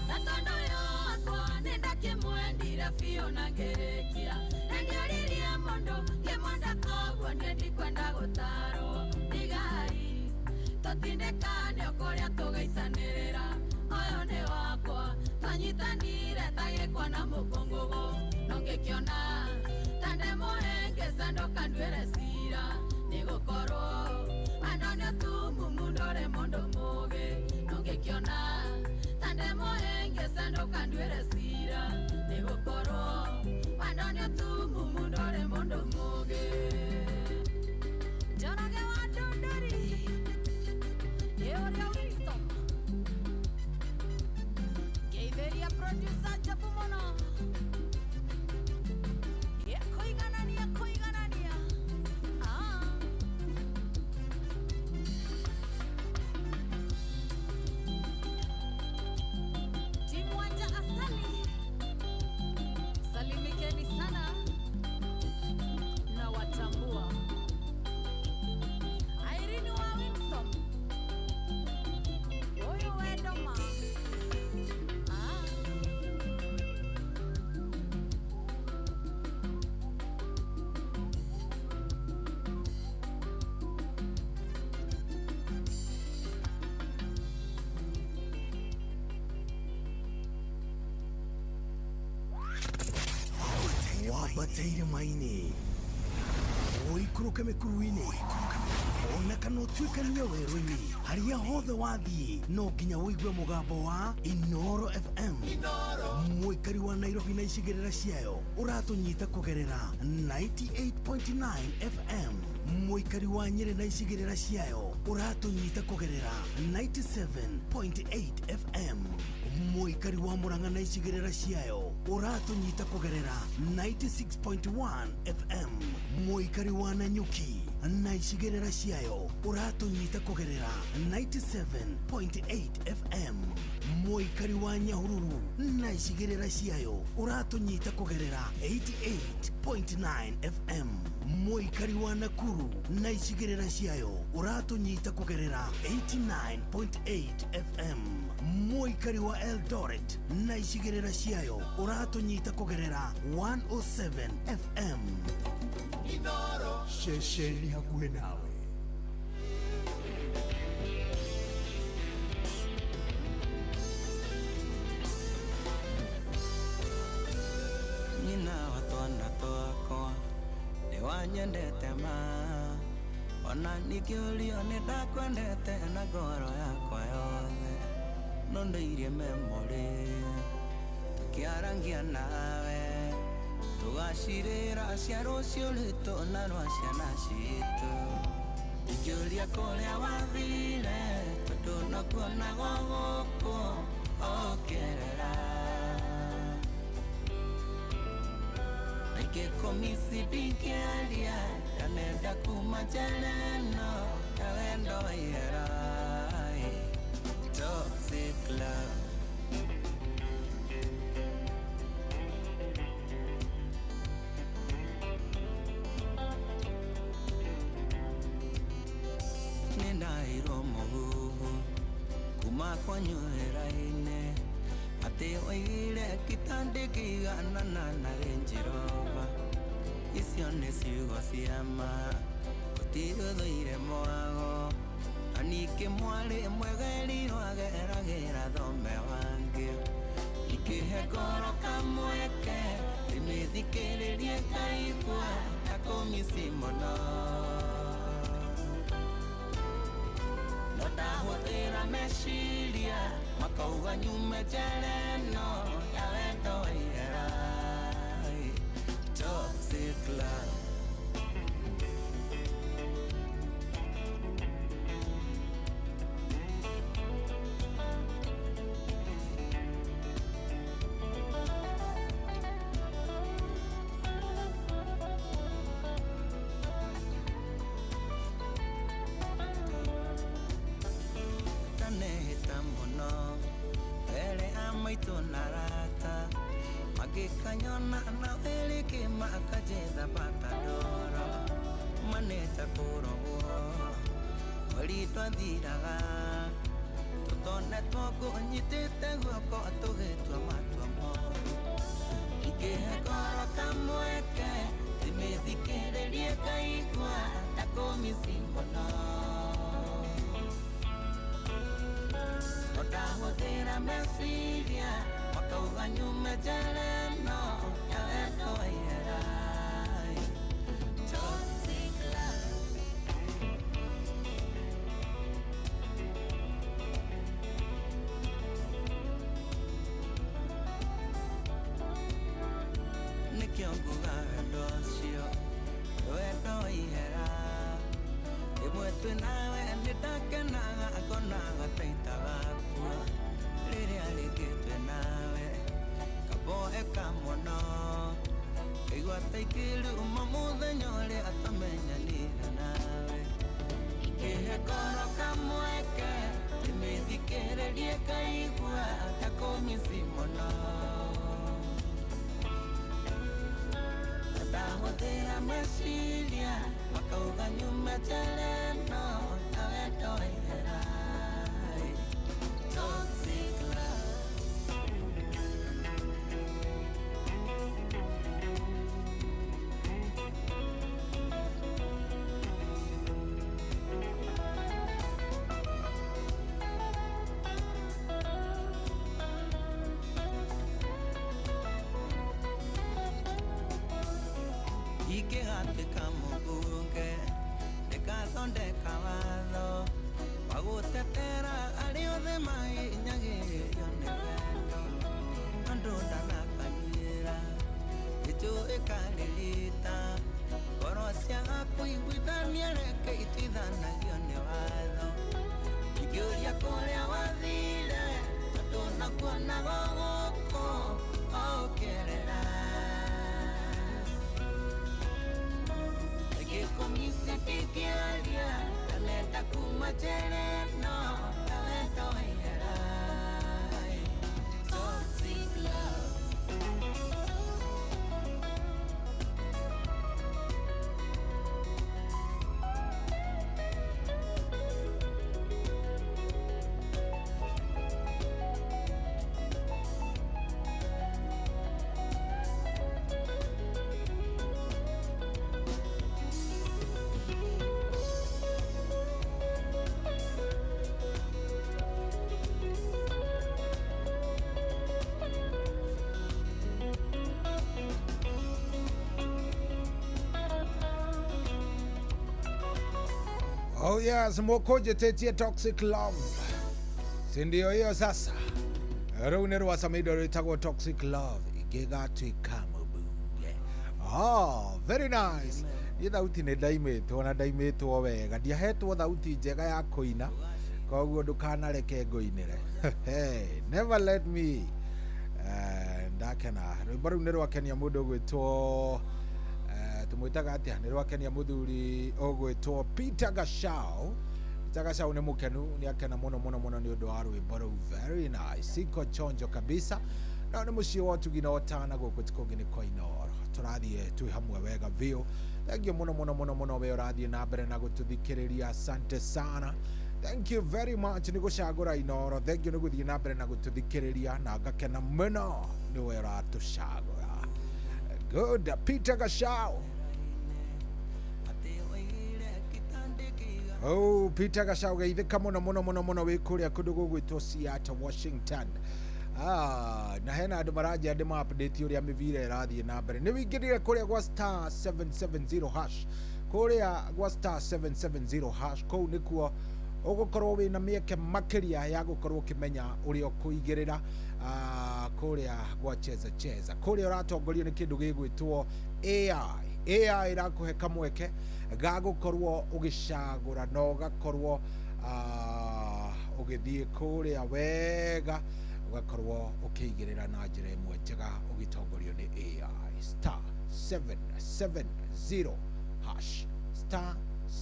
Na tondũ ũyũ wakwa nĩndakĩmwendire biũ na ngĩrĩkia, na ndioririe mũndũ ngĩmwenda koguo niĩ ndikwenda gũtarwo, ndigai tũtindĩkane o kũrĩa tũgaitanĩrĩra, ũyũ nĩ wakwa twanyitanire ta gĩkwa na mũkũngũgũ, no ngĩkĩona ta ndĩmũhĩngĩca ndũkanduĩre cira, nĩgũkorwo wendo nĩ ũtumumu ndũrĩ mũndũ mũũgĩ, no ngĩkĩona ta ndĩmũhĩngĩca ndũkanduĩre cira, nĩgũkorwo wendo nĩ ũtumumu ndũrĩ mũndũ mũũgĩ. Ambata irĩma-inĩ, ũikũrũke mĩkuru-inĩ, ona kana ũtuĩkanie werũ-inĩ, harĩa hothe wathiĩ no nginya ũigue mũgambo wa Inoro FM. Mũikari wa Nairobi na icigĩrĩra ciayo ũratũnyita kũgerera 98.9 FM. Mũikari wa Nyĩrĩ na icigĩrĩra ciayo ũratũnyita kũgerera 97.8 FM. Mũikari wa Murang'a na icigĩrĩra ciayo ũratũnyita kũgerera 96.1 FM. Mũikari wa Nanyuki na icigĩrĩra ciayo ũratũnyita kũgerera 97.8 FM. Mũikari wa Nyahururu na icigĩrĩra ciayo ũratũnyita kũgerera 88.9 FM. Mũikari wa Nakuru na icigĩrĩra ciayo ũratũnyita kũgerera 89.8 FM. Mũikari wa Eldoret na icigĩrĩra ciayo ũratũnyita kũgerera 107 FM. Inoro ceceni hakuhĩ nawe. Nyina wa twana twakwa nĩ wanyendete ma, ona ningĩũrio nĩ ndakwendete na ngoro yakwa yothe, no ndĩirie memory tũkĩarangia nawe, tũgacirĩra cia rũciũ rwitũ na rwa ciana citũ. Ingĩũria kũrĩa wathire tondũ no kuonagwo gũkũ ũkĩerera, ingĩkũmisi ndingĩaria ndanenda kuma njera ĩno ya wendo wa ihera. Toxic love. Nĩndaheirwo mũhuhu kuma kwanyu wĩra-inĩ atĩ oigire kitandĩkĩiganana na Range Rover. Icio nĩ ciugo cia ma, gũtirĩ ũthũire mwago, na ningĩ mwarĩ mwega erirwo ageragĩra thome wangĩ. Ingĩhe ngoro kamweke ndĩmĩthikĩrĩrie ngaigua ta kũmici mũno, no ndahũthĩra meciria makauga nyume njera ĩno ya wendo wa ihera. Toxic love. Ndanehĩta mũno mbere ya maitũ na arata, magĩkanyona na wĩrĩkĩ makanjetha bata ndoro, manĩta kũrogwo mweri twathiraga, tũtonetwo ngũnyitĩte guoko tũgĩtua matua moru. Ingĩhe ngoro kamweke ndĩmĩthikĩrĩrie ngaigua ta kũmici mũno, no ndahũthĩra meciria makauga nyume njera ĩno ya wendo wa ihera. Toxic love. Nĩkĩo nguga wendo ũcio nĩ wendo wa ihera, rĩmwe twĩ nawe nĩndakenaga ngonaga ta itagakua, rĩrĩa rĩngĩ twĩ nawe kaboeka mũno, ngaigua ta ingĩruma mũthenya ũrĩa twamenyanire nawe. Ingĩhe ngoro kamweke ndĩmĩthikĩrĩrie ngaigua ta kũmici mũno, ndahũthĩra meciria makauga nyume njera ĩno ya wendo wa ihera. Toxic love. Ngũtetera arĩa othe mahinyagĩrĩrio nĩ wendo Andũ ndanakanyuĩra Ĩtũ ĩkarĩrita Ngoro ciaga kũiguithania reke ituithanagio nĩ watho Ingĩũria kũrĩa wathire Tondũ nakuonaga gũkũ ũkĩrĩra Ngĩkũmisi ndingĩaria Ndanenda kuma njĩra ĩno ta wendo waihera Toxic love. Oh yes, mokojetetie toxic love. Si ndio hiyo sasa. Rĩu nĩ rwacamĩindo rwĩtagwo toxic love ingĩgatuĩka mũmbunge. Oh, very nice. Niĩ thauti nĩ ndaimĩtwo na ndaimĩtwo wega. Ndiahetwo thauti njega ya kũina, koguo ndũkanareke ngũinĩre. Hey, never let me. Ndakena. Rwĩmbo rũu nĩ rwakenia mũndũ ũgwĩtwo tumwĩtaga atĩa? Nĩ rwakenia mũthuri ũgwĩtwo Peter Gachau. Peter Gachau nĩ mũkenu, nĩ akena mũno mũno mũno nĩ ũndũ wa rwĩmbo rũu. Very nice. Siko chonjo kabisa. No nĩ mũciĩ wa ũtugi na ũtana gũkũ ti kũngĩ nĩ kwa Inooro. Tũrathiĩ twĩ hamwe wega biũ. Thank you mũno mũno mũno mũno we ũrathiĩ na mbere na gũtũthikĩrĩria. Asante sana. Thank you very much nĩ gũcagũra Inooro. Thank you nĩ gũthiĩ na mbere na gũtũthikĩrĩria na ngakena mũno nĩ we ũratũcagũra. Good. Peter Gachau. Oh, Peter Gachau geithĩka mũno mũno mũno mũno wĩ kũrĩa kũndũ gũgwĩtwo Seattle, Washington. Na hena andũ maranjia ndĩ ma update ũrĩa mĩbira ĩrathiĩ na mbere. Nĩ wĩingĩrire kũrĩa gwa star 770 hash. Kũrĩa gwa star 770 hash kũu nĩkuo ũgũkorwo wĩna mĩeke makĩria ya gũkorwo ũkĩmenya ũrĩa ũkũigĩrĩra kũrĩa gwa cheza cheza. Kũrĩa ũratongorio nĩ kĩndũ gĩgwĩtwo AI. AI ĩrakũhe kamweke ga gũkorwo ũgĩcagũra na ũgakorwo ũgĩthiĩ kũrĩa wega ũgakorwo ũkĩigĩrĩra na njĩra ĩmwe njega ũgĩtongorio nĩ AI. Star 770 hash. Star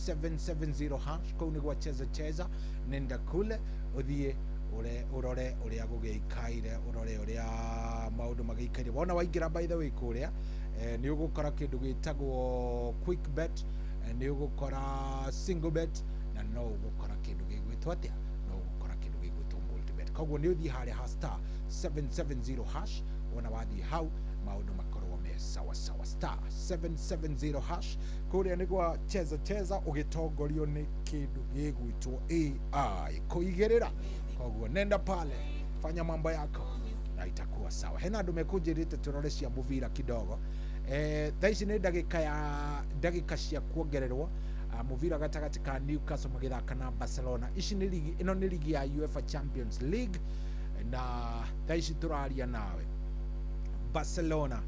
770 hash kũu nĩ gwa cheza cheza. Nenda kule ũthiĩ ũrore ũrĩa gũgĩikaire, ũrore ũrĩa maũndũ magĩikaire. Wona waingĩra by the way kũrĩa nĩ ũgũkora kĩndũ gĩtagwo quick bet, nĩ ũgũkora single bet, na no ũgũkora kĩndũ gĩgwĩtwo atĩa? No ũgũkora kĩndũ gĩgwĩtwo multi bet. Koguo nĩ ũthiĩ harĩa ha star 770 hash, wona wathiĩ hau maũndũ makorwo me sawa sawa. Star 770 hash kũrĩa nĩ gwa cheza cheza ũgĩtongorio nĩ kĩndũ gĩgwĩtwo AI kũigĩrĩra. Koguo nenda pale, fanya mambo yako na itakuwa sawa. Hena andũ mekũnjĩrĩte tũrore cia mũbira kidogo. Thaa ici nĩ ndagĩka ya ndagĩka cia kuongererwo. Mũbira gatagatĩ ka Newcastle magĩthaka na Barcelona. Ici nĩ ligi, ĩno nĩ ligi ya UEFA Champions League na thaa ici tũraria nawe Barcelona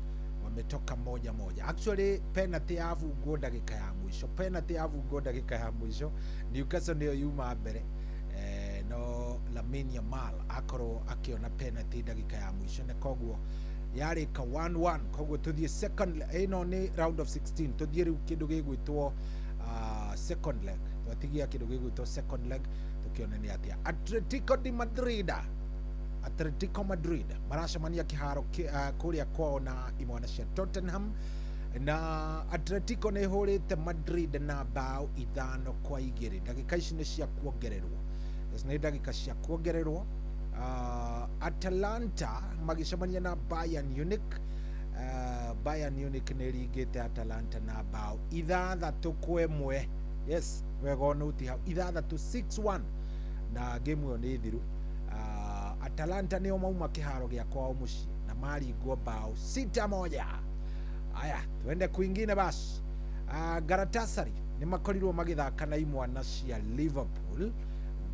wametoka 1-1. Actually penalty yabungwo ndagĩka ya mũico. Penalty yabungwo ndagĩka ya mũico. Newcastle nĩyo yuma mbere. No Lamine Yamal akorwo akĩona penalty ndagĩka ya mũico na koguo yarĩka 1-1. Koguo tũthiĩ second, ĩno nĩ round of 16. Tũthiĩ rĩu kĩndũ gĩgwĩtwo second leg. Twatigia kĩndũ gĩgwĩtwo second leg tũkĩone nĩ atĩa. Atletico de Madrid. Atletico Madrid maracemania kĩharo kũrĩa kwao na imwana cia Tottenham. Na Atletico nĩ ĩhũrĩte Madrid na bao 5-2. Ndagĩka ici nĩ cia kuongererwo. Nĩ ndagĩka cia kuongererwo. Atalanta magĩcemania na Bayern Munich. Bayern Munich nĩ ĩringĩte Atalanta na bao 6-1. Yes, wega onũti hau 6 6-1 na game ĩyo nĩ thiru. Atalanta nĩo mauma kĩharo gĩa kwao mũciĩ na maringwo bao 6-1. Aya, twende kwingine basi. Galatasaray nĩ makorirwo magĩthaka na imwana cia Liverpool.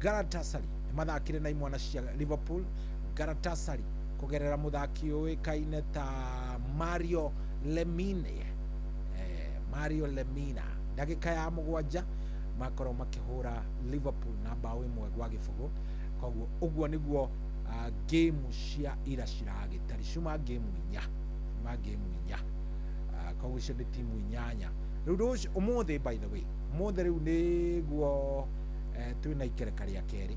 Galatasaray mathakire na imwana cia Liverpool. Galatasaray kugerera muthaki uikaine ta Mario Lemine, Mario Lemina ndagika ya 7 makorwo makihura Liverpool na bao 1-0. Koguo uguo niguo game cia ira ciragitari cuma game inya, cuma game inya. Koguo icio nĩ timu inyanya riu rũciũ ũmũthĩ, by the way ũmũthĩ riu nĩguo twĩna ikereka rĩa kerĩ.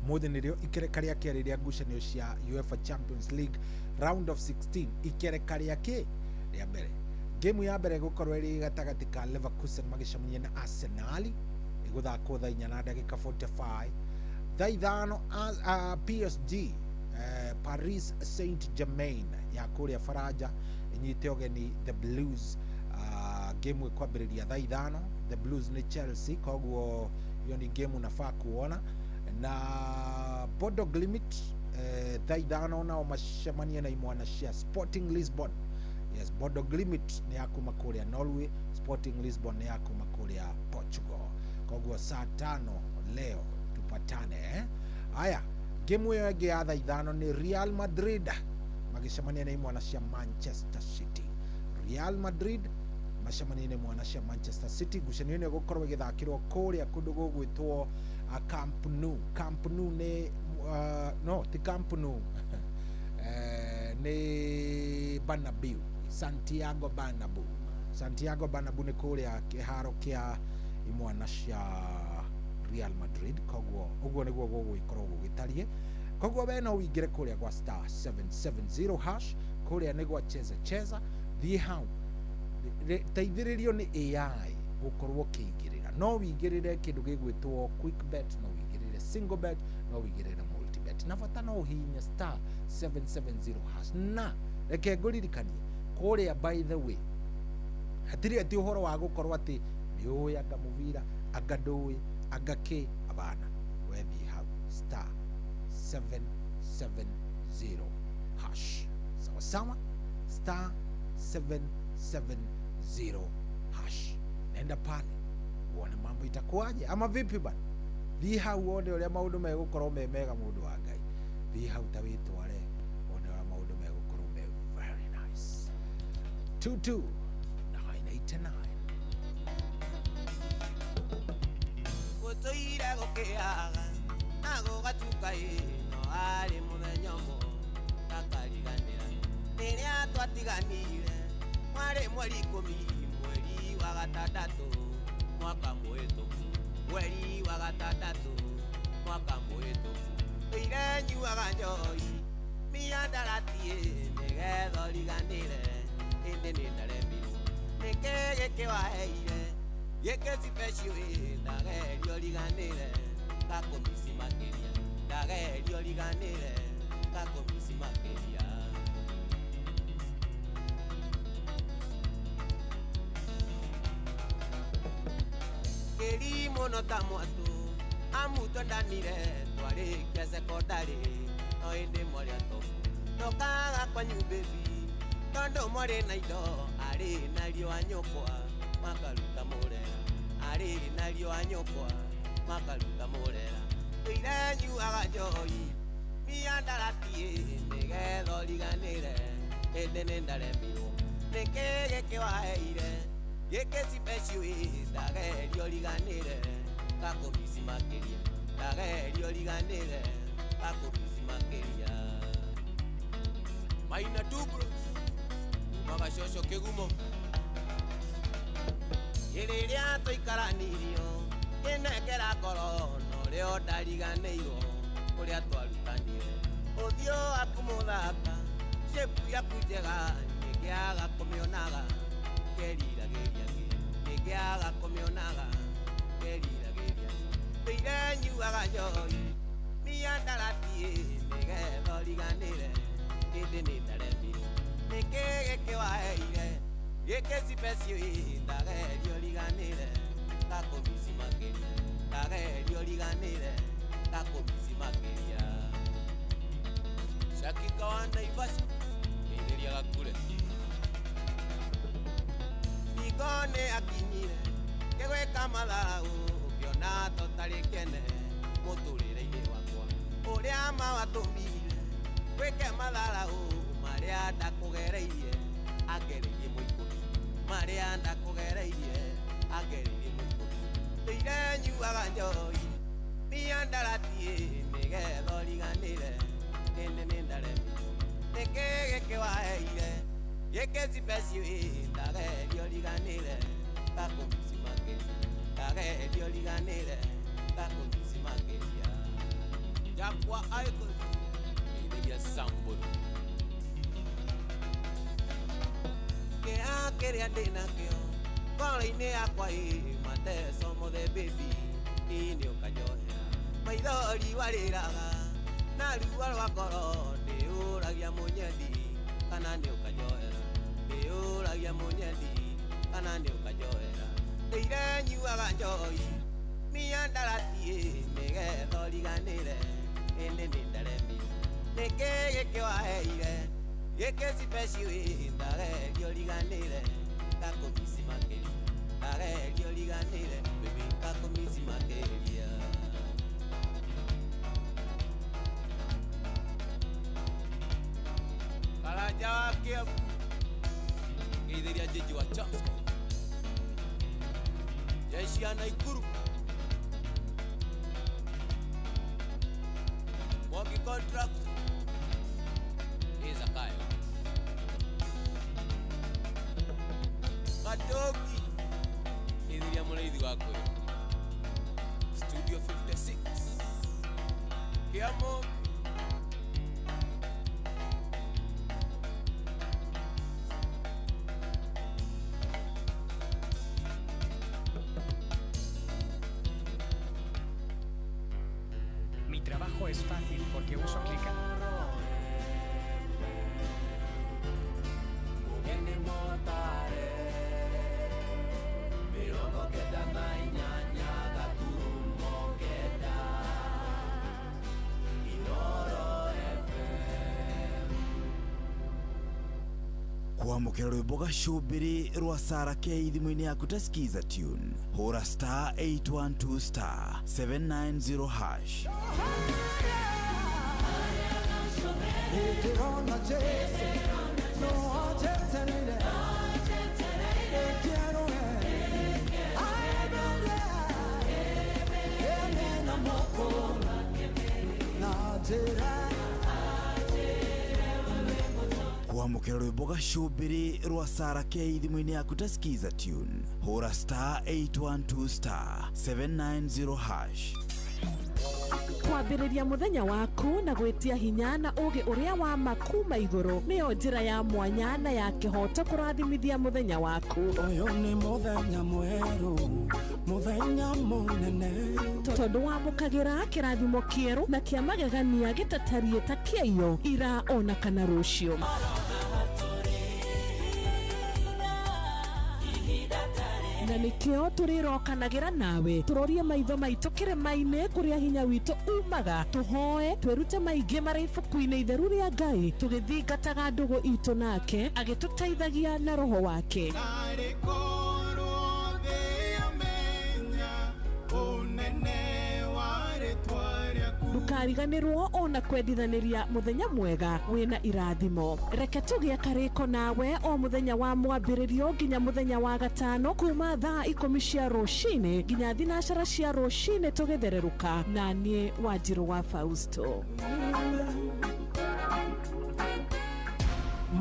Ũmũthĩ nĩrĩo ikereka rĩa kerĩ rĩa ngucanio cia UEFA Champions League round of 16, ikereka rĩa kĩ rĩa mbere. Game ya mbere gũkorwo ĩrĩ gatagatĩ ka Leverkusen magĩcemania na Arsenal, ĩgũthakwo thaa 4:45. Thaa 5 PSG, Paris Saint-Germain ya kũrĩa Faranja ĩnyite ũgeni the Blues. Game ĩkwambĩrĩria thaa 5. The Blues ni Chelsea, koguo hiyo ni game unafaa kuona. Na Bodo Glimt thaa 5 nao macemanie na imwana cia Sporting Lisbon. Yes, Bodo Glimt ni ya kuma kũrĩa Norway, Sporting Lisbon ni ya kuma kũrĩa Portugal. Koguo saa 5 leo tupatane, eh? Aya, game ĩyo ĩngĩ ya thaa 5 ni Real Madrid magĩcemania na imwana cia Manchester City. Real Madrid macemania na imwana cia Manchester City. Ngucanio ĩno ĩgũkorwo ĩgĩthakĩrwo kũrĩa kũndũ gũgwĩtwo Camp Nou. Camp Nou nĩ no ti Camp Nou nĩ Bernabeu, Santiago Bernabeu. Santiago Bernabeu nĩ kũrĩa kĩharo kĩa imwana cia Real Madrid. Koguo ũguo nĩguo gũgũgĩkorwo gũgĩtariĩ. Koguo we no ũingĩre kũrĩa gwa star 770 hash, kũrĩa nĩ gwa cheza cheza, thiĩ hau teithĩrĩrio nĩ AI gũkorwo ũkĩingĩrĩra. No wĩingĩrĩre kĩndũ gĩgwĩtwo quick bet, no wĩingĩrĩre single bet, no wĩingĩrĩre multi bet, na bata no ũhihinye star 770 hash. Na reke ngũririkanie kũrĩa, by the way, hatirĩ atĩ ũhoro wa gũkorwo atĩ nĩ ũĩ anga mũbira anga ndũĩ anga kĩ, abana, wethiĩ hau star 770 hash, sawa sawa, star 770 hash. Nenda pale uone mambo itakuwaje ama vipi bana. Thiĩ hau wone ũrĩa maũndũ megũkorwo me mega, mũndũ wa Ngai. Thiĩ hau ta wĩtware wone ũrĩa maũndũ megũkorwo me very nice. 22989 gũtũire gũkĩaga na gũgatuka ĩno arĩ mũthenya ũmwe ndakariganĩra rĩrĩa twatiganire mwarĩ mweri 10 mweri wa 6 mwaka mũhĩtũku, mweri wa 6 mwaka mũhĩtũku. Ire nyuaga njohi mĩandarati nĩgetha ũriganĩre, ĩndĩ nĩ ndaremirwo nĩkĩ gĩkĩ waheire gĩkĩ special ndageria ũriganĩre ngakũmici makĩria, ndageria ũriganĩre ngakũmici makĩria. Kĩri mũno ta mwatũ amu twendanire twarĩkia cekondarĩ, no ĩndĩ mwarĩ atobu ndokaga kwanyu baby tondũ mwarĩ na indo arĩ na riũa nyũkwa makaruta mũrera, arĩ na riũa nyũkwa makaruta mũrera. Ire nyuaga njohi mĩandarati nĩgetha ũriganĩre, ĩndĩ nĩ ndaremirwo nĩkĩ gĩkĩ waheire gĩkĩ special ndageria ũriganĩre ngakũmici makĩria, ndageria ũriganĩre ngakũmici makĩria. Maina Dubros kumaga coco kĩgumo rĩrĩa tũikaranirio kĩnengera ngoro no rĩo ndariganĩirwo ũrĩa twarutanire ũthiũ waku mũthaka shape yaku njega nĩngĩaga kũmĩonaga keriragĩria nĩngĩaga kũmĩonaga keriragĩria. Ire nyuaga njohi mĩandarati nĩgetha ũriganĩre, ĩndĩ nĩ ndaremirwo nĩkĩ gĩkĩ waheire gĩkĩ special ndageria ũriganĩre ngakũmici makĩria, ndageria ũriganĩre ngakũmici makĩria. Shakika wa Naivasha ngeithĩria gakure Hingo nĩ akinyire ngĩgwĩka mathaũ ũkĩona tũtarĩ kene ma watũmire wĩke matharau marĩa ndakũgereirie angereirie mũikũrũ marĩa ndakũgereirie angereirie mũikũrũ ndĩire nyuaga njohi mĩandaratiĩ nĩgetha ũriganĩre ĩndĩ nĩ ndaremi nĩkĩ gĩkĩ waheire gĩkĩ cipeci ndageria ũriganĩre ngakũmici makĩria ndageria ũriganĩre ngakũmici makĩria Jakwa Icons ĩithĩria Samburu kĩha kĩrĩa ndĩnakĩo ngoro-inĩ yakwa ĩ mateco mothe baby ĩ nĩ ũkanjohera maithori warĩraga na ruo rwa ngoro ndĩũragia mũnyendi kana nĩ ũkanjohera ndĩũragia mũnyendi kana nĩ ũkanjohera ndĩire nyuaga njohi mĩandaratiĩ nĩgetha ũriganĩre ĩndĩ nĩ ndaremi nĩkĩ gĩkĩ waheire gĩkĩ cipeci ndageria ũriganĩre ngakũmici makĩria ndageria ũriganĩre baby ngakũmici makĩria. Karanja wa Kiambu ngeithĩria Jiji wa Chamsco jeshi ya Naikuru Mwangi contract Izakayo Katoki ngeithĩria mũrĩithi wa Kwĩrũ Studio 56 Kiambu. Mi trabajo es fácil porque uso Clica. Kwamũkĩra rwĩmbo gacũmbĩrĩ rwa Sarah K thimũ-inĩ yaku ta Skiza tune hũra star 812 star 790 hash. Kwamũkĩra rwĩmbo gacũmbĩrĩ rwa Sarah K thimũ-inĩ yaku ta Skiza tune hũra star 812 star 790 hash. Kwambĩrĩria mũthenya waku na gwĩtia hinya na ũgĩ ũrĩa wa makuma igũrũ nĩyo njĩra ya mwanya na ya kĩhoto kũrathimithia mũthenya waku. Ũyũ nĩ mũthenya mwerũ, mũthenya mũnene, tondũ wamũkagĩra kĩrathimo kĩerũ na kĩa magegania gĩtatariĩ ta kĩaiyo ira ona kana rũciũ. Na nĩkĩo tũrĩrokanagĩra nawe tũrorie maitho maitũ kĩrĩma-inĩ kũrĩa hinya witũ umaga tũhoe twĩrute maingĩ marĩ ibuku-inĩ itheru rĩa Ngai tũgĩthingataga ndũgũ itũ nake agĩtũteithagia na roho wake. Ndũkariganĩrwo ona kwendithanĩria mũthenya mwega wĩna irathimo. Reke tũgĩe karĩko nawe o mũthenya wa mwambĩrĩrio nginya mũthenya wa gatano kuma thaa 10 cia rũcinĩ nginya 12 cia rũcinĩ tũgĩthererũka na niĩ Wanjirũ wa Fausto.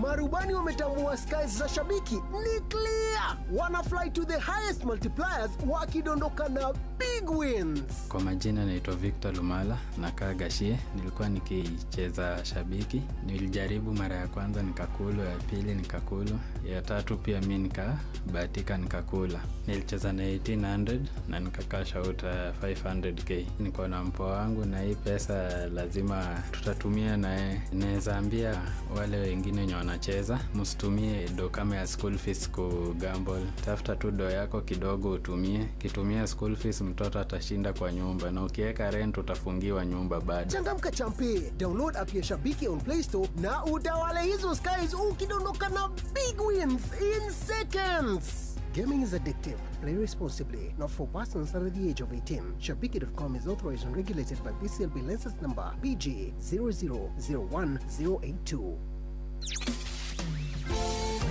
Marubani wametambua skies za shabiki ni clear. Wana fly to the highest multipliers wakidondoka na big wins. Kwa majina naitwa Victor Lumala, nakaa Gashie. Nilikuwa nikicheza shabiki. Nilijaribu mara ya kwanza nikakula, ya pili nikakula, ya tatu pia mimi nikabahatika nikakula. Nilicheza na 1800 na nikakasha out 500k. Niko na mpoa wangu na hii pesa lazima tutatumia na naweza ambia wale wengine wenye wanacheza msitumie do kama ya school fees ku gamble. Tafuta tu do yako kidogo utumie. Kitumia school fees mtoto atashinda kwa nyumba, na ukiweka rent utafungiwa nyumba bado. Changamka champe, download app ya Shabiki on Play Store na utawale hizo skies ukidondoka na big wins in seconds. Gaming is addictive. Play responsibly. Not for persons under the age of 18. Shabiki.com is authorized and regulated by BCLB license number BG 0001082.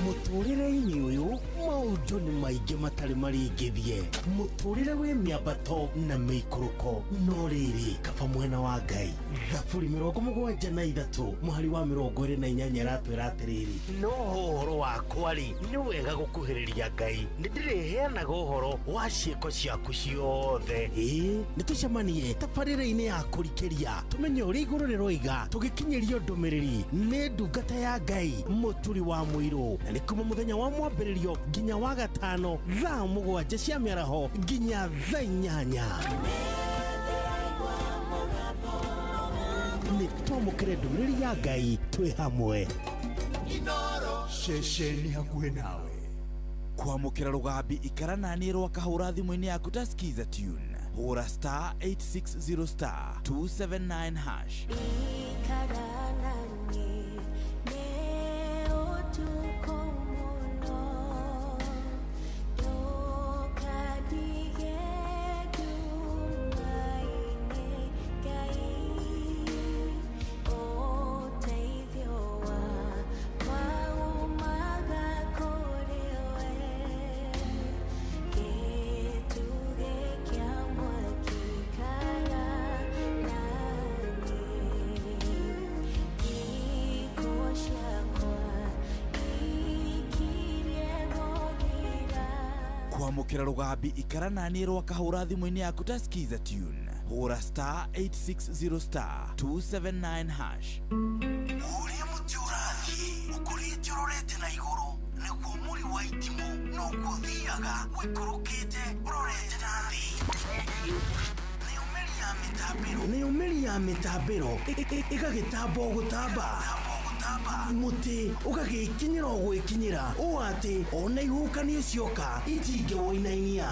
Mũtũrĩre-inĩ ũyũ maũndũ nĩ maingĩ matarĩ maringithie, mũtũrĩre wĩ mĩambato na mĩikũrũko, no rĩrĩ kaba mwena wa Ngai. Thaburi 73 mũhari wa 28 ĩratwĩra atĩrĩrĩ, no ũhoro wakwa rĩ, nĩ wega gũkuhĩrĩria Ngai, nĩ ndĩrĩheanaga ũhoro wa ciĩko ciaku ciothe. Ĩĩ, nĩ tũcemanie tabarĩra-inĩ ya kũrikĩria tũmenye ũrĩa igũrũ rĩroiga, tũgĩkinyĩrio ndũmĩrĩri nĩ ndungata ya Ngai Mũturi wa Mũirũ, na nĩ kuma mũthenya wa mwambĩrĩrio nginya wa gatano thaa 7 cia mĩaraho nginya thaa 8. Nĩ twamũkĩre ndũmĩrĩri ya Ngai twĩ hamwe. Ceceni hakuhĩ nawe. Kwamũkĩra rũgambi ikara naniĩ rwakahũra thimũ-inĩ yaku ta Skiza Tune. Hũra star 860 star 279 hash. Kwamũkĩra rũgambi ikara naniĩ rwakahũra thimũ-inĩ yaku ta Skiza Tune. Hũra star 860 star 279 hash. Ũrĩa mũtĩ ũrathiĩ ũkũrĩte ũrorete na igũrũ, nĩguo mũri wa itimũ noguo ũthiaga ũikũrũkĩte ũrorete na thĩ. Nayo mĩri ya mĩtambĩro ĩgagĩtamba o gũtamba, mũtĩ ũgagĩkinyĩra o gwĩkinyĩra, ũũ atĩ ona ihuhũkanio cioka itingĩwũinainia.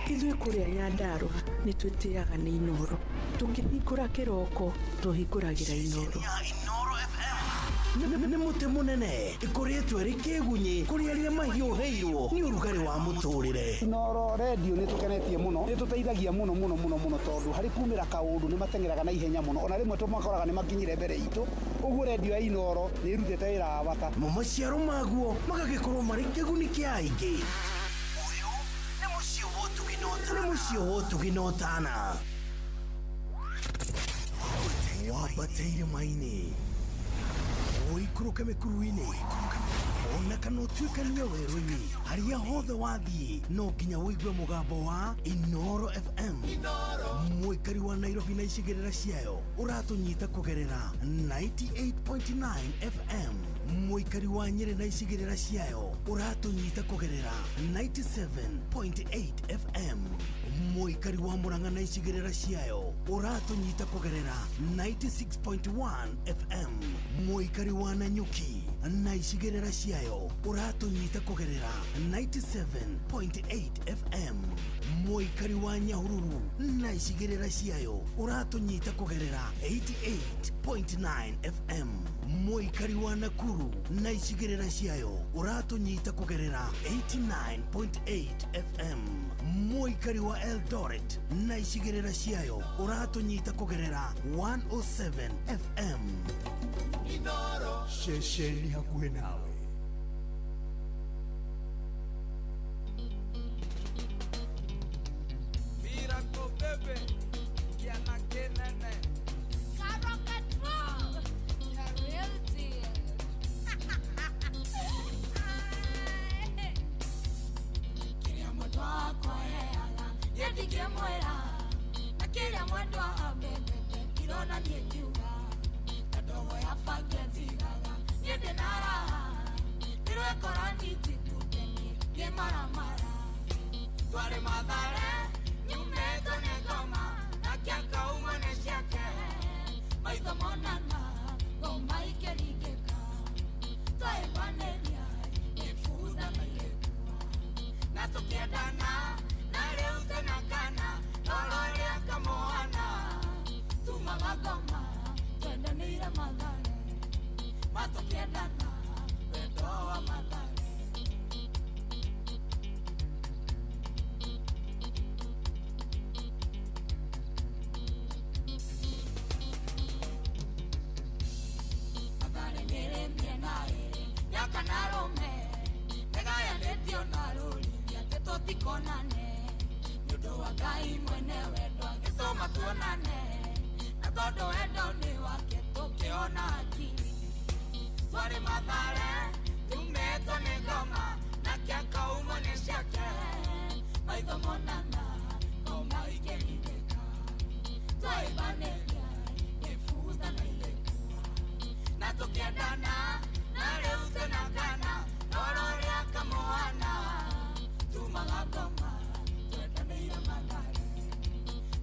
Ithuĩ kũrĩa Nyandarũa nĩ twĩtĩaga nĩ Inooro. Tũkĩhingũra kĩroko tũhingũragĩra Inooro. Nĩ mũtĩ mũnene ĩkoretwo ĩrĩ kĩgunyĩ kũrĩ arĩa mahiũhĩirwo nĩ ũrugarĩ wa mũtũrĩre. Inooro redio nĩ tũkenetie mũno, nĩ tũteithagia mũno mũno mũno mũno, tondũ harĩ kumĩra kaũndũ nĩ mateng'eraga na ihenya mũno, ona rĩmwe tũmakoraga nĩ makinyire mbere itũ. Ũguo redio ya Inooro nĩ ĩrutĩte wĩra wa bata. Mo maciaro maguo magagĩkorwo marĩ kĩguni kĩa aingĩ. Ũyũ nĩ mũciĩ wa ũtugi na ũtana. Nĩ mũciĩ wa ũtugi na ũtana. Wambate irĩma-inĩ, ũikũrũke mĩkuru-inĩ, ona kana ũtuĩkanie werũ-inĩ, harĩa hothe wathiĩ no nginya ũigue mũgambo wa Inooro FM. Mũikari wa Nairobi na icigĩrĩra ciayo ũratũnyita kũgerera 98.9 FM. Mũikari wa Nyĩrĩ na icigĩrĩra ciayo ũratũnyita kũgerera 97.8 FM. Mũikari wa Murang'a na icigĩrĩra ciayo ũratũnyita kũgerera 96.1 FM. Mũikari wa Nanyuki na icigĩrĩra ciayo ũratũnyita kũgerera 97.8 FM. Mũikari wa Nyahururu na icigĩrĩra ciayo ũratũnyita kũgerera 88.9 FM. Mũikari wa Nakuru na icigĩrĩra ciayo ũratũnyita kũgerera 89.8 FM. Mũikari wa Eldoret na icigĩrĩra ciayo ũratũnyita kũgerera 107 FM. Inooro, ceceni hakuhĩ nawe. Miracle baby, kiana kinene. Karoka the real deal. Kiria mwendwa wakwa heaga, niĩ ndingĩmwĩra, na kĩrĩa mwendwa ambendete ndirona niĩ ngiuga, ta ndogo ya bangi anjigaga, niĩ ndĩna raha, ndĩrwĩkora ninjikute niĩ ngĩmaramara. Twarĩ Mathare, nyumĩtwo nĩ ngoma, na kĩakauma nĩ ciake, maitho monana, ngoma ikĩringĩka, twahĩmbanĩria, ibunda na igĩkua, na tũkĩendana, na rĩu twĩna kana, rora ũrĩa kamũhana, tumaga ngoma, twendanĩire Mathare, ma tũkĩendana, wendo wa Mathare. Tũtikonane nĩ ũndũ wa Ngai mwene wendo agĩtũma tuonane na tondũ wendo nĩ wake tũkĩona akili twarĩ Mathare tumĩtwo nĩ ngoma nake akaumwo nĩ ciake maitho monana ngoma ikĩringĩka twaibanĩria gĩbutha na igĩkua na tũkĩendana na rĩu twĩna kana rora ũrĩa kamũhana tumaga ngoma twendanĩire Mathare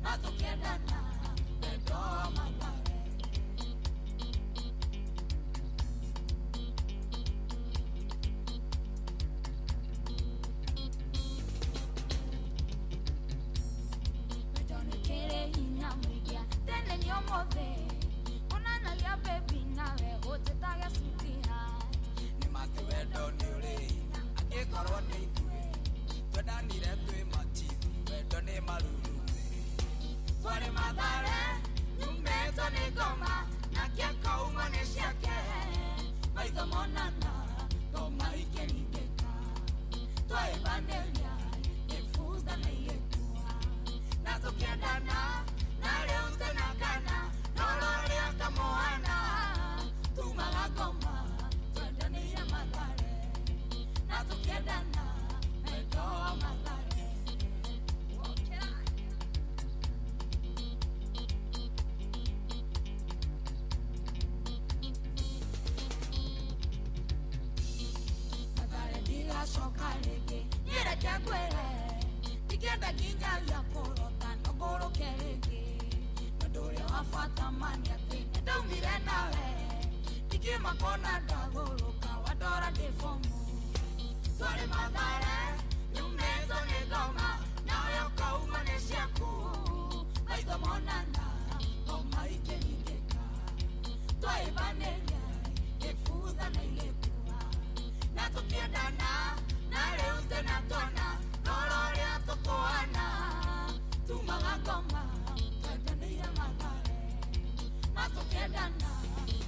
na tũkĩendana wendo wa Mathare. Wendo nĩkĩrĩ hinya mũingĩ tene nĩ ũmũthĩ onanagia baby nawe ũnjĩtage sweetheart nĩ mati wendo nĩ ũrĩ hinya angĩkorwo nĩ ithuĩ twendanire twĩ machizi wendo nĩ marurume twarĩ Mathare nyumĩtwo nĩ ngoma nake akaumwo nĩ ciake maitho monana ngoma ikĩringĩka twaibanĩria gĩbutha na igĩkua na tũkĩendana na rĩu twĩna kana rora ũrĩa kamũhana tumaga ngoma twendanĩire Mathare na tũkĩendana wendo wa Mathare. Wokĩra. Mathare ndigacoka rĩngĩ nyĩreke ngwĩre ndingĩenda nginyagia kũrota no ngũrũke rĩngĩ ũndũ ũrĩa wa bata ma nĩ atĩ nĩndaumire nawe ndingĩmakona ndagũrũka wandora ndĩ bomu twarĩ Mathare nyumĩtwo nĩ ngoma nawe ũkauma nĩ ciaku maitho monana ngoma ikĩringĩka twaibanĩria gĩbutha na igĩkua na tũkĩendana na rĩu twĩna twana rora ũrĩa tũkũhana tumaga ngoma twendanĩire Mathare na tũkĩendana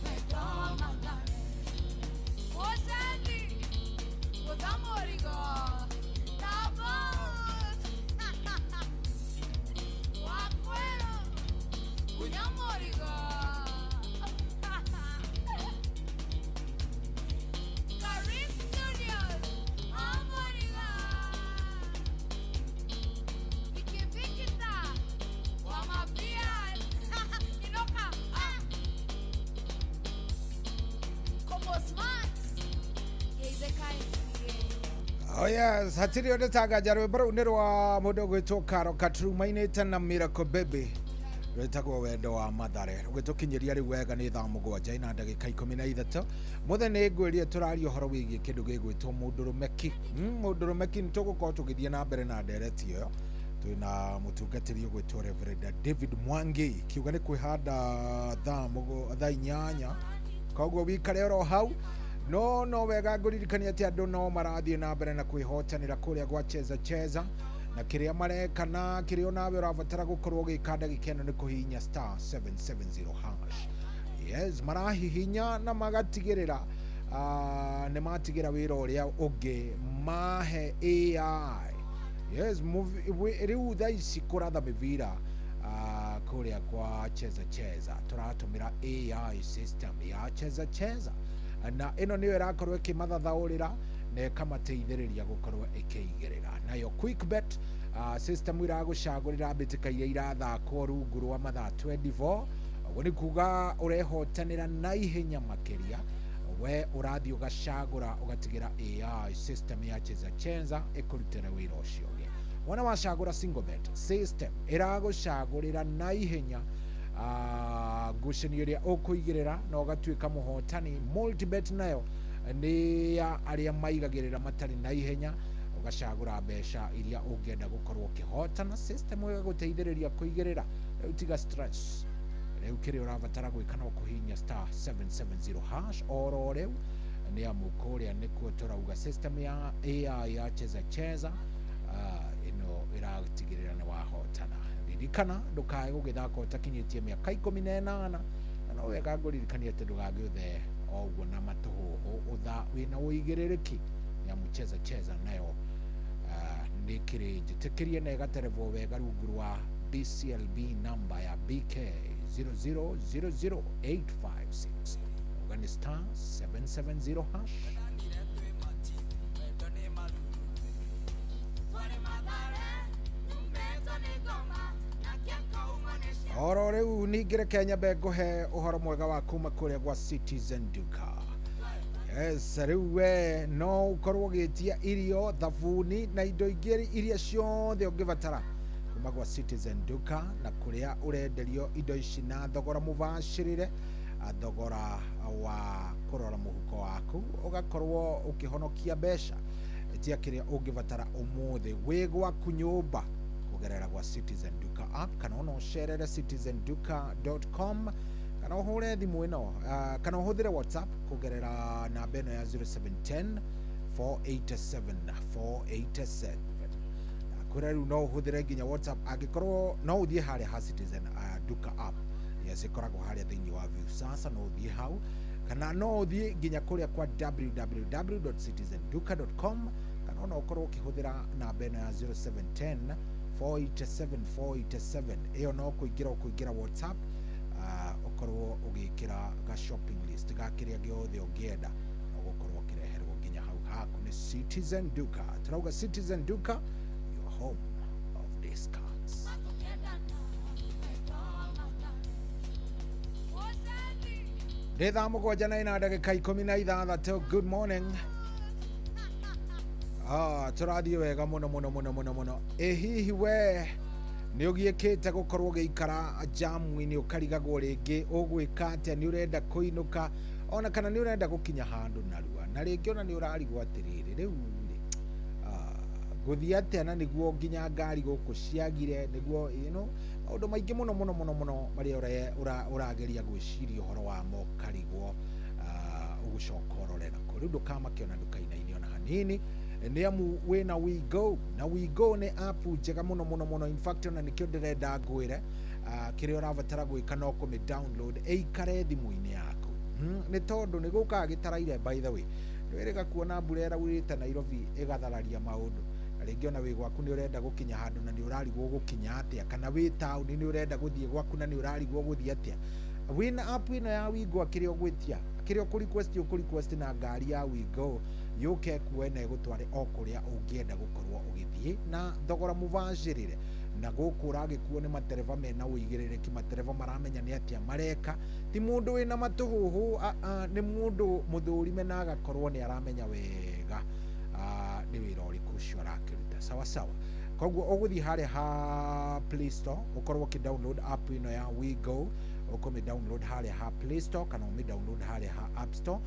wendo wa Mathare. Ocendi gũthamũrigo Tabos Wakwero Kunyamorigo Karim Studios Amorigo Vikibikita Wamabian Inoka Como Smart Geitheka MCA. Oh yes, hatirĩ ũndũ tanganja rwĩmbo rũu nĩ rwa mũndũ ũgwĩtwo Karo Katru mainĩte na Miracle Baby rwĩtagwo wendo wa Mathare rũgĩtũkinyĩria rĩu wega nĩ thaa 7 na ndagĩka 13 mũthenya nĩ ngwĩrire tũraria ũhoro wĩgiĩ kĩndũ gĩgwĩtwo mũndũrũmeki. Mũndũrũmeki nĩ tũgũkorwo tũgĩthiĩ na mbere na ndereti ĩyo twĩna mũtungatĩri ũgwĩtwo Reverend David Mwangi kiuga nĩ kwĩhanda thaa 8 koguo wikare oro hau no wega ngũririkania atĩ andũ no marathiĩ na mbere na kwĩhotanĩra kũrĩa gwa Cheza Cheza na kĩrĩa mareka na kĩrĩa onawe ũrabatara gũkorwo ũgĩka ndagĩka ĩno nĩ kũhihinya star 770 hash. Yes, marahihinya na magatigĩrĩra nĩ matigĩra wĩra ũrĩa ũngĩ mahe AI. Yes, rĩu thaa ici kũratha mĩbira kũrĩa kwa Cheza Cheza tũratũmĩra AI system ya Cheza Cheza na ĩno nĩyo ĩrakorwo ĩkĩmathathaũrĩra na ĩkamateithĩrĩria gũkorwo ĩkĩigĩrĩra nayo quickbet system iragũcagũrĩra mbĩtĩka iria irathakwo rungu rwa mathaa 24 ũguo nĩ kuga ũrehotanĩra na ihenya makĩria we ũrathiĩ ũgacagũra ũgatigĩra AI system ya Cheza Cheza ĩkũrutĩra wĩra ũcio ũngĩ wona wacagũra single bet system ĩragũcagũrĩra na ihenya ngucanio ĩrĩa ũkũigĩrĩra na ũgatuĩka mũhotani. Multibet nayo nĩ ya arĩa maigagĩrĩra matarĩ na ihenya ũgacagũra mbeca iria ũngĩenda gũkorwo ũkĩhotana system ĩgagũteithĩrĩria kũigĩrĩra rĩu tiga stress rĩu kĩrĩa ũrabatara gwĩka no kũhihinya star 770 hash oro rĩu nĩ amu kũrĩa nĩkuo tũrauga system ya AI ya Cheza Cheza ĩno ĩratigĩrĩra nĩ wahotana. Ririkana ndũkae gũgĩthaka ũtakinyĩtie mĩaka 18 na no wega ngũririkania atĩ ndũgagĩũthe o ũguo na matũhũhũ ũtha wĩna ũigĩrĩrĩki nĩ amu Cheza Cheza nayo Nĩ kĩrĩ njĩtĩkĩrie na ĩgaterevwo wega rungu rwa BCLB namba ya BK 0000856. Uga nĩ star 770 hash. Oro rĩu ningĩ reke nyambe ngũhe ũhoro mwega wa kuma kũrĩa gwa Citizen Duka. Yes, rĩu we no ũkorwo ũgĩtia irio, thabuni na indo ingĩ iria ciothe ũngĩbatara kuma gwa Citizen Duka, na kũrĩa ũrenderio indo ici na thogora mũbacĩrĩre, thogora wa kũrora mũhuko waku, ũgakorwo ũkĩhonokia mbeca. Tia kĩrĩa ũngĩbatara ũmũthĩ wĩ gwaku nyũmba kũgerera gwa Citizen Duka app, kana ona ũcerere citizenduka.com, kana ũhũre thimũ ĩno, kana ũhũthĩre WhatsApp kũgerera namba ĩno ya 0710 487 487. Kwĩra rĩu no ũhũthĩre nginya WhatsApp angĩkorwo no ũthiĩ harĩa ha Citizen Duka app. Yes, ĩkoragwo harĩa thĩinĩ wa view sasa, no ũthiĩ hau, kana no ũthiĩ nginya kũrĩa kwa www.citizenduka.com, kana ona ũkorwo ũkĩhũthĩra namba ĩno ya 0710 487 487. Ĩyo no kũingĩra ũkũingĩra WhatsApp, ũkorwo ũgĩkĩra ga shopping list ga kĩrĩa gĩothe ũngĩenda, na ũgũkorwo ũkĩreherwo nginya hau haku nĩ Citizen Duka. Tũrauga Citizen Duka, your home of discounts. Nĩ thaa 7:16. Good morning. Tũrathiĩ wega mũno mũno mũno mũno mũno. Ĩ hihi we nĩ ũgiĩkĩte gũkorwo ũgĩikara jamu-inĩ ũkarigagwo rĩngĩ ũgwĩka atĩa, nĩ ũrenda kũinũka ona kana nĩ ũrenda gũkinya handũ narua, na rĩngĩ ona nĩ ũrarigwo atĩrĩrĩ, rĩu rĩ ngũthiĩ atĩa na nĩguo nginya ngari gũkũ ciagire, nĩguo you know, maũndũ maingĩ mũno mũno mũno mũno marĩa ũrageria gwĩciria ũhoro wamo ũkarigwo ũgũcoka ũrore nako. Rĩu ndũkamake ona ndũkainaine ona hanini, nĩ amu wĩna WeGo, na WeGo nĩ app njega mũno mũno mũno. In fact ona nĩkĩo ndĩrenda ngwĩre, kĩrĩa ũrabatara gwĩka no kũmĩ download ĩikare thimũ-inĩ yaku, nĩ tondũ nĩ gũkaga gĩtaraire. By the way, nĩ wĩrĩga kuona mbura ĩraurĩte Nairobi ĩgathararia maũndũ, na rĩngĩ ona wĩ gwaku nĩ ũrenda gũkinya handũ na nĩ ũrarigwo gũkinya atĩa, kana wĩ taũni nĩ ũrenda gũthiĩ gwaku na nĩ ũrarigwo gũthiĩ atĩa. Wĩna app ĩno ya WeGo, kĩrĩa ũgwĩtia, kĩrĩa ũkũ request na ngari ya WeGo yũke kuwe na ĩgũtware o kũrĩa ũngĩenda gũkorwo ũgĩthiĩ na thogora mũbacĩrĩre. Na gũkũ ũragĩkuo nĩ matereba mena ũigĩrĩrĩki, matereba maramenya nĩ atĩa mareka, ti mũndũ wĩna matũhũhũ, nĩ mũndũ mũthũrime na agakorwo nĩ aramenya wega nĩ wĩra ũrĩkũ ũcio arakĩruta. Sawa sawa. Koguo ũgũthiĩ harĩa ha Play Store ũkorwo ũkĩ download app ĩno ya WeGo, ũkũmĩ download harĩa ha Play Store kana ũmĩ download harĩa ha App Store,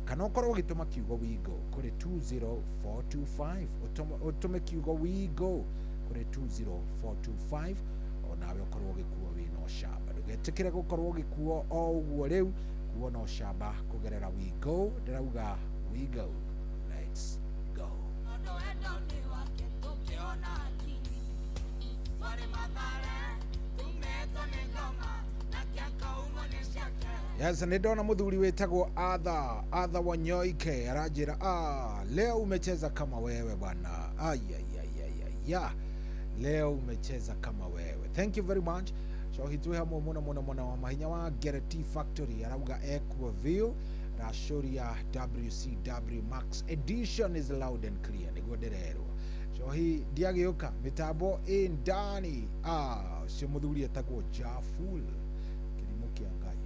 kana ũkorwo ũgĩtũma kiugo WeGo kũrĩ 20425, ũtũme kiugo WeGo kũrĩ 20425, onawe ũkorwo ũgĩkuo wĩna ũcamba. Ndũgetĩkĩre gũkorwo ũgĩkuo o ũguo rĩu, kuo na ũcamba kũgerera WeGo. Ndĩrauga WeGo, let's go. Yes, nĩ ndona mũthuri wĩtagwo Arthur Wanyoike aranjĩra, leo umecheza kama wewe bwana. Ayayayaya, leo umecheza kama wewe. Thank you very much. Cohi twĩ hamwe mũno mũno mũno. Wa mahinya wa Gerety Factory arauga ekuo view Rashuria WCW Max Edition is loud and clear, nĩguo ndĩrerwo. Cohi ndiagĩũka mĩtambo ĩ ndani. Ũcio mũthuri etagwo Jaful, kĩrimũ kĩa Ngai.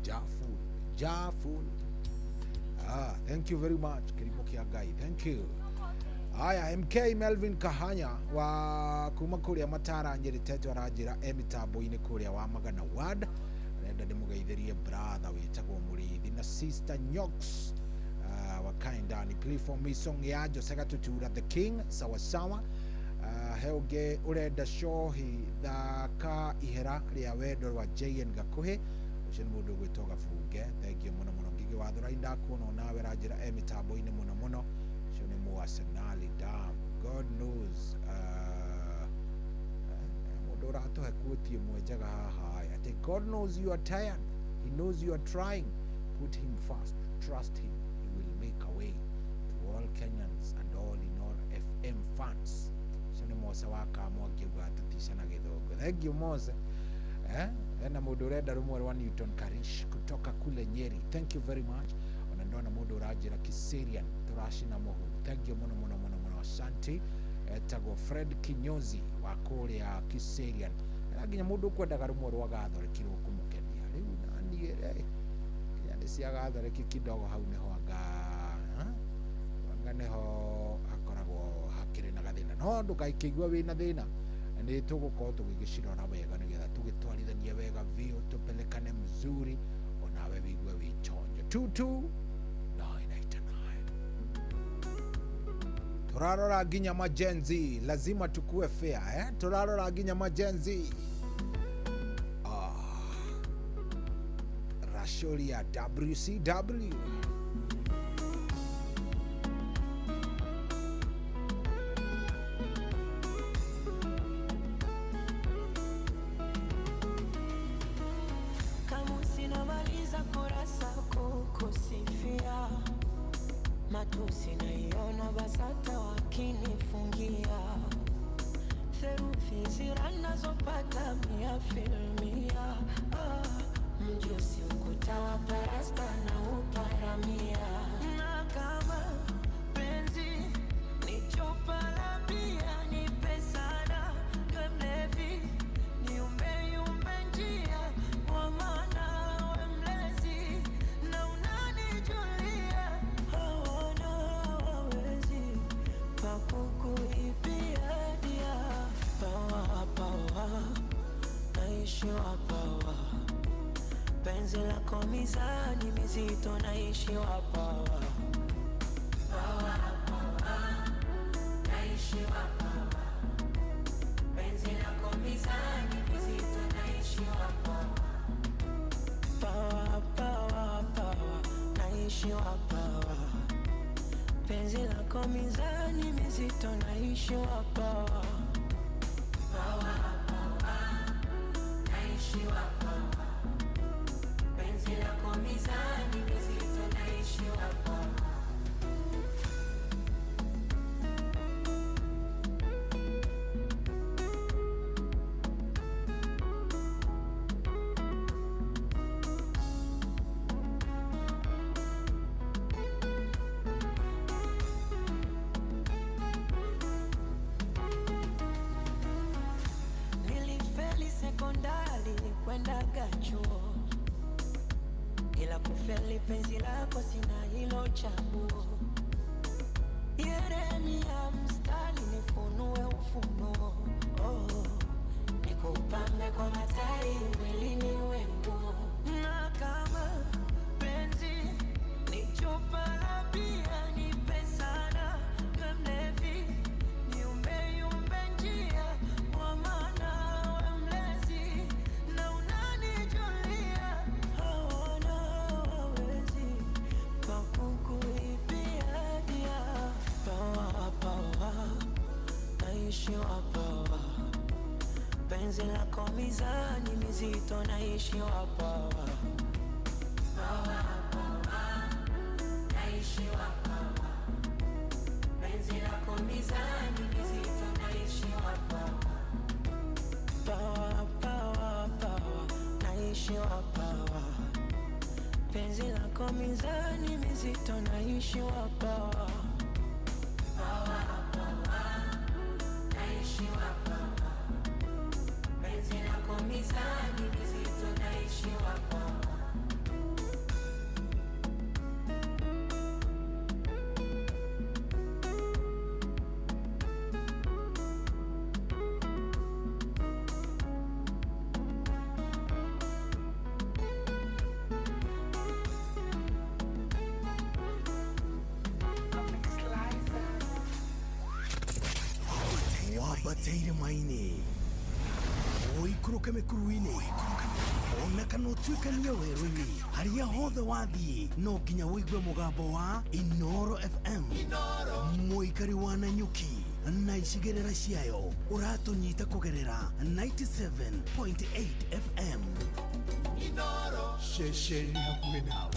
Jaful, Jaful. Thank you very much, kĩrimũ kĩa Ngai. Thank you. Aya, MK Melvin Kahanya wa kuma kũrĩa Matara Nyeri Teto aranjĩra e mĩtambo-inĩ kũrĩa wa Magana Ward, arenda ndĩmũgeithĩrie brother wĩtagwo Mũrĩithi na sister Nyox wa Kaindani. Play for me song ya Jose Gatutura the King, sawa sawa. He ũngĩ ũrenda cohi thaka ihera rĩa wendo rwa JN Gakuhĩ, ũcio nĩ mũndũ ũgwĩtwo Gabunge. Thank you mũno mũno. Ngigĩ wa Thurai ndakuona onawe aranjĩra e mĩtambo-inĩ mũno mũno, ũcio nĩ Mũarsenali dam. God knows mũndũ ũratũhe quote ĩmwe njega haha, atĩ God knows you are tired, he knows you are trying, put him first, trust him, he will make a way. To all Kenyans and all in all FM ODM fans. Ũcio nĩ Mose wa Kamwangi auga tũtica na gĩthũngũ. Thank you Mose. Ena mũndũ ũrenda rũmwe rwa Newton Karish kutoka kule Nyeri. Thank you very much. Ona ndona mũndũ ũranjĩra Kiserian tũracina mũhu. Thank you mũno mũno mũno mũno, asante. Etagwo Fred Kinyozi wa kũrĩa Kiserian. Na nginya mũndũ ũkwendaga rũmwe rwa Gathoreki rũkũmũkenia. Rĩu naniĩ nginya nĩ cia Gathoreki kidogo hau nĩho anga nĩho hakoragwo hakĩrĩ na gathĩna, no ndũgakĩigua wĩna thĩna, nĩ tũgũkorwo tũgĩgĩcirora wega nĩgetha tũgĩtwarithanie wega biũ, tũpelekane mzuri, onawe wĩigue wĩ chonjo. 22989 turarora nginya majenzi, lazima tukue fair, turarora nginya majenzi. Rashoria WCW. Kama sinamaliza kurasa kukusifia, matusi naiona basata wakinifungia, therufi zira nazopata mia filmia, mjusi ukuta wa parasta na uparamia, na kama penzi ni chupa la bia, nipe sana niwe mlevi, niumbe yumbe njia, kwa maana we mlezi na unanijulia, hawana wawezi pa kukuibia dia. Pawa pawa naishi wa pawa, penzi lako mizani mizito naishi wa pawa. Pawa pawa naishi wa pawa, penzi lako mizani mizito naishi wa pawa. Pawa pawa pawa naishi wa pawa, penzi lako mizani mizito naishi wa pawa. Pawa pawa naishi wa pawa, penzi lako mizani mizito naishi wa pawa. Nilifeli sekondari kwendaga chuo, ila kufeli penzi lako sina hilo chaguo. Yeremia mstari nifunue ufunuo, oh, nikupambe kwa matari mwilini wenguo, na kama penzi ni chupa la bia, nipe sana niwe mlevi, niumbe yumbe njia, kwa maana we mlezi na unanijulia, hawana wawezi pa kukuibia dia. Pawa pawa naishi wa pawa, penzi lako mizani mizito naishi wa pawa. Pawa pawa naishi wa pawa, penzi lako mizani mizito naishi wa pawa. Pawa pawa pawa naishi wa pawa, penzi lako mizani mizito naishi wa pawa. Pawa pawa naishi wa pawa, penzi lako mizani mizito naishi wa pawa. Wambateire maini ũikũrũke mĩkuru-inĩ, ona kana ũtuĩkanie werũ-inĩ, harĩa hothe wathiĩ no nginya ũigue mũgambo wa Inooro FM. Mũikari wa Nanyuki na icigĩrĩra ciayo ũratũnyita kũgerera 97.8 FM. Ceceni hakuhĩ nawe.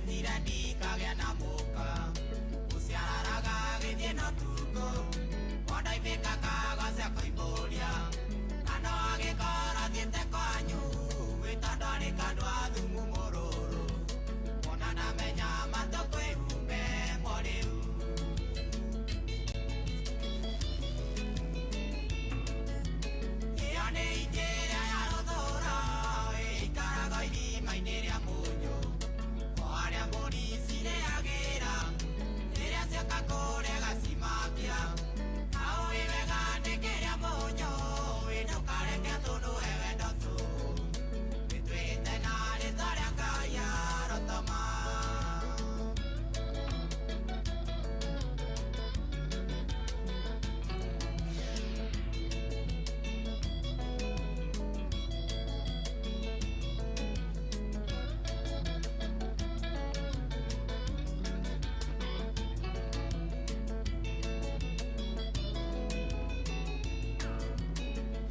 Ndehĩtire ndikagĩa na mũka Ũciararaga gĩthiĩ na ũtukũ Wondoimĩka kagacia kũimbũria Na no agĩkorwo thiĩte kwanyu Wĩ tondũ arĩ kandũ a thumu mũrũrũ Ona ndamenya matũ kwĩhume morĩu Ĩyo nĩ injĩra ya rũthũra Ĩikaraga irima-inĩ rĩa mũnyũ O harĩa mbũri cirĩagĩra Rĩrĩa cioka kũrega cimakia Na ũĩ wega nĩ kĩrĩa mũnyũ Ĩ ndũkareke tũnũhe wendo tũhũ Nĩtwĩte na rĩtwa rĩa Ngai arotoma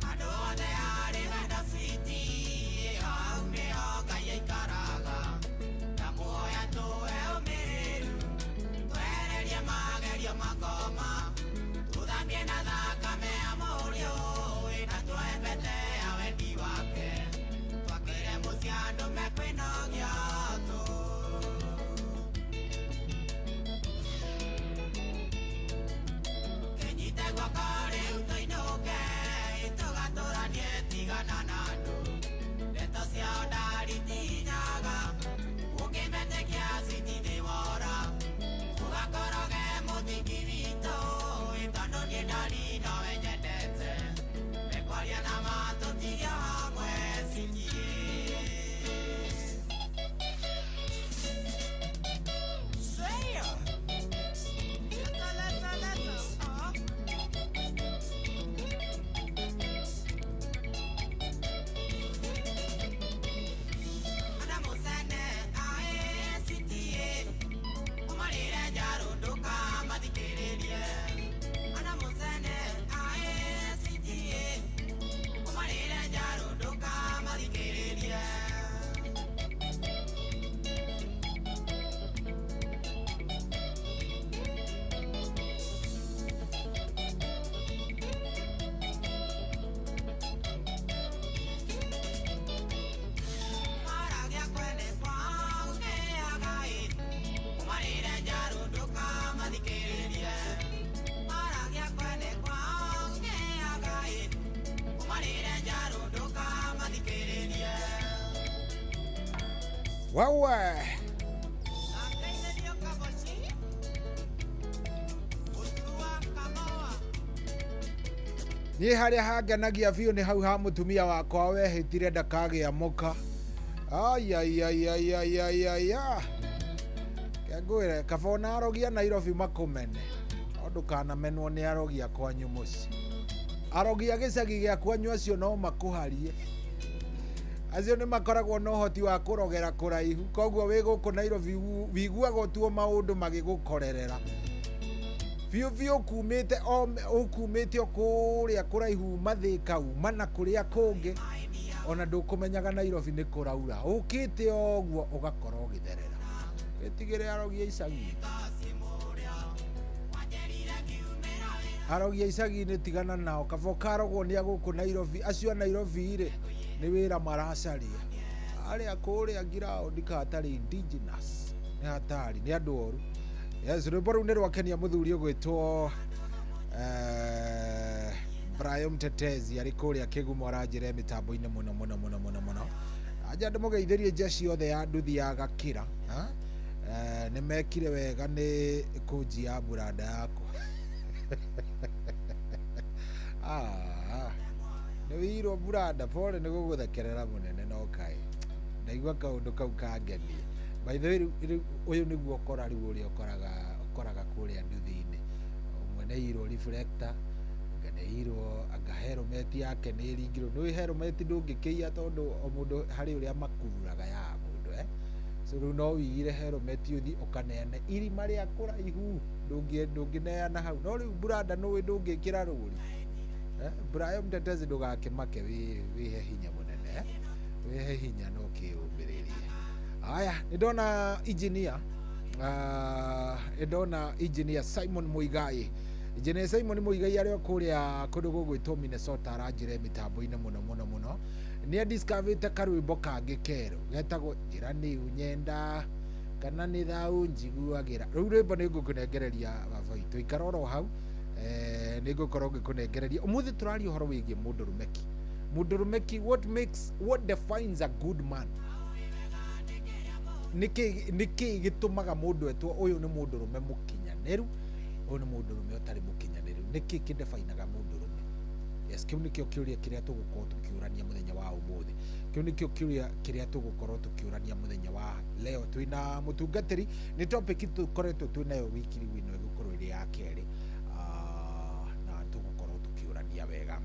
Andũ othe arĩ wendo citi Hau nĩho Ngai aikaraga Ndamuoya tũhe ũmĩrĩru Twehererie magerio makoma Tũthambie na thakame ya mũriũ Na tuoe mbete ya wendi wake Twakĩre mũciĩ andũ mekwĩnogia tũ Kĩnyite guoko rĩu tũinũke Tũgatũranie tigana na andũ Ndeto ciao ndaritinyaga Ũkĩmetĩkia citinĩwora Ũgakoroge mũthingi witũ Tondũ niĩ ndari nowe nyendete Mekwaria na matũtige hamwe cikie Say Leta, leta, leta. Adamusene ae umarire njarũ ndũkamathikĩrĩrie Adamusene ae umarire njarũ ndũkamathikĩrĩrie Maragia kwene kwao kĩagai umarire njarũ ndũkamathikĩrĩrie Maragia kwene kwao kĩagai umarire njarũ ndũkamathikĩrĩrie Wewe Ngeithĩrio Kaboci Mũturu wa Kamoa niĩ harĩa hangenagia biũ nĩ hau ha mũtumia wakwa wehĩtire ndakagĩa mũka aiaiaiaiaiaia kengwĩre kaba ona arogi a Nairobi makũmene no ndũkanamenwo nĩ arogi a kwanyu mũciĩ arogi a gĩcagi gĩa kwanyu acio no makũharie acio nĩ makoragwo na ũhoti wa kũrogera kũraihu koguo wĩ gũkũ Nairobi wiguaga tuo maũndũ magĩgũkorerera biũ biũ kumĩte o ũkumĩte o kũrĩa kũraihu uma Thĩka uma na kũrĩa kũngĩ ona ndũkũmenyaga Nairobi nĩ kũraura ũkĩte o ũguo ũgakorwo ũgĩtherera wĩtigĩre arogi a icagi arogi a icagi-inĩ tigana nao kaba ũkarogwo nĩ a gũkũ Nairobi acio a Nairobi rĩ nĩ wĩra maracaria arĩa kũrĩa ngiraũndi hatarĩ indigenous nĩ hatari nĩ andũ oru yes rwĩmbo rũu nĩ rwakenia mũthuri ũgwĩtwo Brian Mtetezi arĩ kũrĩa Kĩgumo aranjĩra mĩtambo-inĩ mũno mũno mũno mũno mũno anja ndĩmũgeithĩrie jeshi yothe ya nduthi ya Gakĩra ha? Nĩ mekire wega nĩ kũnjia mburanda yakwa Ah, nĩ wĩirwo mburanda pole nĩ gũgũthekerera mũnene no kaĩ ndaigua kaũndũ kau kangenia by the way rĩu ũyũ nĩguo ũkora rĩu ũrĩa ũkoraga ũkoraga kũrĩa nduthi-inĩ ũmwe nĩ irwo reflector anga nĩ irwo anga helmet yake nĩ ĩringirwo nĩ helmet ndũngĩkĩiya tondũ o mũndũ harĩ ũrĩa makururaga ya mũndũ eh so rĩu no wĩigire helmet ũthiĩ ũkaneane irima rĩa kũraihu ndũngĩneana hau no rĩu mburanda nũĩ ndũngĩkĩra rũri eh Brian Mtetezi ndũgakĩmake wĩhe hinya mũnene eh? Wĩhe hinya no kĩũmĩrĩrie Aya, nĩ ndona engineer, ndona engineer Simon Muigai. Engineer Simon Muigai arĩ o kũrĩa kũndũ gũgwĩtwo Minnesota, aranjĩra mĩtambo-inĩ mũno mũno mũno. Nĩ adiscoverĩte karwĩmbo kangĩ kerũ getagwo njĩra nĩ ũnyenda kana nĩ thau njiguagĩra. Rũu rwĩmbo nĩ ngũkũnengereria, baba witũ, ikara oro hau, nĩ ngũkorwo ngĩkũnengereria. Ũmũthĩ tũraria ũhoro wĩgiĩ mũndũrũmeki. Mũndũrũmeki, what makes, what defines a good man? Nĩkĩ gĩtũmaga mũndũ etwo ũyũ nĩ mũndũrũme mũkinyanĩru, ũyũ nĩ mũndũrũme ũtarĩ mũkinyanĩru? Nĩkĩ kĩdefinaga mũndũrũme? Yes, kĩu nĩkĩo kĩũria kĩrĩa tũgũkorwo tũkĩũrania mũthenya wa ũmũthĩ. Kĩu nĩkĩo kĩũria kĩrĩa tũgũkorwo tũkĩũrania mũthenya wa leo twĩna mũtungatĩri. Nĩ topic tũkoretwo twĩnayo wiki rĩu, ĩno ĩgũkorwo ĩrĩ ya kerĩ. Na tũgũkorwo tũkĩũrania wega,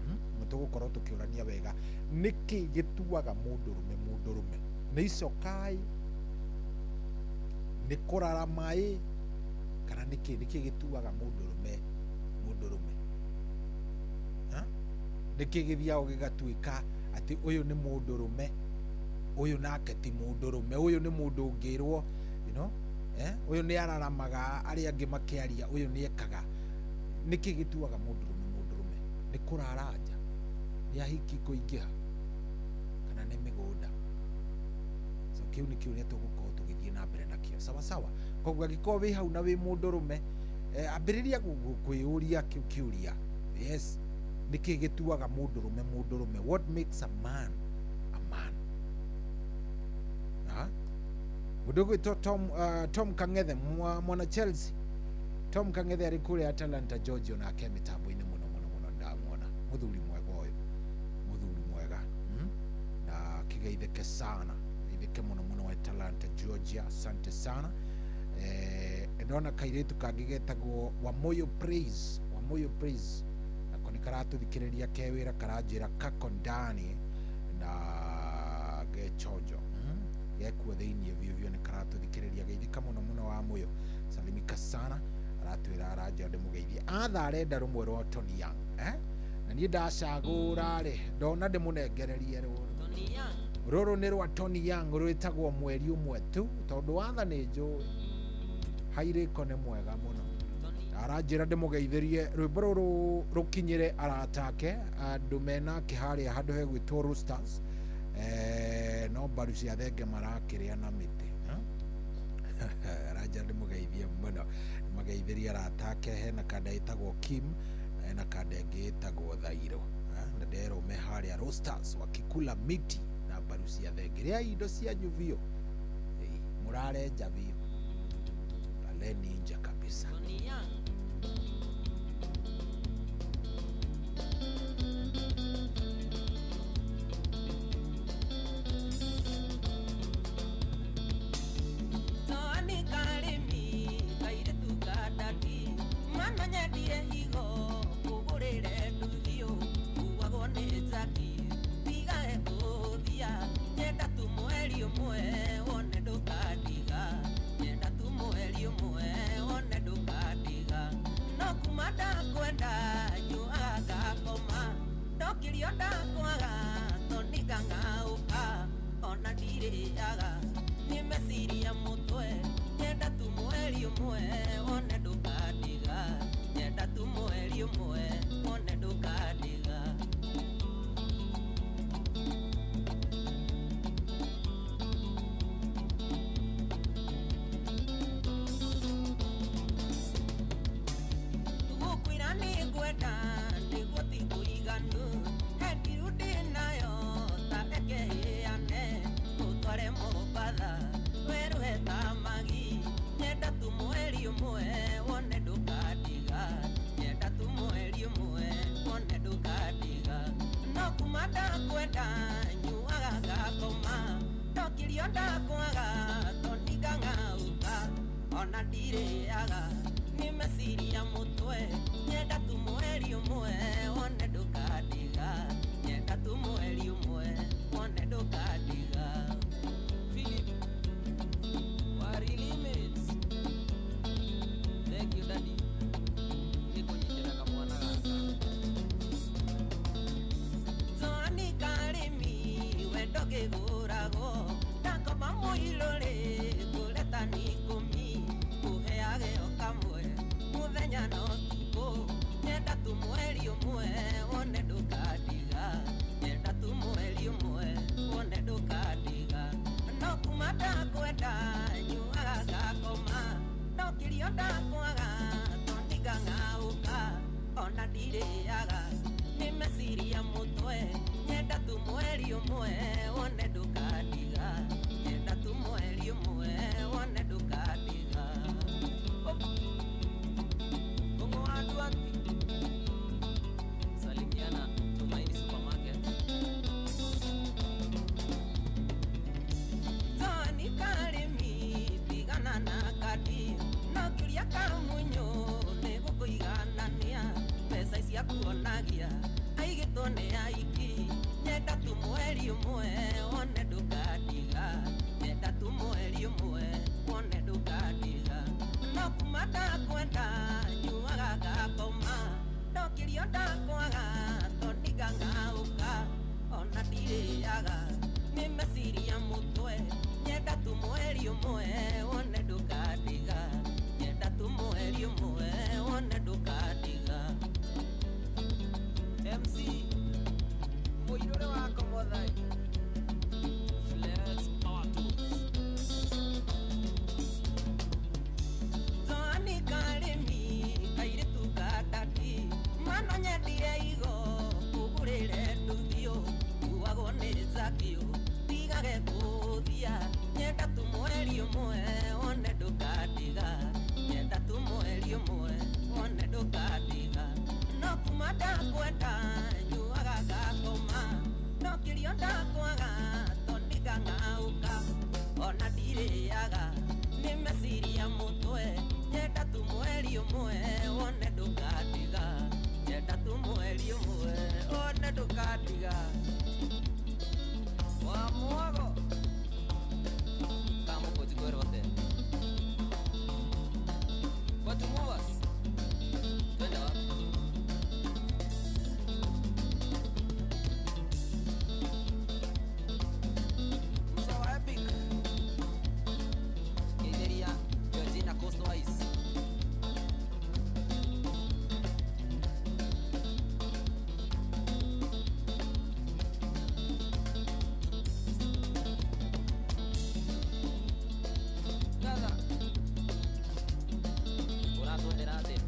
Tũgũkorwo tũkĩũrania wega nĩkĩ gĩtuaga mũndũrũme mũndũrũme. Nĩ icokaĩ, nĩ kũrarama ĩ, kana nĩkĩ? Nĩkĩ gĩtuaga mũndũrũme mũndũrũme? Ha? Nĩkĩ gĩthiago gĩgatuĩka atĩ ũyũ nĩ mũndũrũme, ũyũ nake ti mũndũrũme, ũyũ nĩ mũndũ ũngĩrwo, ũyũ nĩ araramaga arĩa angĩ makĩaria, ũyũ nĩ ekaga? Nĩkĩ gĩtuaga mũndũrũme mũndũrũme? Nĩ kũrara nja, nĩ ahiki kũingĩha, kana nĩ mĩgũnda? So kĩu nĩ kĩũria tũgũkorwo tũgĩthiĩ na mbere nakĩo. Sawa sawa. Koguo angĩkorwo wĩ hau na wĩ mũndũrũme, ambĩrĩria kwĩyũria kĩu kĩũria. Yes, nĩkĩ gĩtuaga mũndũrũme mũndũrũme? What makes a man a man? Ha? Mũndũ ũgwĩtwo Tom Kang'ethe, mwana Chelsea Tom Kang'ethe arĩ kũrĩa Atlanta, Georgia, nake mĩtambo-inĩ mũno mũno mũno. Ndamuona mũthuri mwega ũyũ, mũthuri mwega, Na kĩgeithĩke sana, geithĩke mũno mũno Atlanta, Georgia. Asante sana. Ndona kairĩtu kangĩ getagwo Wamoyo Praise. Wamoyo Praise nako nĩ karatũthikĩrĩria ke wĩra, karanjĩra kako ndani na gechonjo, Gekuo thĩiniĩ biũ biũ, nĩ karatũthikĩrĩria. Geithĩka mũno mũno Wamoyo, salimika sana. Aratwĩra, aranjĩra ndĩmũgeithie. Atha arenda rũmwe rwa Tony Young, eh? Na niĩ ndacagũra rĩ, ndona ndĩmũnengererie rũrũ. Rũrũ nĩ rwa Tony Young, rwĩtagwo mweri ũmwe tu, tondũ watha nĩ njũĩ hairĩko nĩ mwega mũno. Aranjĩra ndĩmũgeithĩrie rwĩmbo rũrũ rũkinyĩre arata ake, andũ menake harĩa handũ hegwĩtwo Roosters, no mbaru cia thenge marakĩrĩa na mĩtĩ. Aranjĩra ndĩmũgeithie mũno, mageithĩrie arata ake. Hena kanda ĩtagwo Kim, hena kanda ĩngĩ ĩtagwo Thairo, na nderwo me harĩa Roosters wakikula miti na mbaru cia thenge. Rĩai indo cianyu biũ. Ĩĩ, mũrarenja biũ, laleni nja kabisa. Tony karĩmi kairĩtu ka ndati mwana nyendie higo kũgũrĩre nduthio kuagwo nĩ njaki tigae kũthia nyenda tu mweri ũmwe wone ndũkandiga, nyenda tu mweri ũmwe wone ndũkandiga, no kuma ndakwenda nyuaga ngakoma ndokĩrio ndakwaga toni ngang'aũka ona ndirĩaga nĩ meciria mũtwe nyenda tu mweri ũmwe wone ndũkandiga, nyenda tu mweri ũmwe wone ndũkandiga. Gũkwĩra nĩ ngwenda nĩguo ti kũiganu he ndiru ndĩnayo ta reke ĩane ũtware Mombatha werũhe ta magi nyenda tu mweri ũmwe wone ndũkandiga, nyenda tu mweri ũmwe wone ndũkandiga, no kuma ndakwenda nyuaga ngakoma ndokĩrio ndakwaga toni ngang'aũka ona ndirĩaga nĩ meciria mũtwe nyenda tu mweri ũmwe wone ndũkandiga, nyenda tu mweri ũmwe wone ndũkandiga. Philip Wari Limits. Thank you, Daddy, nĩ kũnyitĩra kamwana gaka. Tony karĩmi wendo kĩgũragwo ndakoma mũirũrĩ. tu mweri ũmwe wone ndũkandiga nyenda tu mweri ũmwe wone ndũkandiga no kuma ndakwenda nyuaga ngakoma no kĩrio ndakwaga tondiga ng'aũka ona ndirĩaga nĩ meciria mũtwe nyenda tu mweri ũmwe wone ndũkandiga nyenda tu mweri ũmwe wone ndũkandiga Salimiana Tumaini Supermarket. Toni karĩmi tigana na kandi no kĩũria kamunyu nĩ gũkũiganania mbeca icia kuonagia aigĩtwo nĩ aiki nyenda tu mweri ũmwe wone ndũkandiga nyenda tu mweri ũmwe wone ndũkandiga no kuma ndakwenda nyuaga ngakoma no kĩrio ndakwaga tondiga ng'aũka ona ndirĩaga nĩ meciria mũtwe nyenda tu mweri ũmwe wone ndũkandiga nyenda tu mweri ũmwe wone ndũkandiga MC Mũirũrĩ wa Komothai Flex Power Tools. Toni karĩmi kairĩtu ka ndadi mano nyendire igo kũgũrĩre nduthio kuagwo nĩ zakio ndigage gũthia nyenda tu mweri ũmwe wone ndũkandiga nyenda tu mweri ũmwe wone ndũkandiga no kuma ndakwenda nyuaga ngakoma no kĩrio ndakwaga tondiga ng'aũka ona ndirĩaga nĩ meciria mũtwe nyenda tu mweri ũmwe wone ndũkandiga nyenda tu mweri ũmwe wone ndũkandiga Wa mwago Kamũkũnji kwĩrwo atĩa? Watu movers. Twende wapi? Msa wa Epic. Geithĩria Georgina Coastwise. Gatha. Ũratwendera atĩa?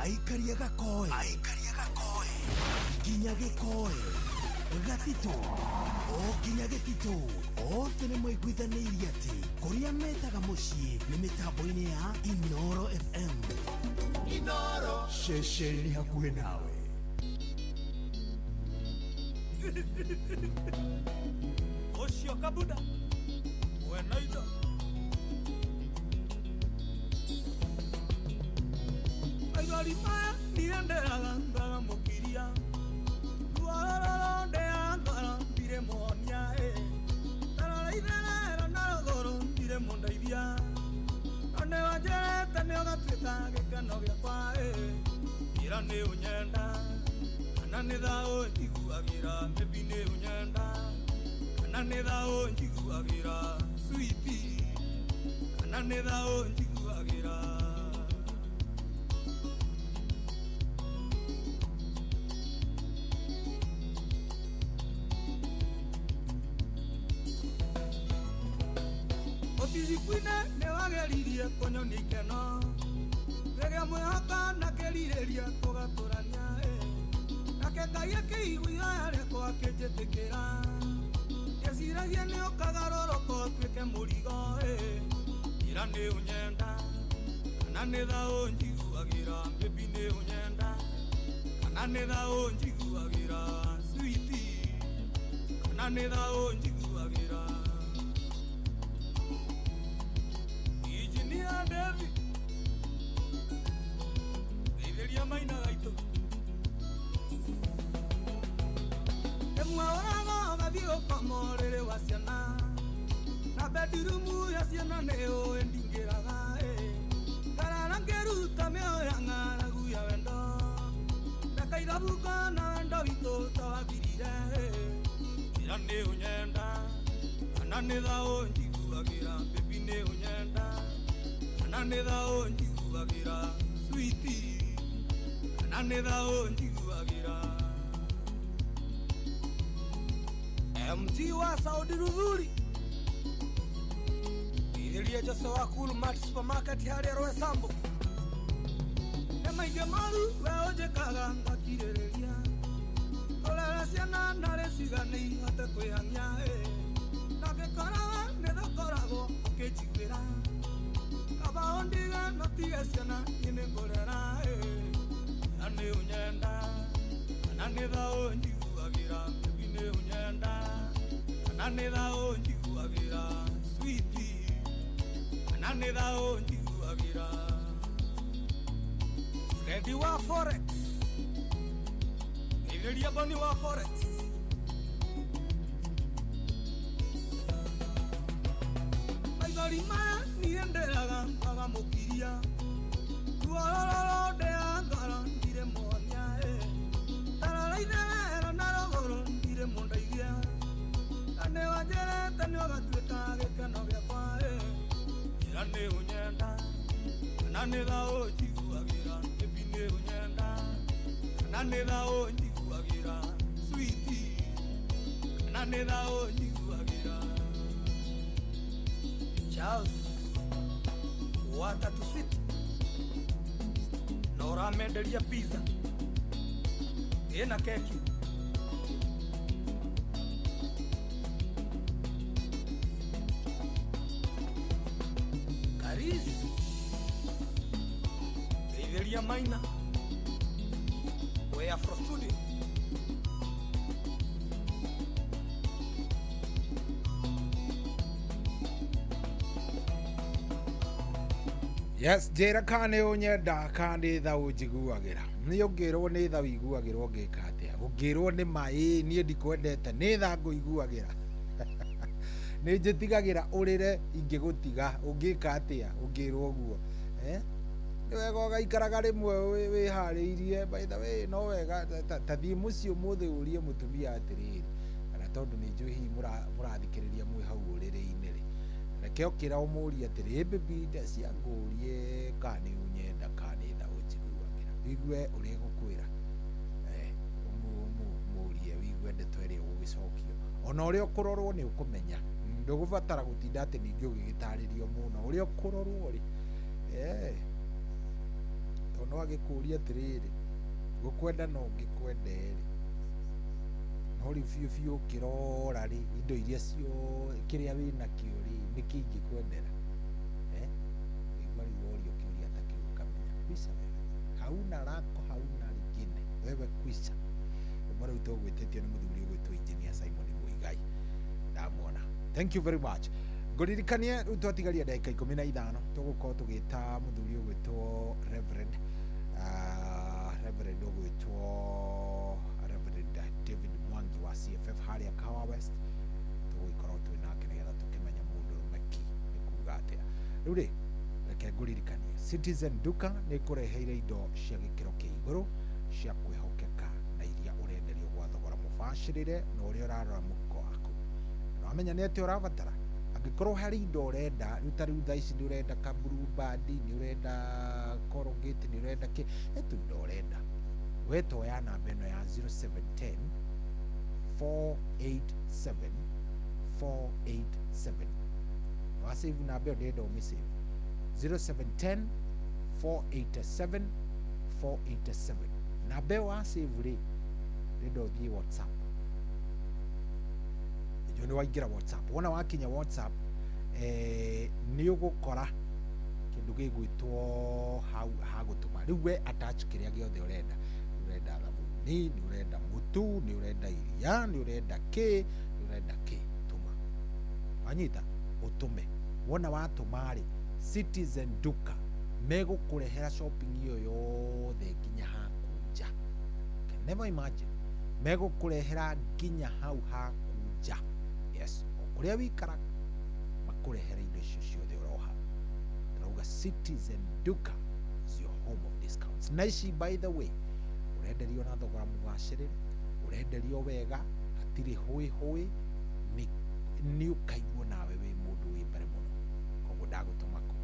Aikaria gakoe aikaria gakoe nginya gĩkoe gatitũ o nginya gĩtitũ othe nĩ maiguithanĩirie atĩ kũrĩa metaga mũciĩ nĩ mĩtambo-inĩ ya Inoro FM. Inoro ceceni hakuhĩ nawe. Ũcio kabuda wenaida maithori maya ndirenderaga ngagamũkiria ruorororo ndea ngoro ndirĩ muonia ĩ tarora itherero na rũgũrũ ndirĩ mũndeithia no nĩwanjĩrĩte nĩũgatuĩka gĩkeno gĩakwa ĩ ĩra nĩ ũnyenda kana nĩ thaũ njiguagĩra maybe nĩ ũnyenda kana nĩ thaũ njiguagĩra switi kana nĩ thaũ njiguagĩra. Otizikwine nĩwageririe kũnyonia ikeno rĩrĩa mwĩhoka na kĩrirĩria tũgatũrania ĩ nake Ngai akĩigua ihoya rĩakwa akĩnjĩtĩkĩra ndeciragia nĩ ũkagarũrũka ũtuĩke mũrigo ĩ ĩra nĩ ũnyenda kana nĩ thaũ njiguagĩra baby nĩ ũnyenda kana nĩ thaũ njiguagĩra switi kana nĩ thaũ njiguagĩra. Engineer David geithĩria maina gaitũ ĩmwe wa ciana na bedroom ya ciana nĩũĩ ndingĩraga ngarara ngĩruta mĩoyo ya ng'aragu ya wendo ndakaithabuka na wendo witũ tawathirire ĩra nĩ ũnyenda kana nĩ thaũ njiguagĩra baby nĩ ũnyenda kana nĩ thaũ njiguagĩra sweetie kana nĩ thaũ njiguagĩra MG wa Saudi Ruthuri Ithĩria Jose wa Cool Mart Supermarket harĩa Roysambu nĩ maingĩ moru we ũnjĩkaga ngakirĩrĩria tũrere ciana narĩ cigana ihote kwĩhang'ia na ngĩkora we nĩ thũkoragwo ũkĩnjiguĩra kaba ũndige no tige ciana niĩ nĩ ngũrera na nĩ ũnyenda kana nĩ thaũ njiguagĩra baby nĩ ũnyenda kana nĩ thaũ njiguagĩra sweetie kana nĩ thaũ njiguagĩra Ready wa forex Ithĩria boni wa forex maithori maya niĩ ndĩraga magamũkiria ruorororo ndĩa ngoro ndirĩ muonia tarora itherero na rũgũrũ ndirĩ mũndeithia na nĩwanjĩrĩte nĩũgatuĩka gĩkeno gĩakwa ĩra nĩ ũnyenda kana nĩ thaũ njiguagĩra baby nĩ ũnyenda kana nĩ thaũ njiguagĩra sweetie kana nĩ thaũ njiguagĩra Charles Watatu City na ũramenderia pizza ĩna keki Karis Ndeithĩria Maina we Afro Studio Yes, njĩra kana nĩ ũnyenda kana nĩ thaũ njiguagĩra nĩ ũngĩrwo nĩ thaũ iguagĩrwo ngĩka atĩa ũngĩrwo nĩ maĩ niĩ ndikwendete nĩ tha ngũiguagĩra nĩ njĩtigagĩra ũrĩre ingĩgũtiga ũngĩka atĩa ũngĩrwo ũguo nĩ wega ũgaikaraga rĩmwe wĩharĩirie by the way no wega ta thiĩ mũciĩ ũmũthĩ ũrie mũtumia atĩrĩrĩ kana tondũ nĩ njũĩ hihi mũrathikĩrĩria mwĩ hau ũrĩrĩ-inĩ rĩ reke ũkĩra ũmũrie atĩrĩ baby ndaciangũrie kana nĩ ũnyenda kana nĩ thaũ njiguagĩra wigue ũrĩa ĩgũkwĩra ũmũrie wigue ndeto ĩrĩa ũgũgĩcokio ona ũrĩa ũkũrorwo nĩ ũkũmenya ndũgũbatara gũtinda atĩ ningĩ ũgĩgĩtarĩrio mũno ũrĩa ũkũrorwo rĩ tondũ no agĩkũria atĩrĩrĩ ngũkwenda no ngĩkwende rĩ no rĩu biũ biũ ũkĩrora rĩ indo iria ciothe kĩrĩa wĩnakĩo rĩ nĩkĩ ingĩkwendera igua rĩu worio kĩũria ta kĩu ũkamenya kwisha wewe hauna lako hauna lingine wewe kwisha ũmwe rĩu tũgwĩtĩtio nĩ mũthuri ũgwĩtwo engineer Simon Muigai ndamuona thank you very much ngũririkanie rĩu twatigaria ndagĩka 15 tũgũkorwo tũgĩta mũthuri ũgwĩtwo Reverend Reverend ũgwĩtwo Reverend David Mwangi wa CFF harĩa Kahawa West tũgũgĩkorwo twĩ nake nĩgetha tũkĩmenya mũndũrũme ki nĩ kuga atĩa rĩu rĩ reke ngũririkanie Citizen Duka nĩ kũreheire indo cia gĩkĩro kĩa igũrũ cia kwĩhokeka na iria ũrenderio gwa thogora mũbacĩrĩre na ũrĩa ũrarora mũhuko waku na wamenya nĩ atĩa ũrabatara angĩkorwo harĩ indo ũrenda rĩu ta rĩu thaa ici nĩ ũrenda ka Blue Band nĩ ũrenda Colgate nĩ ũrenda kĩ he tu indo ũrenda we toya namba ĩno ya 0710 487 487 wasave namba ĩyo ndĩrenda ũmĩsave 0710 487 487 namba ĩyo wasave rĩ ndĩrenda ũthiĩ WhatsApp nĩ waingĩra WhatsApp wona wakinya WhatsApp nĩ ũgũkora kĩndũ gĩgwĩtwo hau hagũtũma rĩu we attach kĩrĩa gĩothe ũrenda nĩ ũrenda thabuni nĩ ũrenda mũtu nĩ ũrenda iria nĩ ũrenda kĩ nĩ ũrenda kĩ tũma wanyita ũtũme wona watũma rĩ Citizen Duka megũkũrehera shopping ĩyo yothe nginya haku nja can never imagine megũkũrehera nginya hau haku nja yes Kũrĩa wikaraga makũrehere indo icio ciothe ũroha. Tũrauga Citizen Duka is your home of discounts. Na ici by the way, ũrenderio na thogora mũgacĩrĩre, ũrenderio wega, hatirĩ hũĩ hũĩ, nĩ ũkaigua nawe wĩ mũndũ wĩ mbere mũno. Koguo ndagũtũma kũ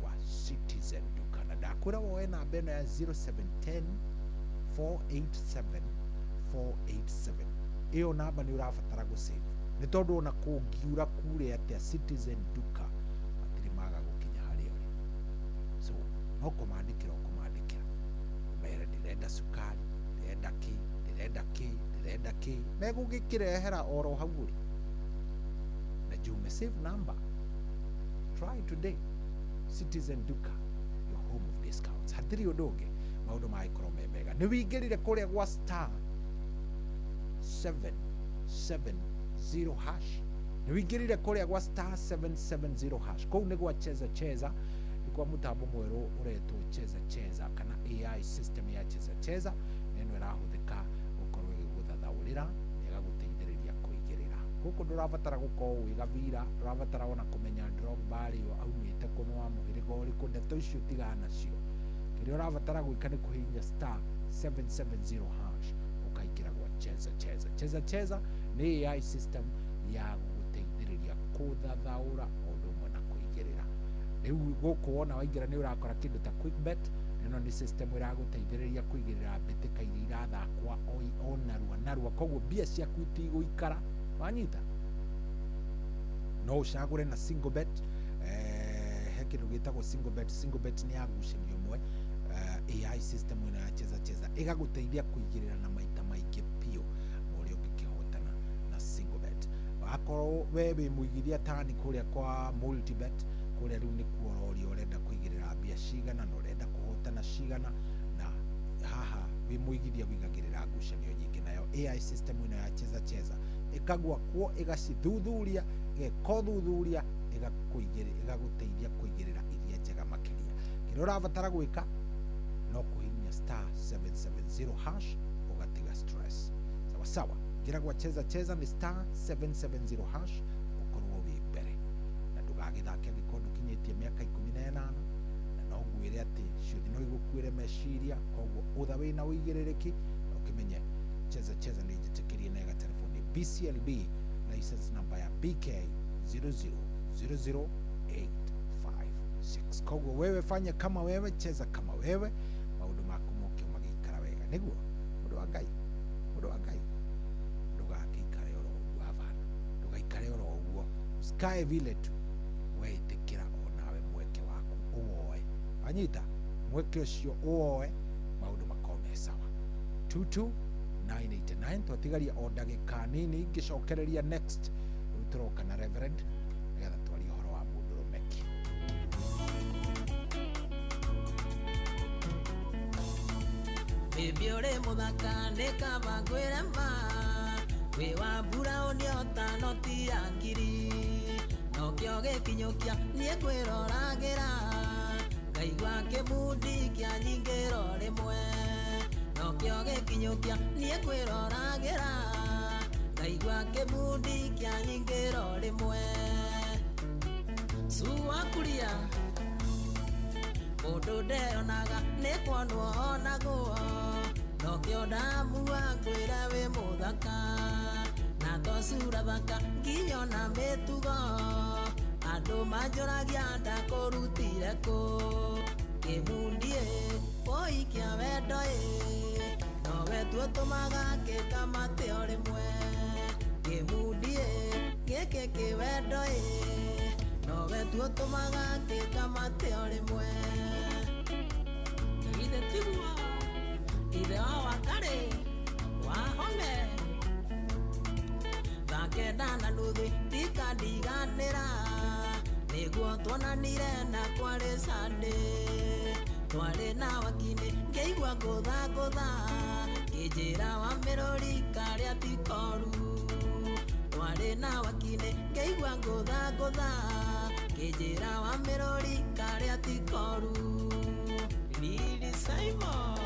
wa Citizen Duka, na ndakwĩra woe namba ĩno ya 0710 487 487. Ĩyo namba nĩ ũrabatara gũsave, nĩ tondũ ona kũngiura kure atĩa, Citizen Duka matirĩ maga gũkinya harĩa ũrĩ. So no kũmandĩkĩra ũkũmandĩkĩra, ũmere ndĩrenda cukari, ndĩrenda kĩ, ndĩrenda kĩ, ndĩrenda kĩ, megũgĩkĩrehera oro hau ũrĩ. Na juu umesave number, try today. Citizen Duka, your home of discounts. Hatirĩ ũndũ ũngĩ, maũndũ magĩkorwo me mega. Nĩ wĩingĩrire kũrĩa gwa star 770 hash, nĩ wĩingĩrire kũrĩa gwa star 770 hash. Kũu nĩ gwa Cheza Cheza, nĩ kwa mũtambo mwerũ ũretwo Cheza Cheza kana AI system ya Cheza Cheza, na ĩno ĩrahũthĩka gũkorwo ĩgĩgũthathaũrĩra na ĩgagũteithĩrĩria kũigĩrĩra. Gũkũ ndũrabatara gũkorwo wĩ gabira, ndũrabatara ona kũmenya Drogba rĩ aumĩte kũ, nĩ wa mũhĩrĩga ũrĩkũ, ndeto icio tigana nacio. Kĩrĩa ũrabatara gwĩka nĩ kũhihinya star 770 hash ũkaingĩra gwa Cheza Cheza. Cheza Cheza nĩ AI system ya gũgũteithĩrĩria kũthathaũra o ũndũ ũmwe na kũigĩrĩra. Rĩu gũkũ wona waingĩra nĩ ũrakora kĩndũ ta quick bet. Ĩno nĩ system ĩragũteithĩrĩria kũigĩrĩra mbĩtĩka iria irathakwa o narua narua, koguo mbia ciaku itigũikara. Wanyita, no ũcagũre na single bet. He kĩndũ gĩtagwo single bet. Single bet nĩ ya ngucanio ĩmwe. AI system ĩno ya Cheza Cheza ĩgagũteithia kũigĩrĩra na maita maingĩ biũ ma ũrĩa ũngĩkĩhotana na single bet. Akorwo we wĩ mũigithia tani kũrĩa kwa multibet, kũrĩa rĩu nĩkuo ũroria ũrenda kũigĩrĩra mbia cigana na ũrenda kũhotana cigana, na haha wĩ mũigithia wĩigagĩrĩra ngucanio nyingĩ. Nayo AI system ĩno ya Cheza Cheza ĩkagwa kuo, ĩgacithuthuria, ĩgeka ũthuthuria, ĩgagũteithia kũigĩrĩra iria njega makĩria. Kĩrĩa ũrabatara gwĩka no kũhihinya star 770 hash ũgatiga stress. Sawa sawa, ingĩra gwa Cheza Cheza nĩ star 770 hash ũkorwo wĩ mbere, na ndũgagĩthake angĩkorwo ndũkinyĩtie mĩaka 18, na no ngwĩre atĩ ciũthi no igũkuĩre meciria. Koguo ũtha wĩna ũigĩrĩrĩki na ũkĩmenye Cheza Cheza nĩ njĩtĩkĩrie na ĩgatelefoni BCLB license number ya BK 0000856. Koguo wewe fanya kama wewe, cheza kama wewe, maũndũ maku moke magĩikara wega. Nĩguo mũndũ wa Ngai, mũndũ wa Ngai, ndũgakĩikare oro ũguo havana, ndũgaikare oro ũguo, usikae vile tu. Weĩtĩkĩra onawe mweke waku ũwoe, wanyita mweke ũcio ũwoe, maũndũ makorwo me sawa. 22989 twatigaria o ndagĩka nini ngĩcokereria next. Rĩu tũroka na Reverend nĩgetha twarie ũhoro wa mũndũrũme ki. Baby ũrĩ mũthaka nĩ kaba ngwĩre ma, wĩ wa mburaũni ota noti ya ngiri, nokĩo gĩkinyũkia niĩ ngwĩroragĩra, ngaigua kĩbundi kĩa nyingĩro rĩmwe, nokĩo gĩkinyũkia niĩ ngwĩroragĩra, ngaigua kĩbundi kĩa nyingĩro rĩmwe. Suwakuria mũndũ ndeyonaga nĩ kuonwo onagwo, nokĩo ndamua ngwĩre wĩ mũthaka, na to cura thaka nginya ona mĩtugo, andũ manjũragia ndakũrutire kũ, kĩbundi ĩ woi kĩa wendo ĩ, nowe tu ũtũmaga kĩkamate o rĩmwe, kĩbundi ĩ gĩkĩ kĩ wendo ĩ, nowe tu ũtũmaga kĩkamate o rĩmwe. Ithe tiguo ithe wa Wakarĩ wahome thaa kenda na nuthu ndikandiganĩra, nĩguo tuonanire na kwarĩ Sunday, twarĩ na wakinĩ ngĩigua ngũtha ngũtha, ngĩnjĩra wa mĩrũri karĩa ti koru, twarĩ na wakinĩ ngĩigua ngũtha ngũtha, ngĩnjĩra wa mĩrũri karĩa ti koru. Lili Simon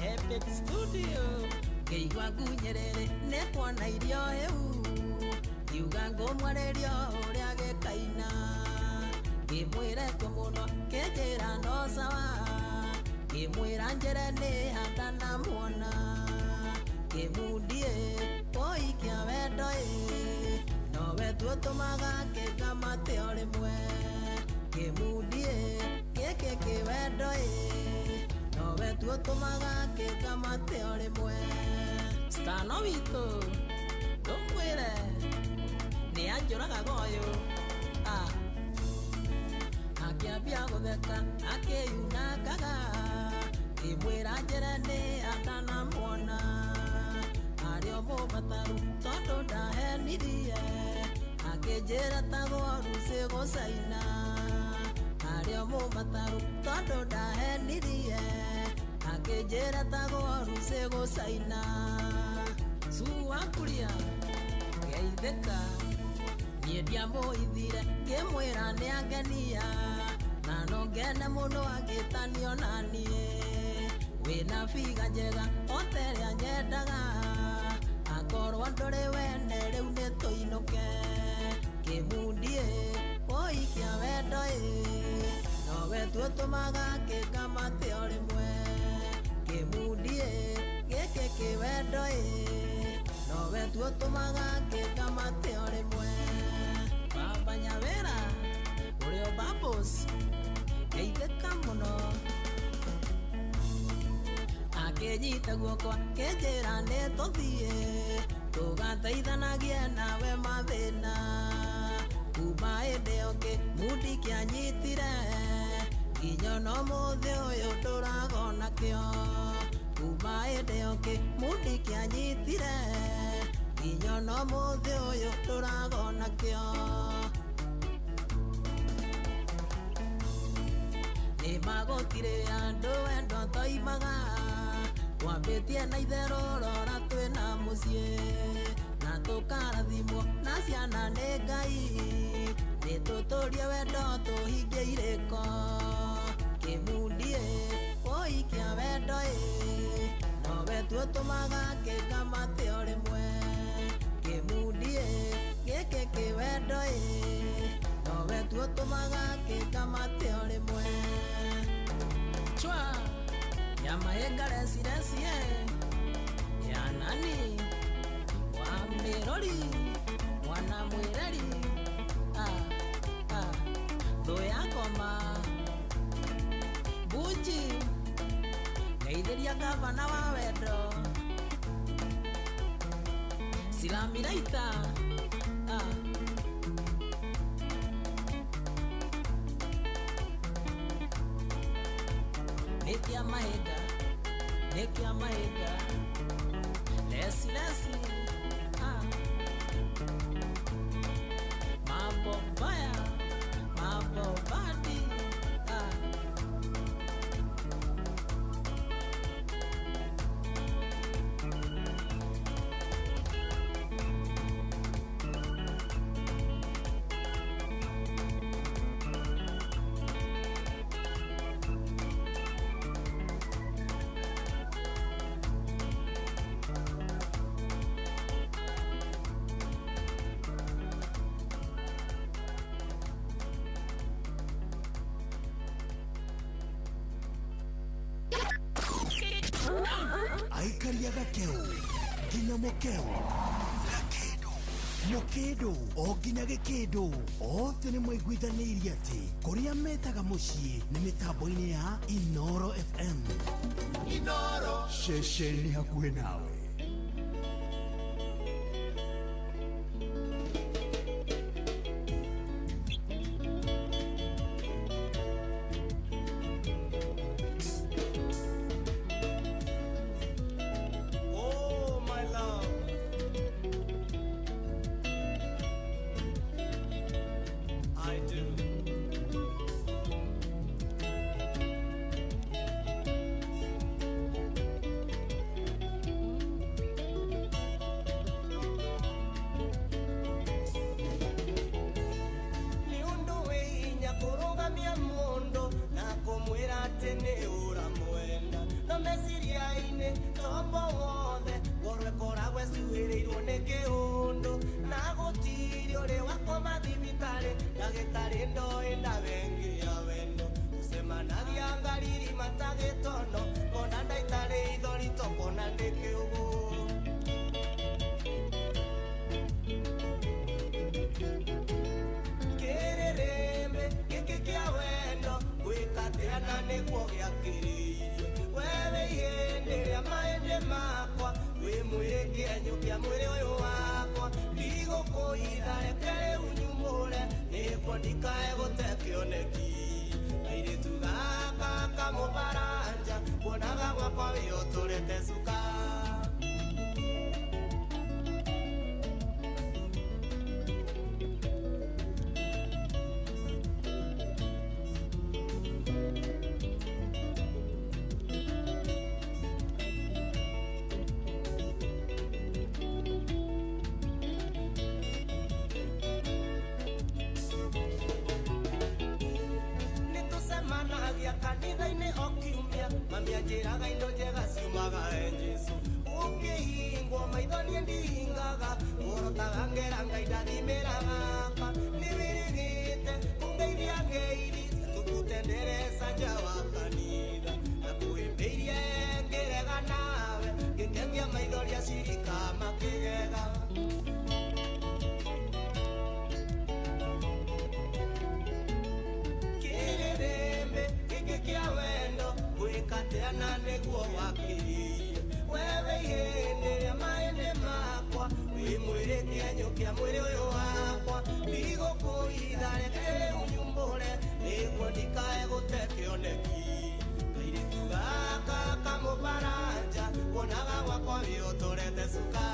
Epic Studio ngĩigua ngunyerere nĩ kuona irio hĩu, Ngiuga ngũmwarĩria ũrĩa gĩkaina ngĩmwĩra kũmũno kĩnjĩra no sawa ngĩmwĩra njĩre nĩ handanamuona kĩmundie kũikia wendo ĩ nowe tuũtũmaga kĩngamate o rĩmwe kĩmundie gĩkĩ kĩwendo ĩ nowe tuũtũmaga kĩngamate o rĩmwe stano witũ ndũmwĩre nĩ anjũragaga ũyũ akĩambia gũtheka akĩyunangaga ngĩmwĩra njĩre nĩ andanamuona arĩ o mũbataru tondũ ndahenirie akĩnjĩra tagwo rucĩ gũcaina arĩ o mũbataru tondũ ndahenirie akĩnjĩra tagwo rucĩ gũcaina suwakuria geithĩka niĩ ndiamũithire ngĩmwĩra nĩ angenia na no ngene mũno angĩtanio na niĩ wĩna biga njega o ta ĩrĩa nyendaga akorwo ndũrĩ wene rĩu nĩ tũinũke kĩmundie ũikia wendo ĩ nowe tuũtũmaga kĩngamate o rĩmwe kĩmundie gĩkĩ kĩwendo ĩ nowe tuũtũmaga kĩngamate o rĩmwe baba Nyawera ũrĩa Bubbles geithĩka mũno akĩnyita guoko akĩnjĩra nĩ tũthiĩ tũgateithanagie nawe mathĩna kuma hĩndĩ ĩyo kĩmundi kĩanyitire nginya ona ũmũthĩ ũyũ ndũragona kĩo kuma hĩndĩ ĩyo kĩmundi kĩanyitire nginya ona ũmũthĩ ũyũ ndũragona kĩo nĩ magũtirĩ andũ wendo toimaga twambĩtie na itherũ rora twĩna mũciĩ na tũkarathimwo na ciana nĩ Ngai nĩ tũtũrie wendo tũhingie irĩko kĩmundie ũikia wendo ĩ nowe tuũtũmaga kĩngamate o rĩmwe kĩmundie gĩkĩ kĩwendo ĩ nowe tuũtũmaga kĩngamate o rĩmwe chwa nyama ĩngarecirecie ya nani wa mĩrori mwana mwĩreri thũ yakoma Buji ngeithĩria gavana wa wendo Silamiraita nĩkĩa mahinda nĩkĩa mahinda lesi lesi mambo mbaya mambo badi aikaria gakeu nginya mukeu gakindu mukindu o nginya gikindu othe nĩ maiguithanĩirie atĩ kũrĩa metaga mũciĩ nĩ mĩtambo-inĩ ya Inoro FM. Inoro ceceni hakuhĩ nawe. I do. Ndagĩtarĩ ndoĩ ndabengia wendo Tucemanagia ngariri matagĩtono Kona ndaitarĩ ithori tokona ndĩ kĩũgũ Kĩrĩrĩmbĩ gĩkĩ kĩa wendo Gwĩka atĩa na nĩguo gĩakĩrĩirie Wewe ihĩndĩ rĩa mahĩndĩ makwa Wĩ mwĩrĩ kĩenyũ kĩa mwĩrĩ ũyũ wakwa Ndigũkũitha reke rĩu nyumũre Nĩguo ndikae gũte kĩoneki Kairĩtu gaka kamũbaranja Kuonaga gwakwa wĩyũtũrĩte cuka Kanitha-inĩ o kiumia mami anjĩraga indo njega ciumaga he Jesũ ũkĩhingwo maitho niĩ ndihingaga ngorotaga ngera Ngai ndathimĩra gaka nĩwĩrĩgĩte kũngeithia ngeithi tũkute ndereca nja wa kanitha na kũhĩmbĩirie ngĩrega nawe ngĩkengia maitho rĩa cirika makĩgega Kĩrĩrĩmbĩ gĩkĩ kĩa wendo gwĩka atĩa na nĩguo wakĩrĩirie Wewe ihĩndĩ rĩa mahĩndĩ makwa Wĩ mwĩrĩ kĩenyũ kĩa mwĩrĩ ũyũ wakwa Ndigũkũitha reke rĩu nyumbũre Nĩguo ndikae gũte kĩoneki Kairĩtu gaka kamũbaranja Kuonaga gwakwa wĩyũtũrĩte cuka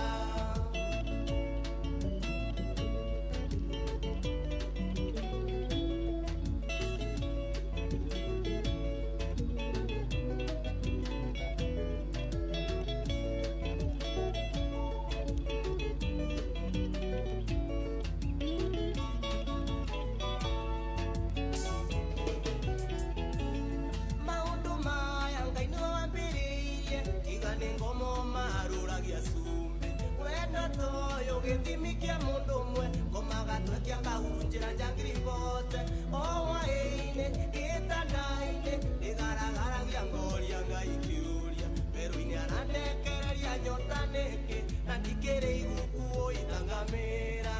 Maũndũ maya Ngai nĩwe wambĩrĩirie tiga nĩ ngomo marũragia cumbĩ wendo toyũ gĩthimi kĩa mũndũ ũmwe ngomaga twekia kahuru njĩra njangiri bote o hwaĩ-inĩ gĩtanda-inĩ ndĩgaragaragia ngoria Ngai kĩũria werũ-inĩ arandekereria nyota nĩkĩ na ndikĩrĩ iguku ũitangamĩra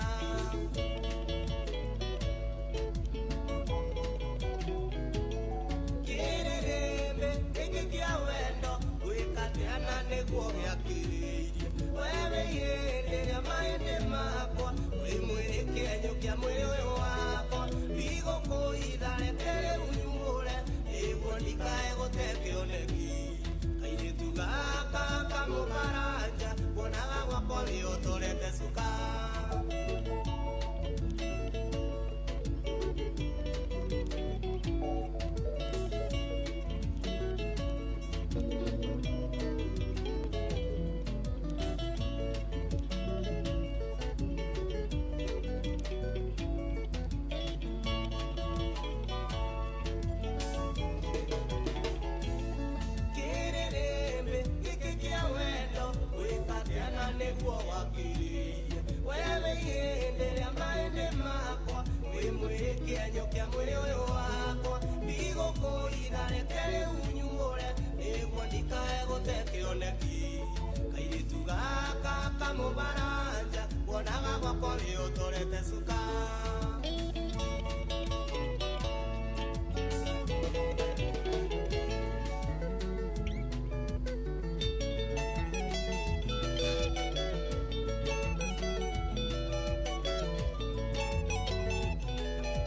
Kĩrĩrĩmbĩ gĩkĩ kĩa wendo gwĩka atĩa na nĩguo gĩakĩrĩirie Wewe ihĩndĩ rĩa mahĩndĩ makwa Wĩ mwĩrĩ kĩenyũ kĩa mwĩrĩ ũyũ wakwa Ndigũkũitha reke rĩu nyumũre Nĩguo ndikae gũte kĩoneki Kairĩtu gaka kamũbaranja Kuonaga gwakwa wĩyũtũrĩte cuka Kĩrĩrĩmbĩ gĩkĩ kĩa wendo gwĩka atĩa na nĩguo wakĩrĩirie Wewe ihĩndĩ rĩa mahĩndĩ makwa Wĩ mwĩrĩ kĩenyũ kĩa mwĩrĩ ũyũ wakwa Ndigũkũitha reke rĩu nyumũre Nĩguo ndikae gũte kĩoneki Kairĩtu gaka kamũbaranja Kuonaga gwakwa wĩyũtũrĩte cuka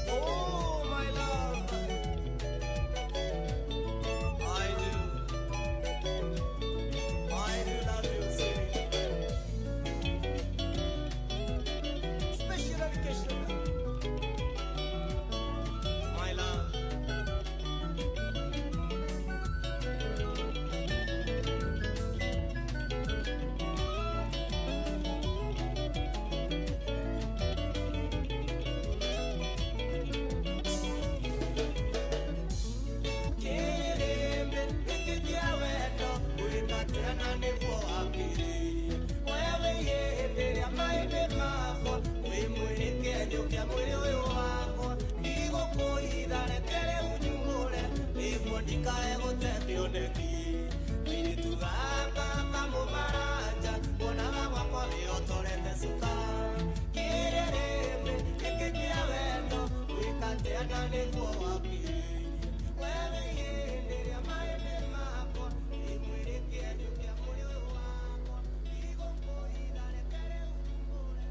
Oh, my love, I do love you, sweetie. Special dedication, my love. Kĩrĩmbĩ gĩkĩ kĩa wendo gwĩka atĩa na nĩguo wakĩrĩirie Wewe ihĩndĩ rĩa mahĩndĩ makwa Wĩ mwĩrĩ kĩenyũ kĩa mwĩrĩ ũyũ wakwa Ndigũkũhitha reke rĩu nyumũre nĩguo ndikae gũte kĩoneki. Kairĩtu gaka kamũmaranja wonaga gwakwa wĩhotorete cuka. Kĩrĩrĩmbĩ gĩkĩ kĩa wendo wĩkatĩa na nĩguo wambĩrĩirie. Wewe ihĩndĩ rĩa maĩndĩ makwa ndĩmwĩrĩ kĩenyũ kĩa mwĩrĩ ũyũ wakwa. Ndigũkũhitha reke rĩu nyumũre.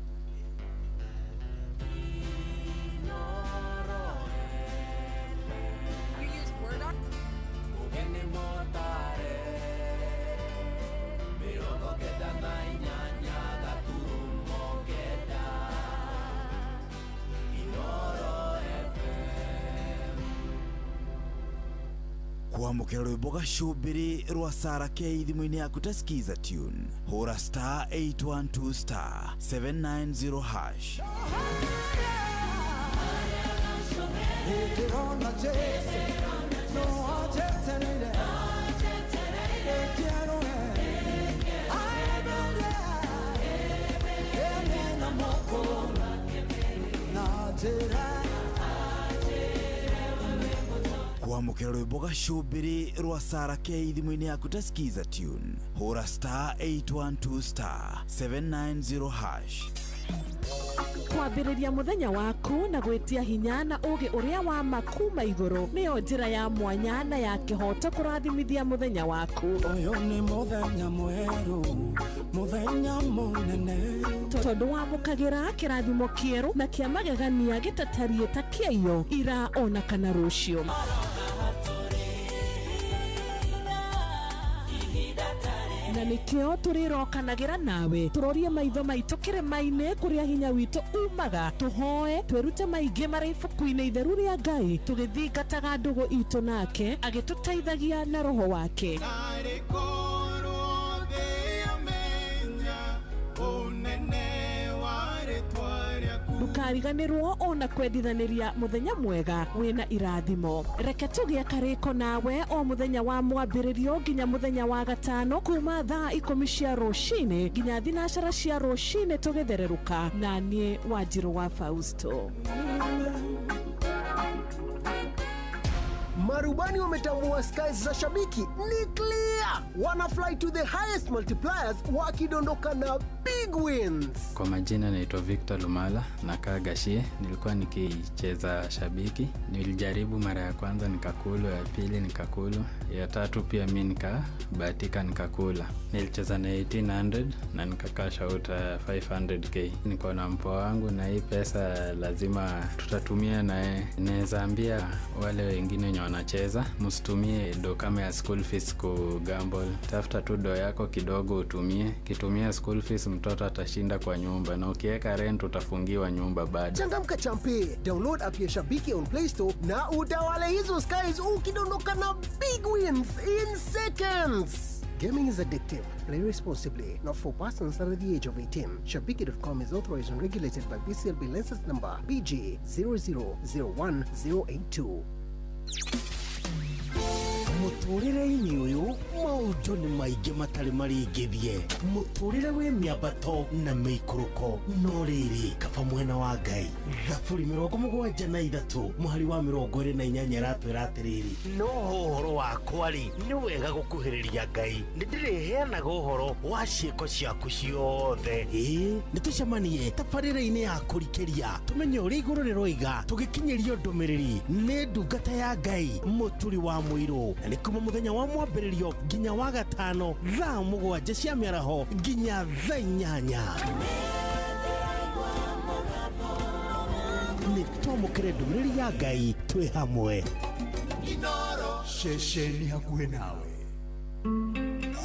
You use word art? Ũgeni mũtare 98 gaturumo 9 Inoro FM. Kwamũkĩra rwĩmbo gacũmbĩrĩ rwa Sara K thimũ-inĩ yaku ta Skiza tune, hũra star 812 star 790 hash. Ndĩrona Jesu no anjetereire Ndĩkĩerũe aemere ene na moko na njĩra. Kwamũkĩra rwĩmbo gacũmbĩrĩ rwa Sara K thimũ-inĩ yaku ta Skiza tune, hũra star 812 star 790 hash. Kwambĩrĩria mũthenya waku na gwĩtia hinya na ũũgĩ ũrĩa wa ma kuma igũrũ nĩyo njĩra ya mwanya na ya kĩhooto kũrathimithia mũthenya waku. Ũyũ nĩ mũthenya mwerũ, mũthenya mũnene. Tondũ wamũkagĩra kĩrathimo kĩerũ na kĩa magegania gĩtatariĩ ta kĩaiyo ira ona kana rũciũ. Na nĩkĩo tũrĩrokanagĩra nawe tũrorie maitho maitũ kĩrĩma-inĩ kũrĩa hinya witũ umaga, tũhoe twĩrute maingĩ marĩ ibuku-inĩ itheru rĩa Ngai tũgĩthingataga ndũgũ itũ nake agĩtũteithagia na roho wake. Narĩ korwo thĩ yamenya ũnene wa rĩtwa rĩaku. Ndũkariganĩrwo ona kwendithanĩria mũthenya mwega wĩna irathimo. Reke tũgĩe karĩko nawe o mũthenya wa mwambĩrĩrio nginya mũthenya wa gatano kuma thaa 10 cia rũcinĩ nginya 12 cia rũcinĩ tũgĩthererũka na niĩ Wanjirũ wa Fausto. Marubani wametambua skies za shabiki ni clear, wana fly to the highest multipliers wakidondoka na big wins. Kwa majina naitwa Victor Lumala, nakaa Gashie. Nilikuwa nikicheza shabiki. Nilijaribu mara ya kwanza nikakulu, ya pili nikakulu, ya tatu pia mi nikabahatika nikakula. Nilicheza na 1800 na nikakasha out 500k. Niko na mpoa wangu na hii pesa lazima tutatumia naye. Naweza ambia wale wengine wenye wanacheza, msitumie do kama ya school fees ku gamble. Tafuta tu do yako kidogo utumie. Kitumia school fees mtoto atashinda kwa nyumba, na ukiweka rent utafungiwa nyumba bado. Changamka champe, download app ya Shabiki on Play Store na utawale hizo skies ukidondoka na big wins in seconds. Gaming is addictive. Play responsibly. Not for persons under the age of 18. Shabiki.com is authorized and regulated by BCLB license number BG 0001082. Mũtũrĩre-inĩ ũyũ maũndũ nĩ maingĩ matarĩ marĩngĩthie, mũtũrĩre wĩ mĩambato na mĩikũrũko, no rĩrĩ kaba mwena wa Ngai. Thaburi 73 mũhari wa 28 ĩratwĩra atĩrĩrĩ, no ũhoro wakwa rĩ, nĩ wega gũkuhĩrĩria Ngai, nĩ ndĩrĩheanaga ũhoro wa ciĩko ciaku ciothe. Ĩĩ, nĩ tũcemanie tabarĩra-inĩ ya kũrikĩria tũmenye ũrĩa igũrũ rĩroiga tũgĩkinyĩrio ndũmĩrĩri nĩ ndungata ya Ngai Mũturi wa Mũirũ, na nĩ kuma mũthenya wa mwambĩrĩrio nginya wa gatano thaa 7 cia mĩaraho nginya thaa 8. Nĩ twamũkĩre ndũmĩrĩri ya Ngai twĩ hamwe. Inoro ceceni hakuhĩ nawe.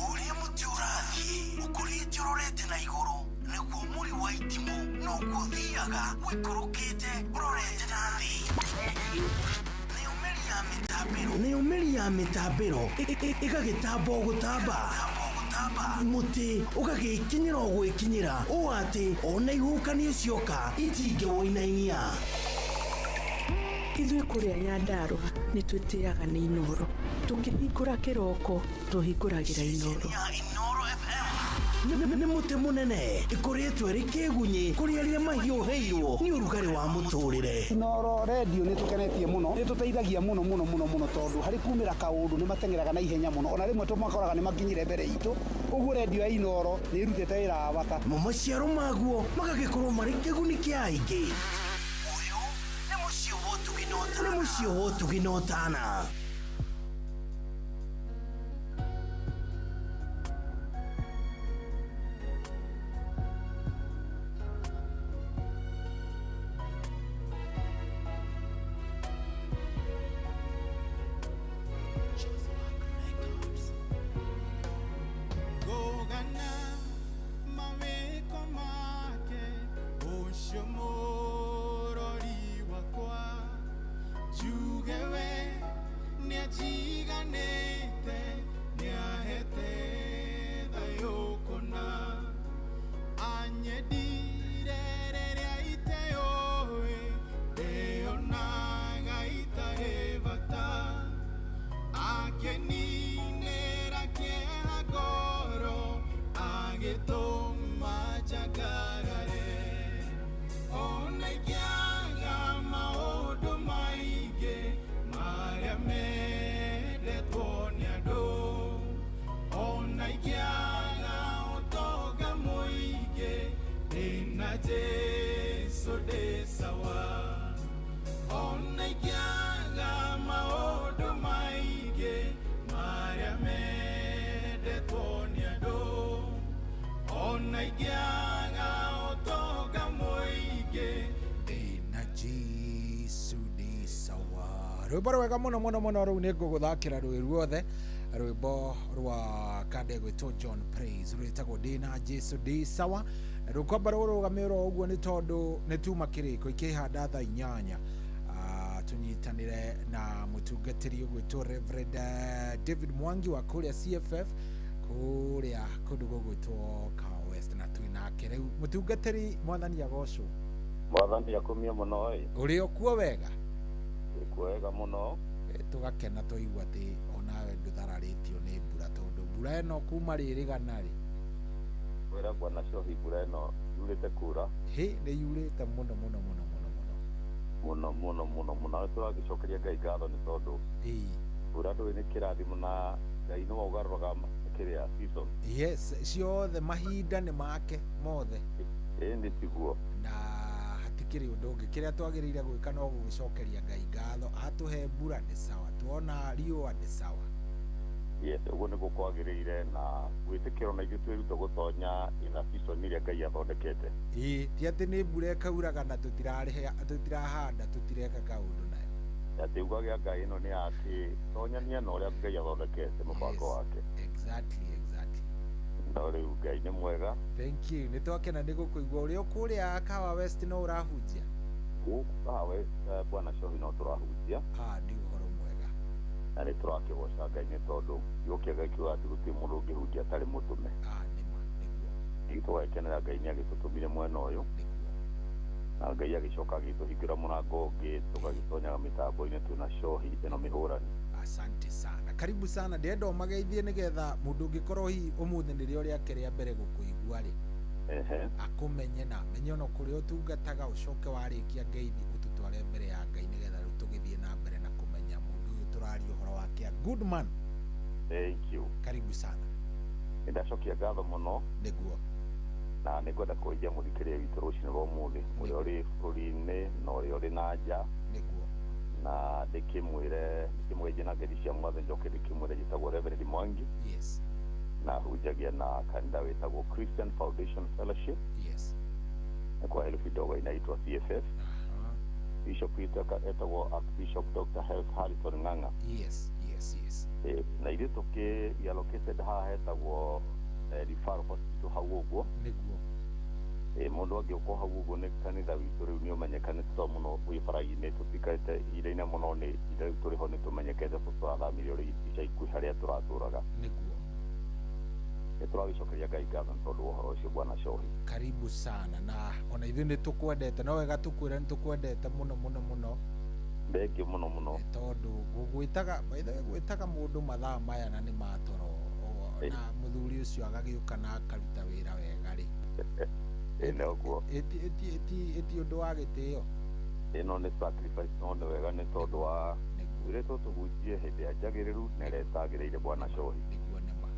Ũrĩa mũtĩ ũrathiĩ ũkũrĩte ũrorete na igũrũ nĩguo mũri wa itimũ noguo ũthiaga wĩikũrũkĩte ũrorete na thĩ. Nayo mĩri ya mĩtambĩro ĩgagĩtamba o gũtamba, mũtĩ ũgagĩkinyĩra o gwĩkinyĩra ũũ atĩ ona ihuhũkanio cioka itingĩwũinainia. Ithuĩ kũrĩa Nyandarũa nĩ twĩtĩaga nĩ Inoro. Tũkĩhingũra kĩroko tũhingũragĩra Inoro. Nĩ mũtĩ mũnene ĩkoretwo ĩrĩ kĩgunyĩ kũrĩ arĩa mahiũhĩirwo nĩ ũrugarĩ wa mũtũrĩre. Inooro redio nĩ tũkenetie mũno, nĩ tũteithagia mũno mũno mũno mũno tondũ harĩ kumĩra kaũndũ nĩ mateng'eraga na ihenya mũno, ona rĩmwe tũmakoraga nĩ makinyire mbere itũ. Ũguo redio ya Inooro nĩ ĩrutĩte wĩra wa bata. Mo maciaro maguo magagĩkorwo marĩ kĩguni kĩa aingĩ. Ũyũ nĩ mũciĩ wa ũtugi na ũtana. Nĩ mũciĩ wa ũtugi na ũtana. Gogana mawĩko make ũcio mũrori wakwa njuge we nĩanjiganĩte nĩahete thayũ kũna anyendire rĩrĩa iteyũĩ ndĩonaga itarĩ bata akeninĩra kĩeha ngoro agĩtũma njangarare ona ingĩaga maũndũ maingĩ marĩa mendetwo nĩ andũ ona ingĩaga ũtonga mũingĩ ndĩna Jesũ ndĩ sawa ona ingĩaga maũndũ maingĩ marĩa mendetwo nĩ andũ ona ingĩaga ũtonga mũingĩ ndĩna Jesu ndĩ sawa. Rwĩmbo rwega mũno mũno mũno rũu nĩ ngũgũthakĩra rwĩ ruothe rwĩmbo rwa kande gwĩtwo John Praise rwĩtagwo ndĩna Jesu ndĩ sawa na rũkwamba rũrũgamĩrwo ũguo nĩ tondũ nĩ tuma kĩrĩko ikĩhanda thaa 8 tũnyitanĩre na mũtungatĩri ũgwĩtwo Reverend David Mwangi wa kũrĩa CFF kũrĩa kũndũ gũgwĩtwo Kahawa West na twĩ nake rĩu mũtungatĩri mwathani agocwo. Mwathani akumie mũno ĩ. Ũrĩ o kuo wega? Ĩkuo wega mũno. Tũgakena twaigua atĩ onawe ndũthararĩtio nĩ mbura tondũ mbura ĩno kuma rĩrĩgana rĩ kwĩra bwana Cohi mbura ĩno yurĩte kura hĩ nĩ yurĩte mũno mũno mũno mũno mũno mũno mũno mũno mũno. Nĩ tũragĩcokeria Ngai ngatho nĩ tondũ mbura ndũĩ nĩ kĩrathimo na Ngai nĩwe ũgarũraga kĩrĩa season. Yes, ciothe mahinda nĩ make mothe. Ĩĩ nĩ tiguo. Na hatikĩrĩ ũndũ ũngĩ kĩrĩa twagĩrĩire gwĩka no gũgĩcokeria Ngai ngatho atũhe mbura nĩ sawa tuona riũa nĩ sawa. Yes, ũguo nĩguo kwagĩrĩire na gwĩtĩkĩrwo na ithuĩ twĩrute gũtonya ina season ĩrĩa Ngai athondekete. Ĩĩ ti atĩ nĩ mbura ĩkauraga na tũtirahanda tũtireka kaũndũ nayo. Atĩ uga gĩa Ngai ĩno nĩ atĩ tonyania na ũrĩa Ngai athondekete mũbango wake. Exactly, exactly. No rĩu Ngai nĩ mwega. Thank you. Nĩ twakena nĩ gũkũigua ũrĩa kũrĩa Kahawa West no ũrahunjia? Gũkũ Kahawa West bwana Cohi no tũrahunjia. Ah, nĩ ũhoro mwega. Na nĩ tũrakĩgoca Ngai nĩ tondũ kiugo kĩa Ngai kiugaga atĩ gũtirĩ mũndũ ũngĩhunjia atarĩ mũtũme. Ah, nĩ ma, nĩguo. Ithuĩ tũgagĩkenera Ngai nĩ agĩtũtũmire mwena ũyũ. Na Ngai agĩcoka agĩtũhingũra mũrango ũngĩ tũgagĩtonyaga mĩtambo-inĩ twĩna Cohi ĩno mĩhũrani. Asante sana. Karibu sana. Ndĩrenda ũmageithie nĩgetha mũndũ ũngĩkorwo hihi ũmũthĩ nĩrĩo rĩake rĩa mbere gũkũigua rĩ akũmenye na amenye ona kũrĩa ũtungataga ũcoke warĩkia ngeithi ũtũtware mbere ya Ngai nĩgetha rĩu tũgĩthiĩ na mbere na kũmenya mũndũ ũyũ tũraria ũhoro wake. A good man. Thank you. Karibu sana. Nĩndacokia ngatho mũno. Nĩguo. Na nĩngwenda kũgeithia mũthikĩrĩria witũ rũcinĩ rwa ũmũthĩ ũrĩa ũrĩ bũrũri-inĩ na ũrĩa ũrĩ na nja. Nĩguo. Na ndĩkĩmwĩre ndĩkĩmũgeithie na ngeithi cia mwathani njoke ndĩkĩmwĩre njĩtagwo Reverend Mwangi. Yes. Na hunjagia na kanitha wĩtagwo Christian Foundation Fellowship. Yes. Na kwa herufi ndogo inaitwa CFF. Bishop witũ etagwo Archbishop Dr. Health Harrison Ng'ang'a. Yes, yes, yes. Na ithuĩ tũkĩ we are located haha hetagwo Referral Hospital hau ũguo. Nĩguo. Mũndũ angĩũka hau ũguo nĩ kanitha witũ rĩu nĩ ũmenyekanĩte tondũ mũno wĩ bara-inĩ tũtikarĩte ihinda-inĩ mũno nĩ ihinda rĩu tũrĩ ho nĩ tũmenyekete tondũ tũrathamire ũrĩ ica ikuhĩ harĩa tũratũraga. Nĩguo. Nĩ tũragĩcokeria Ngai ngatho nĩ tondũ wa ũhoro ũcio bwana Cohi. Karibu sana na ona ithuĩ nĩ tũkwendete no wega tũkwĩre nĩ tũkwendete mũno mũno mũno. Thank you mũno mũno. Tondũ gũgwĩtaga by the way gwĩtaga mũndũ mathaa maya na nĩ matoro Na mũthuri ũcio agagĩũka na akaruta wĩra wega rĩ. Ĩ nĩ ũguo. Ĩti ũndũ wa gĩtĩo. Ĩno nĩ sacrifice, no nĩ wega nĩ tondũ wa twĩrĩtwo tũhunjie hĩndĩ ya njagĩrĩru na ĩrĩa ĩtagĩrĩire, bwana Cohi. Nĩguo nĩma.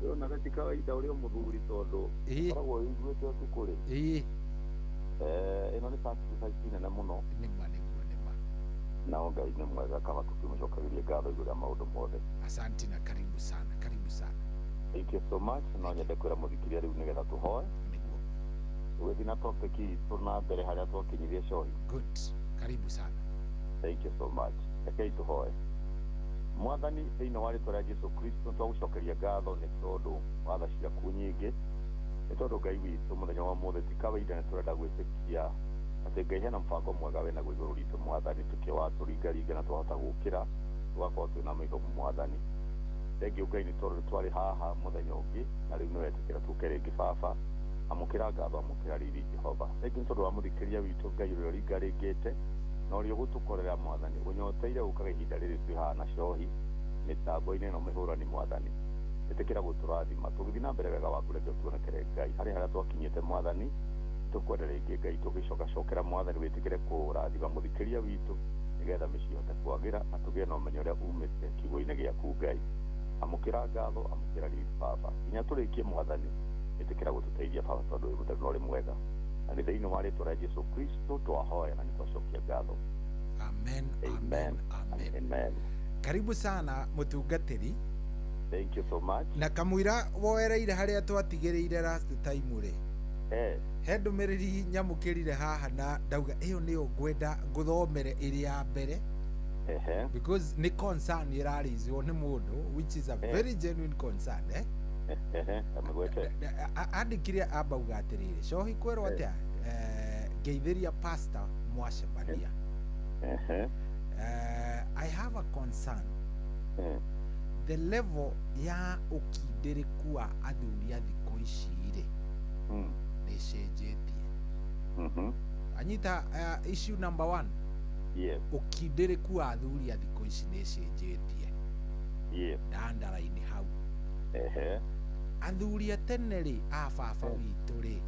Yonaga ti kawaida ũrĩa mũthuri tondũ ũkoragwo wĩiguĩte ũtukũ rĩ. Ĩno nĩ sacrifice nene mũno. Nĩma, nĩguo nĩma. Nao Ngai nĩ mwega, kaba tũkĩmũcokagĩria ngatho igũrũ rĩa maũndũ mothe. Asanti na karibu sana, karibu sana. Thank you so much. No nyende kwĩra mũthikĩria rĩu nĩgetha tũhoe. Nĩguo. Tũgĩthiĩ na topic itũ na mbere harĩa twakinyirie, Cohi. Good, karibu sana. Thank you so much. Rekei tũhoe. Mwathani, thĩinĩ wa rĩtwa rĩa Jesu Kristo, twagũcokeria ngatho nĩ tondũ wa tha ciaku nyingĩ, nĩ tondũ Ngai witũ mũthenya wa mũthĩ ti kawaida, nĩ tũrenda gwĩtĩkia atĩ Ngai hena mũbango mwega wĩnaguo igũrũ ritũ. Mwathani, tũkĩ watũringaringa na twahota gũkĩra tũgakorwo twĩna maitho. Mwathani, thengiũ Ngai nĩ tondũ nĩ twarĩ haha mũthenya ũngĩ na rĩu nĩ wetĩkĩra tũke rĩngĩ. Baba, amũkĩra ngatho, amũkĩra riri. Jehova, thengiũ nĩ tondũ wa mũthikĩria witũ, Ngai ũrĩa ũringaringĩte na ũrĩa ũgũtũkorera. Mwathani, ũnyoteire gũkaga ihinda rĩrĩ twĩ haha na Cohi mĩtambo-inĩ ĩno mĩhũrani. Mwathani, ĩtĩkĩra gũtũrathima tũgĩthiĩ na mbere. Wega waku reke tuonekere, Ngai, harĩ harĩa twakinyĩte. Mwathani, tũkwenda rĩngĩ, Ngai, tũgĩcokacokera. Mwathani, wĩtĩkĩre kũrathima mũthikĩria witũ nĩgetha mĩciĩ ĩhote kwagĩra na tũgĩe na ũmenyo ũrĩa umĩte kiugo-inĩ gĩaku. Ngai, amũkĩra ngatho, amũkĩra riri, Baba, nginya tũrĩkie. Mwathani, ĩtĩkĩra gũtũteithia, Baba, tondũ wĩ mũtheru na ũrĩ mwega, na nĩ thĩinĩ wa rĩtwa rĩa Jesu Kristo twahoya na nĩ twacokia ngatho. Amen. Amen. Amen. Amen. Karibu sana, mũtungatĩri. Thank you so much. Na kamũira woereire harĩa twatigĩrĩire last time rĩ, he ndũmĩrĩri nyamũkĩrire haha na ndauga ĩyo nĩyo ngwenda ngũthomere ĩrĩ ya mbere, because nĩ concern ĩrarĩizwo nĩ mũndũ, which is a very genuine concern, eh? Ehe, amĩgwete. Andĩkire ambauga atĩrĩrĩ, Cohi, kwĩrwo atĩa, ngeithĩria pastor mwacemania. I have a concern, the level ya ũkindĩrĩku wa athuri a thikũ ici rĩ, nĩ ĩcenjetie. Anyita issue number one? Ũkindĩrĩku wa athuri a thikũ ici nĩ ĩcenjetie. Ndandara-inĩ hau, athuri a tene rĩ, a baba witũ rĩ,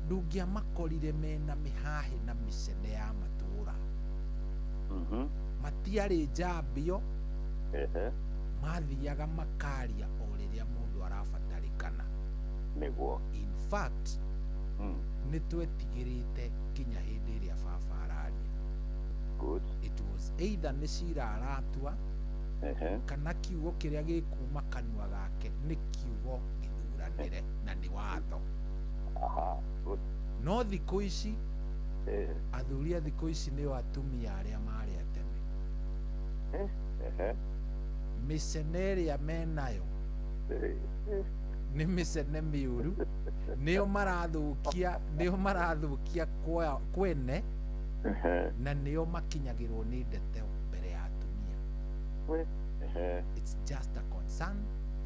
ndũngĩamakorire mena mĩhahĩ na mĩcene ya matũũra. Matiarĩ njambio. Mathiaga makaria o rĩrĩa mũndũ arabatarĩkana. In fact, nĩ twetigĩrĩte nginya hĩndĩ ĩrĩa baba araria. It was either nĩ cira aratua kana kiugo kĩrĩa gĩkuma kanua gake nĩ kiugo gĩthuranĩre na nĩ watho. Aha, good. No thikũ ici, athuri a thikũ ici nĩo atumia arĩa marĩ a tene. Mĩcene ĩrĩa menayo nĩ mĩcene mĩũru, nĩo marathũkia kwene, na nĩo makinyagĩrwo nĩ ndeto mbere ya atumia. It's just a concern,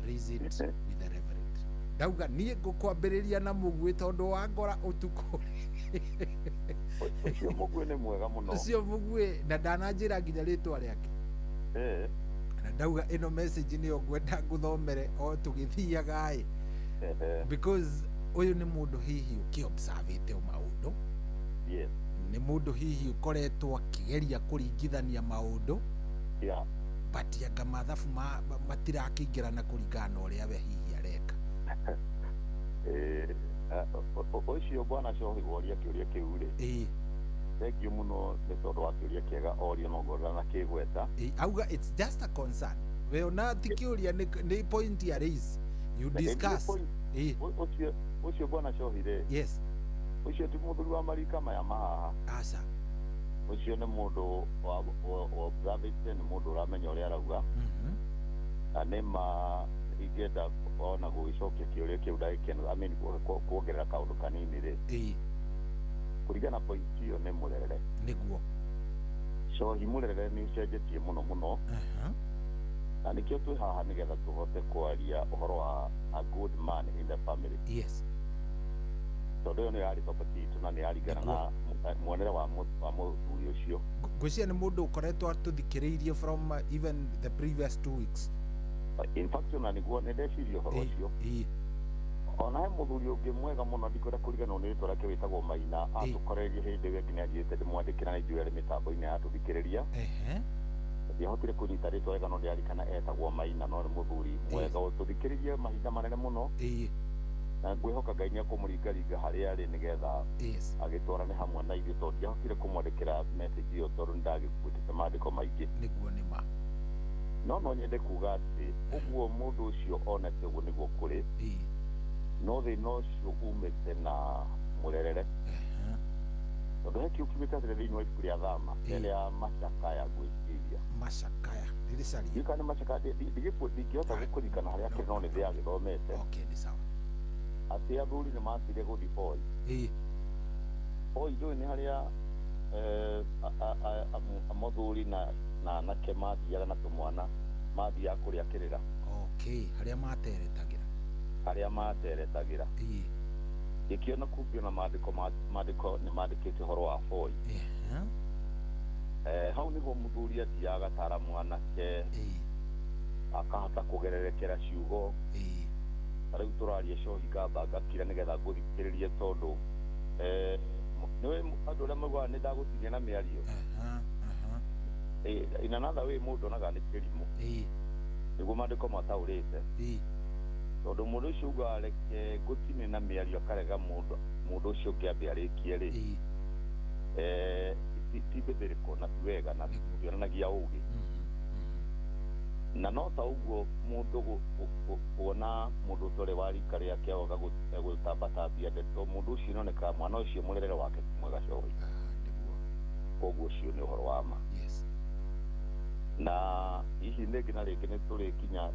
raise it with the reverend. Ndauga niĩ ngũkwambĩrĩria na mũguĩ tondũ wangora ũtukũ. Ũcio mũguĩ nĩ mwega mũno. Ũcio mũguĩ, na ndananjĩra nginya rĩtwa rĩake. Na ndauga ĩno message nĩyo ngwenda ngũthomere o tũgĩthiaga ĩ, because ũyũ nĩ mũndũ hihi ũkĩobservĩte maũndũ, nĩ mũndũ hihi ũkoretwo akĩgeria kũringithania maũndũ, but anga mathabu matirakĩingĩrana kũringana na ũrĩa we hihi areka. Ũcio bwana Cohi woria kĩũria kĩu rĩ, thank you mũno nĩ tondũ wa kĩũria kĩega oria, no ngorora na kĩgweta. Auga it's just a concern, we ona ti kĩũria, nĩ point ya raise, you discuss. Ũcio bwana Cohi rĩ, ũcio ti mũthuri wa marika maya mahaha. Aca. Ũcio nĩ mũndũ wa observĩte, nĩ mũndũ ũramenya ũrĩa arauga, na nĩ ma ingĩenda ona gũgĩcokia kĩũria kĩu ndagĩka ĩno, I mean, kuongerera kaũndũ kanini rĩ, kũringana na point ĩyo nĩ mũrerere. Cohi, mũrerere nĩ ũcenjetie mũno mũno, na nĩkĩo twĩ haha nĩgetha tũhote kwaria ũhoro wa a good man in the family, tondũ ĩyo nĩyo yarĩ topic itũ na nĩ yaringana na muonere wa mũthuri ũcio. Ngwĩciria nĩ mũndũ ũkoretwo atũthikĩrĩirie from even the previous 2 weeks. In fact ona nĩguo nĩ ndeciria ũhoro ũcio. Ona he mũthuri ũngĩ mwega mũno ndikwenda kũriganĩrwo nĩ rĩtwa rĩake wĩtagwo Maina atũkorerie hĩndĩ ĩyo ĩngĩ nĩanjĩrĩte ndĩmwandĩkĩra na njũĩ arĩ mĩtambo-inĩ yatũthikĩrĩria. Ndiahotire kũnyita rĩtwa wega no ndĩrarikana etagwo Maina no nĩ mũthuri mwega ũtũthikĩrĩrie mahinda manene mũno. Na ngwĩhoka Ngai nĩekũmũringaringa harĩa arĩ nĩgetha agĩtwarane hamwe na ithuĩ tondũ ndiahotire kũmwandĩkĩra message ĩyo tondũ nĩndagĩkuĩtĩte maandĩko maingĩ. Nĩguo nĩ ma. No nyende kuga atĩ ũguo mũndũ ũcio onete ũguo nĩguo kũrĩ. No thĩna ũcio umĩte na mũrerere. Tondũ he kiugo kiugĩte atĩrĩ thĩinĩ wa ibuku rĩa Thama rĩa Macakaya ngwĩciria. Macakaya ndĩrĩcaria. Ndiũĩ kana nĩ Macakaya ndingĩhota gũkũririkana harĩa akĩrĩ no nĩ ndĩragĩthomete. Okay, nĩ sawa. Atĩ athuri nĩ mathiire gũthiĩ boi. Boi ndũĩ nĩ harĩa mũthuri na anake mathiaga na tũmwana mathiaga kũrĩa kĩrĩra. Okay, harĩa materetagĩra. Harĩa materetagĩra. Gĩkĩona kumbio na maandĩko nĩ mandĩkĩte ũhoro wa boi. Hau nĩho mũthuri athiaga agatara mwanake akahota kũgererekera ciugo. Ta rĩu tũraria cohi ngamba ngakira nĩgetha ngũthikĩrĩrie tondũ nĩũĩ andũ arĩa maugaga nĩ ndagũtinia na mĩario. In another way mũndũ onaga nĩ kĩrimũ. Nĩguo maandĩko mataũrĩte. Tondũ mũndũ ũcio ugaga reke ngũtinie na mĩario akarega mũndũ ũcio ũngĩ ambe arĩkie rĩ, ti mbĩthĩrĩko na ti wega na tionanagia ũgĩ. Na no ta ũguo mũndũ kuona mũndũ ũtarĩ wa rika rĩake oga gũtambatambia ndeto mũndũ ũcio nĩonekaga mwana ũcio mũrerere wake ti mwega cohi. Koguo ũcio nĩ ũhoro wa ma. Na hihi rĩngĩ na rĩngĩ nĩ tũrĩkinya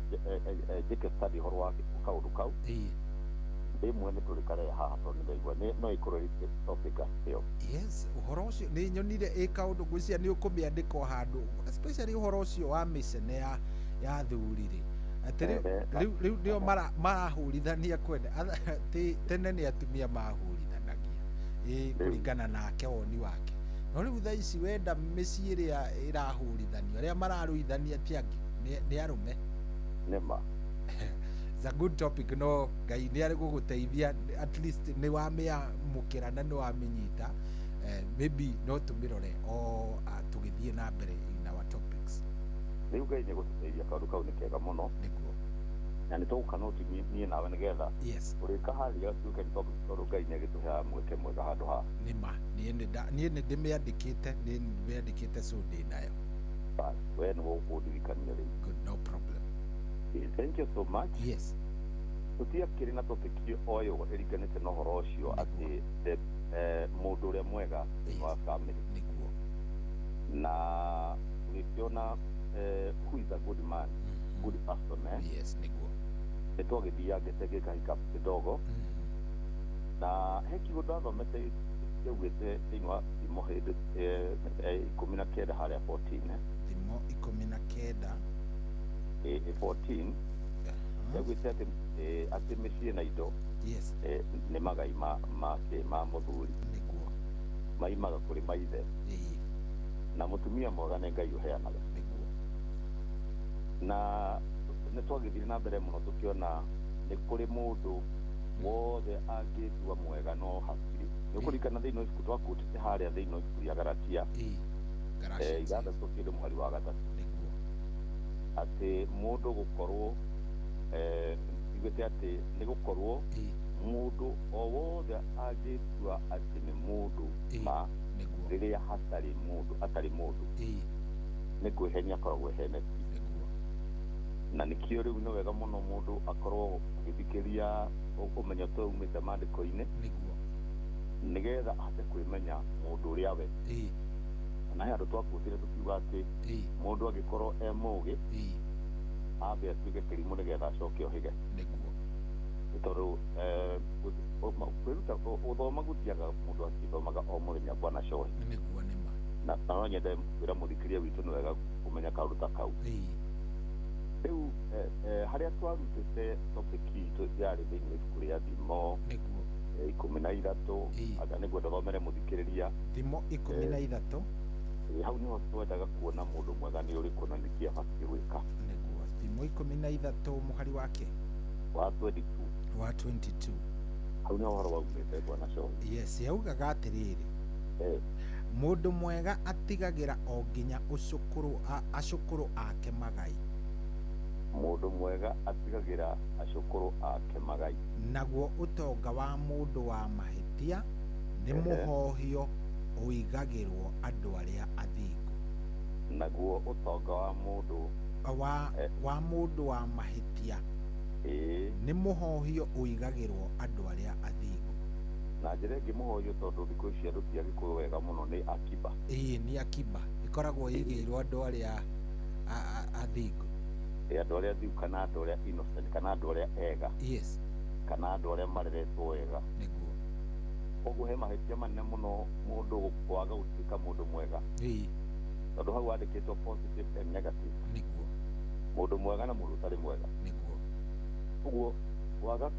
njĩke study ũhoro wa kaũndũ kau. Rĩmwe nĩ tũrĩkarehe haha tondũ nĩndaigua no ĩkorwo ĩrĩ topic ĩyo. Yes, ũhoro ũcio nĩ nyonire ĩ kaũndũ ngwĩciria nĩ ũkũmĩandĩka o handũ especially ũhoro ũcio wa mĩcene ya athuri rĩ. Atĩ rĩu nĩo marahũrithania kwene. Tene nĩ atumia mahũrithanagia kũringana nake woni wake. No rĩu thaa ici wenda mĩciĩ ĩrĩa ĩrahũrithanio arĩa mararũithania ti angĩ nĩ arũme. Nĩma. It's a good topic no Ngai nĩ arĩ gũgũteithia at least nĩ wamĩamũkĩra na nĩ wamĩnyita. Maybe no tũmĩrore o tũgĩthiĩ na mbere in our topics. Rĩu Ngai nĩ gũtũteithia kaũndũ kau nĩ kega mũno. Nĩguo. Na nĩ tũgũka noti niĩ nawe nĩgetha ũrĩka harĩa gatuĩke nĩ topic tondũ Ngai nĩ agĩtũheaga mweke mwega handũ haha. Nĩ ma niĩ nĩ ndĩmĩandĩkĩte nĩ ndĩmĩandĩkĩte so ndĩ nayo. We nĩwe ũkũndirikania rĩu. Good, no problem. Thank you so much. Yes. Tũtiakĩrĩ na topic o ĩyo ĩringanĩte na ũhoro ũcio atĩ mũndũ ũrĩa mwega thĩinĩ wa family. Nĩguo. Na tũgĩkĩona who is a good man, good person. Yes, nĩguo. Nĩ twagĩthiangĩte gĩkahika kidogo. Na he kiugo ndathomete kĩaugĩte thĩinĩ wa Thimo hĩndĩ 19 harĩa 14. Thimo 19. 14. Kĩaugĩte atĩ mĩciĩ na indo nĩ magai ma mũthuri. Nĩguo. Maimaga kũrĩ maithe. Na mũtumia mwega nĩ Ngai ũheanaga. Nĩguo. Na nĩ twagĩthire na mbere mũno tũkĩona nĩ kũrĩ mũndũ wothe angĩtua mwega no hatirĩ. Nĩ ũkũririkana thĩinĩ wa ibuku twakũtĩte harĩa thĩinĩ wa ibuku rĩa Galatia. 6 kĩndũ mũhari wa 3. Nĩguo. Atĩ mũndũ gũkorwo igwete atĩ nĩ gũkorwo mũndũ o wothe angĩtua atĩ nĩ mũndũ ma rĩrĩa hatarĩ mũndũ atarĩ mũndũ nĩ kwĩhenia akoragwo ehenetie. Na nĩkĩo rĩu nĩ wega mũno mũndũ akorwo agĩthikĩria ũmenyo ta umĩte maandĩko-inĩ. Nĩguo. Nĩgetha ahote kwĩmenya mũndũ ũrĩa we. Na he andũ twakũtire tũkiuga atĩ mũndũ angĩkorwo e mũgĩ ambe atuĩke kĩrimũ nĩgetha acoke ohĩge. Nĩguo. Nĩ tondũ kwĩruta gũthoma gũthiaga mũndũ akĩthomaga o mũthenya bwana cohi. Nĩguo nĩ ma. Na no nyende kwĩra mũthikĩria witũ nĩ wega kũmenya kaũndũ ta kau. Rĩu harĩa twarutĩte topic itũ yarĩ thĩinĩ wa ibuku rĩa Thimo. Nĩguo. 13 anga nĩguo ndathomere mũthikĩrĩria. Thimo 13. Hau nĩho twendaga kuona mũndũ mwega nĩ ũrĩkũ na nĩkĩ abatiĩ gwĩka. Nĩguo. Thimo 13 mũhari wake wa 22. Wa 22. Hau nĩ ũhoro waumĩte bwana Cohi. Yes, yaugaga atĩrĩrĩ, mũndũ mwega atigagĩra o nginya acũkũrũ ake magai. Mũndũ mwega atigagĩra acũkũrũ ake magai. Naguo ũtonga wa mũndũ wa mahĩtia nĩ mũhohio ũigagĩrwo andũ arĩa athingu. Naguo ũtonga wa mũndũ wa mũndũ wa mahĩtia nĩ mũhohio ũigagĩrwo andũ arĩa athingu. Na njĩra ĩngĩ mũhohio, tondũ thikũ ici andũ ti Agĩkũyũ wega mũno, nĩ akiba. Ĩĩ, nĩ akiba ĩkoragwo ĩigĩirwo andũ arĩa athingu. Andũ arĩa athingu kana andũ arĩa innocent kana andũ arĩa ega. Yes. Kana andũ arĩa mareretwo wega. Nĩguo. Koguo he mahĩtia manene mũno mũndũ kwaga gũtuĩka mũndũ mwega. Ĩĩ. Tondũ hau wandĩkĩtwo positive and negative. Nĩguo. Mũndũ mwega na mũndũ ũtarĩ mwega. Nĩguo. Koguo kwaga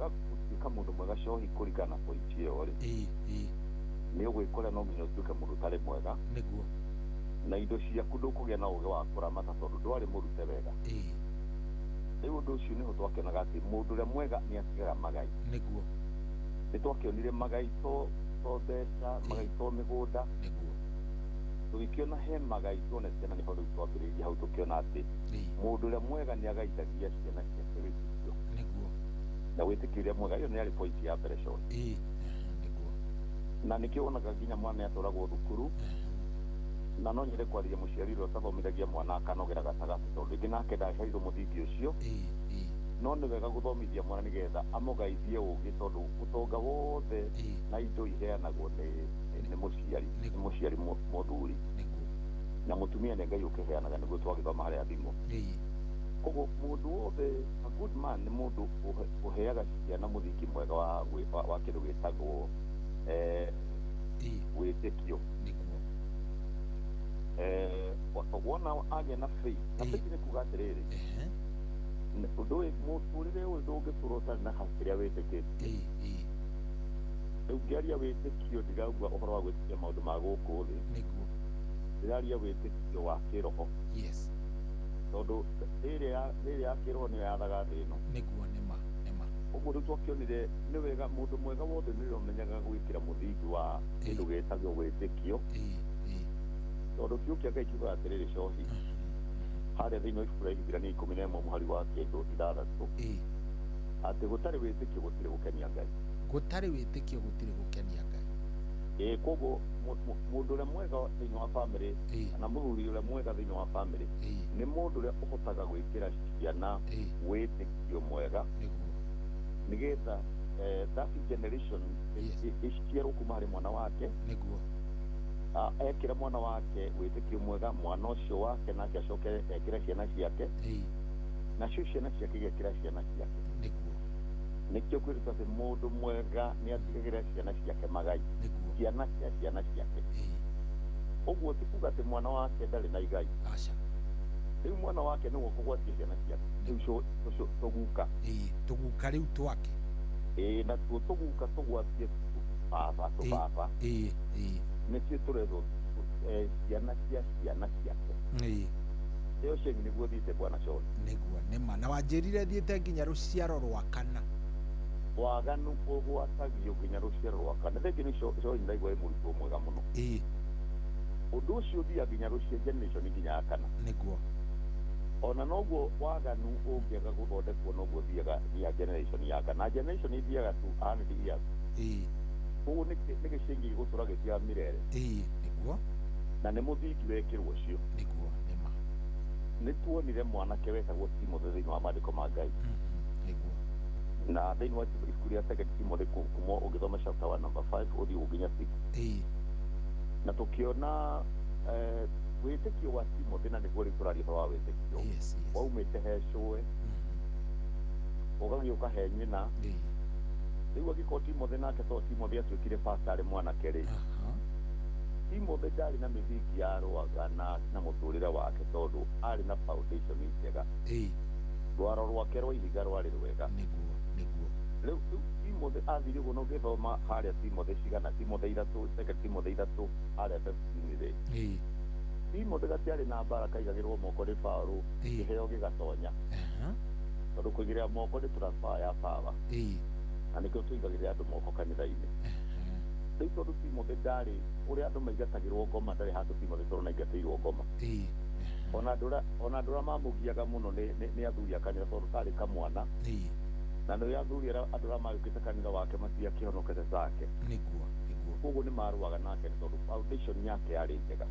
gũtuĩka mũndũ mwega Cohi kũringana na point ĩyo rĩ, ĩĩ, nĩ ũgwĩkora no nginya ũtuĩke mũndũ ũtarĩ mwega. Nĩguo. Na indo ciaku ndũkũgĩa na ũgĩ wa kũramata tondũ ndwarĩ mũrute wega. Ĩĩ. Rĩu ũndũ ũcio nĩho twakĩonaga atĩ mũndũ ũrĩa mwega nĩ atigaga magai. Nĩguo. Nĩ twakĩonire magai to mbeca, magai to mĩgũnda. Nĩguo. Tũgĩkĩona he magai tuonete, na nĩho rĩu twambĩrĩirie hau tũkĩona atĩ mũndũ ũrĩa mwega nĩ agaithagia ciana ciake wĩtĩkio. Nĩguo. Na wĩtĩkio ũrĩa mwega, ĩyo nĩ yarĩ point ya mbere Cohi. Ĩĩ. Nĩguo. Na nĩkĩo wonaga nginya mwana nĩatwaragwo thukuru. Na no nyende kwarĩria mũciari ũrĩa ũtathomithagia mwana akanogera gatagatĩ, tondũ rĩngĩ nake ndaheirwo mũthingi ũcio. No nĩ wega gũthomithia mwana nĩgetha amũgaithie ũgĩ, tondũ ũtonga wothe na indo iheanagwo nĩ mũciari, nĩ mũciari mũthuri. Na mũtumia nĩ Ngai ũkĩheanaga, nĩguo twagĩthoma harĩa thimo. Koguo mũndũ wothe, a good man nĩ mũndũ ũheaga ciana mũthingi mwega wa kĩndũ gĩtagwo wĩtĩkio. Nĩguo. Wona agĩa na faith, na faith nĩ kuga atĩrĩrĩ, ũndũ ũyũ mũtũrĩre ũyũ ndũngĩtũra ũtarĩ na kĩrĩa wĩtĩkĩtie. Rĩu ngĩaria wĩtĩkio ndirauga ũhoro wa gwĩtĩkia maũndũ ma gũkũ thĩ. Nĩguo. Ndĩraria wĩtĩkio wa kĩroho. Yes. Tondũ rĩrĩa ya kĩroho nĩyo yathaga thĩ ĩno. Nĩguo, nĩma nĩma. Ũguo rĩu twakĩonire nĩ wega mũndũ mwega wothe nĩwe ũmenyaga gwĩkĩra mũthingi wa kĩndũ gĩtagwo wĩtĩkio. Tondũ kiugo kĩa Ngai kiugaga atĩrĩrĩ Cohi, harĩa thĩinĩ wa ibuku rĩa Iburania 11 mũhari wa kĩndũ 6, atĩ gũtarĩ wĩtĩkio gũtirĩ gũkenia Ngai. Gũtarĩ wĩtĩkio gũtirĩ gũkenia Ngai. Ĩĩ, koguo mũndũ ũrĩa mwega thĩinĩ wa bamĩrĩ kana mũthuri ũrĩa mwega thĩinĩ wa bamĩrĩ nĩ mũndũ ũrĩa ũhotaga gwĩkĩra ciana wĩtĩkio mwega, nĩgetha that generation ĩciarwo kuma harĩ mwana wake. Nĩguo. Ekĩra mwana wake wĩtĩkio mwega, mwana ũcio wake nake acoke ekĩre ciana ciake, nacio ciana ciake igekĩra ciana ciake. Nĩguo. Nĩkĩo kwĩrĩtwo atĩ mũndũ mwega nĩ atigagĩra ciana ciake magai. Nĩguo. Ciana cia ciana ciake. Ũguo ti kuga atĩ mwana wake ndarĩ na igai. Aca. Rĩu mwana wake nĩwe ũkũgwatia ciana ciake. Rĩu tũguka. Ĩĩ, tũguka rĩu twake. Ĩĩ, natuo tũguka tũgwatie baba tũbaba. Ĩĩ, ĩĩ. Nĩcio tũrethwo ciana cia ciana ciake. Ĩĩ. Ĩyo cengi nĩguo thiĩte bwana Cohi. Nĩguo, nĩma. Na wanjĩrire thiĩte nginya rũciaro rwa kana. Waganu ũgwatagio nginya rũciaro rwa kana. Thengi nĩ Cohi ndaigua ĩ mũrutwo mwega mũno. Ĩĩ. Ũndũ ũcio ũthiaga nginya rũciaro generation nginya ya kana. Nĩguo. Ona noguo waganu ũngĩaga gũthondekwo noguo ũthiaga nginya generation ya kana. Generation ithiaga to 100 years. Ĩĩ. Koguo nĩ gĩcingi gĩgũtũra gĩtiga mirere. Ĩĩ, nĩguo. Na nĩ mũthingi wekĩrwo ũcio. Nĩguo, nĩma. Nĩ tuonire mwanake wetagwo Timothy thĩinĩ wa maandĩko ma Ngai. Nĩguo. Na thĩinĩ wa ibuku rĩa Second Timothy kuma ũngĩthoma chapter 1 number 5 ũthiĩ nginya 6. Ĩĩ. Na tũkĩona wĩtĩkio wa Timothy, na nĩguo rĩu tũraria ũhoro wa wĩtĩkio. Yes, yes. Waumĩte he cũwe, ũgagĩũka he nyina. Rĩu angĩkorwo Timothy nake to Timothy atuĩkire pastor arĩ mwanake rĩ, Timothy ndarĩ na mĩthingi ya rwaga na mũtũrĩre wake, tondũ arĩ na foundation njega. Rwaro rwake rwa ihiga rwarĩ rwega. Nĩguo, nĩguo. Rĩu Timothy athire ũguo, na ũngĩthoma harĩa Timothy cigana, Timothy 3, Second Timothy 3 harĩa 15 rĩ, Timothy gatiarĩ na mbara kaigagĩrwo moko nĩ Paũlũ kĩheo gĩgatonya tondũ kũigĩrĩra moko nĩ transfer ya power na nĩkĩo tũigagĩrĩra andũ moko kanitha-inĩ. Rĩu tondũ Timothy ndarĩ ũrĩa andũ maingatagĩrwo ngoma ndarĩ handũ Timothy tondũ naingatĩirwo ngoma ona andũ arĩa mamũgiaga mũno nĩ athuri a kanitha tondũ karĩ kamwana na nĩ athuri arĩa andũ arĩa magĩũkĩte kanitha wake matiakĩhonokete take nĩguo koguo nĩ marũaga nake tondũ foundation yake yarĩ njega.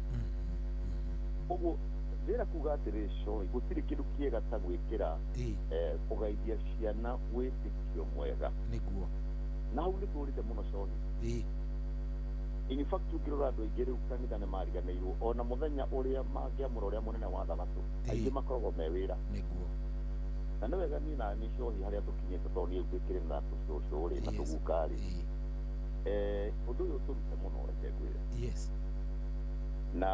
Koguo ndĩra kuga atĩrĩ Coĩ gũtirĩ kĩndũ kĩega ta gwĩkĩra kũgaithia ciana wĩtĩkio mwega nĩguo na hau nĩ tũrĩte mũno Coĩ. In fact ũngĩrora andũ aingĩ rĩu kanitha nĩ mariganĩirwo ona mũthenya ũrĩa mangĩamũra ũrĩa mũnene wa thabatũ aingĩ makoragwo me wĩra nĩguo na nĩ wega niĩ na nĩ Coĩ harĩa tũkinyĩte tondũ niĩ gwĩkĩrĩ na tũcũcũ rĩ na tũguka rĩ ũndũ ũyũ ũtũrute mũno reke ngwĩre. Yes. Na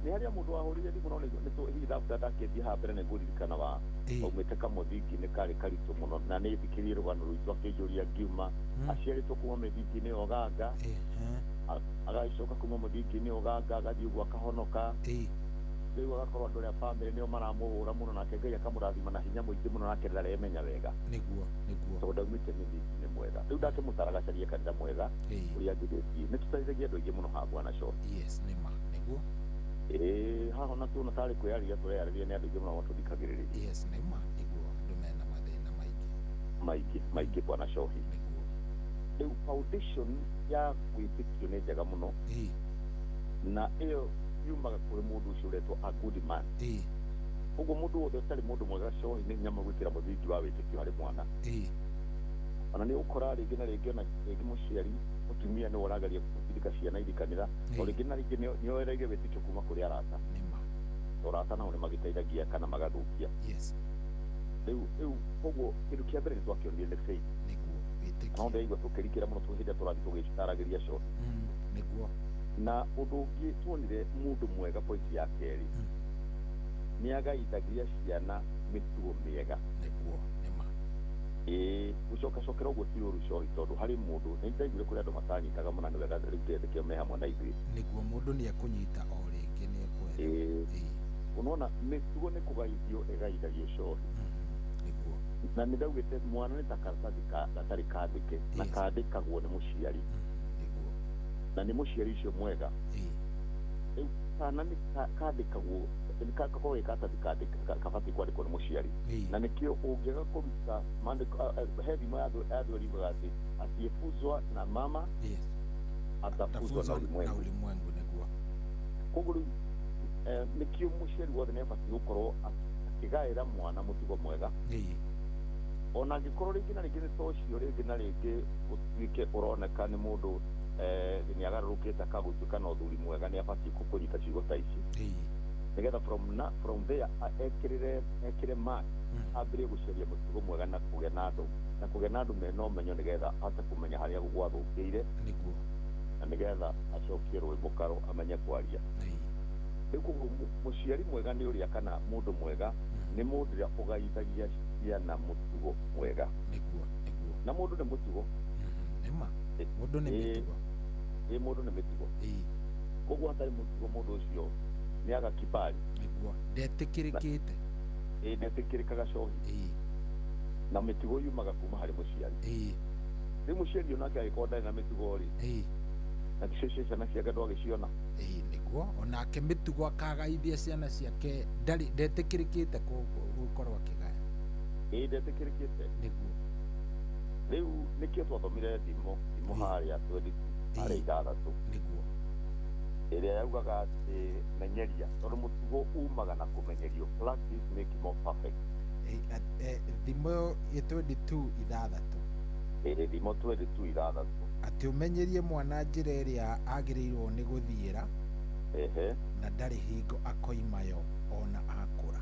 nĩ harĩa mũndũ wahũrire thimũ no nĩ hihi labda ndakĩthiĩ haha mbere nĩ ngũririkana wa aumĩte kamũthingi-inĩ karĩ karitũ mũno na nĩ thikĩrie rũgano rwitũ akĩnjũria ngiuma aciarĩtwo kuma mĩthingi-inĩ ya Ũganga agagĩcoka kuma mũthingi-inĩ ya Ũganga agathiĩ ũguo akahonoka rĩu agakorwo andũ arĩa bamĩrĩ nĩo maramũhũra mũno nake Ngai akamũrathima na hinya mũingĩ mũno nake ndaremenya wega nĩguo tondũ ndaumĩte mĩthingi-inĩ mwega rĩu ndakĩmũtara agacarie kanitha mwega ũrĩa angĩgĩthiĩ nĩ tũteithagia andũ aingĩ mũno haha bwana Coĩ. Yes nĩ ma nĩguo haha ona tuona tarĩ kwĩyarĩria tũreyarĩria nĩ andũ aingĩ mũno matũthikagĩrĩria. Yes nĩ ma nĩguo andũ mena mathĩna maingĩ bwana Coĩ. Rĩu foundation ya wĩtĩkio nĩ njega mũno na ĩyo yumaga kũrĩ mũndũ ũcio ũretwo a good man. Koguo mũndũ wothe ũtarĩ mũndũ mwega Coĩ nĩ nyama gwĩkĩra mũthingi wa wĩtĩkio harĩ mwana. Ona nĩ ũkora rĩngĩ na rĩngĩ ona rĩngĩ mũciari mũtumia nĩwe ũrageria gũtindĩka ciana ithi kanitha o rĩngĩ na rĩngĩ nĩ oereire wĩtĩkio kuma kũrĩ arata arata nao nĩ magĩteithagia kana magathũkia. Yes. Rĩu koguo kĩndũ kĩa mbere nĩ twakĩonire nĩ faith nĩguo wĩtĩkio no ndĩraigua tũkĩrikĩra mũno hĩndĩ ĩrĩa tũrathiĩ tũgĩtaragĩria Coĩ nĩguo. Na ũndũ ũngĩ tuonire mũndũ mwega point ya kerĩ nĩ agaithagia ciana mĩtugo mĩega nĩguo nĩma gũcokacokera ũguo ti ũru Coĩ tondũ harĩ mũndũ nĩ ndaiguire kũrĩ andũ matanyitaga mũno nĩ wega rĩu ndetĩkio me hamwe na ithuĩ nĩguo mũndũ nĩ ekũnyita o rĩngĩ nĩ ekũelewa. Unaona mĩtugo nĩ kũgaithio ĩgaithagio Coĩ nĩguo na nĩ ndaugĩte mwana nĩ ta karatathi gatarĩ kandĩke na kandĩkagwo nĩ mũciari na nĩ mũciari ũcio mwega rĩu kana nĩ kandĩkagwo gakorwo gĩ karatathi kabatiĩ kwandĩkwo nĩ mũciari na nĩkĩo ũngĩaga kũruta maandĩko he thimo ya athweri yugaga atĩ asiyefuzwa na mama atafuzwa na ulimwengu nĩguo. Koguo rĩu nĩkĩo mũciari wothe nĩ abatiĩ gũkorwo akĩgaĩra mwana mũtugo mwega ona angĩkorwo rĩngĩ na rĩngĩ nĩ ta ũcio rĩngĩ na rĩngĩ ũtuĩke ũroneka nĩ mũndũ nĩ agarũrũkĩte akagũtuĩka na ũthuri mwega nĩ abatiĩ kũnyita ciugo ta ici nĩgetha from there ekĩre mark ambĩrĩrie gũcaria mũtugo mwega na kũgĩa na andũ na kũgĩa na andũ mena ũmenyo nĩgetha ahote kũmenya harĩa gwathũkĩire nĩguo na nĩgetha acokie rũĩ mũkaro amenye kwaria. Rĩu koguo mũciari mwega nĩ ũrĩa kana mũndũ mwega nĩ mũndũ ũrĩa ũgaithagia ciana mũtugo mwega nĩguo na mũndũ nĩ mũtugo nĩma mũndũ nĩ mĩtugo mũndũ nĩ mĩtugo koguo hatarĩ mũtugo mũndũ ũcio nĩ aga kibali nĩguo ndetĩkĩrĩkĩte ndetĩkĩrĩkaga Coĩ na mĩtugo yumaga kuma harĩ mũciari. Rĩu mũciari onake angĩkorwo ndarĩ na mĩtugo rĩ na ticio ciana ciake ndwagĩciona nĩguo onake mĩtugo akagaithia ciana ciake ndarĩ ndetĩkĩrĩkĩte gũkorwo akĩgaya ndetĩkĩrĩkĩte nĩguo. Rĩu nĩkĩo twathomire thimo harĩa 22 harĩa ithathatũ nĩguo ĩrĩa yaugaga atĩ menyeria tondũ mũtugo umaga na kũmenyerio practice make more perfect. Thimo 22 ithathatũ thimo 22 ithathatũ atĩ ũmenyerie mwana njĩra ĩrĩa agĩrĩirwo nĩ gũthiĩra na ndarĩ hingo akoimayo ona akũra.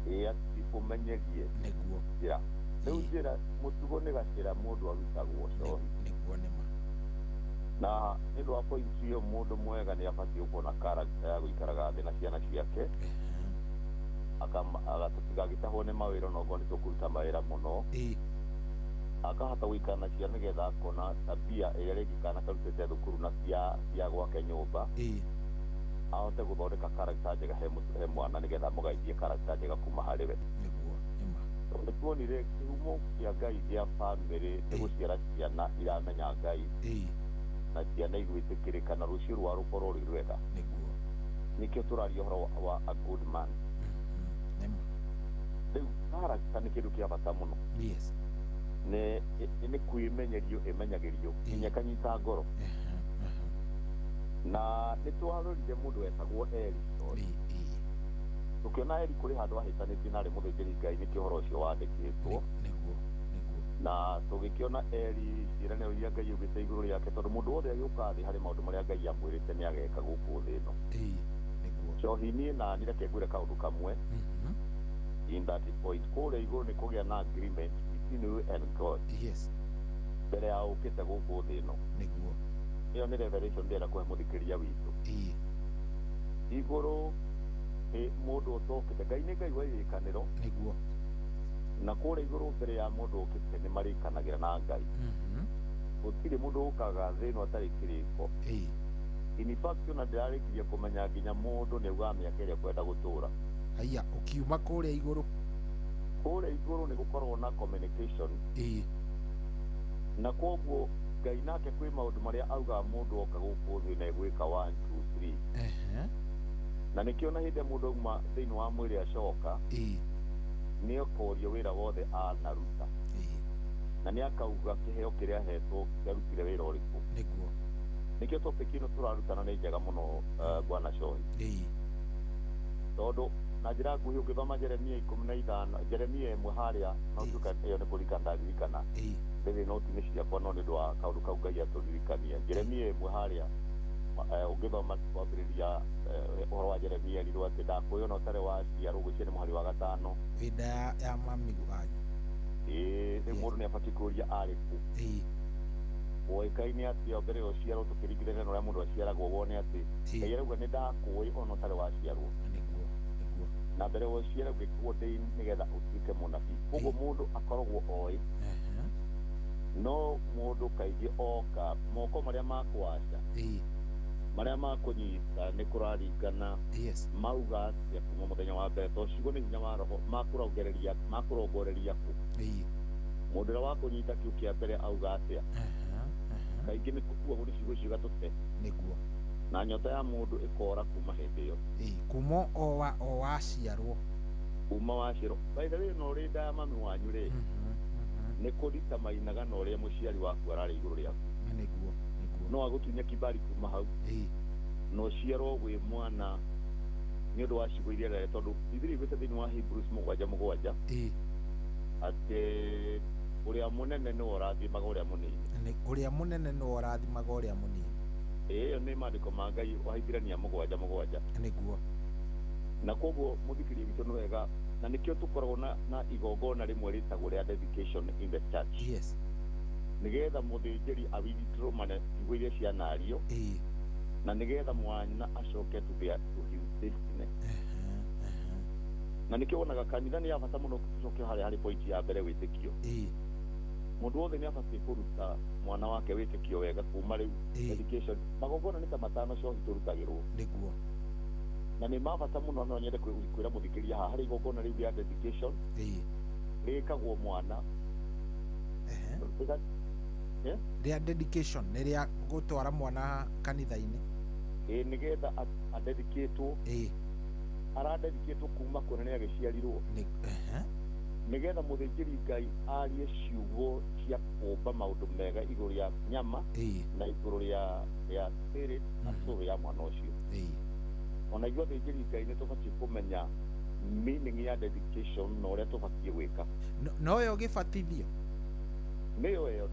Atĩ ũmenyerie nĩguo njĩra rĩu njĩra mũtugo nĩ gacĩra mũndũ arutagwo Coĩ nĩguo nĩma na nĩ ũndũ wa point ĩyo mũndũ mwega nĩ abatiĩ gũkorwo na character ya gũikaraga thĩ na ciana ciake tũtigagĩtahwo nĩ mawĩra onokorwo nĩ tũkũruta mawĩra mũno akahota gũikara na ciana nĩgetha akona tabia ĩrĩa rĩngĩ kana karutĩte thukuru na cia gwake nyũmba Ahote gũthondeka character njega he mwana nĩgetha mũgaithie character njega kuma harĩ we. Nĩguo nĩma. Tondũ tuonire kĩhumo kĩa Ngai gĩa bamĩrĩ nĩ gũciara ciana iramenya Ngai na ciana igwĩtĩkĩrĩka na rũciũ rwao rũkorwo rwĩ rwega. Nĩguo. Nĩkĩo tũraria ũhoro wa a good man. Nĩma. Rĩu character nĩ kĩndũ kĩa bata mũno. Yes. Nĩ kwĩmenyerio ĩmenyagĩrio nginya ĩkanyita ngoro. Na nĩ twarorire mũndũ wetagwo Eli. Tũkĩona Eli kũrĩ handũ ahĩtanĩtie na arĩ mũthĩnjĩri Ngai nĩkĩo ũhoro ũcio wandĩkĩtwo. Nĩguo. Na tũgĩkĩona Eli ciĩranĩro iria Ngai augĩte igũrũ rĩake tondũ mũndũ wothe agĩũka thĩ harĩ maũndũ marĩa Ngai amwĩrĩte nĩ ageka gũkũ thĩ ĩno. Nĩguo. Cohi niĩ na niĩ reke ngwĩre kaũndũ kamwe. In that point kũrĩa igũrũ nĩ kũgĩa na agreement between you and God. Yes. Mbere ya ũkĩte gũkũ thĩ ĩno. Nĩguo. Ĩyo nĩ revelation ndĩrenda kũhe mũthikĩrĩria witũ. Igũrũ nĩ mũndũ ũtokĩte. Ngai nĩ Ngai wa irĩkanĩro. Nĩguo. Na kũrĩa igũrũ mbere ya mũndũ ũkĩte nĩ marĩkanagĩra na Ngai. Gũtirĩ mũndũ ũkaga thĩ ĩno atarĩ kĩrĩko. In fact ona ndĩrarĩkirie kũmenya nginya mũndũ nĩ augaga mĩaka ĩrĩa kwenda gũtũra. Haiya ũkiuma kũrĩa igũrũ. Kũrĩa igũrũ nĩ gũkoragwo na communication. Na kwoguo Ngai nake kwĩ maũndũ marĩa augaga mũndũ oka gũkũ thĩ na egwĩka 1 2 3. Na nĩkĩo na hĩndĩ mũndũ auma thĩinĩ wa mwĩrĩ acoka nĩ akorio wĩra wothe anaruta. Na nĩ akauga kĩheo kĩrĩa ahetwo kĩarutire wĩra ũrĩkũ. Nĩguo. Nĩkĩo topic ĩno tũrarutana nĩ njega mũno bwana Cohi. Tondũ na njĩra nguhĩ ũngĩthoma Jeremia 15 Jeremia 1 harĩa no tuka ĩyo nĩ kũririkana ndaririkana. Rĩrĩ noti-inĩ ciakwa no nĩ ũndũ wa kaũndũ kau Ngai atũririkania. Jeremia 1 harĩa ũngĩthoma kwambĩrĩria ũhoro wa Jeremia erirwo atĩ ndakũĩ ona ũtarĩ waciarwo gwĩciria nĩ mũhari wa 5. Wĩ nda ya mami wanyu. Rĩu mũndũ nĩ abatiĩ kũũria arĩ kũ. Woĩkaine atĩa mbere ya ũciarwo tũkĩringithania na ũrĩa mũndũ aciaragwo wone atĩ Ngai arauga nĩ ndakũĩ ona ũtarĩ waciarwo. Nĩguo. Nĩguo. Na mbere ya ũciarwo gwĩkwo ndĩ nĩgetha ũtuĩke mũnabii. Koguo mũndũ akoragwo oĩ. No mũndũ kaingĩ oka moko marĩa makwaca marĩa makũnyita nĩ kũraringana mauga atĩa kuma mũthenya wa mbere tondũ ciugo nĩ hinya wa roho makũrongoreria kũ. Mũndũ ũrĩa wakũnyita kĩu kĩa mbere auga atĩa. Kaingĩ nĩ tũkuagwo nĩ ciugo icio igatũte. Nĩguo. Na nyota ya mũndũ ĩkora kuma hĩndĩ ĩyo. Kuma o waciarwo. Kuma waciarwo. By the way no ũrĩ nda ya mami wanyu rĩ nĩ kũrita mainaga na ũrĩa mũciari waku ararĩ igũrũ rĩaku. Nĩguo. No agũtunya kibali kuma hau. Na ũciarwo wĩ mwana nĩ ũndũ wa ciugo iria ararĩa tondũ Bibilia ĩgwĩte thĩinĩ wa Hebrews 7:7 atĩ ũrĩa mũnene nĩwe ũrathimaga ũrĩa mũnini. Ũrĩa mũnene nĩwe ũrathimaga ũrĩa mũnini. Ĩyo nĩ maandĩko ma Ngai Wahibirania 7:7. Nĩguo. Na koguo mũthikĩrĩria witũ nĩ wega na nĩkĩo tũkoragwo na igongona rĩmwe rĩtagwo rĩa dedication in the church. Yes. Nĩgetha mũthĩnjĩri awithdraw ciugo iria cianario. Na nĩgetha mwana acoke to his destiny. Na nĩkĩo wonaga kanitha nĩ ya bata mũno tũcoke harĩa harĩ point ya mbere wĩtĩkio. Mũndũ wothe nĩ abatiĩ kũruta mwana wake wĩtĩkio wega kuma rĩu dedication. Magongona nĩ ta 5 cohi tũrutagĩrwo. Nĩguo. Na nĩ ma bata mũno no nyende kwĩra mũthikĩrĩria haha harĩ igongona rĩu rĩa dedication. Rĩkagwo mwana. Rĩa dedication nĩ rĩa gũtwara mwana kanitha-inĩ. Nĩgetha adedicatwo. Aradedicatwo kuma kuona nĩ agĩciarirwo. Nĩgetha mũthĩnjĩri Ngai arie ciugo cia kũmba maũndũ mega igũrũ rĩa nyama na igũrũ rĩa spirit na soul ya mwana ũcio. Ona ithuĩ athĩnjĩri Ngai nĩ tũbatiĩ kũmenya meaning ya dedication na ũrĩa tũbatiĩ gwĩka. No yo gĩbatithio nĩyo ĩyo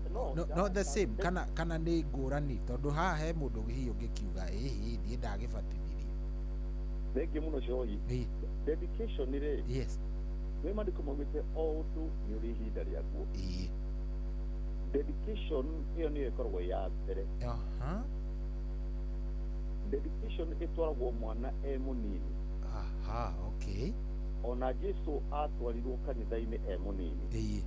no the same kana nĩ ngũrani tondũ haha he mũndũ hihi ũngĩkiuga ĩhĩ niĩ ndagĩbatithirie. Thengiũ mũno Cohi. Dedication rĩ. Yes. Nĩ maandĩko maugĩte o ũndũ nĩ ũrĩ ihinda rĩaguo. Dedication ĩyo nĩyo ĩkoragwo ya mbere. Dedication ĩtwaragwo mwana e mũnini. Aha, okay. Ona Jesu atwarirwo kanitha-inĩ e mũnini.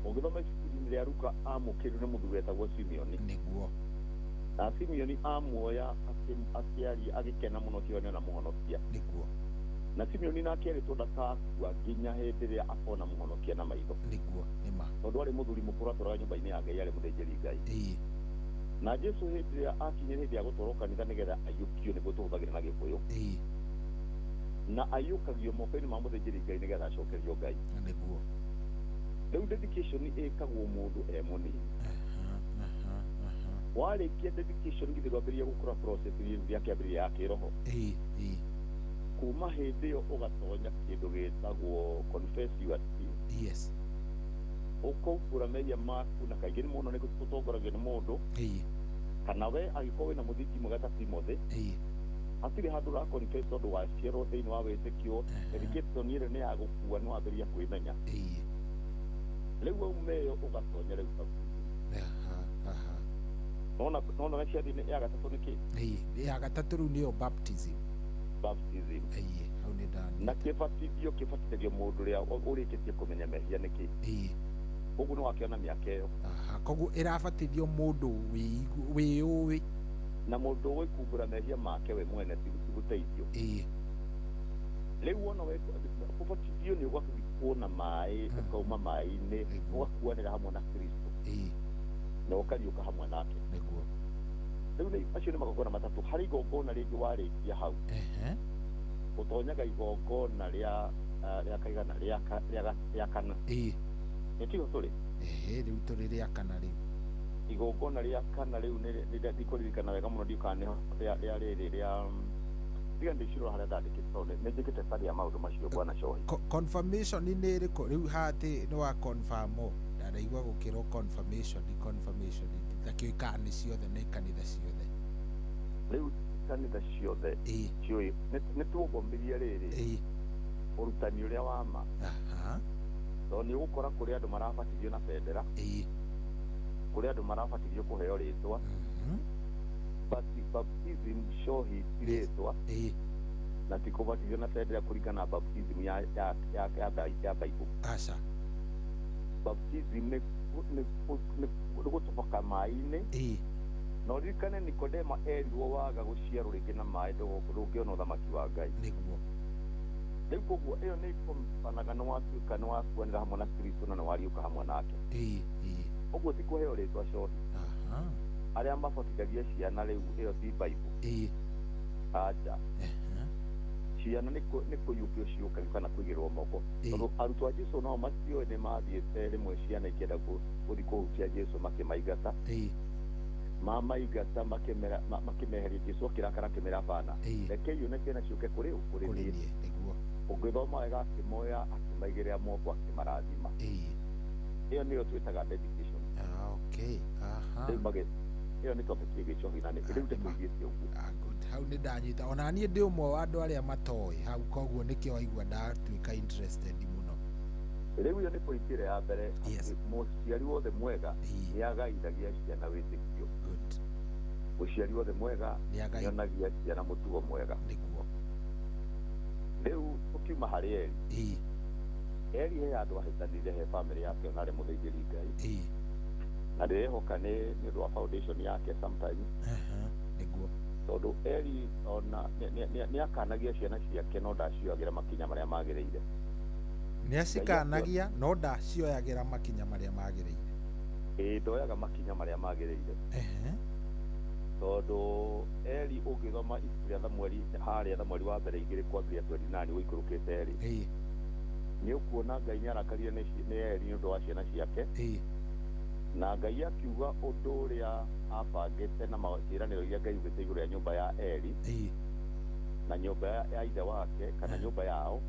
Ũngĩthoma ibuku-inĩ rĩa Luka amũkĩrirwo nĩ mũthuri wetagwo Simeoni. Nĩguo. Na Simeoni amuoya akĩaria agĩkena mũno kĩo nĩona mũhonokia. Nĩguo. Na Simeoni nake erĩtwo ndakakua nginya hĩndĩ ĩrĩa akona mũhonokia na maitho. Nĩguo, nĩma. Tondũ arĩ mũthuri mũkũrũ atũraga nyũmba-inĩ ya Ngai arĩ mũthĩnjĩri Ngai. Ĩĩ. Na Jesu hĩndĩ ĩrĩa akinyire hĩndĩ ya gũtwarwo kanitha nĩgetha aiyũkio nĩguo tũhũthagĩra na Gĩkũyũ. Ĩĩ. Na aiyũkagio moko-inĩ ma mũthĩnjĩri Ngai nĩgetha acokerio Ngai. Nĩguo. Rĩu dedication ĩkagwo mũndũ e mũnini. Warĩkia dedication githĩ ndwambĩrĩria gũkũra process rĩu kĩambĩrĩria ya kĩroho. Ĩĩ, ĩĩ. Kuma hĩndĩ ĩyo ũgatonya kĩndũ gĩtagwo confess your sin. Yes. Ũkaumbũra mehia maku na kaingĩ nĩ mũno nĩ ũtongoragio nĩ mũndũ. Ĩĩ. Kana we angĩkorwo wĩna mũthingi mwega ta Timothy. Ĩĩ. Hatirĩ handũ ũra confess tondũ waciarwo thĩinĩ wa wĩtĩkio. Dedication ĩrĩa nĩ ya gũkua nĩ wambĩrĩria kwĩmenya. Ĩĩ. Rĩu wauma ĩyo ũgatonya rĩu baptism. Aha, aha. Nona ciathĩ ya gatatũ nĩ kĩ? Ĩĩ, ya gatatũ rĩu nĩyo baptism. Baptism. Ĩĩ, hau nĩ ndani. Na kĩbatithio kĩbatithagio mũndũ ũrĩa ũrĩkĩtie kũmenya mehia nĩ kĩ. Ĩĩ. Koguo nĩ wakĩona mĩaka ĩyo. Aha, koguo ĩrabatithio mũndũ wĩyũĩ. Na mũndũ ũĩ kumbũra mehia make we mwene ti gũteithio. Ĩĩ. Rĩu wona we kũbatithio nĩ ũgathikwo na maĩ, ũkauma maĩ-inĩ, ũgakuanĩra hamwe na Kristo. Ĩĩ. Na ũkariũka hamwe nake. Nĩguo. Rĩu nĩ acio nĩ magongona matatũ. Harĩ igongona rĩngĩ warĩkia hau. Ehe. Ũtonyaga igongona rĩa rĩa kaigana rĩa kana. Ĩĩ. Nĩ tiho tũrĩ? Ehe, rĩu tũrĩ rĩa kana rĩu. Igongona rĩa kana rĩu nĩ ndikũririkana wega mũno ndiũĩ kana nĩho rĩa rĩrĩ rĩa tiga ndĩcirora harĩa ndandĩkĩte tondũ nĩ njĩkĩte study ya maũndũ macio bwana Cohi. Confirmation nĩ ĩrĩkũ rĩu haha atĩ nĩ wa confirm ndaraigua gũkĩrwo confirmation confirmation ndakĩũĩ kana nĩ ciothe nĩ kanitha ciothe. Rĩu kanitha ciothe ciũĩ nĩ tuogomirie rĩrĩ ũrutani ũrĩa wa ma. Tondũ nĩ ũgũkora kũrĩ andũ marabatithio na bendera. Kũrĩ andũ marabatithio kũheo rĩtwa. But baptism cohi ti rĩtwa. Na ti kũbatithio na bendera kũringana na baptism ya Bible. Aca. Baptism nĩ gũtoboka maĩ-inĩ. Na ũririkane Nikodema erirwo waga gũciarwo rĩngĩ na maĩ ndũngĩona ũthamaki wa Ngai. Nĩguo. Rĩu koguo ĩyo nĩ ĩkombanaga nĩ watuĩka nĩ wakuanĩra hamwe na Kristo na nĩ wariũka hamwe nake. Ĩĩ, ĩĩ. Ũguo ti kũheo rĩtwa cohi. Aha. Arĩa mabatithagia ciana rĩu ĩyo ti Bible. Ĩĩ. Aca. Ciana nĩ kũiyũkio ciũkagio kana kũigĩrĩrwo moko. Tondũ arutwo a Jesu nao matioĩ nĩ mathiĩte rĩmwe ciana ikĩenda gũthiĩ kũhutia Jesu makĩmaingata. Ĩĩ. Mamaingata makĩmeheria Jesu akĩrakara akĩmera bana. Rekei one ciana ciũke kũrĩ kũrĩ niĩ. Nĩguo. Ũngĩthoma wega akĩmoya akĩmaigĩrĩra moko akĩmarathima. Ĩĩ. Ĩyo nĩyo twĩtaga dedication. Ah, okay. Aha. Rĩu ĩyo nĩ topic ĩngĩ cohi na rĩu ndĩtũthiĩte ũguo. Ah, good. Hau nĩ ndanyita. Ona niĩ ndĩ ũmwe wa andũ arĩa matoĩ hau koguo nĩkĩo waigua ndatuĩka interested mũno. Rĩu ĩyo nĩ point ĩrĩa ya mbere. Mũciari wothe mwega nĩ agaithagia ciana wĩtĩkio. Good. Mũciari wothe mwega nĩ onagia ciana mũtugo mwega. Nĩguo. Rĩu tũkiuma harĩ Eli. Ĩĩ. Eli he andũ ahĩtanire he family yake ona arĩ mũthĩnjĩri Ngai. Ĩĩ. Na ndĩrehoka nĩ ũndũ wa foundation yake sometimes. Nĩguo. Tondũ Eli ona nĩ akanagia ciana ciake no ndacioyagĩra makinya marĩa magĩrĩire. Nĩ acikanagia no ndacioyagĩra makinya marĩa magĩrĩire. Ĩĩ, ndoyaga makinya marĩa magĩrĩire. Tondũ Eli ũngĩthoma ibuku rĩa Thamueli harĩa Thamueli wa mbere 2 kwambĩrĩria 29 ũikũrũkĩte rĩ. Ĩĩ. Nĩ ũkuona Ngai nĩ arakarire nĩ Eli nĩ ũndũ wa ciana ciake. Ĩĩ. Na Ngai akiuga ũndũ ũrĩa abangĩte na ciĩranĩro iria Ngai augĩte igũrũ rĩa nyũmba ya Eli. Ĩĩ. Na nyũmba ya ithe wake kana nyũmba yao.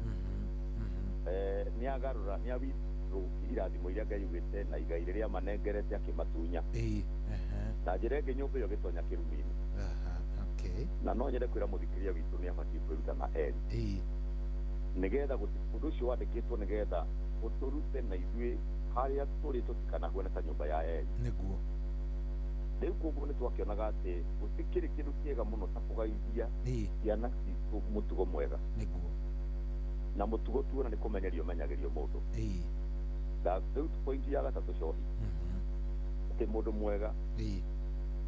Nĩ agarũra nĩ awithdraw irathimo iria Ngai augĩte na igai rĩrĩa manengerete akĩmatunya. Ĩĩ. Na njĩra ĩngĩ nyũmba ĩyo ĩgĩtonya kĩrumi-inĩ. Aha, okay. Na no nyende kwĩra mũthikĩria witũ nĩ abatiĩ kwĩruta na Eli. Ĩĩ. Nĩgetha ũndũ ũcio wandĩkĩtwo nĩgetha ũtũrute na ithuĩ harĩa tũrĩ tũtikanahuane ta nyũmba ya Eli. Nĩguo. Rĩu koguo nĩ twakĩonaga atĩ gũtikĩrĩ kĩndũ kĩega mũno ta kũgaithia ciana citũ mũtugo mwega. Nĩguo. Na mũtugo tuona nĩ kũmenyerio ũmenyagĩrio mũndũ. Ĩĩ. Rĩu point ya gatatũ cohi. Atĩ mũndũ mwega Ĩĩ.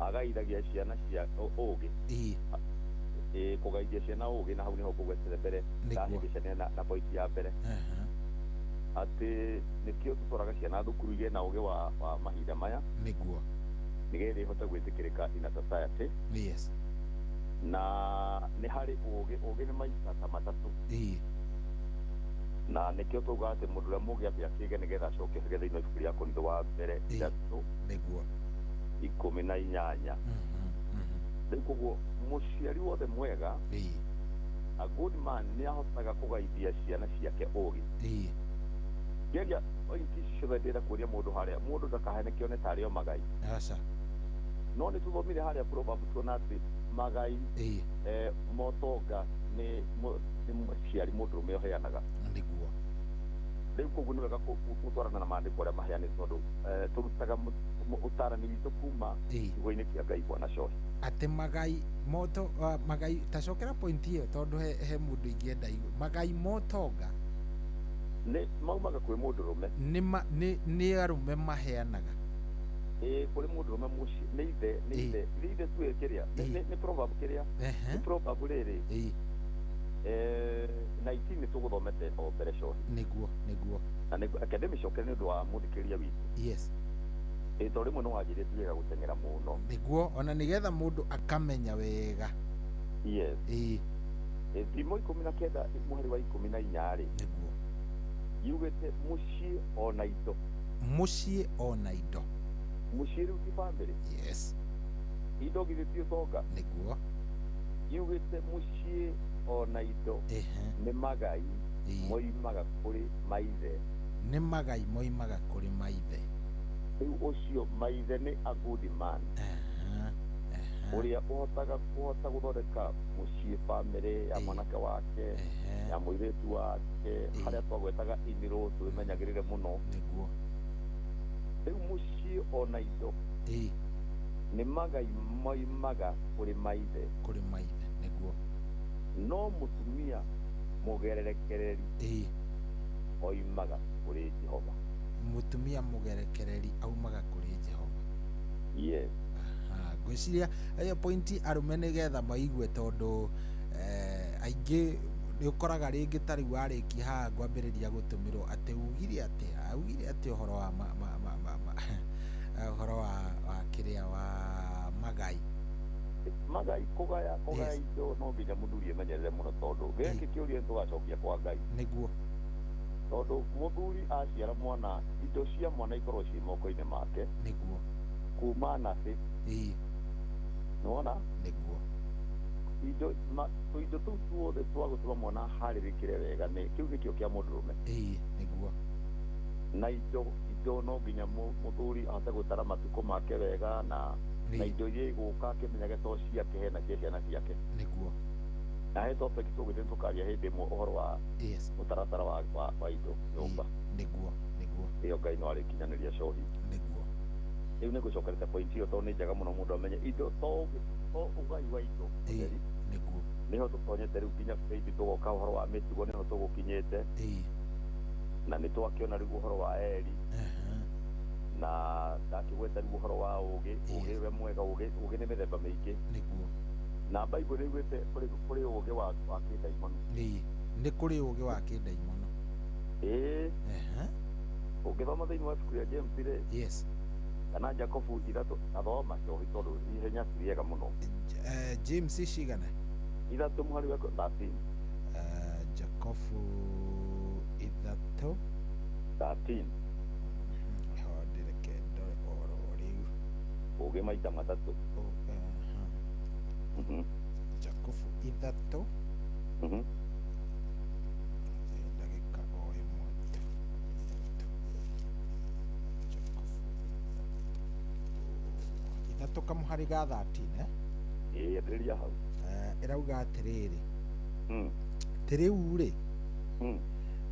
Agaithagia ciana cia ũũgĩ. Ĩĩ. Kũgaithia ciana ũũgĩ na hau nĩho ngũgwetete mbere ndahĩngĩcania na point ya mbere atĩ nĩkĩo tũtwaraga ciana thukuru igĩe na ũũgĩ wa mahinda maya Nĩguo. nĩgetha ihote gwĩtĩkĩrĩka in a society. Yes. Na nĩ harĩ ũũgĩ, ũũgĩ nĩ maita ta matatũ. Ĩĩ. Na nĩkĩo tugaga atĩ mũndũ ũrĩa mũũgĩ ambe akĩge nĩgetha acoke hege thĩinĩ wa ibuku rĩa Korintho wa mbere 3 Nĩguo. 18. Rĩu koguo mũciari wothe mwega, a good man, nĩ ahotaga kũgaithia ciana ciake ũũgĩ. Ĩĩ. Ngĩaria pointi ici ciothe ndĩrenda kũria mũndũ harĩa mũndũ ndakahene kĩone tarĩ o magai. Aca. No nĩ tũthomire harĩa Proverbs tuona atĩ magai motonga nĩ mũciari mũndũrũme ũheanaga. Nĩguo. Rĩu koguo nĩ wega gũtwarana na maandĩko arĩa maheanĩtwo tondũ tũrutaga ũtarani witũ kuma kiugo-inĩ kĩa Ngai Bwana Cohi. Atĩ magai moto magai tacokera point ĩyo tondũ he mũndũ ingĩenda igue magai motonga nĩ maumaga kwĩ mũndũrũme nĩ arũme maheanaga. Ĩĩ, kũrĩ mũndũrũme mũciĩ nĩ ithe nĩ ithe nĩ ithe tuĩ kĩrĩa nĩ proverb kĩrĩa nĩ proverb rĩrĩ 19 nĩ tũgũthomete o mbere Cohi. Nĩguo, nĩguo. Na nĩguo reke ndĩmĩcokere nĩ ũndũ wa mũthikĩrĩria witũ. Yes. Ĩĩ, tondũ rĩmwe nĩ wanjĩrire ti wega gũteng'era mũno. Nĩguo, ona nĩgetha mũndũ akamenya wega. Yes. Ĩĩ. Thimo 19 mũhari wa 14 rĩ. Nĩguo. Yugĩte mũciĩ ona indo. Mũciĩ ona indo. Mũciĩ rĩu ti bamĩrĩ. Yes. Indo githĩ ti ũtonga. Nĩguo. Yugĩte mũciĩ ona indo nĩ magai moimaga kũrĩ maithe. Nĩ magai moimaga kũrĩ maithe. Rĩu ũcio maithe nĩ a good man. Ũrĩa ũhotaga kũhota gũthondeka mũciĩ bamĩrĩ ya mwanake wake ya mũirĩtu wake harĩa twagwetaga inirũ twĩmenyagĩrĩre mũno. Nĩguo. Rĩu mũciĩ ona indo nĩ magai moimaga kũrĩ maithe. Kũrĩ maithe, nĩguo. No mũtumia mũgererekereri oimaga kũrĩ Jehova. Mũtumia mũgerekereri aumaga kũrĩ Jehova. Yes. Ngwĩciria ĩyo pointi arũme nĩgetha maigue tondũ aingĩ nĩ ũkoraga rĩngĩ ta rĩu warĩkia haha ngwambĩrĩria gũtũmĩrwo atĩ ugire atĩa augire atĩ ũhoro wa ũhoro wa kĩrĩa wa magai. Magai kũgaya kũgaya indo no nginya mũthuri emenyerere mũno tondũ gĩkĩ kĩũria nĩ tũgacokia kwa Ngai. Nĩguo. Tondũ mũthuri aciara mwana indo cia mwana ikorwo ciĩ moko-inĩ make. Nĩguo. Kuma nabĩ. Ĩĩ. Nĩwona? Nĩguo. Indo tũindo tũu tuothe twa gũtũma mwana aharĩrĩkĩre wega nĩ kĩu nĩkĩo kĩa mũndũrũme. Ĩĩ, nĩguo. Na indo no nginya mũthuri ahote gũtara matukũ make wega na indo iria igũka akĩmenyage to ciake hena cia ciana ciake. Nĩguo. Na he topic tũgĩte tũkaria hĩndĩ ĩmwe ũhoro wa mũtaratara wa indo nyũmba. Nĩguo, nĩguo. Ĩyo Ngai no arĩkinyanĩria Cohi. Nĩguo. Rĩu nĩngũcokerete point ĩyo tondũ nĩ njega mũno mũndũ amenye indo to ũgai wa indo. Nĩguo. Nĩho tũtonyete rĩu nginya baby tũgoka ũhoro wa mĩtugo nĩho tũgũkinyĩte. Na nĩ twakĩona rĩu ũhoro wa Eli. Na ndakĩgweta rĩu ũhoro wa ũũgĩ, ũũgĩ ũrĩa mwega, ũũgĩ nĩ mĩthemba mĩingĩ. Nĩguo. Na Bible nĩ ĩugĩte kũrĩ ũũgĩ wa kĩndaimono. Ĩĩ, nĩ kũrĩ ũũgĩ wa kĩndaimono. Ĩĩ. Ũngĩthoma thĩinĩ wa ibuku rĩa James rĩ. Yes. Kana Jacobu 3 athoma Cohi tondũ ihenya ti rĩega mũno. James cigana? 3 mũhari wa 13. Jacobu 3 13. Ho ndireke ndore oro rĩu. Ũũgĩ maita matatũ. Jacobu 3. Ndagĩka o ĩmwe tu. 3 kamũhari ga 13 Ĩĩ, ambĩrĩria hau. Ĩrauga atĩrĩrĩ. Atĩ rĩu rĩ,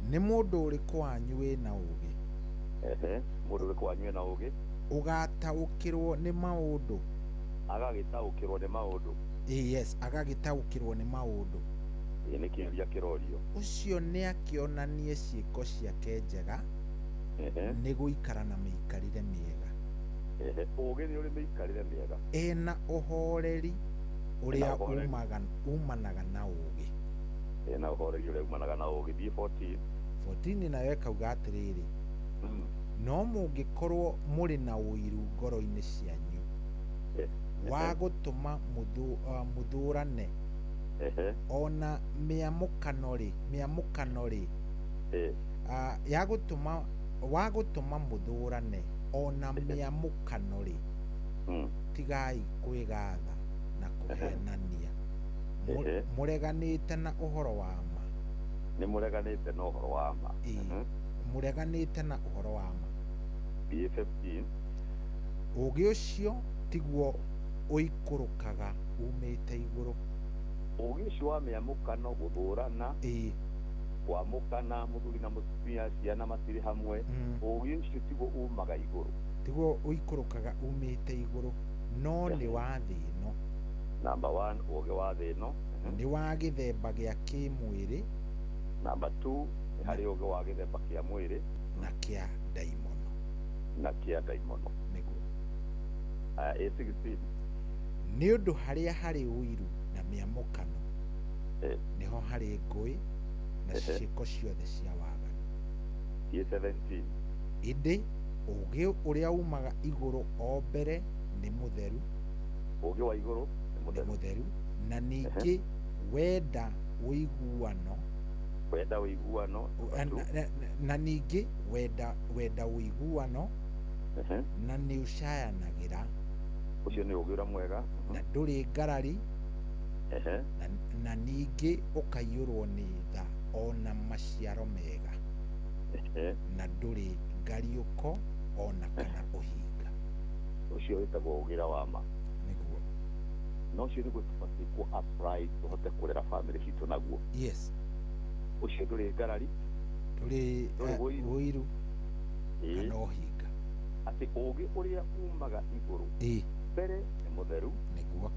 nĩ mũndũ ũrĩkũ wanyu wĩna ũũgĩ? Mũndũ ũrĩkũ wanyu wĩna ũũgĩ? Ũgataũkĩrwo nĩ maũndũ. Agagĩtaũkĩrwo nĩ maũndũ. Yes, agagĩtaũkĩrwo nĩ maũndũ. Ĩĩ, nĩ kĩũria kĩrorio. Ũcio nĩakĩonanie ciĩko ciake njega nĩ gũikara na mĩikarĩre mĩega. Ehe, ũũgĩ nĩ ũrĩ mĩikarĩre mĩega. Ena ũhoreri ũrĩa Ena ũhoreri. umanaga na ũũgĩ. Ena ũhoreri ũrĩa umanaga na ũũgĩ. Thiĩ 14. 14 nayo ĩkauga atĩrĩrĩ, no mũngĩkorwo mũrĩ na ũiru ngoro-inĩ cianyu wa gũtũma mũthũrane ona mĩamũkano rĩ ya gũtũma wa gũtũma mũthũrane ona mĩamũkano rĩ, tigai kwĩgatha na kũhenania, mũreganĩte na ũhoro wa ma. Nĩ mũreganĩte na ũhoro wa ma. Mũreganĩte na ũhoro wa ma. Thiĩ 15. Ũũgĩ ũcio tiguo ũikũrũkaga umĩte igũrũ. Ũũgĩ ũcio wa mĩamũkano, gũthũrana, kwamũkana, mũthuri na mũtumia, ciana matirĩ hamwe, ũũgĩ ũcio tiguo umaga igũrũ. Tiguo ũikũrũkaga umĩte igũrũ, no nĩ wa thĩ ĩno. Number 1, ũũgĩ wa thĩ ĩno. Nĩ wa gĩthemba gĩa kĩmwĩrĩ. Number 2, nĩ harĩ ũũgĩ wa gĩthemba kĩa mwĩrĩ na kĩa ndaimono. Na kĩa ndaimono. Nĩguo. Aya, 16. Nĩ ũndũ harĩa harĩ ũiru na mĩamũkano, nĩho harĩ ngũĩ na ciĩko ciothe cia waganu. 17. Ĩndĩ ũũgĩ ũrĩa umaga igũrũ o mbere nĩ mũtheru. Ũũgĩ wa igũrũ nĩ mũtheru, na ningĩ wenda ũiguano. Wenda ũiguano. Na ningĩ wenda ũiguano, na nĩ ũcayanagĩra. Ũcio nĩ ũũgĩ ũrĩa mwega. Na ndũrĩ ngarari, na ningĩ ũkaiyũrwo nĩ tha ona maciaro mega, na ndũrĩ ngariũko ona kana ũhinga. Ũcio wĩtagwo ũũgĩ ũrĩa wa ma. Nĩguo. Na ũcio nĩguo tũbatiĩ kũ apply tũhote kũrera bamĩrĩ citũ naguo. Yes. Ũcio ndũrĩ ngarari, ndũrĩ ũiru kana ũhinga. Atĩ ũũgĩ ũrĩa umaga igũrũ mbere nĩ mũtheru. Nĩguo.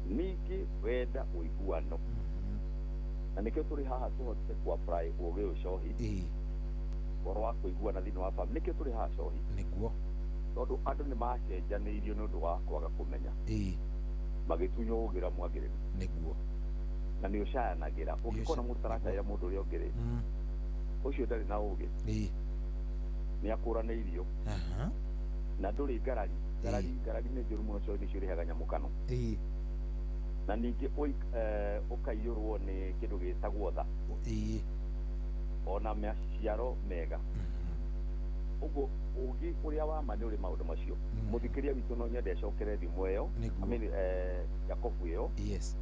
Ningĩ wenda ũiguano. Na nĩkĩo tũrĩ haha tũhote kũ apply ũũgĩ ũyũ cohi. Ũhoro wa kũiguana thĩinĩ wa bamĩrĩ, nĩkĩo tũrĩ haha cohi. Nĩguo. Tondũ andũ nĩ macenjanĩirio nĩ ũndũ wa kwaga kũmenya. Magĩtunywo ũũgĩ ũrĩa mwagĩrĩru. Nĩguo. Na nĩ ũcayanagĩra. Ũngĩkona mũndũ ũtaracaĩra mũndũ ũrĩa ũngĩ rĩ, ũcio ndarĩ na ũũgĩ. Nĩ akũranĩirio. Na ndũrĩ ngarari. Ngarari nĩ njũru mũno, cohi nĩcio irehaga nyamũkano. Na ningĩ ũkaiyũrwo nĩ kĩndũ gĩtagwo tha. Ona maciaro mega. Ũguo ũũgĩ ũrĩa wa ma nĩ ũrĩ maũndũ macio. Mũthikĩria witũ no nyende acokere thimũ ĩyo, Jakobu ĩyo. Yes.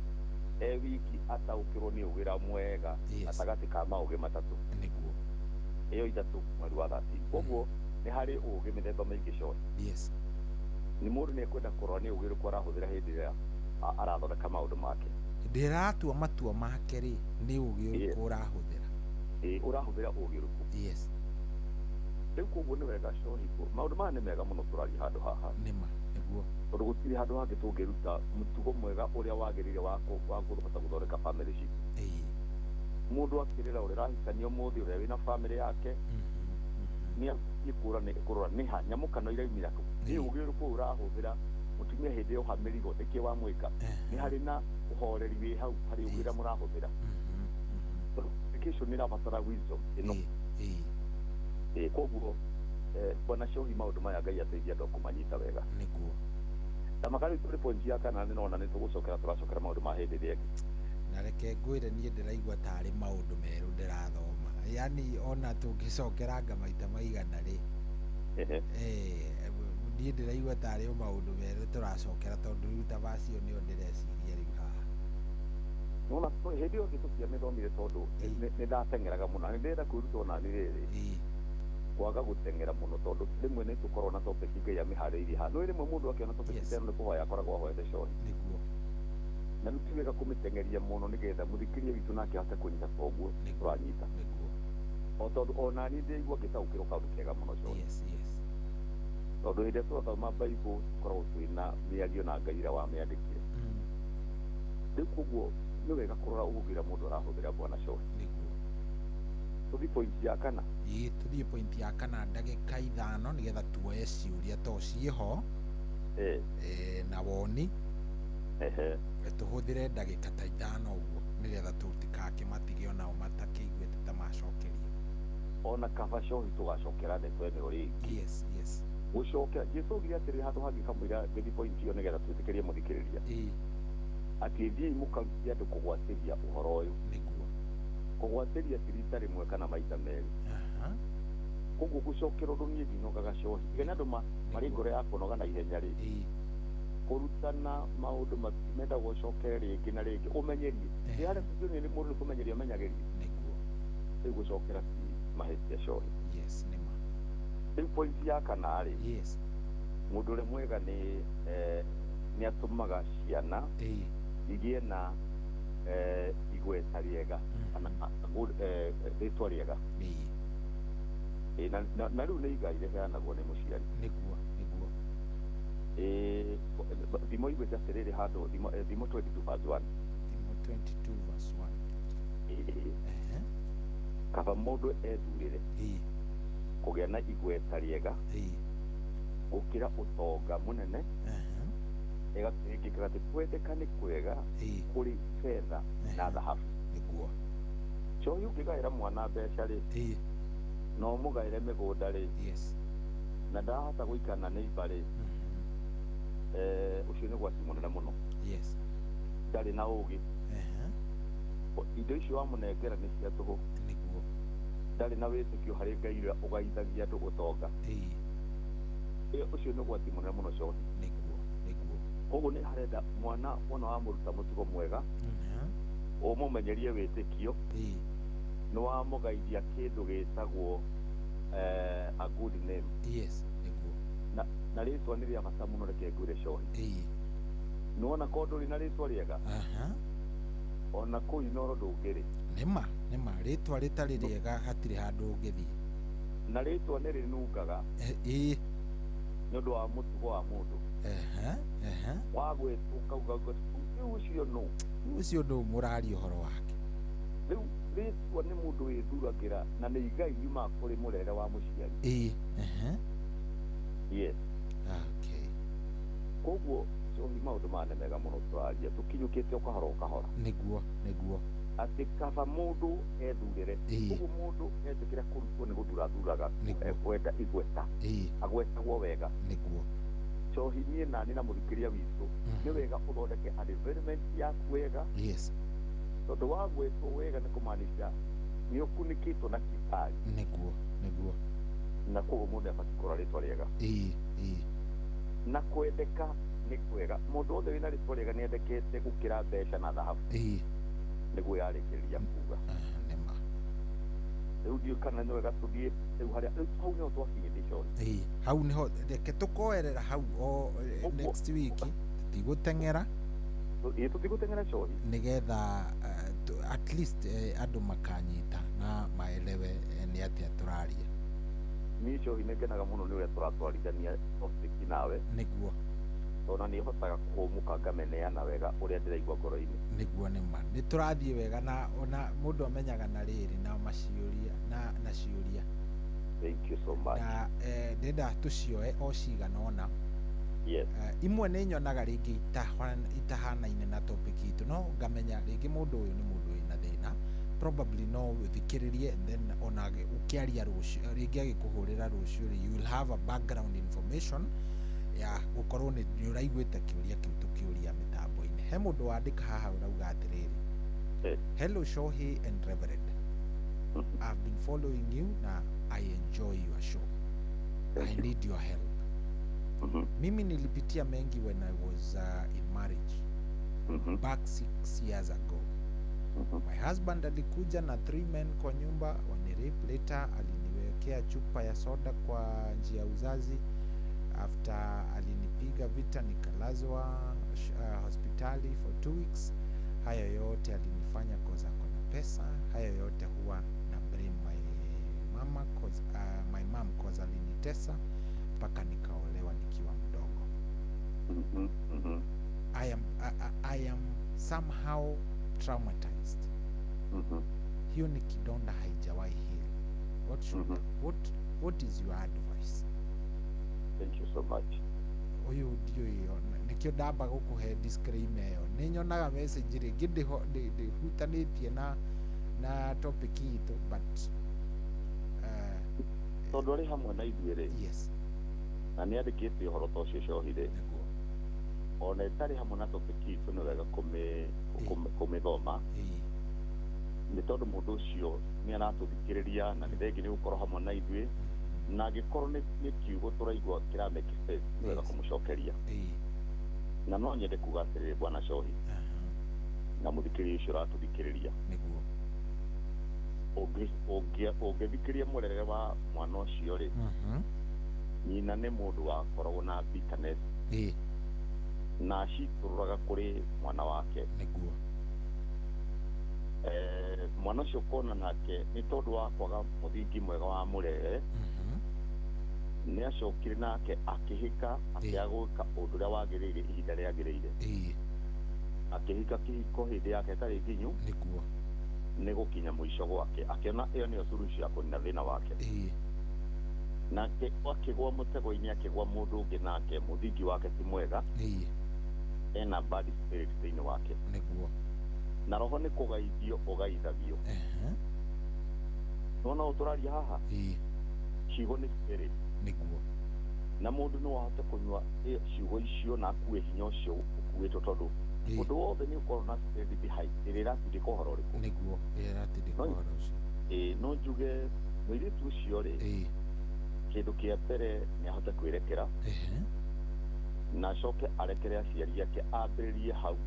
E wiki ataũkĩrwo nĩ ũũgĩ ũrĩa mwega gatagatĩ ka maũũgĩ matatũ. Nĩguo. Ĩyo ithatũ mweri wa 13. Koguo nĩ harĩ ũũgĩ mĩthemba mĩingĩ cohi. Yes. Nĩ mũndũ nĩ ekwenda kũrora nĩ ũũgĩ ũrĩkũ arahũthĩra hĩndĩ ĩrĩa arathondeka maũndũ make. Hĩndĩ ĩrĩa aratua matua make rĩ, nĩ ũũgĩ ũrĩkũ ũrahũthĩra? Ũrahũthĩra ũũgĩ ũrĩkũ? Yes. Rĩu koguo nĩ wega cohi, maũndũ maya nĩ mega mũno tũraria handũ haha. Nĩma, nĩguo. Tondũ gũtirĩ handũ hangĩ tũngĩruta mũtugo mwega ũrĩa wagĩrĩire wa kũhota gũthondeka bamĩrĩ citũ. Mũndũ akĩrĩra ũrĩa ũrahikania ũmũthĩ, ũrĩa wĩna bamĩrĩ yake, nĩ abatiĩ kũrora nĩ ha nyamũkano iraumĩra kũ, nĩ ũũgĩ ũrĩkũ ũrahũthĩra mũtumia hĩndĩ ĩyo ha mĩrigo, nĩkĩ wamwĩka, nĩ harĩ na ũhoreri wĩ hau harĩ ũũgĩ ũrĩa mũrahũthĩra. Communication nĩ ĩrabatara wisdom ĩno. Koguo bwana cohi maũndũ maya Ngai ateithia andũ kũmanyita wega. Nĩguo. Na makari tũrĩ point ya kana nĩ nona nĩ tũgũcokera tũracokera maũndũ ma hĩndĩ ĩrĩa ĩngĩ. Na reke ngwĩre niĩ ndĩraigua tarĩ maũndũ merũ ndĩrathoma. Yaani ona tũngĩcokeranga maita maigana rĩ, niĩ ndĩraigua tarĩ o maũndũ merũ tũracokera tondũ rĩu ta vaci ĩyo nĩyo ndĩreciria rĩu haha. Nona hĩndĩ ĩyo ĩngĩ tũtiamĩthomire tondũ nĩ ndateng'eraga mũno, na nĩ ndĩrenda kwĩruta ona niĩ rĩrĩ kwaga gũteng'era mũno tondũ rĩmwe nĩ tũkorwo na topic Ngai amĩharĩirie haha. No rĩmwe mũndũ akĩona topic ta ĩno nĩ kũhoya akoragwo ahoete cohi. Nĩguo. Na nĩ ti wega kũmĩteng'eria mũno nĩgetha mũthikĩria witũ nake ahote kũnyita ta ũguo tũranyita. Nĩguo. O tondũ ona niĩ ndĩraigua ngĩtaũkĩrwo kaũndũ kega mũno cohi. Yes, yes. Tondũ hĩndĩ ĩrĩa tũrathoma Bible tũkoragwo twĩna mĩario na Ngai ĩrĩa wamĩandĩkire. Rĩu koguo nĩ wega kũrora ũũgĩ ũrĩa mũndũ arahũthĩra bwana cohi. Nĩguo. Tũthiĩ point ya kana. Ĩĩ, tũthiĩ point ya kana ndagĩka 5 nĩgetha tuoye ciũria to ciĩho na woni. Tũhũthĩre ndagĩka ta 5 ũguo nĩgetha tũtikakĩmatige onao matakĩiguĩte ta macokerio. Ona kaba cohi tũgacokera ndeto ĩno rĩngĩ. Yes, yes. Gũcokera Jesu augire atĩrĩ handũ hangĩ kamũira ngĩthiĩ point ĩyo nĩgetha twĩtĩkĩrie mũthikĩrĩria. Atĩ thiĩi mũkarutie andũ kũgwatĩria ũhoro ũyũ. Nĩguo. Kũgwatĩria ti rita rĩmwe kana maita merĩ. Koguo gũcokera ũndũ niĩ ndinogaga cohi. Tiga nĩ andũ marĩ ngoro ya kũnoga na ihenya rĩ. Kũrutana maũndũ mendagwo ũcokere rĩngĩ na rĩngĩ ũmenyerie. Nĩ harĩa tũthiĩ nĩ mũndũ nĩ kũmenyeria amenyagĩria. Nĩguo. Rĩu gũcokera ti mahĩtia cohi. Yes, nĩ ma. Rĩu point ya kana rĩ. Yes. Mũndũ ũrĩa mwega nĩ nĩ atũmaga ciana igĩe na igweta rĩega kana rĩtwa rĩega. Na rĩu nĩ igai rĩheanagwo nĩ mũciari. Nĩguo, nĩguo. Thimo iguĩte atĩrĩrĩ handũ Thimo 22 verse 1. Thimo 22 verse 1. Kaba mũndũ ethurĩre kũgĩa na igweta rĩega gũkĩra ũtonga mũnene, ĩgakĩngĩkaga atĩ kwendeka nĩ kwega kũrĩ betha na thahabu. Nĩguo. Cohi ũngĩgaĩra mwana mbeca rĩ, na ũmũgaĩre mĩgũnda rĩ, yes, na ndahota gũikara na neighbor rĩ, ũcio nĩ ũgwati mũnene mũno. Yes. Ndarĩ na ũgĩ. Indo icio wamũnengera nĩ cia tũhũ. Nĩguo. Ndarĩ na wĩtĩkio harĩ Ngai ũrĩa ũgaithagia andũ ũtonga. Ũcio nĩ ũgwati mũnene mũno cohi. Nĩguo, nĩguo. Koguo nĩ harenda mwana wona wamũruta mũtugo mwega, ũmũmenyerie wĩtĩkio, nĩ wamũgaithia kĩndũ gĩtagwo a good name. Yes, nĩguo. Na rĩtwa nĩ rĩa bata mũno, reke ngwĩre cohi. Nĩwona korwo ndũrĩ na rĩtwa rĩega, ona kũu Inooro ndũngĩrĩ. Nĩma, nĩma, rĩtwa rĩtarĩ rĩega hatirĩ handũ ũngĩthiĩ. Na rĩtwa nĩ rĩnungaga. Nĩ ũndũ wa mũtugo wa mũndũ. Wagwĩtwo ũkauga rĩu ũcio nũ? Ũcio nũ mũraria ũhoro wake? Rĩu rĩtwa nĩ mũndũ wĩthuragĩra na nĩ igai riumaga kũrĩ mũrere wa mũciari. Yes. Okay. Koguo cohi maũndũ maya nĩ mega mũno tũraria tũkinyũkĩte o kahora o kahora. Nĩguo, nĩguo. Atĩ kaba mũndũ ethurĩre. Koguo mũndũ etĩkĩra kũrutwo nĩ gũthurathuraga ekwenda igweta. Agwetagwo wega. Nĩguo. Cohi niĩ nani na mũthikĩria witũ nĩ wega ũthondeke environment yaku wega. Yes. Tondũ wagwetwo wega nĩ kũmaanisha nĩ ũkunĩkĩtwo na kibali. Nĩguo, nĩguo. Na koguo mũndũ abatiĩ kũrora rĩtwa rĩega. Na kwendeka nĩ kwega. Mũndũ wothe wĩna rĩtwa rĩega nĩ endekete gũkĩra mbeca na thahabu. Nĩguo yarĩkĩrĩria kuga. Nĩma. Rĩu ndiũĩ kana nĩ wega tũthiĩ rĩu harĩa rĩu hau nĩho twakinyĩte cohi. Hau nĩho reke tũkoerera hau o next week tũtigũteng'era. Tũtigũteng'era cohi. Nĩgetha at least andũ makanyita na maelewe nĩ atĩa tũraria. Niĩ cohi nĩ ngenaga mũno nĩ ũrĩa tũratwarithania topic nawe. Nĩguo. Tondũ nĩ hotaga kũhũmũka ngameneana wega ũrĩa ndĩraigua ngoro-inĩ. Nĩguo nĩma. Nĩ tũrathiĩ wega na ona mũndũ amenyaga na rĩrĩ na maciũria na ciũria. Thank you so much. Na ndĩrenda tũcioe o cigana ũna. Yes. Imwe nĩ nyonaga rĩngĩ itahanaine na topic itũ, no ngamenya rĩngĩ mũndũ ũyũ nĩ mũndũ wĩna thĩna, probably no ũthikĩrĩrie and then ona ũkĩaria rũciũ rĩngĩ agĩkũhũrĩra rũciũ rĩ, you will have a background information ya gũkorwo nĩ ũraiguĩte kĩũria kĩu tũkĩũria mĩtambo-inĩ. He mũndũ wandĩka haha ũrauga atĩrĩrĩ, hello Shohi and Reverend, I've been following you na I enjoy your show. I need your help. Mimi nilipitia mengi when I was in marriage back 6 years ago. My husband alikuja na 3 men kwa nyumba wanirape. Later aliniwekea chupa ya soda kwa njia ya uzazi. After alinipiga vita nikalazwa hospitali for 2 weeks. Hayo yote alinifanya cause ako na pesa. Hayo yote huwa na blame my mama cause, my mom cause alinitesa mpaka nikaolewa nikiwa mdogo. I am somehow traumatized. Hiyo ni kidonda haijawahi heal. What should, what is your advice? Thank you so much. Ũyũ ndiũĩ ona nĩkĩo ndamba gũkũhe disclaimer ĩyo. Nĩ nyonaga message rĩngĩ ndĩhutanĩtie na topic itũ, but Tondũ arĩ hamwe na ithuĩ rĩ, yes, na nĩ andĩkĩte ũhoro ta ũcio cohi rĩ, ona ĩtarĩ hamwe na topic itũ, nĩ wega kũmĩthoma, nĩ tondũ mũndũ ũcio nĩ aratũthikĩrĩria na nĩ thengi nĩ gũkorwo hamwe na ithuĩ, na angĩkorwo nĩ kiugo tũraigua kĩra make sense, nĩ wega kũmũcokeria. Na no nyende kuga atĩrĩrĩ, bwana Cohi na mũthikĩrĩria ũcio ũratũthikĩrĩria, nĩguo ũngĩthikĩrĩria mũrerere wa mwana ũcio rĩ, nyina nĩ mũndũ wakoragwo na bitterness na acitũrũraga kũrĩ mwana wake. Nĩguo. Mwana ũcio ũkona nake nĩ tondũ wa kwaga mũthingi mwega wa mũrerere, nĩ acokire nake akĩhika, akĩaga gwĩka ũndũ ũrĩa wagĩrĩire ihinda rĩagĩrĩire, akĩhika kĩhiko hĩndĩ yake ĩtarĩ nginyu. Nĩguo. Nĩ gũkinya mũico gwake akĩona ĩyo nĩyo solution ya kũnina thĩna wake. Nake akĩgwa mũtego-inĩ, akĩgwa mũndũ ũngĩ nake mũthingi wake ti mwega, ena bad spirit thĩinĩ wake. Nĩguo. Na roho nĩ kũgaithio ũgaithagio. Nona ũũ tũraria haha, ciugo nĩ spirit. Nĩguo. Na mũndũ no ahote kũnyua ciugo icio na akue hinya ũcio ũkuĩtwo, tondũ ũndũ wothe nĩ ũkorwo na spirit behind ĩrĩa ĩratindĩka ũhoro ũrĩkũ. Nĩguo, ĩrĩa ĩratindĩka ũhoro ũcio. Ĩĩ, no njuge mũirĩtu ũcio rĩ, kĩndũ kĩa mbere nĩ ahote kwĩrekera na acoke arekere aciari ake, ambĩrĩrie hau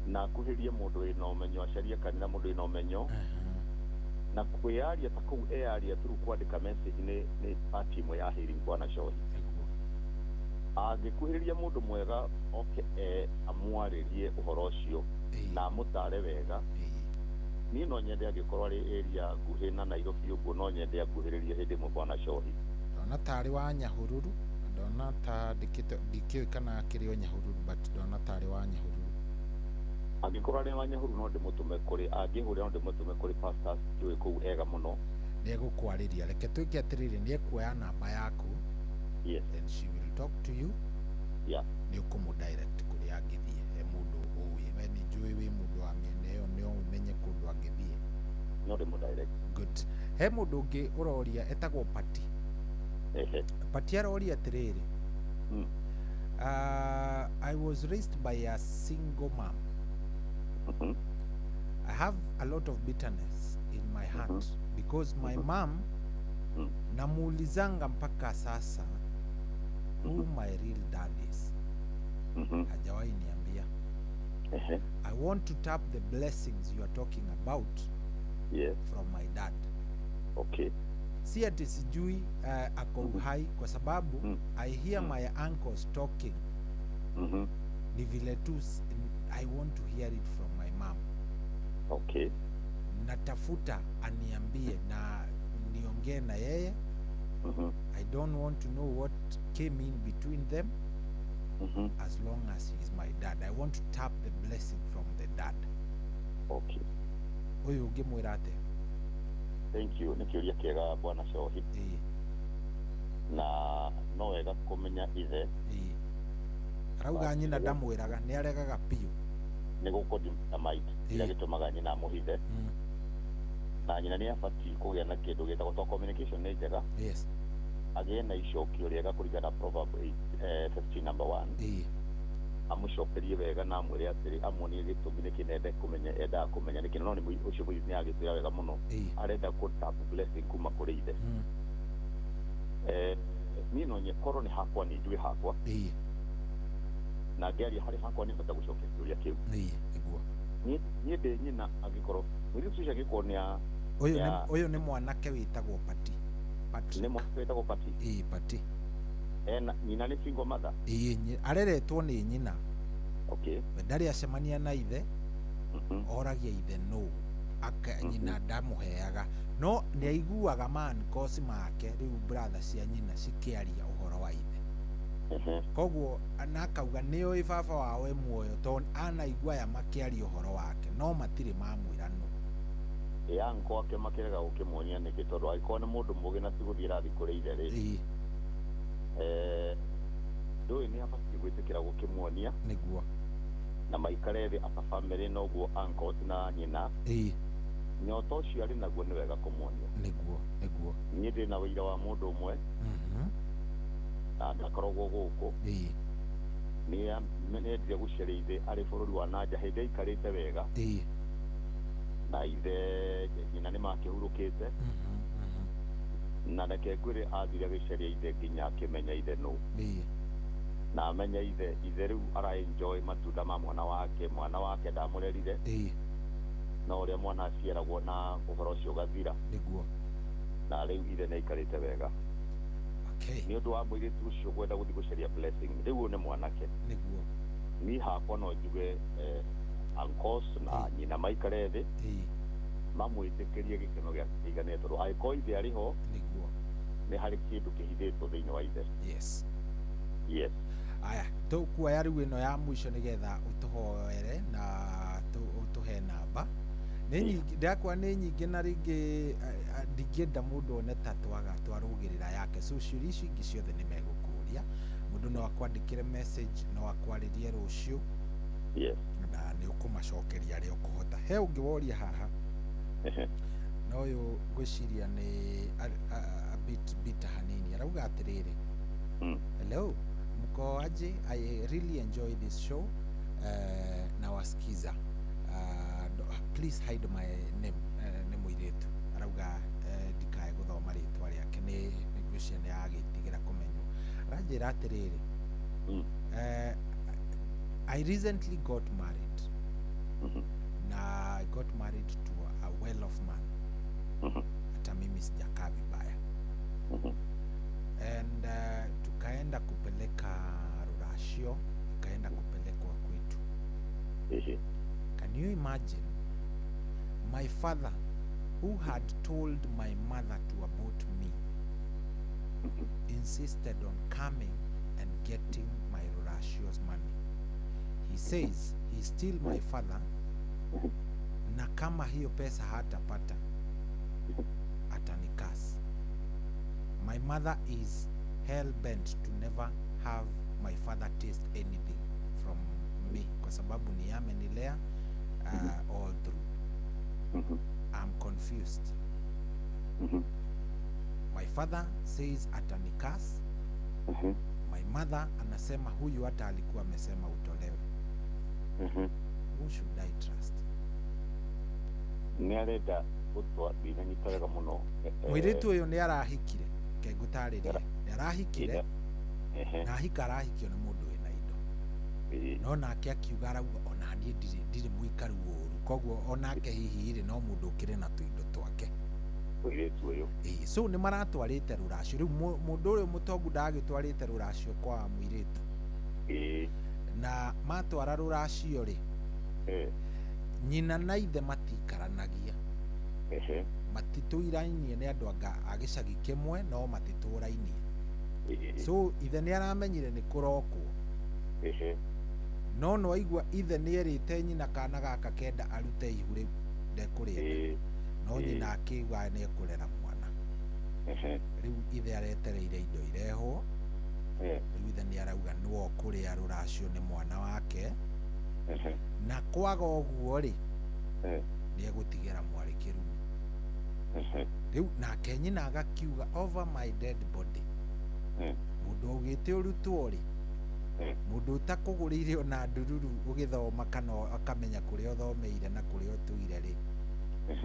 na akuhĩrie mũndũ wĩna ũmenyo, acarie kanitha mũndũ wĩna ũmenyo, na kwĩyaria ta kũu eyaria through kwandĩka message nĩ part ĩmwe ya healing, bwana Cohi. Angĩkuhĩrĩria mũndũ mwega oke amwarĩrie ũhoro ũcio na amũtare wega. Niĩ no nyende angĩkorwo arĩ area nguhĩ na Nairobi ũguo, no nyende akuhĩrĩrie hĩndĩ ĩmwe, bwana Cohi. Ndona tarĩ wa Nyahururu, ndona ta ndĩkĩte, ndikĩũĩ kana akĩrĩ o Nyahururu, but ndona tarĩ wa Nyahururu. Angĩkorwo arĩ wa Nyahururu, no ndĩmũtũme kũrĩ, angĩhũrĩra no ndĩmũtũme kũrĩ pastors njũĩ kũu ega mũno. Nĩ egũkwarĩria. Reke twĩke atĩrĩrĩ, nĩ ekuoya namba yaku, yes, and she will talk to you. Nĩ ũkũmũ direct kũrĩa angĩthiĩ, he mũndũ ũĩ, we nĩ njũĩ wĩ mũndũ wa mĩena ĩyo, nĩ ũmenye kũndũ angĩthiĩ. No ndĩmũ direct. Good. He mũndũ ũngĩ ũroria etagwo Pati. Pati aroria atĩrĩrĩ, I was raised by a single mom. I have a lot of bitterness in my heart because my mom, namuulizanga mpaka sasa who my real dad is. Hajawahi niambia. I want to tap the blessings you are talking about from my dad. Si ati sijui ako uhai, kwa sababu I hear my uncles talking. Ni vile tu I want to hear it from my mom. Natafuta aniambie na niongee na yeye. I don't want to know what came in between them, as long as he is my dad. I want to tap the blessing from the dad. Ũyũ ũngĩmwĩra atĩa? Thank you. Nĩ kĩũria kĩega, bwana Cohi, na no wega kũmenya ithe. Arauga nyina ndamwĩraga, nĩ aregaga biũ. Nĩ gũkũ dynamite kĩrĩa gĩtũmaga nyina amũhithe, na nyina nĩ abatiĩ kũgĩa na kĩndũ gĩtagwo to communication nĩ njega, agĩe na icokio rĩega kũringana na Proverb 8, 15 number 1. Amũcokerie wega na amwĩre atĩrĩ, amuonie gĩtũmi nĩkĩ nende kũmenya, endaga kũmenya nĩkĩ. No nĩ ũcio mũirĩtu nĩ agĩtwĩra wega mũno, arenda kũ tap blessing kuma kũrĩ ithe. Niĩ no korwo nĩ hakwa, nĩ njuĩ hakwa, na ngĩaria harĩ hakwa nĩ bata gũcokia kĩũria kĩu. Nĩguo. Niĩ ndĩ nyina, angĩkorwo mũirĩtu ũcio angĩkorwo nĩ Ũyũ nĩ mwanake wĩtagwo Pati. Nĩ mwanake wĩtagwo Pati? Ĩĩ, Pati. Ena nyina nĩ single mother? Ĩĩ, areretwo nĩ nyina. We ndarĩ acemania na ithe, oragia ithe no nyina ndamũheaga, no nĩ aiguaga mancos make rĩu brother cia nyina cikĩaria ũhoro wa ithe. Koguo na akauga nĩ oĩ baba wao e muoyo, tondũ anaigua aya makĩaria ũhoro wake, no matirĩ mamwĩra no. Ĩ anko ake makĩrega gũkĩmuonia nĩkĩ tondũ angĩkorwo nĩ mũndũ mũgĩ na ti gũthiĩ rathiĩ kũrĩ ithe rĩ, ndũĩ nĩ abatiĩ gwĩtĩkĩra gũkĩmuonia nĩguo na maikare thĩ as a family, noguo uncles na nyina. Nyota ũcio arĩ naguo nĩ wega kũmuonia. Nĩguo, nĩguo. Niĩ ndĩ na wĩira wa mũndũ ũmwe na ndakoragwo gũkũ. Nĩ nĩendire gũceria ithe arĩ bũrũri wa nanja hĩndĩ aikarĩte wega na ithe nyina nĩ makĩhurũkĩte, na reke ngwĩre athire agĩceria ithe nginya akĩmenya ithe nũ, na amenya ithe, ithe rĩu ara enjoy matunda ma mwana wake. Mwana wake ndamũrerire, no ũrĩa mwana aciaragwo na ũhoro ũcio ũgathira. Na rĩu ithe nĩ aikarĩte wega. Nĩ ũndũ wa mũirĩtu ũcio kwenda gũthiĩ gũcaria blessing, rĩu ũyũ nĩ mwanake. Niĩ hakwa no njuge uncles na nyina maikare thĩ mamwĩtĩkĩrie gĩkeno gĩake kĩigane, tondũ angĩkorwo ithe arĩ ho, nĩ harĩ kĩndũ kĩhithĩtwo thĩinĩ wa ithe. Yes. Yes. Aya, tũkuoya rĩu ĩno ya mũico nĩgetha ũtũhoere na ũtũhe namba. Nĩ nyingĩ ndakwa, nĩ nyingĩ, na rĩngĩ ndingĩenda mũndũ one ta twaga twarũgĩrĩra yake, so ciũria icio ingĩ ciothe nĩ megũkũria. Mũndũ no akwandĩkĩre message, no akwarĩrie rũciũ na nĩ ũkũmacokeria arĩa ũkũhota. He ũngĩ woria haha, na ũyũ ngwĩciria nĩ a bit bitter hanini. Arauga atĩrĩrĩ, "Hello, mko aje? I really enjoy this show, nawasikiza. Please hide my name." Nĩ mũirĩtu arauga ndikae gũthoma rĩtwa rĩake, nĩ ngwĩciria nĩ agĩtigĩra kũmenywo. Aranjĩra atĩrĩrĩ, "I recently got married, na I got married to a well-off man. Hata mimi sijakaa vibaya, and tukaenda kupeleka ruracio, ikaenda kupelekwa kwetu. Can you imagine, my father, who had told my mother to abort me, insisted on coming and getting my ruracio's money. He says he's still my father, na kama hiyo pesa hatapata atanicurse. My mother is hell bent to never have my father taste anything from me kwa sababu ni amenilea all through. I'm confused. My father says atanicurse. My mother anasema huyu hata alikuwa amesema utolewe. Who should I trust?" Nĩ arenda gũtwa ndinanyita wega mũno. Mũirĩtu ũyũ nĩ arahikire, ke ngũtarĩrie, nĩ arahikire na ahika arahikio nĩ mũndũ wĩna indo, no nake akiuga, arauga ona niĩ ndirĩ mũikaru ũru, koguo onake hihi rĩ no mũndũ ũkĩrĩ na tũindo twake. Mũirĩtu ũyũ. Ĩĩ, so nĩ maratwarĩte rũracio rĩu, mũndũ ũyũ mũtongu ndagĩtwarĩte rũracio kwa mũirĩtu, na matwara rũracio rĩ, nyina na ithe matikaranagia, matitũirainie, nĩ andũ anga a gĩcagi kĩmwe no matitũrainie. So ithe nĩ aramenyire nĩ kũrokwo, no no aigua ithe nĩ erĩte nyina kana gaka kenda arute ihu rĩu ndekũrĩenda, no nyina akiuga nĩ ekũrera mwana. Rĩu ithe aretereire indo irehwo. Rĩu ithe nĩ arauga nĩwe ũkũrĩa rũracio nĩ mwana wake, na kwaga ũguo rĩ, nĩ egũtigĩra mwarĩ kĩrumi. Rĩu nake nyina agakiuga, 'Over my dead body.' Mũndũ augĩte ũrutwo rĩ, mũndũ ũtakũgũrĩire ona ndururu ũgĩthoma kana akamenya kũrĩa ũthomeire na kũrĩa ũtũire rĩ,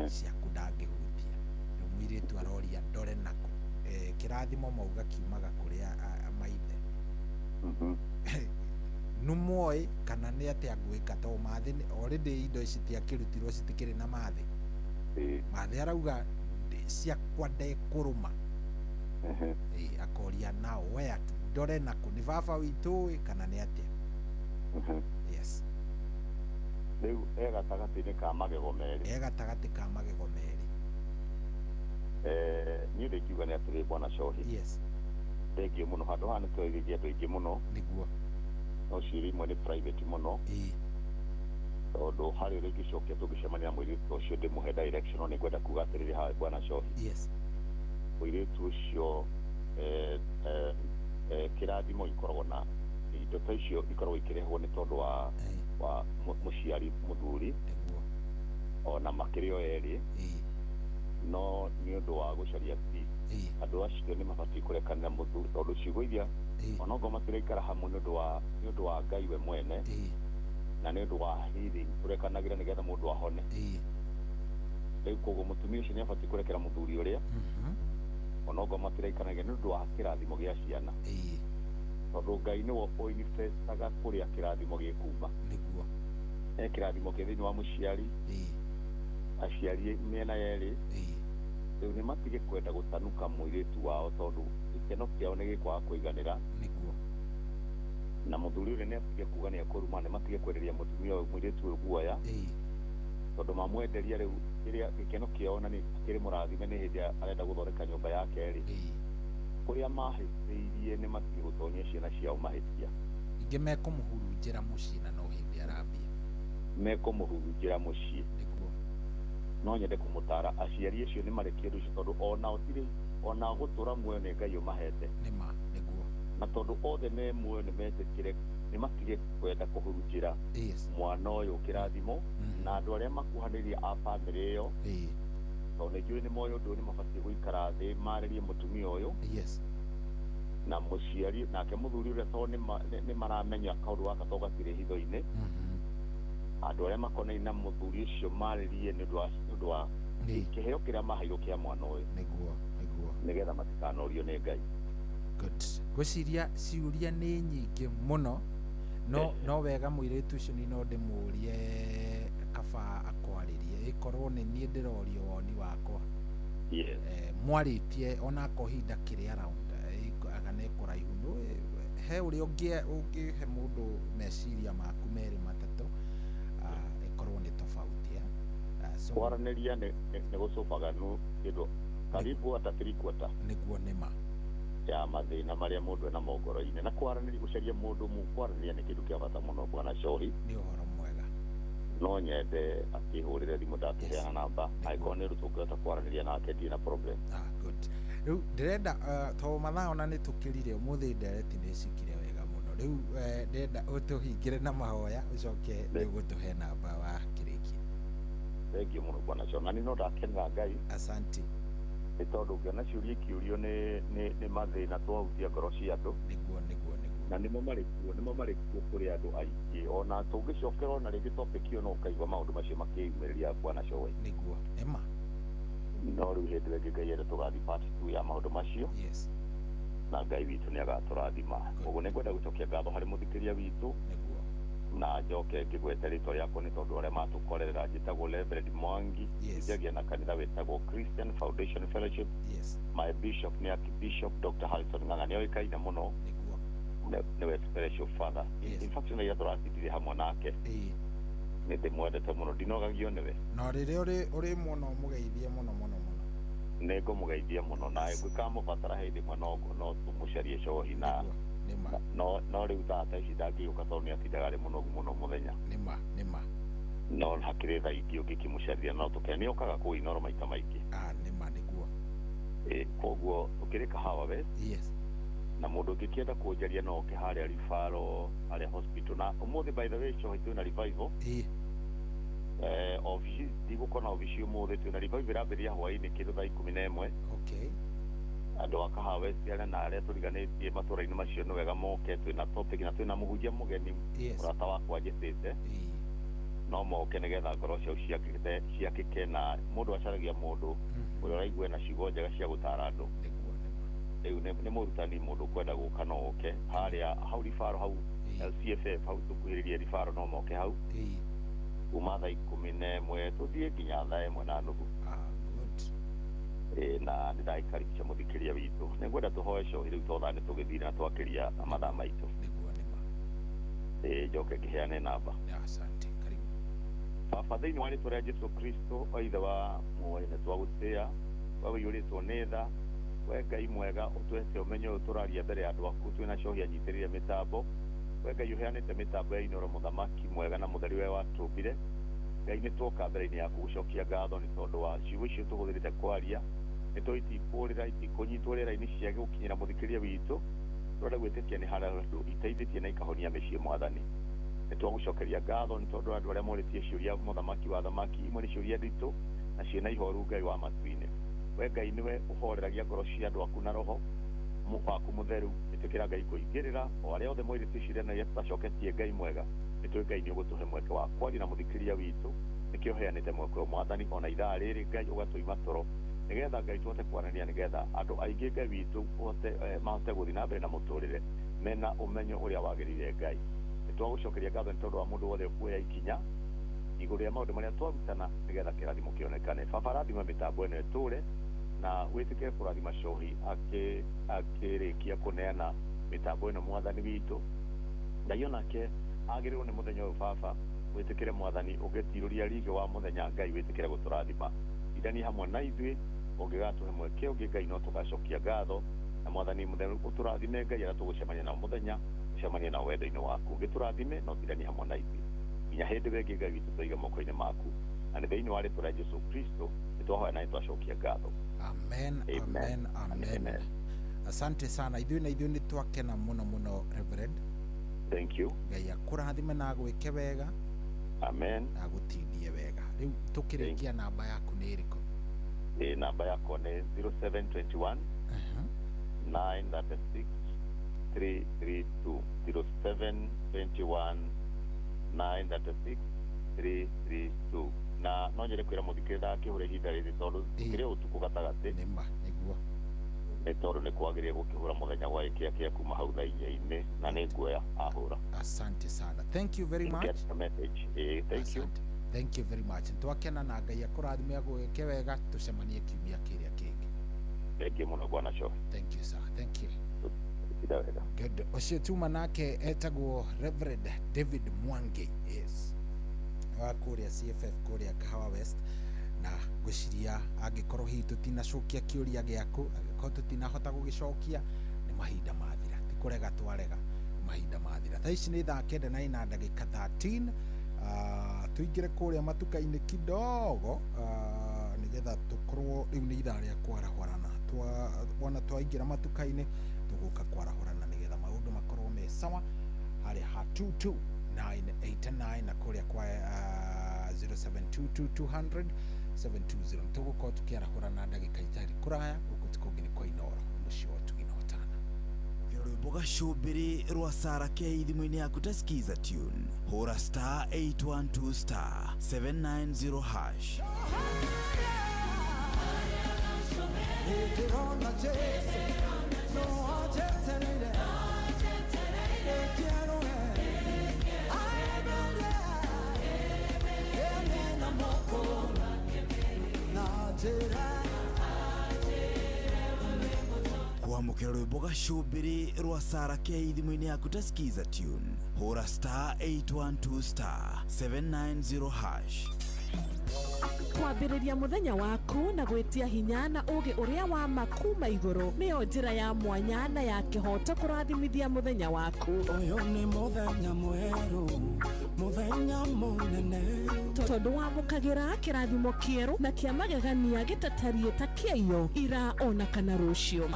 ciaku ndangĩhutia. Rĩu mũirĩtu aroria ndore nako. Kĩrathimo mauga kiumaga kũrĩa maithe nĩmoĩ kana nĩ atĩa ngwĩka, tondũ mathĩ already indo ici tiakĩrutirwo citikĩrĩ na mathĩ. Mathĩ arauga ciakwa ndekũrũma. Akoria nao where to ndore nako, nĩ baba witũ ĩ kana nĩ atĩa? Yes. Rĩu e gatagatĩ-inĩ ka magego merĩ. E gatagatĩ ka magego merĩ. Niĩ ndĩngiuga nĩ atĩrĩ, bwana Cohi. Yes. Thengiũ mũno, handũ haha nĩ twarĩrĩria andũ aingĩ mũno. Nĩguo. No ciũria imwe nĩ private mũno. Tondũ harĩ ũrĩa ingĩcokia tũngĩcemania na mũirĩtu ũcio ndĩmũhe direction, no nĩngwenda kuga atĩrĩrĩ haha bwana Cohi. Yes. Mũirĩtu ũcio kĩrathimo ikoragwo na indo ta icio ikoragwo ikĩrehwo nĩ tondũ wa mũciari mũthuri ona makĩrĩ o erĩ, no nĩ ũndũ wa gũcaria peace andũ acio nĩ mabatiĩ kũrekanĩra mũthuri, tondũ ciugo iria onokorwo matiraikara hamwe nĩ ũndũ wa Ngai we mwene na nĩ ũndũ wa healing tũrekanagĩra nĩgetha mũndũ ahone. Rĩu koguo mũtumia ũcio nĩ abatiĩ kũrekera mũthuri ũrĩa onokorwo matiraikaragia nĩ ũndũ wa kĩrathimo gĩa ciana, tondũ Ngai nĩwe ũinifestaga kũrĩa kĩrathimo gĩkuma. Nĩguo he kĩrathimo kĩ thĩinĩ wa mũciari, aciari mĩena yerĩ. Rĩu nĩ matige kwenda gũtanuka mũirĩtu wao tondũ gĩkeno kĩao nĩ gĩkwaga kũiganĩra. Nĩguo na mũthuri ũrĩa nĩ atige kuga nĩ akũruma, nĩ matige kwenderia mũtumia ũyũ mũirĩtu ũyũ guoya, tondũ mamwenderia rĩu kĩrĩa gĩkeno kĩao na nĩ kĩrĩ mũrathime nĩ hĩndĩ arenda gũthondeka nyũmba yake rĩ, kũrĩa mahĩtĩirie nĩ matige gũtonyia ciana ciao mahĩtia. Ingĩ mekũmũhurunjĩra mũciĩ na no hĩndĩ arambia mekũmũhurunjĩra mũciĩ. Nĩguo no nyende kũmũtara aciari acio nĩ marekie ũndũ ũcio, tondũ onao tirĩ ona gũtũra muoyo nĩ Ngai ũmahete. Nĩma nĩguo na tondũ othe me muoyo nĩ metĩkĩre nĩ matige kwenda kũhurunjĩra mwana ũyũ kĩrathimo na andũ arĩa makuhanĩrĩria a bamĩrĩ ĩyo, tondũ nĩ njũĩ nĩ moĩ ũndũ ũyũ, nĩ mabatiĩ gũikara thĩ marĩrie mũtumia ũyũ na mũciari nake mũthuri ũrĩa, tondũ nĩ maramenya kaũndũ gaka tondũ gatirĩ hitho-inĩ. Andũ arĩa makonainie na mũthuri ũcio marĩrie nĩ ũndũ wa kĩheo kĩrĩa maheirwo kĩa mwana ũyũ. Nĩguo nĩguo nĩgetha matikanorio nĩ Ngai. Good. Ngwĩciria ciũria nĩ nyingĩ mũno, no wega mũirĩtu ũcio ni no ndĩmũrie kaba akwarĩrie, ĩkorwo nĩ niĩ ndĩrorio woni wakwa. Mwarĩtie onako ihinda kĩrĩ around kana ĩkũraihu, he ũrĩa ũngĩhe mũndũ meciria maku merĩ matatũ ĩkorwo nĩ tofauti. Kwaranĩria nĩ gũcobaga kĩndũ karibu hata 3/4. Nĩguo nĩma ya mathĩna marĩa mũndũ ena ngoro-inĩ, na kwaranĩria gũcaria mũndũ kwaranĩria nĩ kĩndũ kĩa bata mũno bwana Cohi. Nĩ ũhoro mwega. No nyende akĩhũrĩre thimũ, ndakĩheana namba angĩkorwo nĩ ũndũ tũngĩhota kwaranĩria nake, ndirĩ na problem. Good. Rĩu ndĩrenda tondũ mathaa ona nĩ tũkĩrire ũmũthĩ, ndereti nĩ cikire wega mũno. Rĩu ndĩrenda ũtũhingĩre na mahoya ũcoke nĩ ũgũtũhe namba wa kĩrĩkia. Thengiũ mũno bwana Cohi, na nĩ no ndakenera Ngai. Asante. Nĩ tondũ ũngĩona ciũria ikĩũrio nĩ mathĩna twahutia ngoro cia andũ. Nĩguo nĩguo nĩguo na nĩmo marĩ kuo kũrĩ andũ aingĩ, ona tũngĩcokera ona rĩngĩ topic ĩyo no ũkaigua maũndũ macio makĩyumĩrĩria bwana Cohi. Nĩguo nĩma no rĩu hĩndĩ ĩngĩ Ngai ende tũgathiĩ part 2 ya maũndũ macio. Yes. Na Ngai witũ nĩ agatũrathima. Koguo nĩ ngwenda gũcokia ngatho harĩ mũthikĩria witũ. Nĩguo na njoke ngĩgwete rĩtwa rĩakwa nĩ tondũ arĩa matũkorerera, njĩtagwo Reverend Mwangi, njagia na kanitha wĩtagwo Christian Foundation Fellowship. Yes. My bishop nĩ Archbishop Dr. Harrison Ng'ang'a, nĩ oĩkaine mũno, nĩwe spiritual father. In fact na ira tũratindire hamwe nake, nĩ ndĩmwendete mũno, ndinogagio nĩwe. No rĩrĩa ũrĩ mũno mũgeithie mũno mũno mũno. Nĩ ngũmũgeithia mũno, na ngĩkamũbatara hĩndĩ ĩmwe no tũmũcarie Cohi na no rĩu thaa ta ici ndangĩũka tondũ nĩ atindaga arĩ mũnogu mũno mũthenya. Nĩma nĩma no hakĩrĩ thaa ingĩ ũngĩkĩmũcaria no tũkene, nĩ okaga kũu Inoro maita maingĩ. Nĩma nĩguo. Koguo tũkĩrĩ Kahawa West. Yes. Na mũndũ ũngĩkĩenda kũnjaria no oke harĩa Rifaro, harĩa hospital. Na ũmũthĩ by the way Cohi twĩna revival. Obici ndigũkorwo na obici ũmũthĩ, twĩna revival ĩrambĩrĩria hwaĩ-inĩ kĩndũ thaa 11. Okay. Andũ a Kahawa West arĩa na arĩa tũriganĩtie matũra-inĩ macio nĩ wega moke, twĩna topic na twĩna mũhunjia mũgeni mũrata wakwa njĩtĩte, no moke nĩgetha ngoro ciao ciakĩke, na mũndũ acaragia mũndũ ũrĩa ũraigua na ciugo njega cia gũtara andũ. Rĩu nĩ mũrutani, mũndũ ũkwenda gũka no oke harĩa hau Rifaro, hau LCFF hau tũkuhĩrĩrie Rifaro, no moke hau kuma thaa 11 tũthiĩ nginya thaa 1:30. Na nĩ ndagĩkaribisha mũthikĩria witũ. Nĩ ngwenda tũhoe Cohi rĩu tondũ nĩ tũgĩthire na twakĩria mathaa maitũ. Nĩguo nĩma. Njoke ngĩheane namba. Asante, karibu. Baba, thĩinĩ wa rĩtwa rĩa Jesũ Kristo, o ithe wa muoyo, nĩ twagũtĩĩa, we ũiyũrĩtwo nĩ tha, we Ngai mwega, ũtũhete ũmenyo ũyũ tũraria mbere ya andũ aku, twĩna Cohi anyitĩrĩire mĩtambo. We Ngai ũheanĩte mĩtambo ya Inooro mũthamaki mwega na mũtheri we watũmbire. Ngai nĩ tuoka mbere-inĩ yaku gũcokia ngatho nĩ tondũ wa ciugo icio tũhũthĩrĩte kwaria. Nĩ tũĩ itikũrĩra, itikũnyitwo rĩera-inĩ ciage gũkinyĩra mũthikĩrĩria witũ. Tũrenda gwĩtĩkia nĩ harĩa andũ iteithĩtie na ikahonia mĩciĩ mwathani. Nĩ twagũcokeria ngatho nĩ tondũ andũ arĩa morĩtie ciũria mũthamaki wa thamaki, imwe nĩ ciũria nditũ na ciĩna ihoru Ngai wa matu-inĩ. We Ngai nĩwe ũhoreragia ngoro cia andũ aku na roho waku mũtheru. Ĩtĩkĩra Ngai kũingĩrĩra o arĩa othe moirĩtie ciũria na iria tũtacoketie Ngai mwega. Nĩ tũĩ Ngai nĩ ũgũtũhe mweke wa kwaria na mũthikĩrĩria witũ. Nĩkĩo ũheanĩte mweke ũyũ mwathani ona ithaa rĩrĩ Ngai ũgatũima toro nĩgetha Ngai tũhote kwaranĩria nĩgetha andũ aingĩ Ngai witũ mahote gũthiĩ na mbere na mũtũrĩre mena ũmenyo ũrĩa wagĩrĩire Ngai. Nĩ twagũcokeria ngatho nĩ tondũ wa mũndũ wothe ũkuoya ikinya igũrũ rĩa maũndũ marĩa twarutana nĩgetha kĩrathimo kĩonekane. Baba rathima mĩtambo ĩno ĩtũre na wĩtĩkĩre kũrathima Cohi akĩrĩkia kũneana mĩtambo ĩno mwathani witũ. Ngai onake agĩrĩirwo nĩ mũthenya ũyũ baba wĩtĩkĩre mwathani ũngĩtirũria rige wa mũthenya Ngai wĩtĩkĩre gũtũrathima. Indanie hamwe na ithuĩ ũngĩgatũhe mweke ũngĩ Ngai no tũgacokia ngatho na mwathani mũtheru ũtũrathime Ngai arĩa tũgũcemania nao mũthenya ũcemanie nao wendo-inĩ waku. Ũngĩtũrathime no tindanie hamwe na ithuĩ nginya hĩndĩ wengĩ Ngai witũ tũige moko-inĩ maku na nĩ thĩinĩ wa rĩtwa rĩa Jesu Kristo nĩ twahoya na nĩ twacokia ngatho. Amen, amen, amen. Asante sana. Ithuĩ na ithuĩ nĩ twakena mũno mũno Reverend. Thank you. Ngai akũrathime na agwĩke wega. Amen. Na agũtindie wega. Rĩu tũkĩrĩkia namba yaku nĩ ĩrĩkũ? Namba yakwa nĩ 0721 936 332. 0721 936 332. Na no nyende kwĩra mũthikĩrĩria ndagakĩhũre ihinda rĩrĩ tondũ kĩrĩ ũtukũ gatagatĩ. Nĩma, nĩguo. Nĩ tondũ nĩ kwagĩrĩire gũkĩhũra mũthenya gwa gĩkĩa kĩa kuma hau thaa inya-inĩ na nĩ nguoya ahũra. Asante sana. Thank you very much. Get a message. Thank you. Thank you very much. Twakena na Ngai akũrathime agwĩke wega tũcemanie kiumia kĩrĩa kĩngĩ. Thank you mũno bwana Cohi. Thank you sir. Thank you. Good. Ũcio tuma nake etagwo Reverend David Mwangi. Yes. Wa kũrĩa CFF kũrĩa Kahawa West na ngwĩciria angĩkorwo hihi tũtinacokia kĩũria gĩaku, angĩkorwo tũtinahota gũgĩcokia nĩ mahinda mathira, ti kũrega twarega, mahinda mathira. Thaa ici nĩ thaa 9:13. Tuingĩre kũrĩa matuka-inĩ kidogo nĩgetha tũkorwo rĩu nĩ ithaa rĩa kwarahũrana. Wona twaingĩra matuka-inĩ tũgũka kwarahũrana nĩgetha maũndũ makorwo me sawa harĩa ha 22989 na kũrĩa kwa 0722 200 720. Tũgũkorwo tũkĩarahũrana ndagĩka itarĩ kũraya gũkũ ti kũngĩ nĩ kwa Inooro mũciĩ wa ũtugi na ũtana. Rwĩmbo gacũmbĩrĩ rwa Sara K thimũ-inĩ yaku ta Skiza tune. Hũra star 812 star 790 hash. Kwamũkĩra rwĩmbo gacũmbĩrĩ rwa Sara K thimũ-inĩ yaku ta Skiza tune. Hũra star 812 star 790 hash. Kwambĩrĩria mũthenya waku na gwĩtia hinya na ũũgĩ ũrĩa wa ma kuma igũrũ nĩyo njĩra ya mwanya na ya kĩhoto kũrathimithia mũthenya waku. Ũyũ nĩ mũthenya mwerũ, mũthenya mũnene, tondũ wamũkagĩra kĩrathimo kĩerũ na kĩa magegania gĩtatariĩ ta kĩaiyo ira ona kana rũciũ.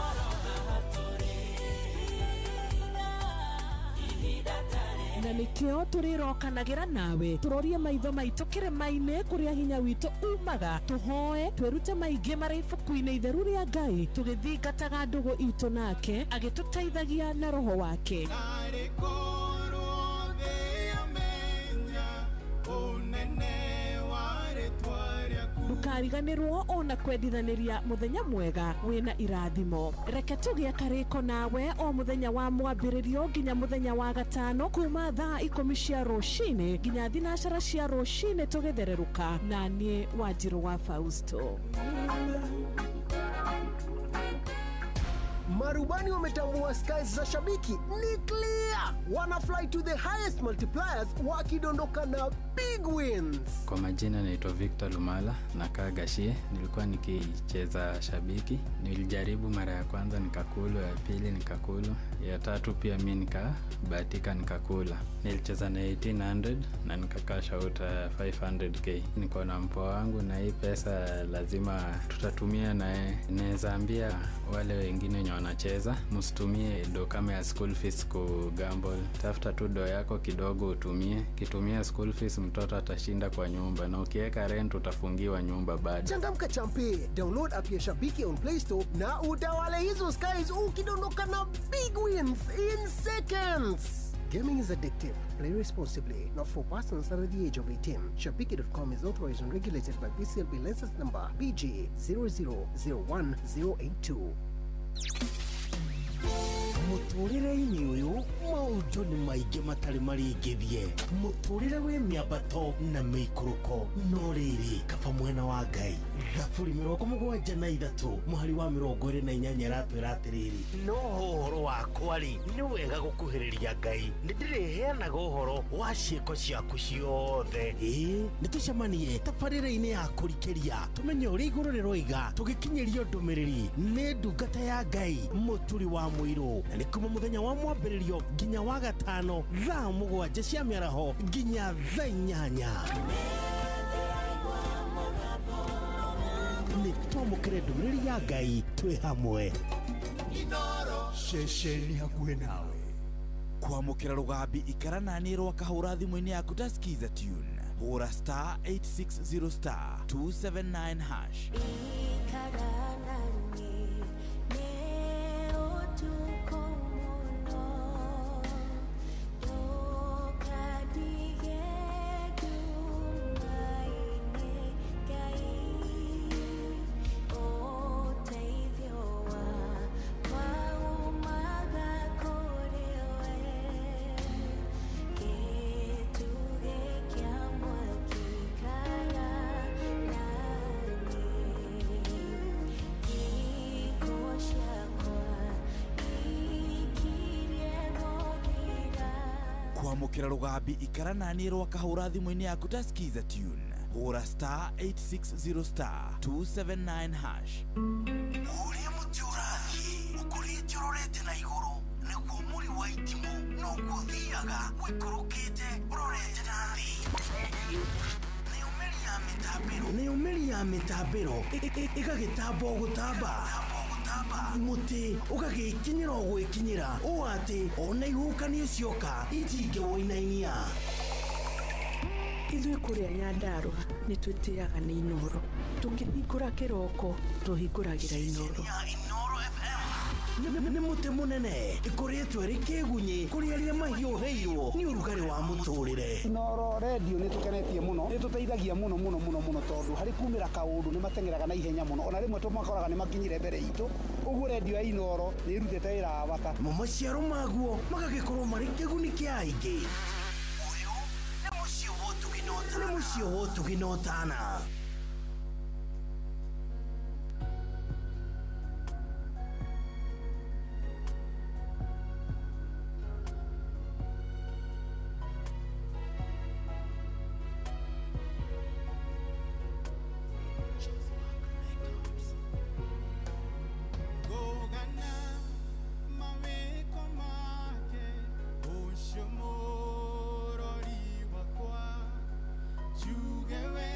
Na nĩkĩo tũrĩrokanagĩra nawe tũrorie maitho maitũ kĩrĩma-inĩ kũrĩa hinya witũ umaga, tũhoe twĩrute maingĩ marĩ ibuku-inĩ itheru rĩa Ngai tũgĩthingataga ndũgũ itũ nake agĩtũteithagia na roho wake. Ndũkariganĩrwo ona kwendithanĩria mũthenya mwega wĩna irathimo. Reke tũgĩe karĩko nawe o mũthenya wa mwambĩrĩrio nginya mũthenya wa gatano kuma thaa 10 cia rũcinĩ nginya 9 cia rũcinĩ tũgĩthererũka na niĩ Wanjirũ wa Fausto. Marubani wametambua skies za shabiki ni clear. Wana fly to the highest multipliers wakidondoka na big wins. Kwa majina naitwa Victor Lumala, nakaa Gashie. Nilikuwa nikicheza shabiki. Nilijaribu mara ya kwanza nikakulu, ya pili nikakulu, ya tatu pia mi nikabahatika nikakula. Nilicheza na 1800 na nikakasha out 500k. Niko na mpoa wangu na hii pesa lazima tutatumia naye. Naweza ambia wale wengine wenye wanacheza, msitumie do kama ya school fees ku gamble. Tafuta tu do yako kidogo utumie. Kitumia school fees mtoto atashinda kwa nyumba, na ukiweka rent utafungiwa nyumba bado. Changamka champe, download app ya Shabiki on Play Store na utawale hizo skies ukidondoka na big wins in seconds. Gaming is addictive. Play responsibly. Not for persons under the age of 18. Shabiki.com is authorized and regulated by BCLB license number BG 0001082. Mũtũrĩre-inĩ ũyũ maũndũ nĩ maingĩ matarĩ marĩngĩthie. Mũtũrĩre wĩ mĩambato na mĩikũrũko, no rĩrĩ kaba mwena wa Ngai. Thaburi 73 mũhari wa 28 ĩratwĩra atĩrĩrĩ, no ũhoro wakwa rĩ, nĩ wega gũkuhĩrĩria Ngai, nĩ ndĩrĩheanaga ũhoro wa ciĩko ciaku ciothe. Ĩĩ, nĩ tũcemanie tabarĩra-inĩ ya kũrikĩria tũmenye ũrĩa igũrũ rĩroiga, tũgĩkinyĩrio ndũmĩrĩri nĩ ndungata ya Ngai Mũturi wa Mũirũ, na nĩ kuma mũthenya wa mwambĩrĩrio nginya wa gatano thaa 7 cia mĩaraho nginya thaa 8. Nĩ twamũkĩre ndũmĩrĩri ya Ngai twĩ hamwe. Ceceni hakuhĩ nawe. Kwamũkĩra rũgambi ikara nani rwakahũra thimũ-inĩ yaku ta Skiza tune. Hũra star 860 star 279 hash. Kwamũkĩra rũgambi ikara nani rwakahũra thimũ-inĩ yaku ta Skiza tune. Hũra star 860 star 279 hash. Ũrĩa mũtĩ ũrathiĩ ũkũrĩte ũrorete na igũrũ, nĩguo mũri wa itimũ noguo ũthiaga ũikũrũkĩte ũrorete na thĩ. Nayo mĩri ya mĩtambĩro ĩgagĩtamba o gũtamba, mũtĩ ũgagĩkinyĩra o gwĩkinyĩra, ũũ atĩ ona ihuhũkanio cioka itingĩwũinainia. Ithuĩ kũrĩa Nyandarũa nĩ twĩtĩaga nĩ Inooro. Tũkĩhingũra kĩroko tũhingũragĩra Inooro. Nĩ mũtĩ mũnene ĩkoretwo ĩrĩ kĩgunyĩ kũrĩ arĩa mahiũhĩirwo nĩ ũrugarĩ wa mũtũrĩre. Inooro redio nĩ tũkenetie mũno, nĩ tũteithagia mũno mũno mũno mũno, tondũ harĩ kumĩra kaũndũ nĩ mateng'eraga na ihenya mũno, ona rĩmwe tũmakoraga nĩ makinyire mbere itũ. Ũguo redio ya Inooro nĩ ĩrutĩte wĩra wa bata. Mo maciaro maguo magagĩkorwo marĩ kĩguni kĩa aingĩ. Ũyũ nĩ mũciĩ wa ũtugi na ũtana. Jugewe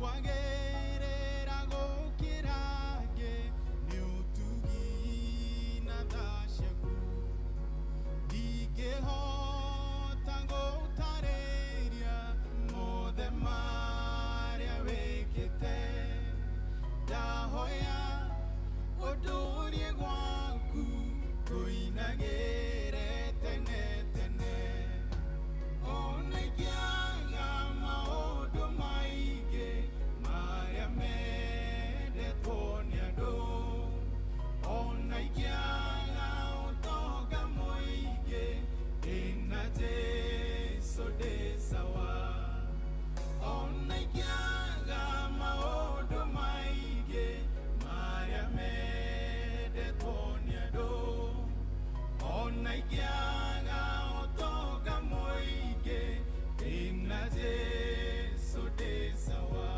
Kwagĩrĩra gũkĩra angĩ nĩ ũtugi na tha ciaku. Ndingĩhota gũtarĩria mothe marĩa wĩkĩte. Ndahoya ũndũrie gwaku tũinagĩre tene tene. Ona ingĩaga maũndũ maingĩ marĩa mendetwo nĩ andũ, ona ingĩaga ũtonga mũingĩ ndĩna Jesũ ndĩ sawa. Ona ingĩaga maũndũ maingĩ marĩa mendetwo nĩ andũ, ona ingĩaga ũtonga mũingĩ ndĩna Jesũ ndĩ sawa.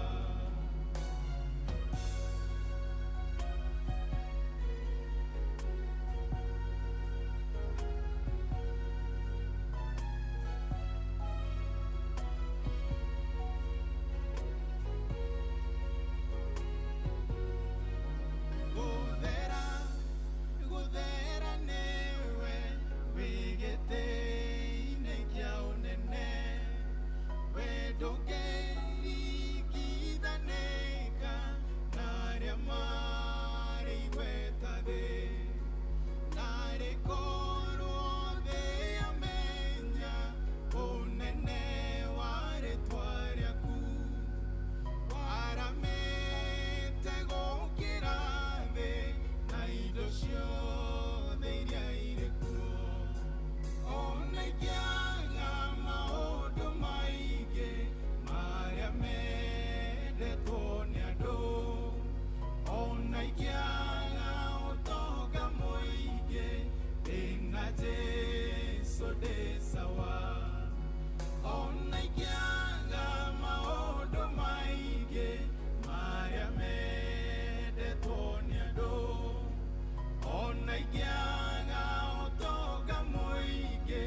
Gũthera, gũthera nĩwe wĩ gĩtĩ-inĩ kĩa ũnene. We ndũngĩringithanĩka na arĩa marĩ igweta thĩ. Narĩ korwo thĩ yamenya ũnene wa rĩtwa rĩaku, waramĩte gũkĩra thĩ na indo ciothe iria irĩ kuo. Ona ingĩaga maũndũ maingĩ marĩa mendetwo nĩ andũ, ona ingĩaga ũtonga mũingĩ ndĩna Jesũ ndĩ sawa. Ona ingĩaga maũndũ maingĩ marĩa mendetwo nĩ andũ, ona ingĩaga ũtonga mũingĩ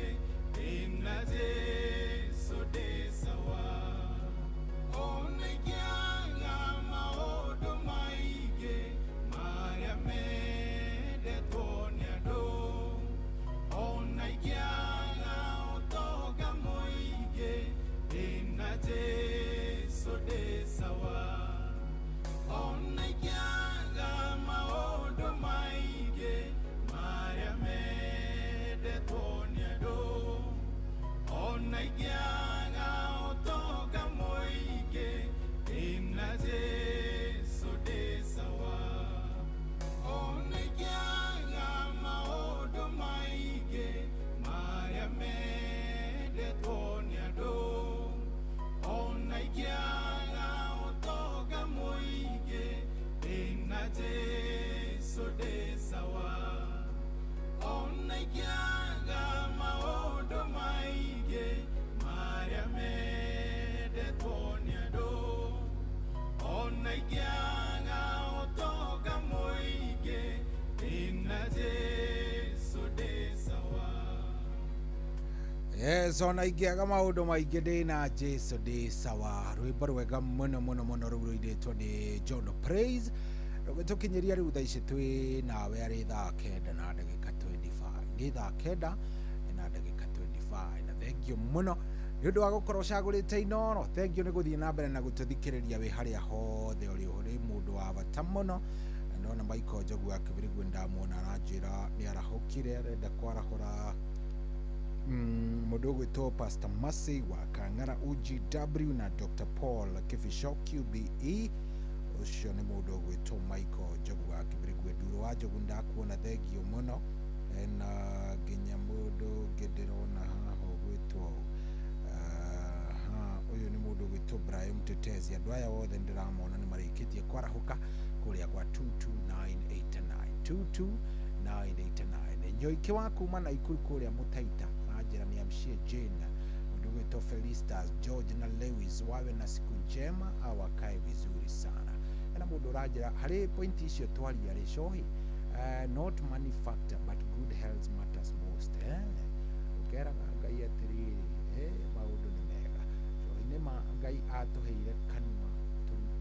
ndĩna Jesũ ndĩ sawa. Ona ingĩaga maũndũ maingĩ marĩa mendetwo nĩ andũ, ona ingĩaga ũtonga mũingĩ ndĩna Jesũ ndĩ sawa. Ona ingĩaga maũndũ maingĩ marĩa mendetwo nĩ andũ, ona ingĩaga ũtonga mũingĩ ndĩna Jesũ ndĩ sawa. Ona ingĩaga maũndũ maingĩ marĩa mendetwo nĩ andũ, ona ingĩaga ũtonga mũingĩ ndĩna Jesũ ndĩ sawa. Ona ingĩaga maũndũ maingĩ marĩa mendetwo nĩ andũ, ona ingĩaga ũtonga mũingĩ ndĩna Jesũ ndĩ sawa. Yes, ona ingĩaga maũndũ maingĩ ndĩna Jesũ ndĩ sawa. Rwĩmbo rwega mũno mũno mũno rũu rũinĩtwo nĩ John Praise rũgĩtũkinyĩria rĩu thaa ici twĩ nawe arĩ thaa kenda na ndagĩka 25. Nĩ thaa kenda na ndagĩka 25. Na thengio mũno nĩ ũndũ wa gũkorwo ũcagũrĩte Inooro. Thengio nĩ gũthiĩ na mbere na gũtũthikĩrĩria wĩ harĩa hothe ũrĩ, ũrĩ mũndũ wa bata mũno. Na ndona Michael Njogu wa Kĩbĩrĩgwe ndamuona aranjĩra nĩ arahũkire, arenda kwarahũra mũndũ ũgwĩtwo Pastor Mercy wa Kang'ara UGW na Dr. Paul Kibisho QBE. Ũcio nĩ mũndũ ũgwĩtwo Michael Njogu wa Kĩbĩrĩgwe. Nduro wa Njogu ndakuona, thengio mũno. Na nginya mũndũ ũngĩ ndĩrona haha ũgwĩtwo ũyũ nĩ mũndũ ũgwĩtwo Brian Mtetezi. Andũ aya othe ndĩramona nĩ marĩkĩtie kwarahũka kũrĩa gwa 22989 22989. Nyoike wa kuma Naikuru kũrĩa Mũtaita aranjĩra nĩ amshie Jane, mũndũ ũgwĩtwo Felistas George na Lewis, wawe na siku njema au akae vizuri sana. Ena mũndũ ũranjĩra harĩ point icio twaria rĩ cohi, not money factor but good health matters most. Ũkeraga Ngai atĩrĩrĩ, maũndũ nĩ mega. Cohi nĩ ma Ngai atũheire kanua tũrute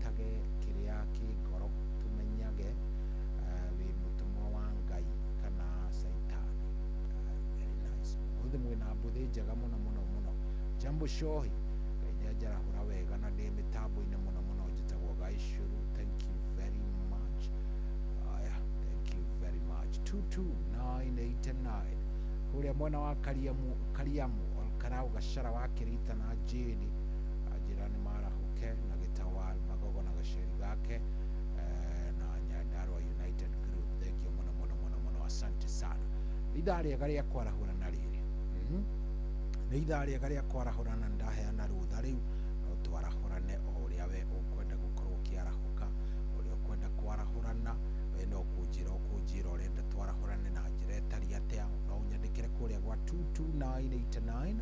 Mbũthĩ njega mũno mũno mũno. Jambo Shohi, Ngai nĩ anjarahũra wega na ndĩ mĩtambo-inĩ mũno mũno, njĩtagwo Gaicũrũ. Thank you very much. Aya, thank you very much. 22989 kũrĩa mwena wa Kariamu, Kariamu Olkarau Gachara wa Kĩrita na Jane anjĩra nĩ marahũke na Gĩtawal Magogo na gaceri gake na Nyandarua United Group. Thank you mũno mũno mũno mũno, asante sana. Nĩ ithaa rĩega rĩa kwarahũrana rĩrĩ. Nĩ ithaa rĩega rĩa kwarahũrana, ndaheana rũtha rĩu no twarahũrane o ũrĩa we ũkwenda gũkorwo ũkĩarahũka, ũrĩa ũkwenda kwarahũrana we no kũnjĩra ũkũnjĩra ũrenda twarahũrane na njĩra ĩtariĩ atĩa. No ũnyandĩkĩre kũrĩa gwa 22989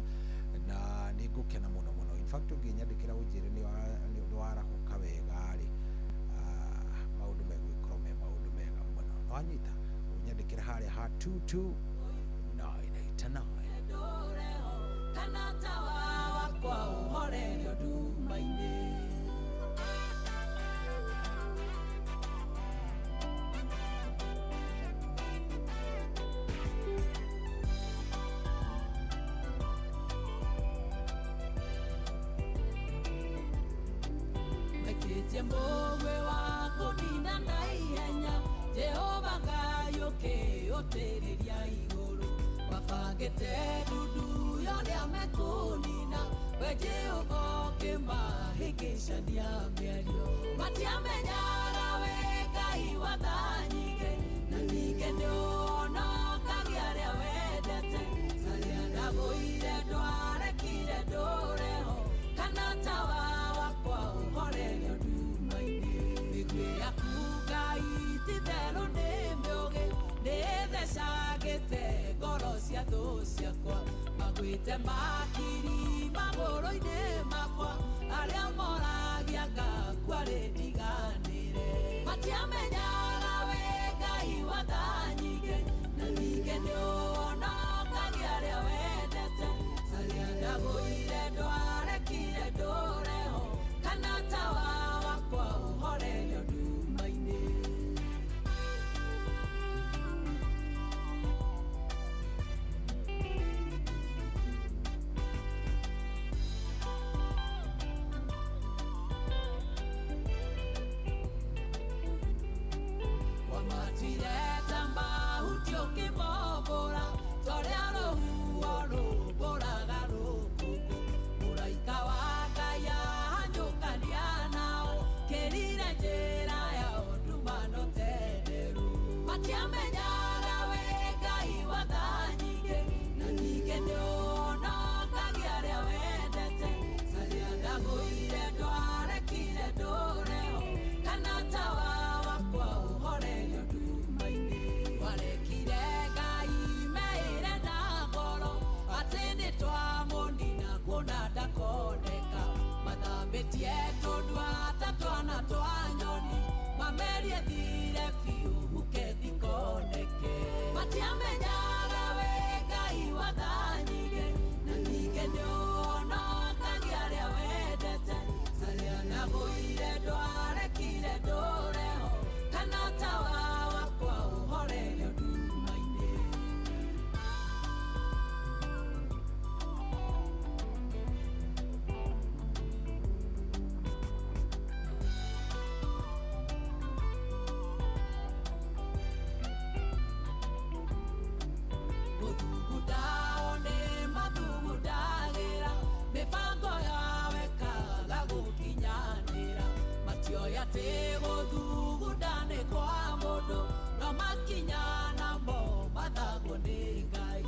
na nĩ ngũkena mũno mũno. In fact ũngĩnyandĩkĩra ũnjĩre nĩ warahũka wega rĩ, maũndũ megũgĩkorwo me maũndũ mega mũno. Nĩwanyita? Ũnyandĩkĩre harĩa ha 22989. Kana tawa wakwa ũhorerio nduma-inĩ. Maikĩtie mũgwĩ wa kũnina na ihenya, Jehova Ngai ũkĩũtĩrĩria igũrũ. Mabangĩte ndundu ya ũrĩa mekũnina, we Jehova ũkĩmahĩngĩcania mĩario. Matiamenyaga we Ngai wa tha nyingĩ, na ningĩ nĩũhonokagia arĩa wendete. Caria ndagũire ndwarekire ndũre ho, kana tawa wakwa ũhorerio nduma-inĩ. Mĩguĩ yaku Ngai ti-itherũ nĩ mĩũgĩ, nĩĩthecangĩte ngoro cia thũ ciakwa. Magwĩte makiri magũrũ-inĩ makwa, arĩa moragia ngakua rĩ ndiganĩre. Matiamenyaga we Ngai wa tha nyingĩ, na ningĩ nĩũhonokagia arĩa wendete. Caria ndagũire ndwarekire ndũre ho, kana tawa wakwa ũhorerio nduma-inĩ. Wamatuire ta mahuti ũkĩmombũra, ta ũrĩa rũhuho rũmbũraga rũkũngũ. Mũraika wa Ngai ahanyũkania nao, kĩrire njĩra yao ndumano tenderu. Matiamenyaga we Ngai wa tha nyingĩ, na ningĩ nĩũhonokagia arĩa wendete. Caria ndagũire ndwarekire ndũre ho, kana tawa wakwa ũhorerio nduma-inĩ. Warekire Ngai meĩre na ngoro atĩ nĩtwamũnina kuona ndakoneka. Mathambĩtie tũnua ta twana twa nyoni, mamerie thire biũ huke thikoneke. Matiamenyaga we Ngai wa tha nyingĩ, na ningĩ nĩũhonokagia arĩa wendete. Caria ndagũire ndwarekire ndũre ho, kana tawa wakwa ũhorerio nduma-inĩ. Gũthugundao nĩ mathugundagĩra, mĩbango yao ĩkaga gũkinyanĩra. Matioĩ atĩ gũthugunda nĩ kwa mũndũ, no makinya namo mathagwo nĩ Ngai.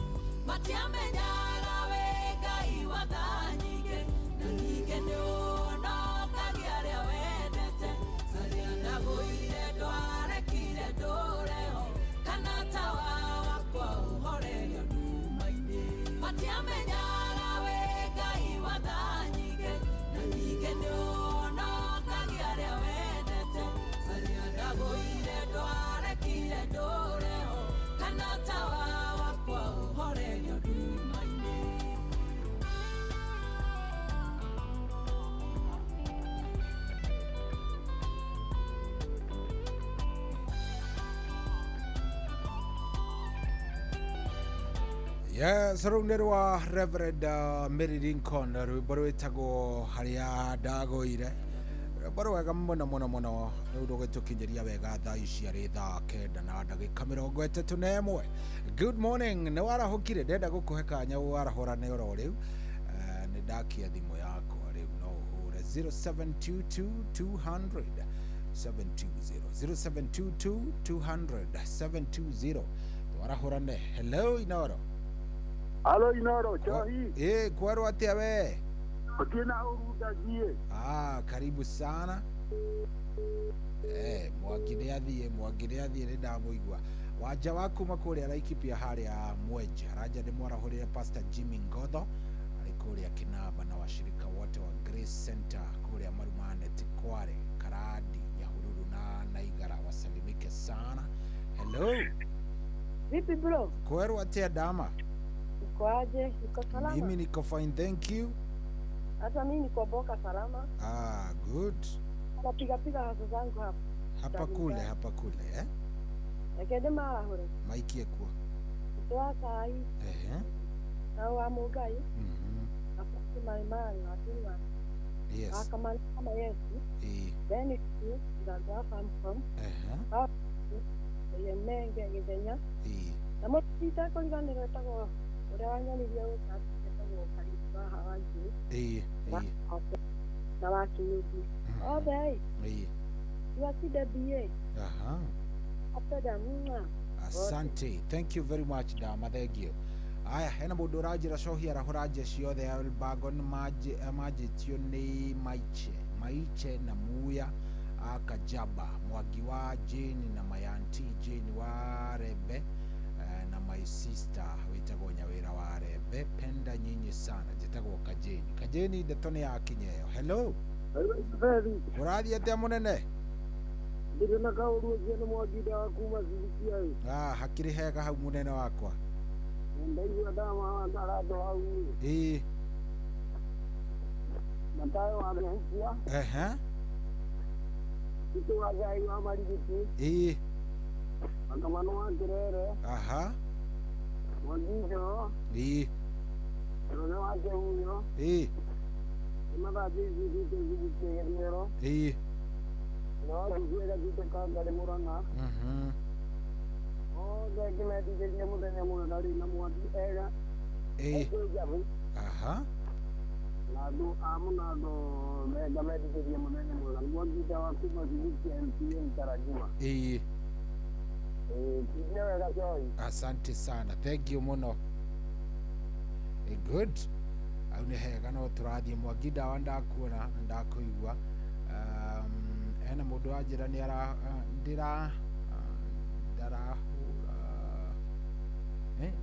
Matiamenyaga we Ngai wa tha nyingĩ, na ningĩ nĩũhonokagia arĩa wendete. Caria ndagũire ndwarekire ndũre ho, kana tawa wakwa ũhorerio nduma-inĩ. Matiamenyaga we Ngai wa tha nyingĩ, na ningĩ nĩũhonokagia arĩa wendete. Caria ndagũire ndwarekire ndũre ho, kana tawa wakwa ũhorerio nduma-inĩ. Yes, rũu nĩ rwa Reverend Mary Lincoln, rwĩmbo rwĩtagwo harĩa ndagũire. Rwĩmbo rwega mũno mũno mũno, rĩu rũgĩtũkinyĩria wega thaa ici arĩ thaa 9 na ndagĩka 31. Good morning, nĩ warahũkire, ndenda gũkũhe kanya warahũrane oro rĩu. Nĩ ndakia thimũ yakwa rĩu, no ũhũre 0722 200 720, 0722 200 720, twarahũrane. Hello Inoro. Halo Inoro, Chohi. Kwerwo atia we? Otiena urundagie. Ah, karibu sana. Mwangi nĩ athiĩ, Mwangi nĩ athiĩ, nĩ ndamũigua. Wanja wa kuma kũrĩa Laikipia harĩa Mwenje. Aranja nĩ mwarahũrĩre Pastor Jimmy Ngotho arĩ kũrĩa Kinamba na washirika wote wa Grace Center kũrĩa Marumanet, Kware, Karadi, Nyahururu na Naigara wasalimike sana. Hello. Vipi bro? Kwerwo atia dama? Uko aje? Uko salama? Mimi niko fine, thank you. Hata mimi niko boka salama. Ah, good. Napiga piga haso zangu hapa. Hapa kule, hapa kule, eh? Ekende mara hore. Maiki ekwo. Toa sai. Eh. Na wa mugai. Afuti mai mai wa. Yes. Akama kama Yesu. Eh. Then it is that wa farm from. Eh. Ye menge githenya. Eh. Na mutita kuriganirwo etagwo uria wanyonirie gũka etagwo Kariba Hawanji. Eh. Na wa Kinyubi. Othe. Eh. Iwakide BA. Aha. Apenda mwa. Asante. Thank you very much dama, thank you. Aya, hena mũndũ ũranjĩra cohi arahũra njeci othe ya Elbagon manjĩtio nĩ Maiche. Maiche na Muya Akajaba, Mwangi wa Jane na Mayanti Jane wa Rebe na my sister wĩtagwo Nyawĩra wa Rebe, penda nyinyi sana, njĩtagwo Kajeni. Kajeni, ndeto nĩ yakinya ĩyo. Hello. Ũrathiĩ atĩa mũnene? Ndĩrĩ na kaũru ũcio nĩ Mwangi ndawa kuma Cibitia. Ah, hakĩrĩ hega hau mũnene wakwa. Ndaigua ndama arandũ hau. Ĩĩ. Matayo wa Mehukia. Ehe. Tito wa Ngai wa Marigiti. Ĩĩ. Makamano wa Kirere. Aha. Mwangi Njoro. Ĩĩ. Rone wa Kĩhuyo. Ĩĩ. Nĩmathathiĩ icindĩte Cibitia Gĩthiero. Ĩĩ. Na wabici ĩgathiĩte Kangarĩ Mũrang'a. Othe ngĩmendithĩria mũthenya mwega rĩ na Mwangi ega. Ĩĩ. Njabu. Aha. Na andũ a mũnando ngamendithĩria mũthenya mwega. Mwangi ndawa kuma Cibitia MCA Mtarajiwa. Ĩĩ. Ĩĩ, wega Joy. Asante sana. Thank you mũno. Good. Au nĩ hega no tũrathiĩ. Mwangi ndawa ndakuona na ndakũigua. Hena mũndũ wanjĩra nĩ ara ndĩra ndarahũra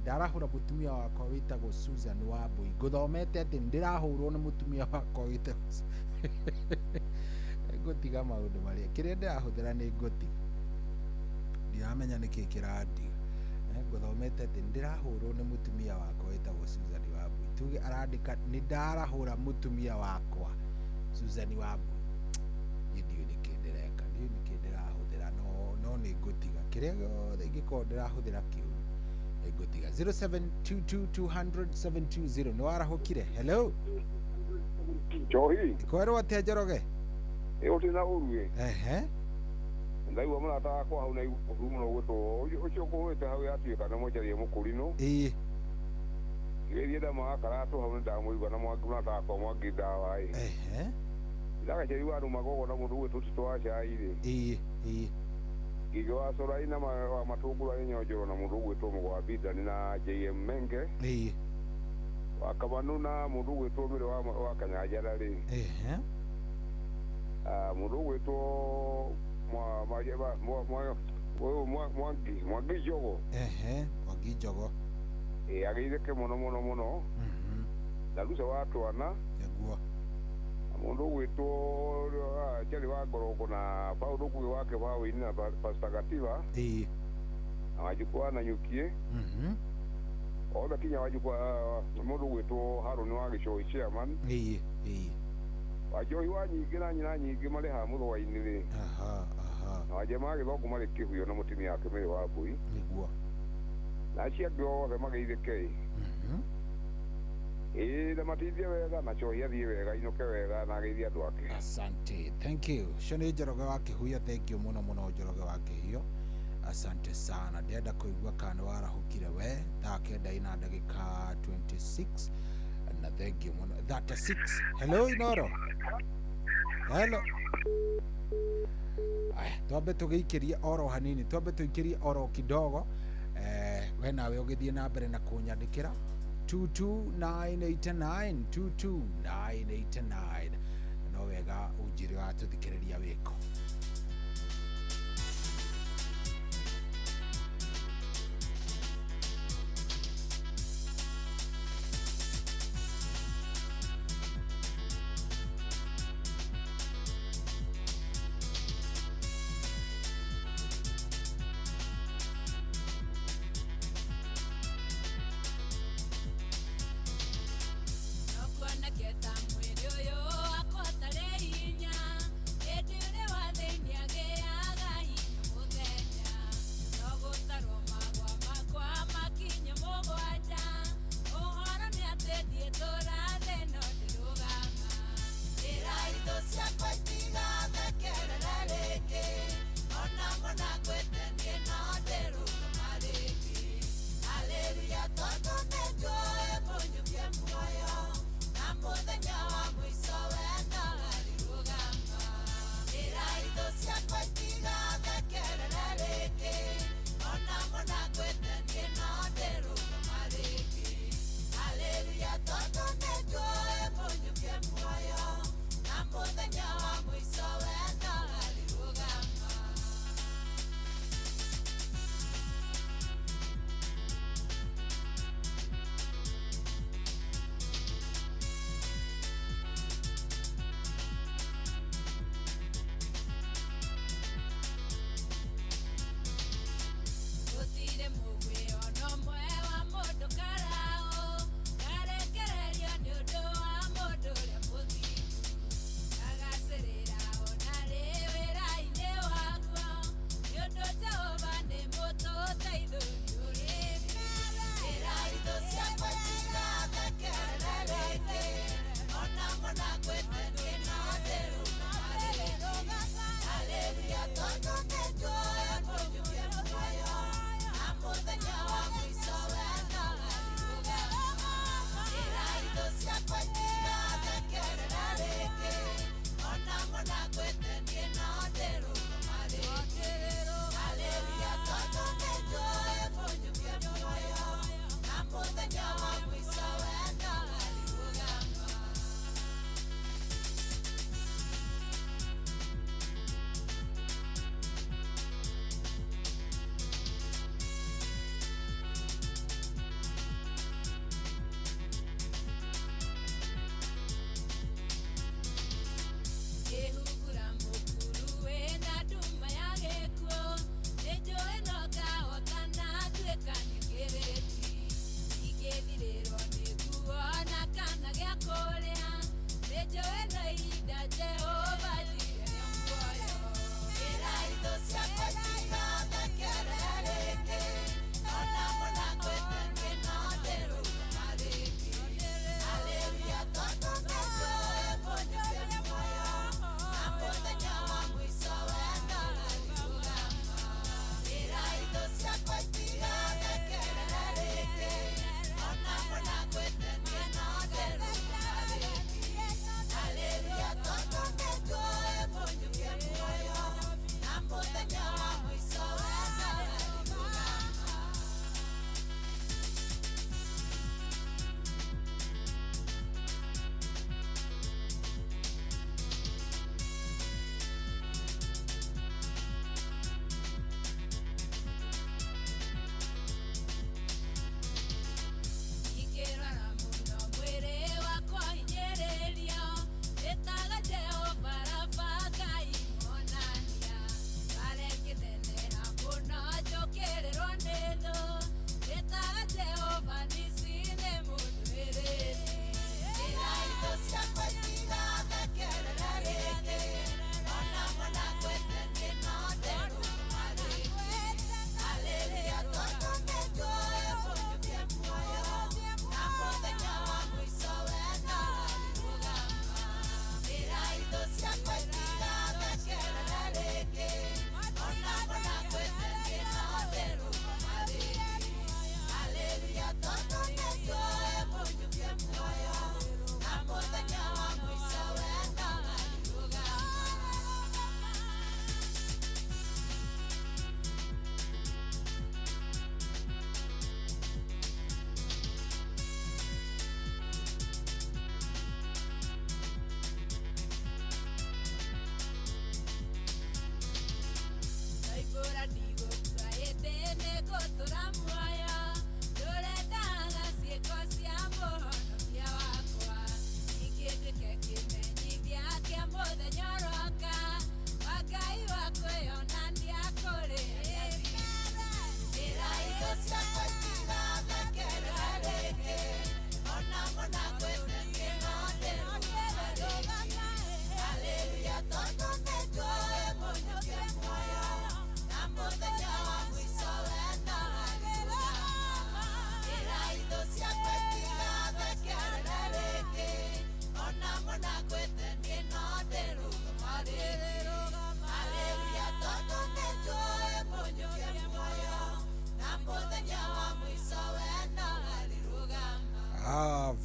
ndarahũra mũtumia wakwa wĩtagwo Susan Wambui. Ngũthomete atĩ ndĩrahũrwo nĩ mũtumia wakwa wĩtagwo ngũtiga maũndũ marĩa kĩrĩa ndĩrahũthĩra nĩ ngũtiga, ndiramenya nĩkĩ kĩrandiga. Ngũthomete atĩ ndĩrahũrwo nĩ mũtumia wakwa wĩtagwo Susan Wambui. Tuge arandĩka nĩ ndarahũra mũtumia wakwa Susan Wambui. Niĩ ndiũĩ nĩkĩ ndĩreka, ndiũĩ nĩkĩ ndĩrahũthĩra, no nĩ ngũtiga kĩrĩa gĩothe ingĩkorwo ndĩrahũthĩra kĩũru nĩ ngũtiga. 0722 200 720. Nĩ warahũkire. Hello. Njohi. Kwerwo atĩa Njoroge? Ĩ ũtĩ na ũru ĩ. Ehe. Ndaigua mũrata wakwa hau na ũru mũno gwĩtwo ũcio ũkũhũrĩte hau yatuĩka nĩ mwenjarie mũkũrinũ. Ĩĩ. Ngĩgĩthiĩ ndama karatũ hau nĩndamũigua na Mwangi mũrata wakwa Mwangi ndawa ĩ. Ehe. Ndagaceri wa andũ magogona mũndũ gwĩtwo Tito wa cai rĩ. Ĩĩ. Ĩĩ. Ngigĩ wa Corai na wa Matũngũra nĩ Nyonjoro na mũndũ ũgwĩtwo Mũgwa Bidani na JM Menge. Ĩĩ. Wa Kamanu na mũndũ ũgwĩtwo Mĩrĩ wa Kanyanjara rĩ. Ehe. Mũndũ ũgwĩtwo Mwangi Njogo. Ehe, Mwangi Njogo. Ĩĩ, ageithĩke mũno mũno mũno. Na Luca wa Twana. Nĩguo. Mũndũ ũgwĩtwo Jerry wa Ngoroko na Paulo Ngugi wa Kĩbaũ-inĩ na Pastor Gativa. Ĩĩ. Na Wanjikũ wa Nanyukie. Othe kinya Wanjikũ mũndũ ũgwĩtwo Harũni wa Gĩcũi chairman. Ĩĩ. Ĩĩ. Wanjohi wa nyingĩ na nyina nyingĩ marĩ haha mũthũa-inĩ rĩ. Aha, aha. Na Wanjema wa Gĩthũngũ marĩ Kĩhuyo na mũtumia wake Mary wa Mbui. Nĩguo. Na acio angĩ othe mageithĩke. Ĩĩ na mateithie wega na cohi athiĩ wega ainũke wega na ageithie andũ ake. Asante, thank you. Ũcio nĩ Njoroge wa Kĩhuyo, thank you mũno mũno Njoroge wa Kĩhuyo, asante sana. Ndĩrenda kũigua kana nĩ warahũkire we thaa 9 ina ndagĩka 26 na thank you mũno. 36. Hello Inoro. Hello. Aya, twambe tũgĩikĩrie oro hanini, twambe tũikĩrie oro kidogo. We nawe ũgĩthiĩ na mbere na kũnyandĩkĩra 22989 22989 no wega ũnjĩre watũthikĩrĩria wĩko. Nokuoneke ta mwĩrĩ ũyũ wakwa ũtarĩ hinya, ĩndĩ ũrĩ wa thĩ.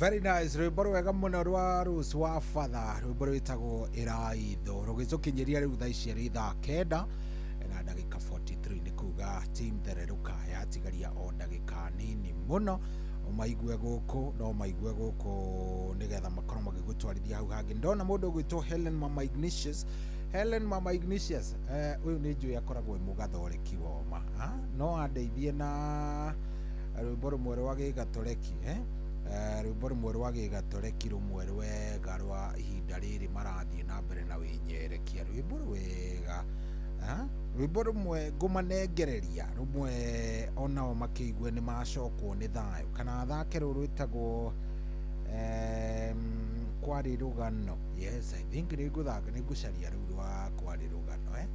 Very nice rwimbo rwega muno rwa Rose wa Father, rwimbo rwitagwo Iraitho, rũgĩtũkinyĩria rĩu thaa ici arĩ thaa 9 na ndagĩka 43, nĩ kuga team Thereruka yatigaria o ndagĩka nini mũno maigue gũkũ, no maigue gũkũ nĩgetha makorwo magĩgũtwarithia hau hangĩ. Ndona mũndũ ũgwĩtwo Helen Mama Ignatius. Helen Mama Ignatius, ũyũ nĩ njũĩ akoragwo e mũgathoreki woma, no andeithie na rwĩmbo rũmwe rwa gĩgatoreki, rwĩmbo rũmwe rwa gĩgatoreki rũmwe rwega rwa ihinda rĩrĩ marathiĩ na mbere na wĩnyerekia, rwĩmbo rwega, rwĩmbo rũmwe ngũmanengereria rũmwe onao makĩigue nĩ macokwo nĩ thayũ, kana athake rũrũ rwĩtagwo Kwarĩ Rũgano. Yes, I think nĩ ngũthaka, nĩ ngũcaria rũu rwa Kwarĩ Rũgano,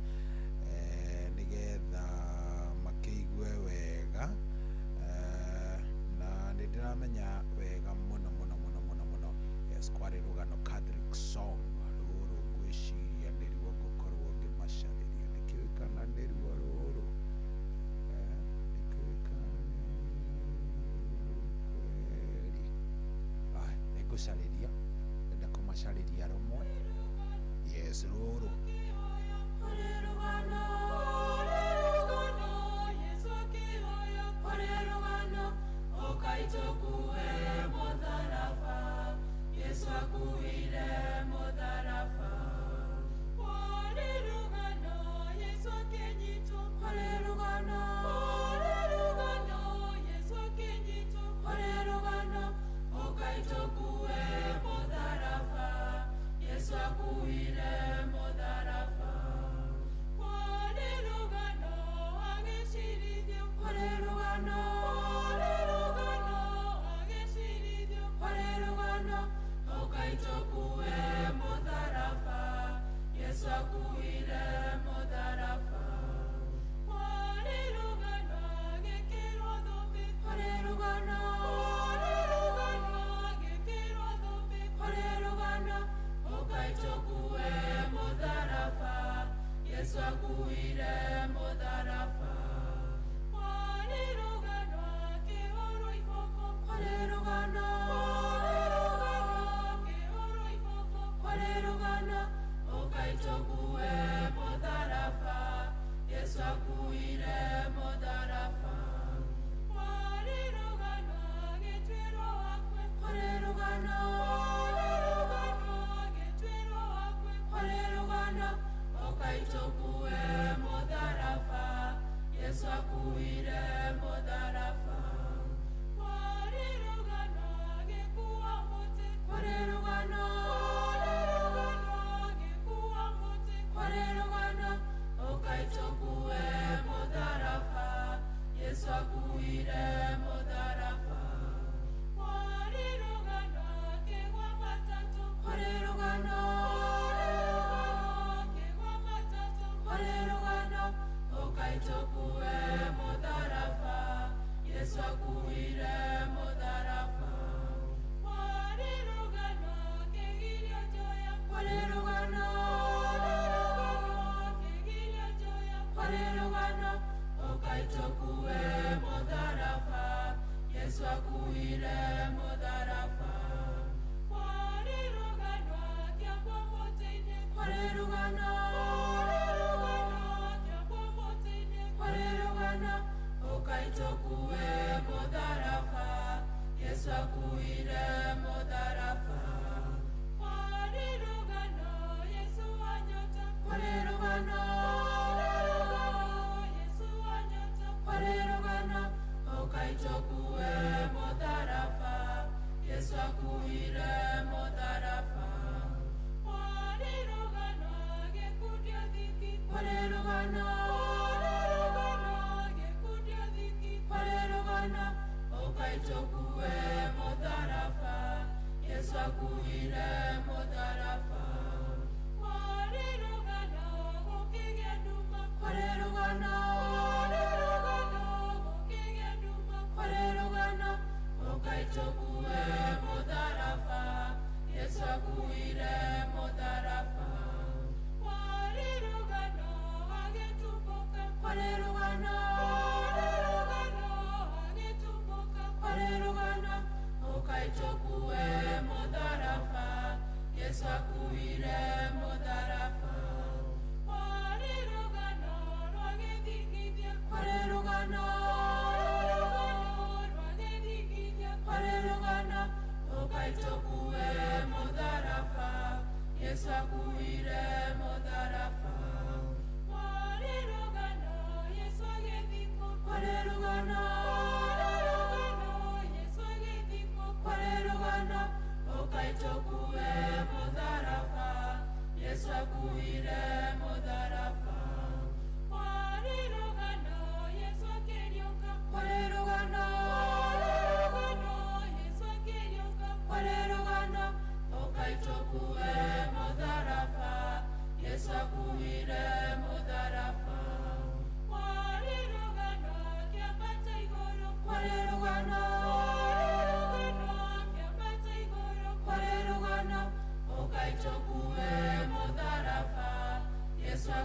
nĩgetha makĩigue wega, na nĩ ndĩramenya wega mũno mũno mũno mũno mũno. Yes, Kwarĩ Rũgano Catholic song, rũrũ ngwĩciria nĩruo ngũkorwo ngĩmacarĩria, ndikĩũĩ kana nĩruo rũrũ, ndikĩũĩ kana nĩruo kweri. Nĩ ngũcarĩria, ndenda kũmacarĩria rũmwe. Yes, rũrũ. Rugano,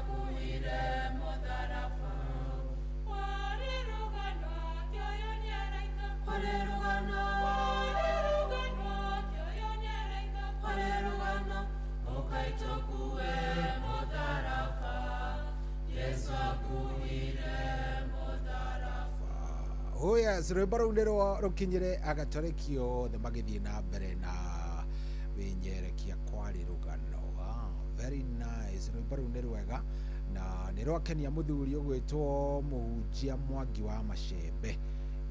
akuire mũtharaba. Warĩ rũgano akĩoywo nĩ araika, warĩ rũgano, warĩ rũgano akĩoywo nĩ araika, warĩ rũgano ũkaitũkue mũtharaba. Yesu akuire mũtharaba. Oh yes, rwĩmbo rũu nĩ rwo rũkinyire agatoreki othe magĩthiĩ na mbere na wĩnyerekia kwarĩ rũgano. Ah, very nice. Rwĩmbo rũu nĩ rwega na nĩ rwakenia mũthuri ũgwĩtwo mũhunjia Mwangi wa Macembe.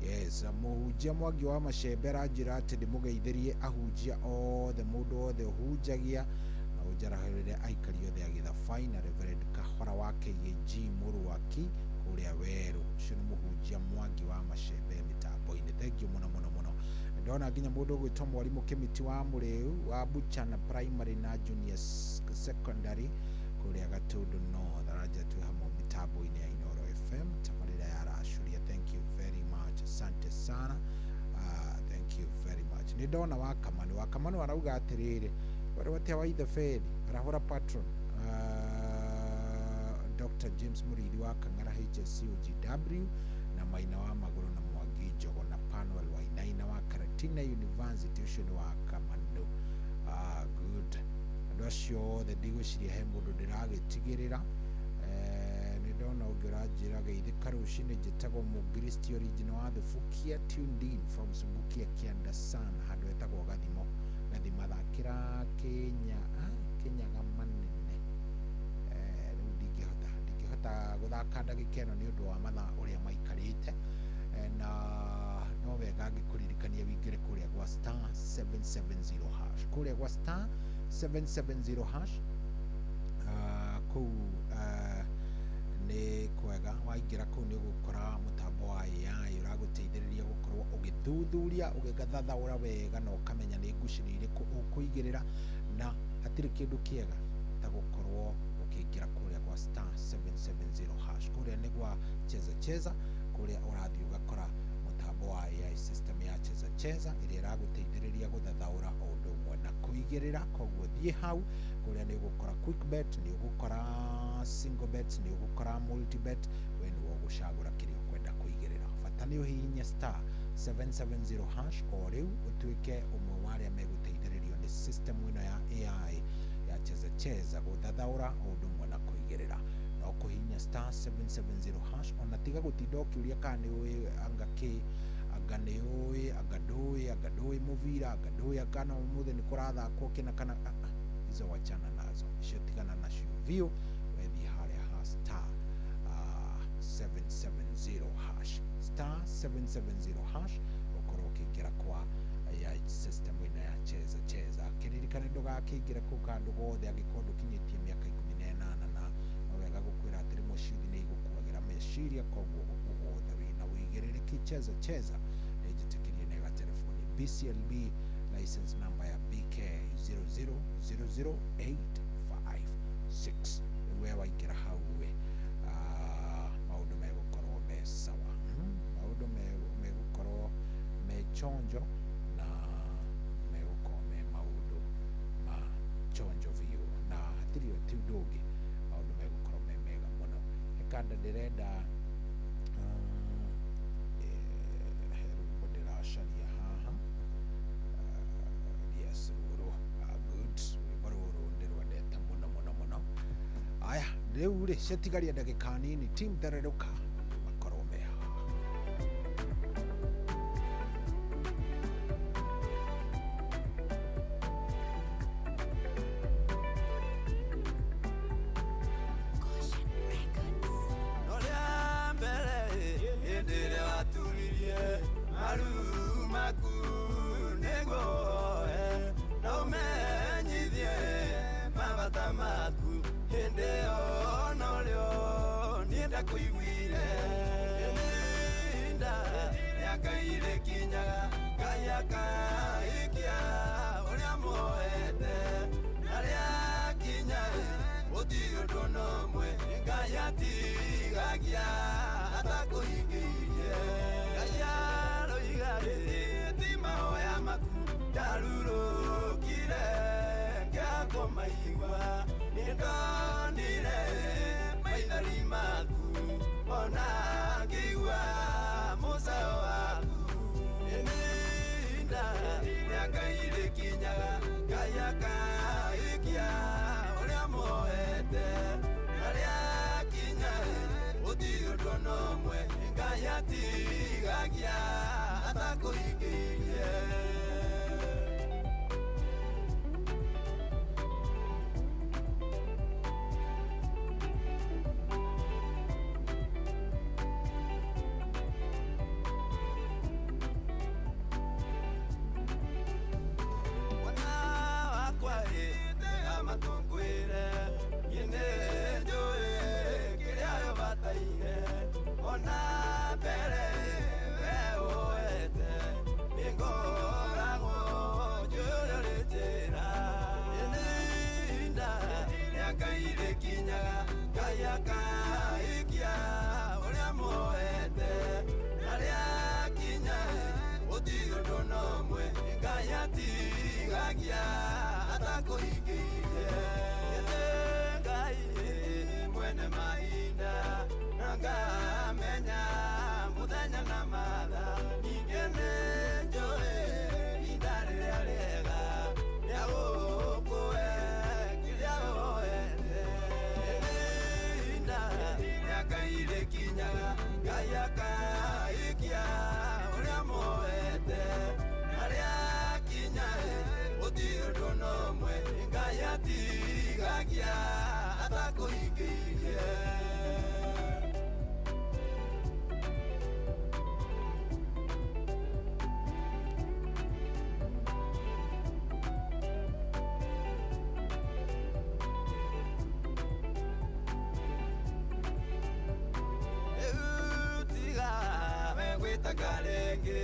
Yes, mũhunjia Mwangi wa Macembe aranjĩra atĩ ndĩmũgeithĩrie ahunjia othe, mũndũ wothe ũhunjagia na ũnjarahũrĩre aikari othe a Gĩthabai na Reverend Kahora wa KAG Mũrũaki kũrĩa Werũ. Ũcio nĩ mũhunjia Mwangi wa Macembe mĩtambo-inĩ. Thank you mũno mũno mũno. Ndona nginya mũndũ ũgwĩtwo mwarimũ Kĩmiti wa Mũrĩu wa Buchana Primary na Junior Secondary kũrĩa Gatũndũ North aranja twĩ hamwe mĩtambo-inĩ ya Inooro FM tabarĩra ya Aracũria. Thank you very much, asante sana. Thank you very much. Nĩ ndona Wakamanu, Wakamanu arauga atĩrĩrĩ, werũ wa ithe Feri arahũra patron Dr. James Muriithi wa Kang'ara HSC OGW na Maina wa Magũrũ na Mwangi Njogo na Panuel Wainaina wa Karatina University. Ũcio nĩ Wakamanu. Ah, good. Andũ acio othe ndigwĩciria he mũndũ ndĩragĩtigĩrĩra. Nĩ ndona ũngĩ ũranjĩra geithĩka rũcinĩ, njĩtagwo Mũngiristi original wa Thubukia, tuned in from Subukia Kianda sana, handũ hetagwo Gathimo Gathima, thakĩra Kenya, ah, Kinyaga manene. Rĩu ndingĩhota gũthaka ndagĩka ĩno nĩ ũndũ wa mathaa ũrĩa maikarĩte. Na no wega ngĩkũririkania wĩingĩre kũrĩa gwa star 770 hash, kũrĩa gwa star 770 hash. Kũu nĩ kwega, waingĩra kũu nĩ ũgũkora mũtambo wa AI ũragũteithĩrĩria gũkorwo ũgĩthuthuria ũgĩgathathaũra wega na ũkamenya nĩ ngucanio irĩkũ ũkũigĩrĩra, na hatirĩ kĩndũ kĩega ta gũkorwo ũkĩingĩra kũrĩa gwa star 770 hash. Kũrĩa nĩ gwa cheza cheza, kũrĩa ũrathiĩ ũgakora mũtambo wa AI system ya cheza cheza ĩrĩa ĩragũteithĩrĩria gũthathaũra o ũndũ ũmwe na kũigĩrĩra. Koguo thiĩ hau kũrĩa nĩ ũgũkora quick bet, nĩ ũgũkora single bet, nĩ ũgũkora multi bet, we nĩwe ũgũcagũra kĩrĩa ũkwenda kũigĩrĩra. Bata nĩ ũhihinye star 770 hash o rĩu ũtuĩke ũmwe wa arĩa megũteithĩrĩrio nĩ system ĩno ya AI ya cheza cheza gũthathaũra o ũndũ ũmwe na kũigĩrĩra. No kũhihinya star 770 hash, ona tiga gũtinda ũkĩũria kana nĩ ũĩ anga kĩ, anga nĩ ũĩ, anga ndũĩ, anga ndũĩ mũbira, anga ndũĩ kana ũmũthĩ nĩ kũrathakwo kĩna kana ah, ah, hizo wachana nazo, icio tigana nacio biũ. Wethiĩ harĩa ha star 770 hash, star 770 hash, ũkorwo ũkĩingĩra kwa ya system ĩno ya cheza cheza. Kĩririkane ndũgakĩingĩre kũu kandũ gothe angĩkorwo ndũkinyĩtie mĩaka 18, na no wega gũkwĩra atĩ rĩmwe ciuthi nĩ igũkuagĩra meciria, koguo ũgothe wĩna wĩigĩrĩrĩki. Cheza cheza nĩ njĩtĩkĩrie nega telefoni BCLB license number ya BK 0000856. Rĩu we waingĩra hau we, maũndũ megũkorwo me sawa. Maũndũ megũkorwo me chonjo na megũkorwo me maũndũ ma chonjo biũ, na hatirĩ ti ũndũ ũngĩ, maũndũ megũkorwo me mega mũno. Hekanda ndĩrenda he rwĩmbo ndĩracaria haha. Yes, rũrũ. Ah, good. Rwĩmbo rũrũ ndĩrwendete mũno mũno mũno. Aya, rĩu rĩ ciatigaria ndagĩka nini, team thererũka makorwo me haha. Ũrĩa mbere hĩndĩ ĩrĩa waturirie maru maku nĩguo woe na ũmenyithie mabata maku hĩndĩ ĩyo norĩo niĩ ndakũiguire. Ihinda rĩa Ngai rĩkinyaga, Ngai akaikia ũrĩa muoete, na rĩakinya gũtirĩ ũndũ ona ũmwe Ngai atigagia atakũhingĩirie. Ngai aroiga ti mahoya maku ndarurũkire ngĩakũmaigua, nĩndonire Atigagia atakũhingĩirie. Mwana wakwa ĩ tega matũ ngwĩre, niĩ nĩnjũĩ kĩrĩa ũbataire. Ona mbere we woete, nĩngoragwo njũĩ ũrĩa ũrĩ njĩra. Nĩ ihinda rĩa Ngai rĩkinyaga, Ngai akaikia ũrĩa muoete. Na rĩakinya gũtirĩ ũndũ ona ũmwe Ngai atigagia atakũhingĩirie. Nĩ Ngai mwene mahinda na ngamenya mũthenya na mathaa. Ningĩ nĩnjũĩ ihinda rĩrĩa rĩega rĩa gũkũhe kĩrĩa woete. Nĩ ihinda rĩa Ngai rĩkinyaga, Ngai akaikia ũrĩa muoete. Na rĩakinya gũtirĩ ũndũ ona ũmwe Ngai atigagia atakũhingĩirie. Rĩu tiga we gwĩtanga rĩngĩ,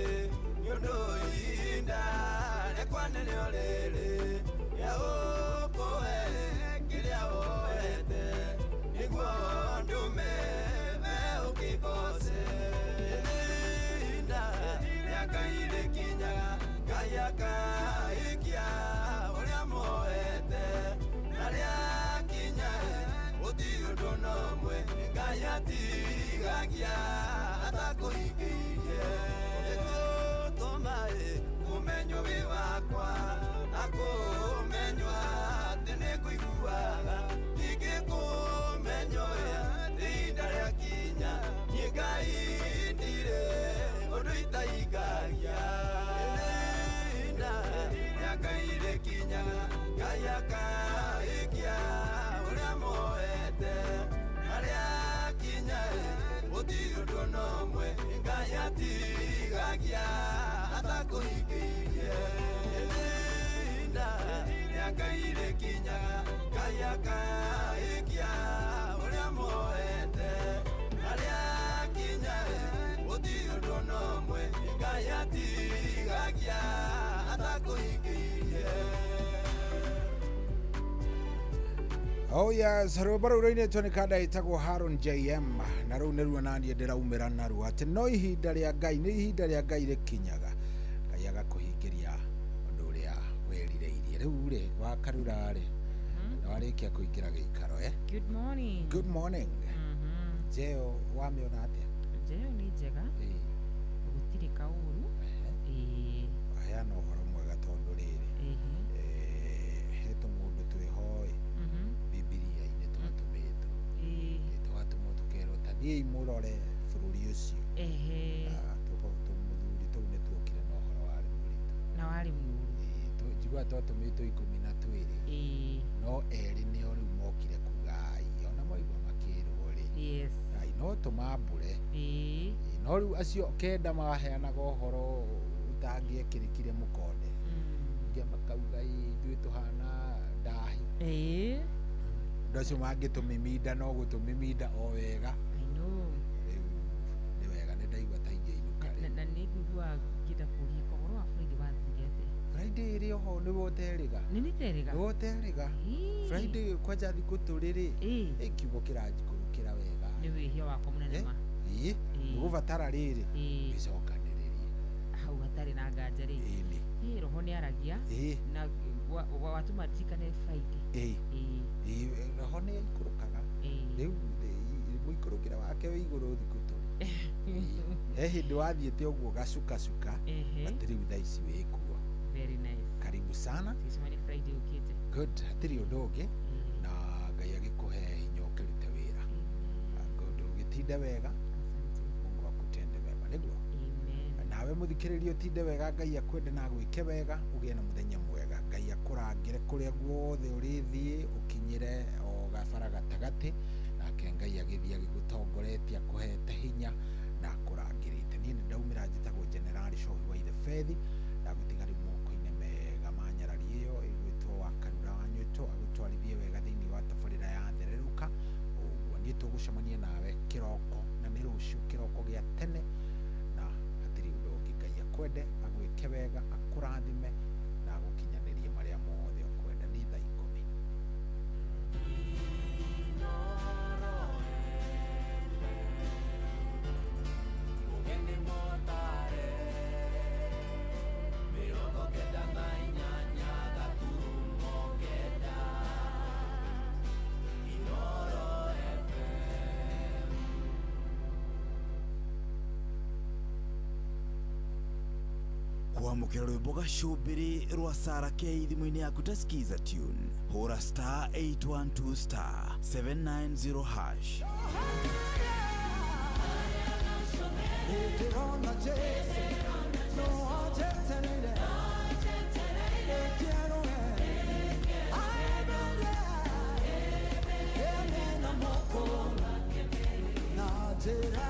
nĩ ũndũ ihinda rĩakwa nĩrĩo rĩrĩ rĩa gũkũhe kĩrĩa woete, nĩguo ndũme we ũkĩgoce. Nĩ ihinda rĩa Ngai rĩkinyaga, Ngai akaikia ũrĩa muoete. Na rĩakinya gũtirĩ ũndũ ona ũmwe Ngai atigagia atakũhingĩirie. Nĩngũtũma ũmenywo wĩ wakwa, na kũmenywo atĩ nĩngũiguaga. Ningĩ kũmenywo atĩ ihinda rĩakinya, niĩ Ngai ndirĩ ũndũ itahingagia. Nĩ ihinda rĩa Ngai rĩkinyaga, Ngai akaikia ũrĩa muoete. Na rĩakinya gũtirĩ ũndũ ona ũmwe Ngai atigagia atakũhingĩirie. Nĩ ihinda rĩa Ngai rĩkinyaga, Ngai akaikia ũrĩa muoete. Na rĩakinya gũtirĩ ũndũ ona ũmwe Ngai atigagia atakũhingĩirie. Oh yes, rwĩmbo rũu rũinĩtwo nĩ kanda ĩtagwo Haron JM na rũu nĩruo naniĩ ndĩraumĩra naruo atĩ no ihinda rĩa Ngai, nĩ ihinda rĩa Ngai rĩkinyaga, Ngai agakũhingĩria ũndũ ũrĩa wĩrirĩirie. Rĩu rĩ wakarura rĩ nĩ warĩkia kũingĩra gĩikaro eh? Good morning. Good morning. Jeo wamĩona atĩa? Jeo nĩ njega. Gũtirĩ kaũru. Ĩĩ. Waheana ũhoro mwega tondũ rĩrĩ he tũmũndũ twĩho ĩ Bibilia-inĩ twatũmĩtwo. Twatũmwo tũkerwo ta thiĩi mũrore bũrũri ũcio. Tũmũthuri tũu nĩ tuokire na ũhoro warĩ mũritũ. Na warĩ mũũru. Njiguaga twatũmĩtwo 12. No erĩ nĩo rĩu mokire kuga ai ona maigua makĩrwo rĩ. Yes. Ai no tũmambũre. No rĩu acio kenda maheanaga ũhoro ũtangĩekĩrĩkire mũkonde. Ningĩ makauga ĩ ithuĩ tũhana ndahi. Andũ acio mangĩtũmiminda no gũtũmiminda o wega. I know. Rĩu nĩ wega nĩ ndaigua ta ingĩinũka rĩ. Na nĩ ngũigua ngĩenda kũũria ũhoro wa Friday wathire atĩa? Friday ĩrĩ oho nĩwe ũterĩga. Nĩ nĩterĩga? Nĩwe ũterĩga. Friday kwanja thikũ tũrĩ rĩ, ĩ kiugo kĩranjikũrũkĩra wega. Nĩ wĩhia wakwa mũnene ma. Ĩĩ, nĩgũbatara rĩrĩ wĩcokanĩrĩrie. Hau hatarĩ na nganja rĩ. Ĩni. Ĩ roho nĩ aragia. Na watũma ndirikane Friday. Ĩĩ. Ĩĩ roho nĩ aikũrũkaga. Rĩu mũikũrũkĩre wake wĩ igũrũ thikũ tũrĩ. He hĩndĩ wathiĩte ũguo gacukacuka, but rĩu thaa ici wĩ kuo. Very nice. Karibu sana. Tũcemanie Friday ũkĩte. Good, hatirĩ ũndũ ũngĩ na Ngai agĩkũhe hinya ũkĩrute wĩra. Good, ũgĩtinde wega. Mungu akutende wema. Nĩguo nawe mũthikĩrĩria ũtinde wega, Ngai akwende na agwĩke wega, ũgĩe na mũthenya mwega. Ngai akũrangĩre kũrĩa guothe ũrĩthiĩ, ũkinyĩre o gabara gatagatĩ, nake Ngai agĩthiĩ agĩgũtongoretie, akũhete hinya na akũrangĩrĩte. Niĩ nĩ ndaumĩra, njĩtagwo Generali Cohi wa Ithe Bethi, ndagũtiga rĩu moko-inĩ mega ma nyarari ĩyo ĩgwĩtwo wa Karura wa Nywĩtũ, agũtwarithie wega thĩinĩ wa tabarĩra ya Thererũka. Ũguo niĩ tũgũcemania nawe kĩroko, na nĩ rũciũ kĩroko gĩa tene, na hatirĩ ũndũ ũngĩ. Ngai akwende, agwĩke wega, akũrathime na agũkinyanĩrie marĩa mothe ũkwenda. Nĩ thaa 10. Kwamũkĩra rwĩmbo gacũmbĩrĩ rwa Sara K thimũ-inĩ yaku ta Skiza tune, hũra star 812 star 790 hash. Ndĩrona Jesu no anjetereire, ndĩkĩerũhe aembere ene moko na njĩra.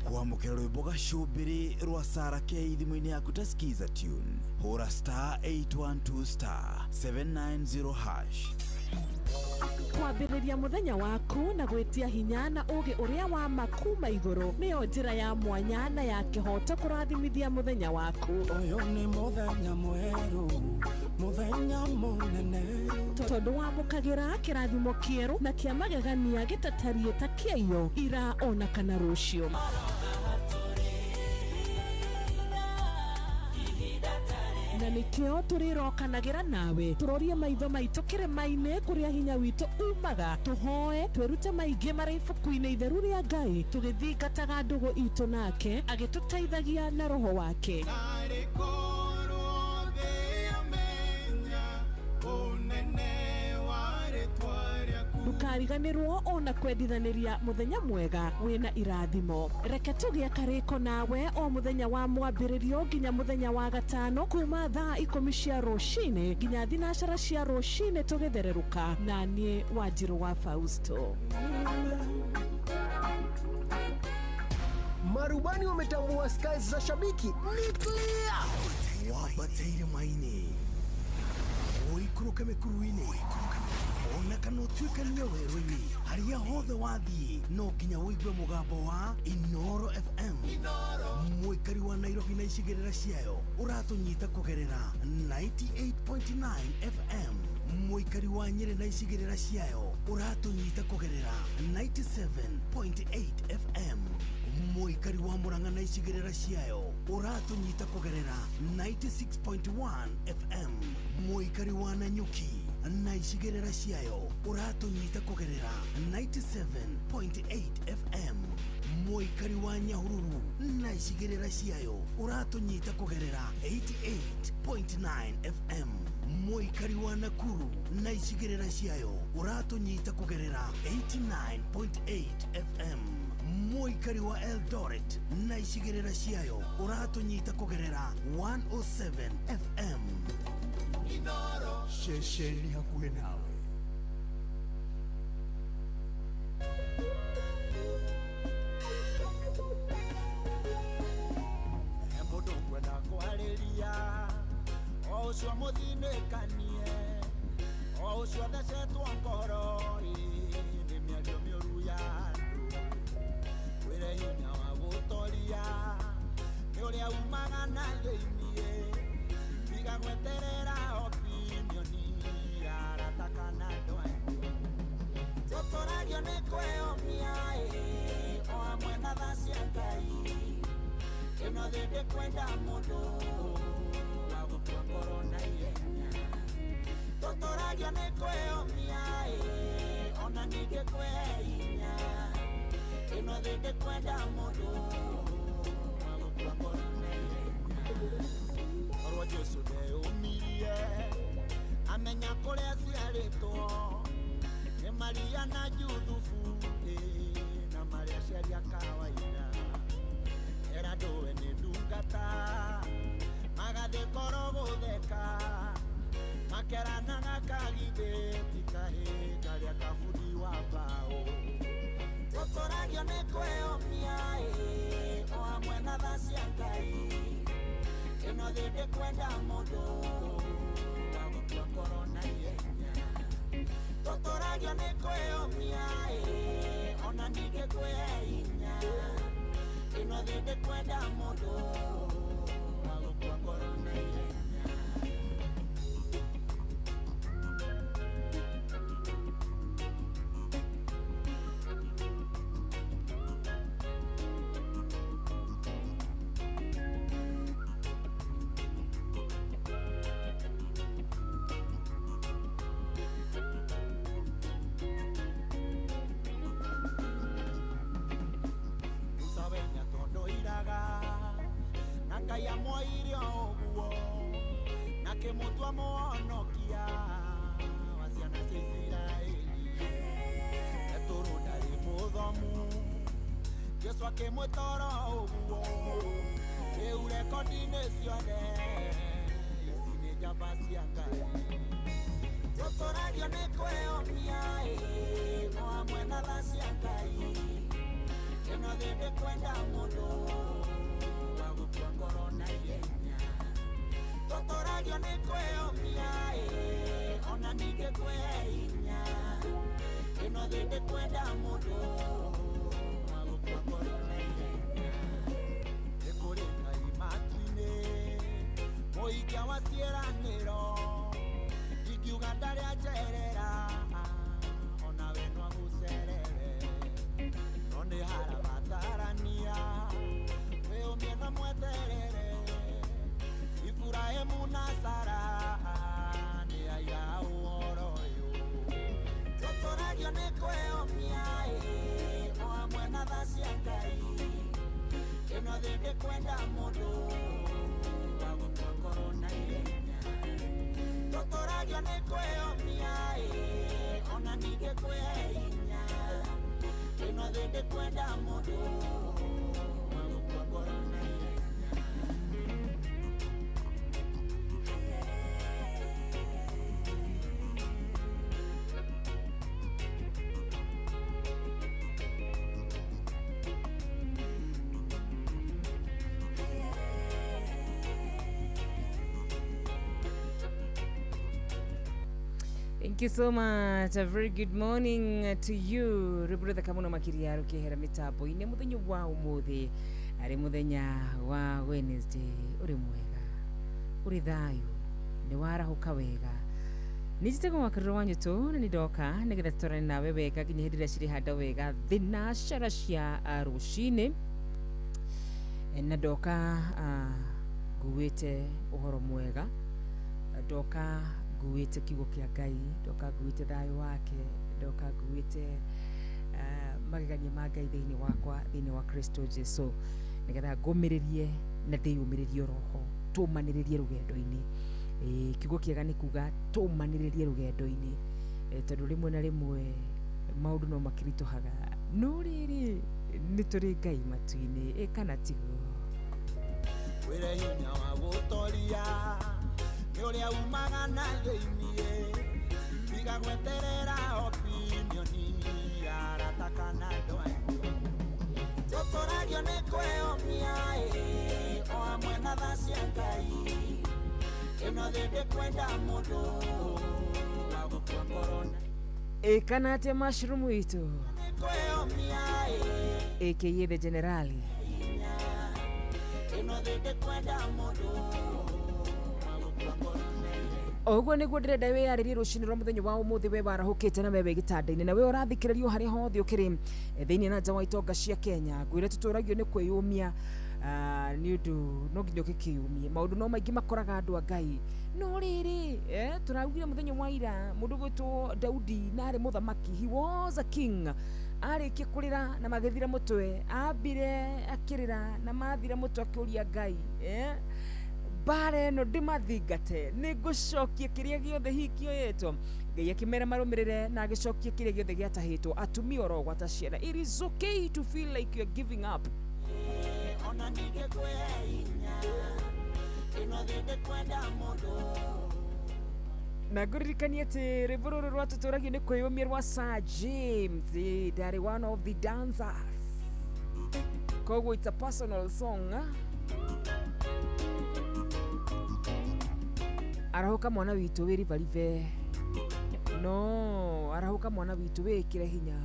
Kwamũkĩra rwĩmbo gacũmbĩrĩ rwa Sara K thimũ-inĩ yaku ta Skiza tune, hũra star 812 star 790 hash. Kwambĩrĩria mũthenya waku na gwĩtia hinya na ũũgĩ ũrĩa wa ma kuma igũrũ nĩyo njĩra ya mwanya na ya kĩhooto kũrathimithia mũthenya waku. Ũyũ nĩ mũthenya mwerũ, mũthenya mũnene, tondũ wamũkagĩra kĩrathimo kĩerũ na kĩa magegania gĩtatariĩ ta kĩaiyo ira ona kana rũciũ. Na nĩkĩo tũrĩrokanagĩra nawe, tũrorie maitho maitũ kĩrĩma-inĩ kũrĩa hinya witũ umaga, tũhoe twĩrute maingĩ marĩ ibuku-inĩ itheru rĩa Ngai, tũgĩthingataga ndũgũ itũ nake agĩtũteithagia na roho wake. Ndũkariganĩrwo ona kwendithanĩria mũthenya mwega wĩna irathimo. Reke tũgĩe karĩko nawe o mũthenya wa mwambĩrĩrio nginya mũthenya wa gatano, kuma thaa 10 cia rũcinĩ nginya 9 cia rũcinĩ tũgĩthererũka. Na niĩ Wanjirũ wa Fausto. Marubani wametambua skies za shabiki ni clear. Wabataire maini ũikũrũke mĩkuru-inĩ, ona kana ũtuĩkanie werũ-inĩ, harĩa hothe wathiĩ no nginya ũigue mũgambo wa Inooro FM. Mũikari wa Nairobi na icigĩrĩra ciayo ũratũnyita kũgerera 98.9 FM. Mũikari wa Nyĩrĩ na icigĩrĩra ciayo ũratũnyita kũgerera 97.8 FM. Mũikari wa Murang'a na icigĩrĩra ciayo ũratũnyita kũgerera 96.1 FM. Mũikari wa Nanyuki na icigĩrĩra ciayo ũratũnyita kũgerera 97.8 FM. Mũikari wa Nyahururu na icigĩrĩra ciayo ũratũnyita kũgerera 88.9 FM. Mũikari wa Nakuru na icigĩrĩra ciayo ũratũnyita kũgerera 89.8 FM. Mũikari wa Eldoret na icigĩrĩra ciayo ũratũnyita kũgerera 107 FM. Ceceni hakuhĩ nawe. Mũndũ ngwenda kwarĩria o ũcio mũthinĩkanie, o ũcio thecetwo ngoro nĩ mĩario mĩũru ya andũ, wĩre hinya wa gũtoria nĩ ũrĩa umaga na thĩiniĩ, tiga gweterera opinioni ya arata kana andũ anyu. Tũtũragio nĩ kwĩyomia o hamwe na tha cia Ngai, ĩno thĩ ndĩkwenda mũndũ wa gũkua ngoro na ihenya. Tũtũragio nĩ kwĩyomia ona ningĩ kwĩhe hinya, ĩno thĩ ndĩkwenda mũndũ wa gũkua ngoro na ihenya. Korwo Jesũ ndeyũmirie amenya kũrĩa aciarĩtwo nĩ Maria na Juthufu, na Na marĩa aciari a kawaida era ndũwe nĩ ndungata magathiĩ koro gũtheka makeranaga kagithĩ ti kahĩ karĩa kabundi wa mbaũ tũtũragio nĩ kwĩyũmia ĩ o hamwe na tha cia Ngai ĩno thĩ ndĩkwenda mũndũ wa gũkua ngoro na ihenya tũtũragio nĩ kwĩyũmia ĩ ona ningĩ kwĩhe hinya ĩno thĩ ndĩkwenda mũndũ wa gũkua ngoro na ihenya. Ngai amwoire ũguo na kĩmũtua mũhonokia wa ciana cia Isiraeli Petũrũ ndarĩ mũthomu Jesũ akĩmwĩta oro ũguo rĩu rekondi-inĩ ciothe ici nĩ njamba cia Ngai tũtũragio nĩ kwĩyũmia ĩ o hamwe na tha cia Ngai ĩno thĩ ndĩkwenda mũndũ wa gũkua ngoro na ihenya tũtũragio nĩ kwĩyũmia ĩ ona ningĩ kwĩhe hinya ĩno thĩ ndĩkwenda mũndũ wa gũkua ngoro na ihenya nĩ kũrĩ Ngai matu-inĩ mũikia wa ciĩranĩro ingiuga ndarĩ anjerera onawe no agũcerere no nĩ harabatarania wĩyũmie na mweterere Iburahĩmu na Sara nĩ aira a ũhoro ũyũ tũtũragio nĩ kwĩyũmia ĩ o hamwe na tha cia Ngai ĩno thĩ ndĩkwenda mũndũ wa gũkua ngoro na ihenya tũtũragio nĩ kwĩyũmia ĩ ona ningĩ kwĩhe hinya ĩno thĩ ndĩkwenda mũndũ wa gũkua ngoro na ihenya. Thank you so much. A very good morning to you. Rwĩmbo kamuno makiria rũkĩhera mĩtambo-inĩ mũthenya wa ũmũthĩ arĩ mũthenya wa Wednesday. Ũrĩ mwega, ũrĩ thayũ, nĩ warahũka wega. Nĩ njĩtagwo Wakarũrũ wa Nyũtũ na nĩ ndoka nĩgetha tũtwarane nawe wega nginya hĩndĩ ĩrĩa cirĩhanda wega thinacara cia rũcinĩ na ndoka nguĩte ũhoro mwega, ndoka nguĩte kiugo kĩa Ngai, ndoka nguĩte thayũ wake, ndoka nguĩte magegania ma Ngai thĩinĩ wakwa, thĩinĩ wa Kristo Jesu, nĩgetha ngũmĩrĩrie na ndĩyũmĩrĩrie roho, tũmanĩrĩrie rũgendo-inĩ. Kiugo kĩega nĩ kuga tũmanĩrĩrie rũgendo-inĩ, tondũ rĩmwe na rĩmwe maũndũ no makĩritũhaga, no rĩrĩ nĩ tũrĩ Ngai matu-inĩ, kana tiguo? Wĩre hinya wa gũtoria nĩ ũrĩa umaga na thĩiniĩ tiga gweterera opinioni ya arata kana andũ angĩ tũtũragio nĩ kwĩyũmia ĩ o hamwe na tha cia Ngai ĩno thĩ ndĩkwenda mũndũ wa gũkua ngoro na Kana atĩa mushroom witũ kwĩyũmia ĩ aka the generali ĩno thĩ ndĩkwenda mũndũ wa gũkua ngoro na ihenya. Oguo nĩguo ndĩrenda wĩyarĩrie rũcinĩ rwa mũthenya wa ũmũthĩ we warahũkĩte na we wĩ gĩtanda-inĩ na we ũrathikĩrĩrio harĩa hothe ũkĩrĩ thĩinĩ na nja wa itonga cia Kenya. Ngwĩre tũtũragio nĩ kwĩyũmia nĩ ũndũ no nginya ũgĩkĩyũmie. Maũndũ no maingĩ makoraga andũ a Ngai, no rĩrĩ tũraugire mũthenya wa ira mũndũ gwĩtwo Daudi na arĩ mũthamaki, he was a king, arĩkia kũrĩra na magĩthira mũtwe, ambire akĩrĩra na mathira mũtwe akĩũria Ngai mbara ĩno ndĩmathingate, nĩ ngũcokia kĩrĩa gĩothe hihi kĩoyetwo. Ngai akĩmera marũmĩrĩre na agĩcokia kĩrĩa gĩothe gĩatahĩtwo atumia oro gwata ciana. It is okay to feel like you're giving up. Ona ningĩkwĩhe hinya ĩno thĩ ndĩkwenda mũndũ. Na ngũririkanie atĩ rwĩmbo rũrũ rwatũtũragio nĩ kwĩyũmia rwa Sir James, ndarĩ one of the dancers, koguo it's a personal song. Arahũka mwana witũ wĩ rivarive, no arahũka mwana witũ wĩkĩre hinya.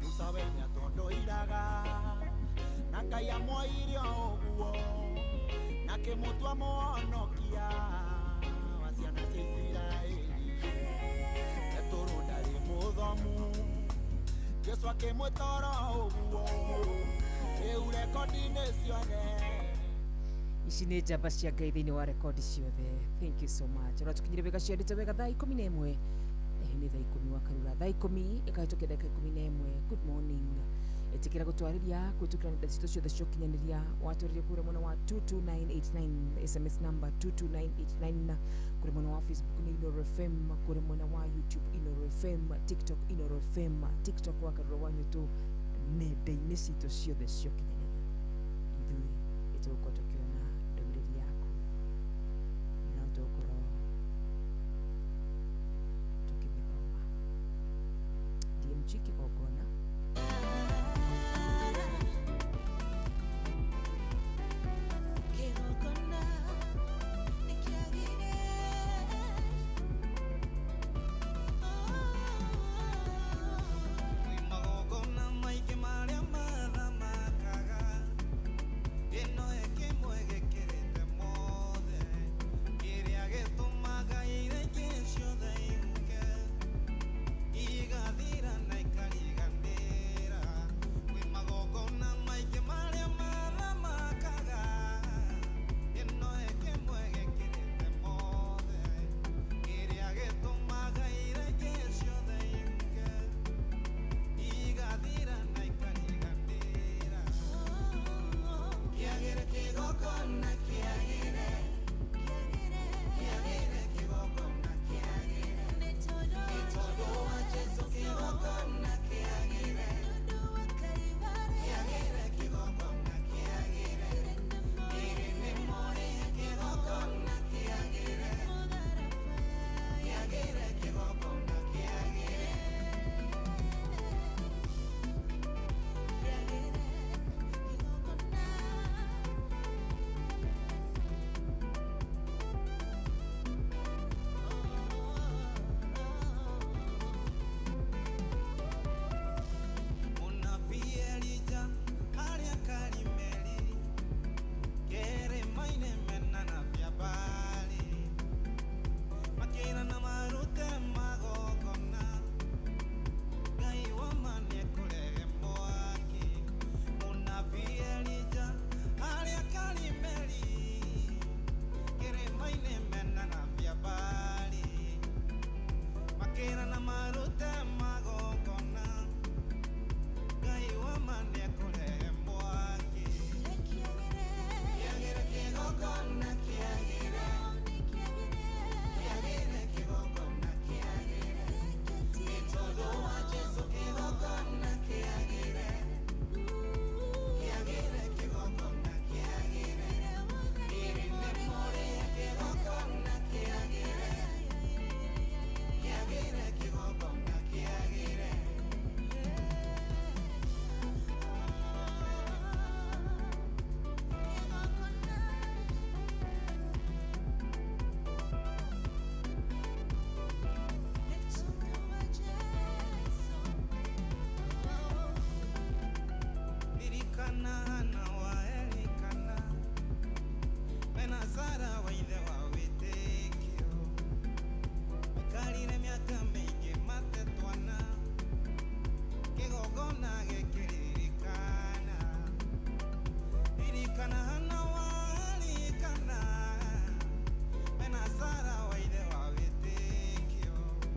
Musa we nĩatondoiraga na Ngai amwoire ũguo na kĩmũtua mũhonokia wa ciana cia Isiraeli. Petũrũ ndarĩ mũthomu, Jesũ akĩmwĩta oro ũguo rĩu rekondi-inĩ ciothe. Ici nĩ njamba cia Ngai thĩinĩ wa rekondi ciothe. Thank you so much. Ũratukinyire wega ciandĩte wega thaa 11. Nĩ thaa 10 wa Karura, thaa 10 ĩkahĩtũkia ndagĩka 11. Good morning. Ĩtĩkĩra gũtwarĩria kũhĩtũkĩra nenda citũ ciothe cia ũkinyanĩria. Watwarĩria kũrĩa mwena wa 22989, SMS number 22989, kũrĩa mwena wa Facebook nĩ Inooro FM, kũrĩa mwena wa YouTube Inooro FM, TikTok Inooro FM, TikTok wa Karura wa Nyũtũ, nenda-inĩ citũ ciothe cia ũkinyanĩria. Ithuĩ nĩtũgũkorwo tũkĩona ndũmĩrĩri yaku na tũgũkorwo tũkĩmĩthoma. DMG Kĩgongona.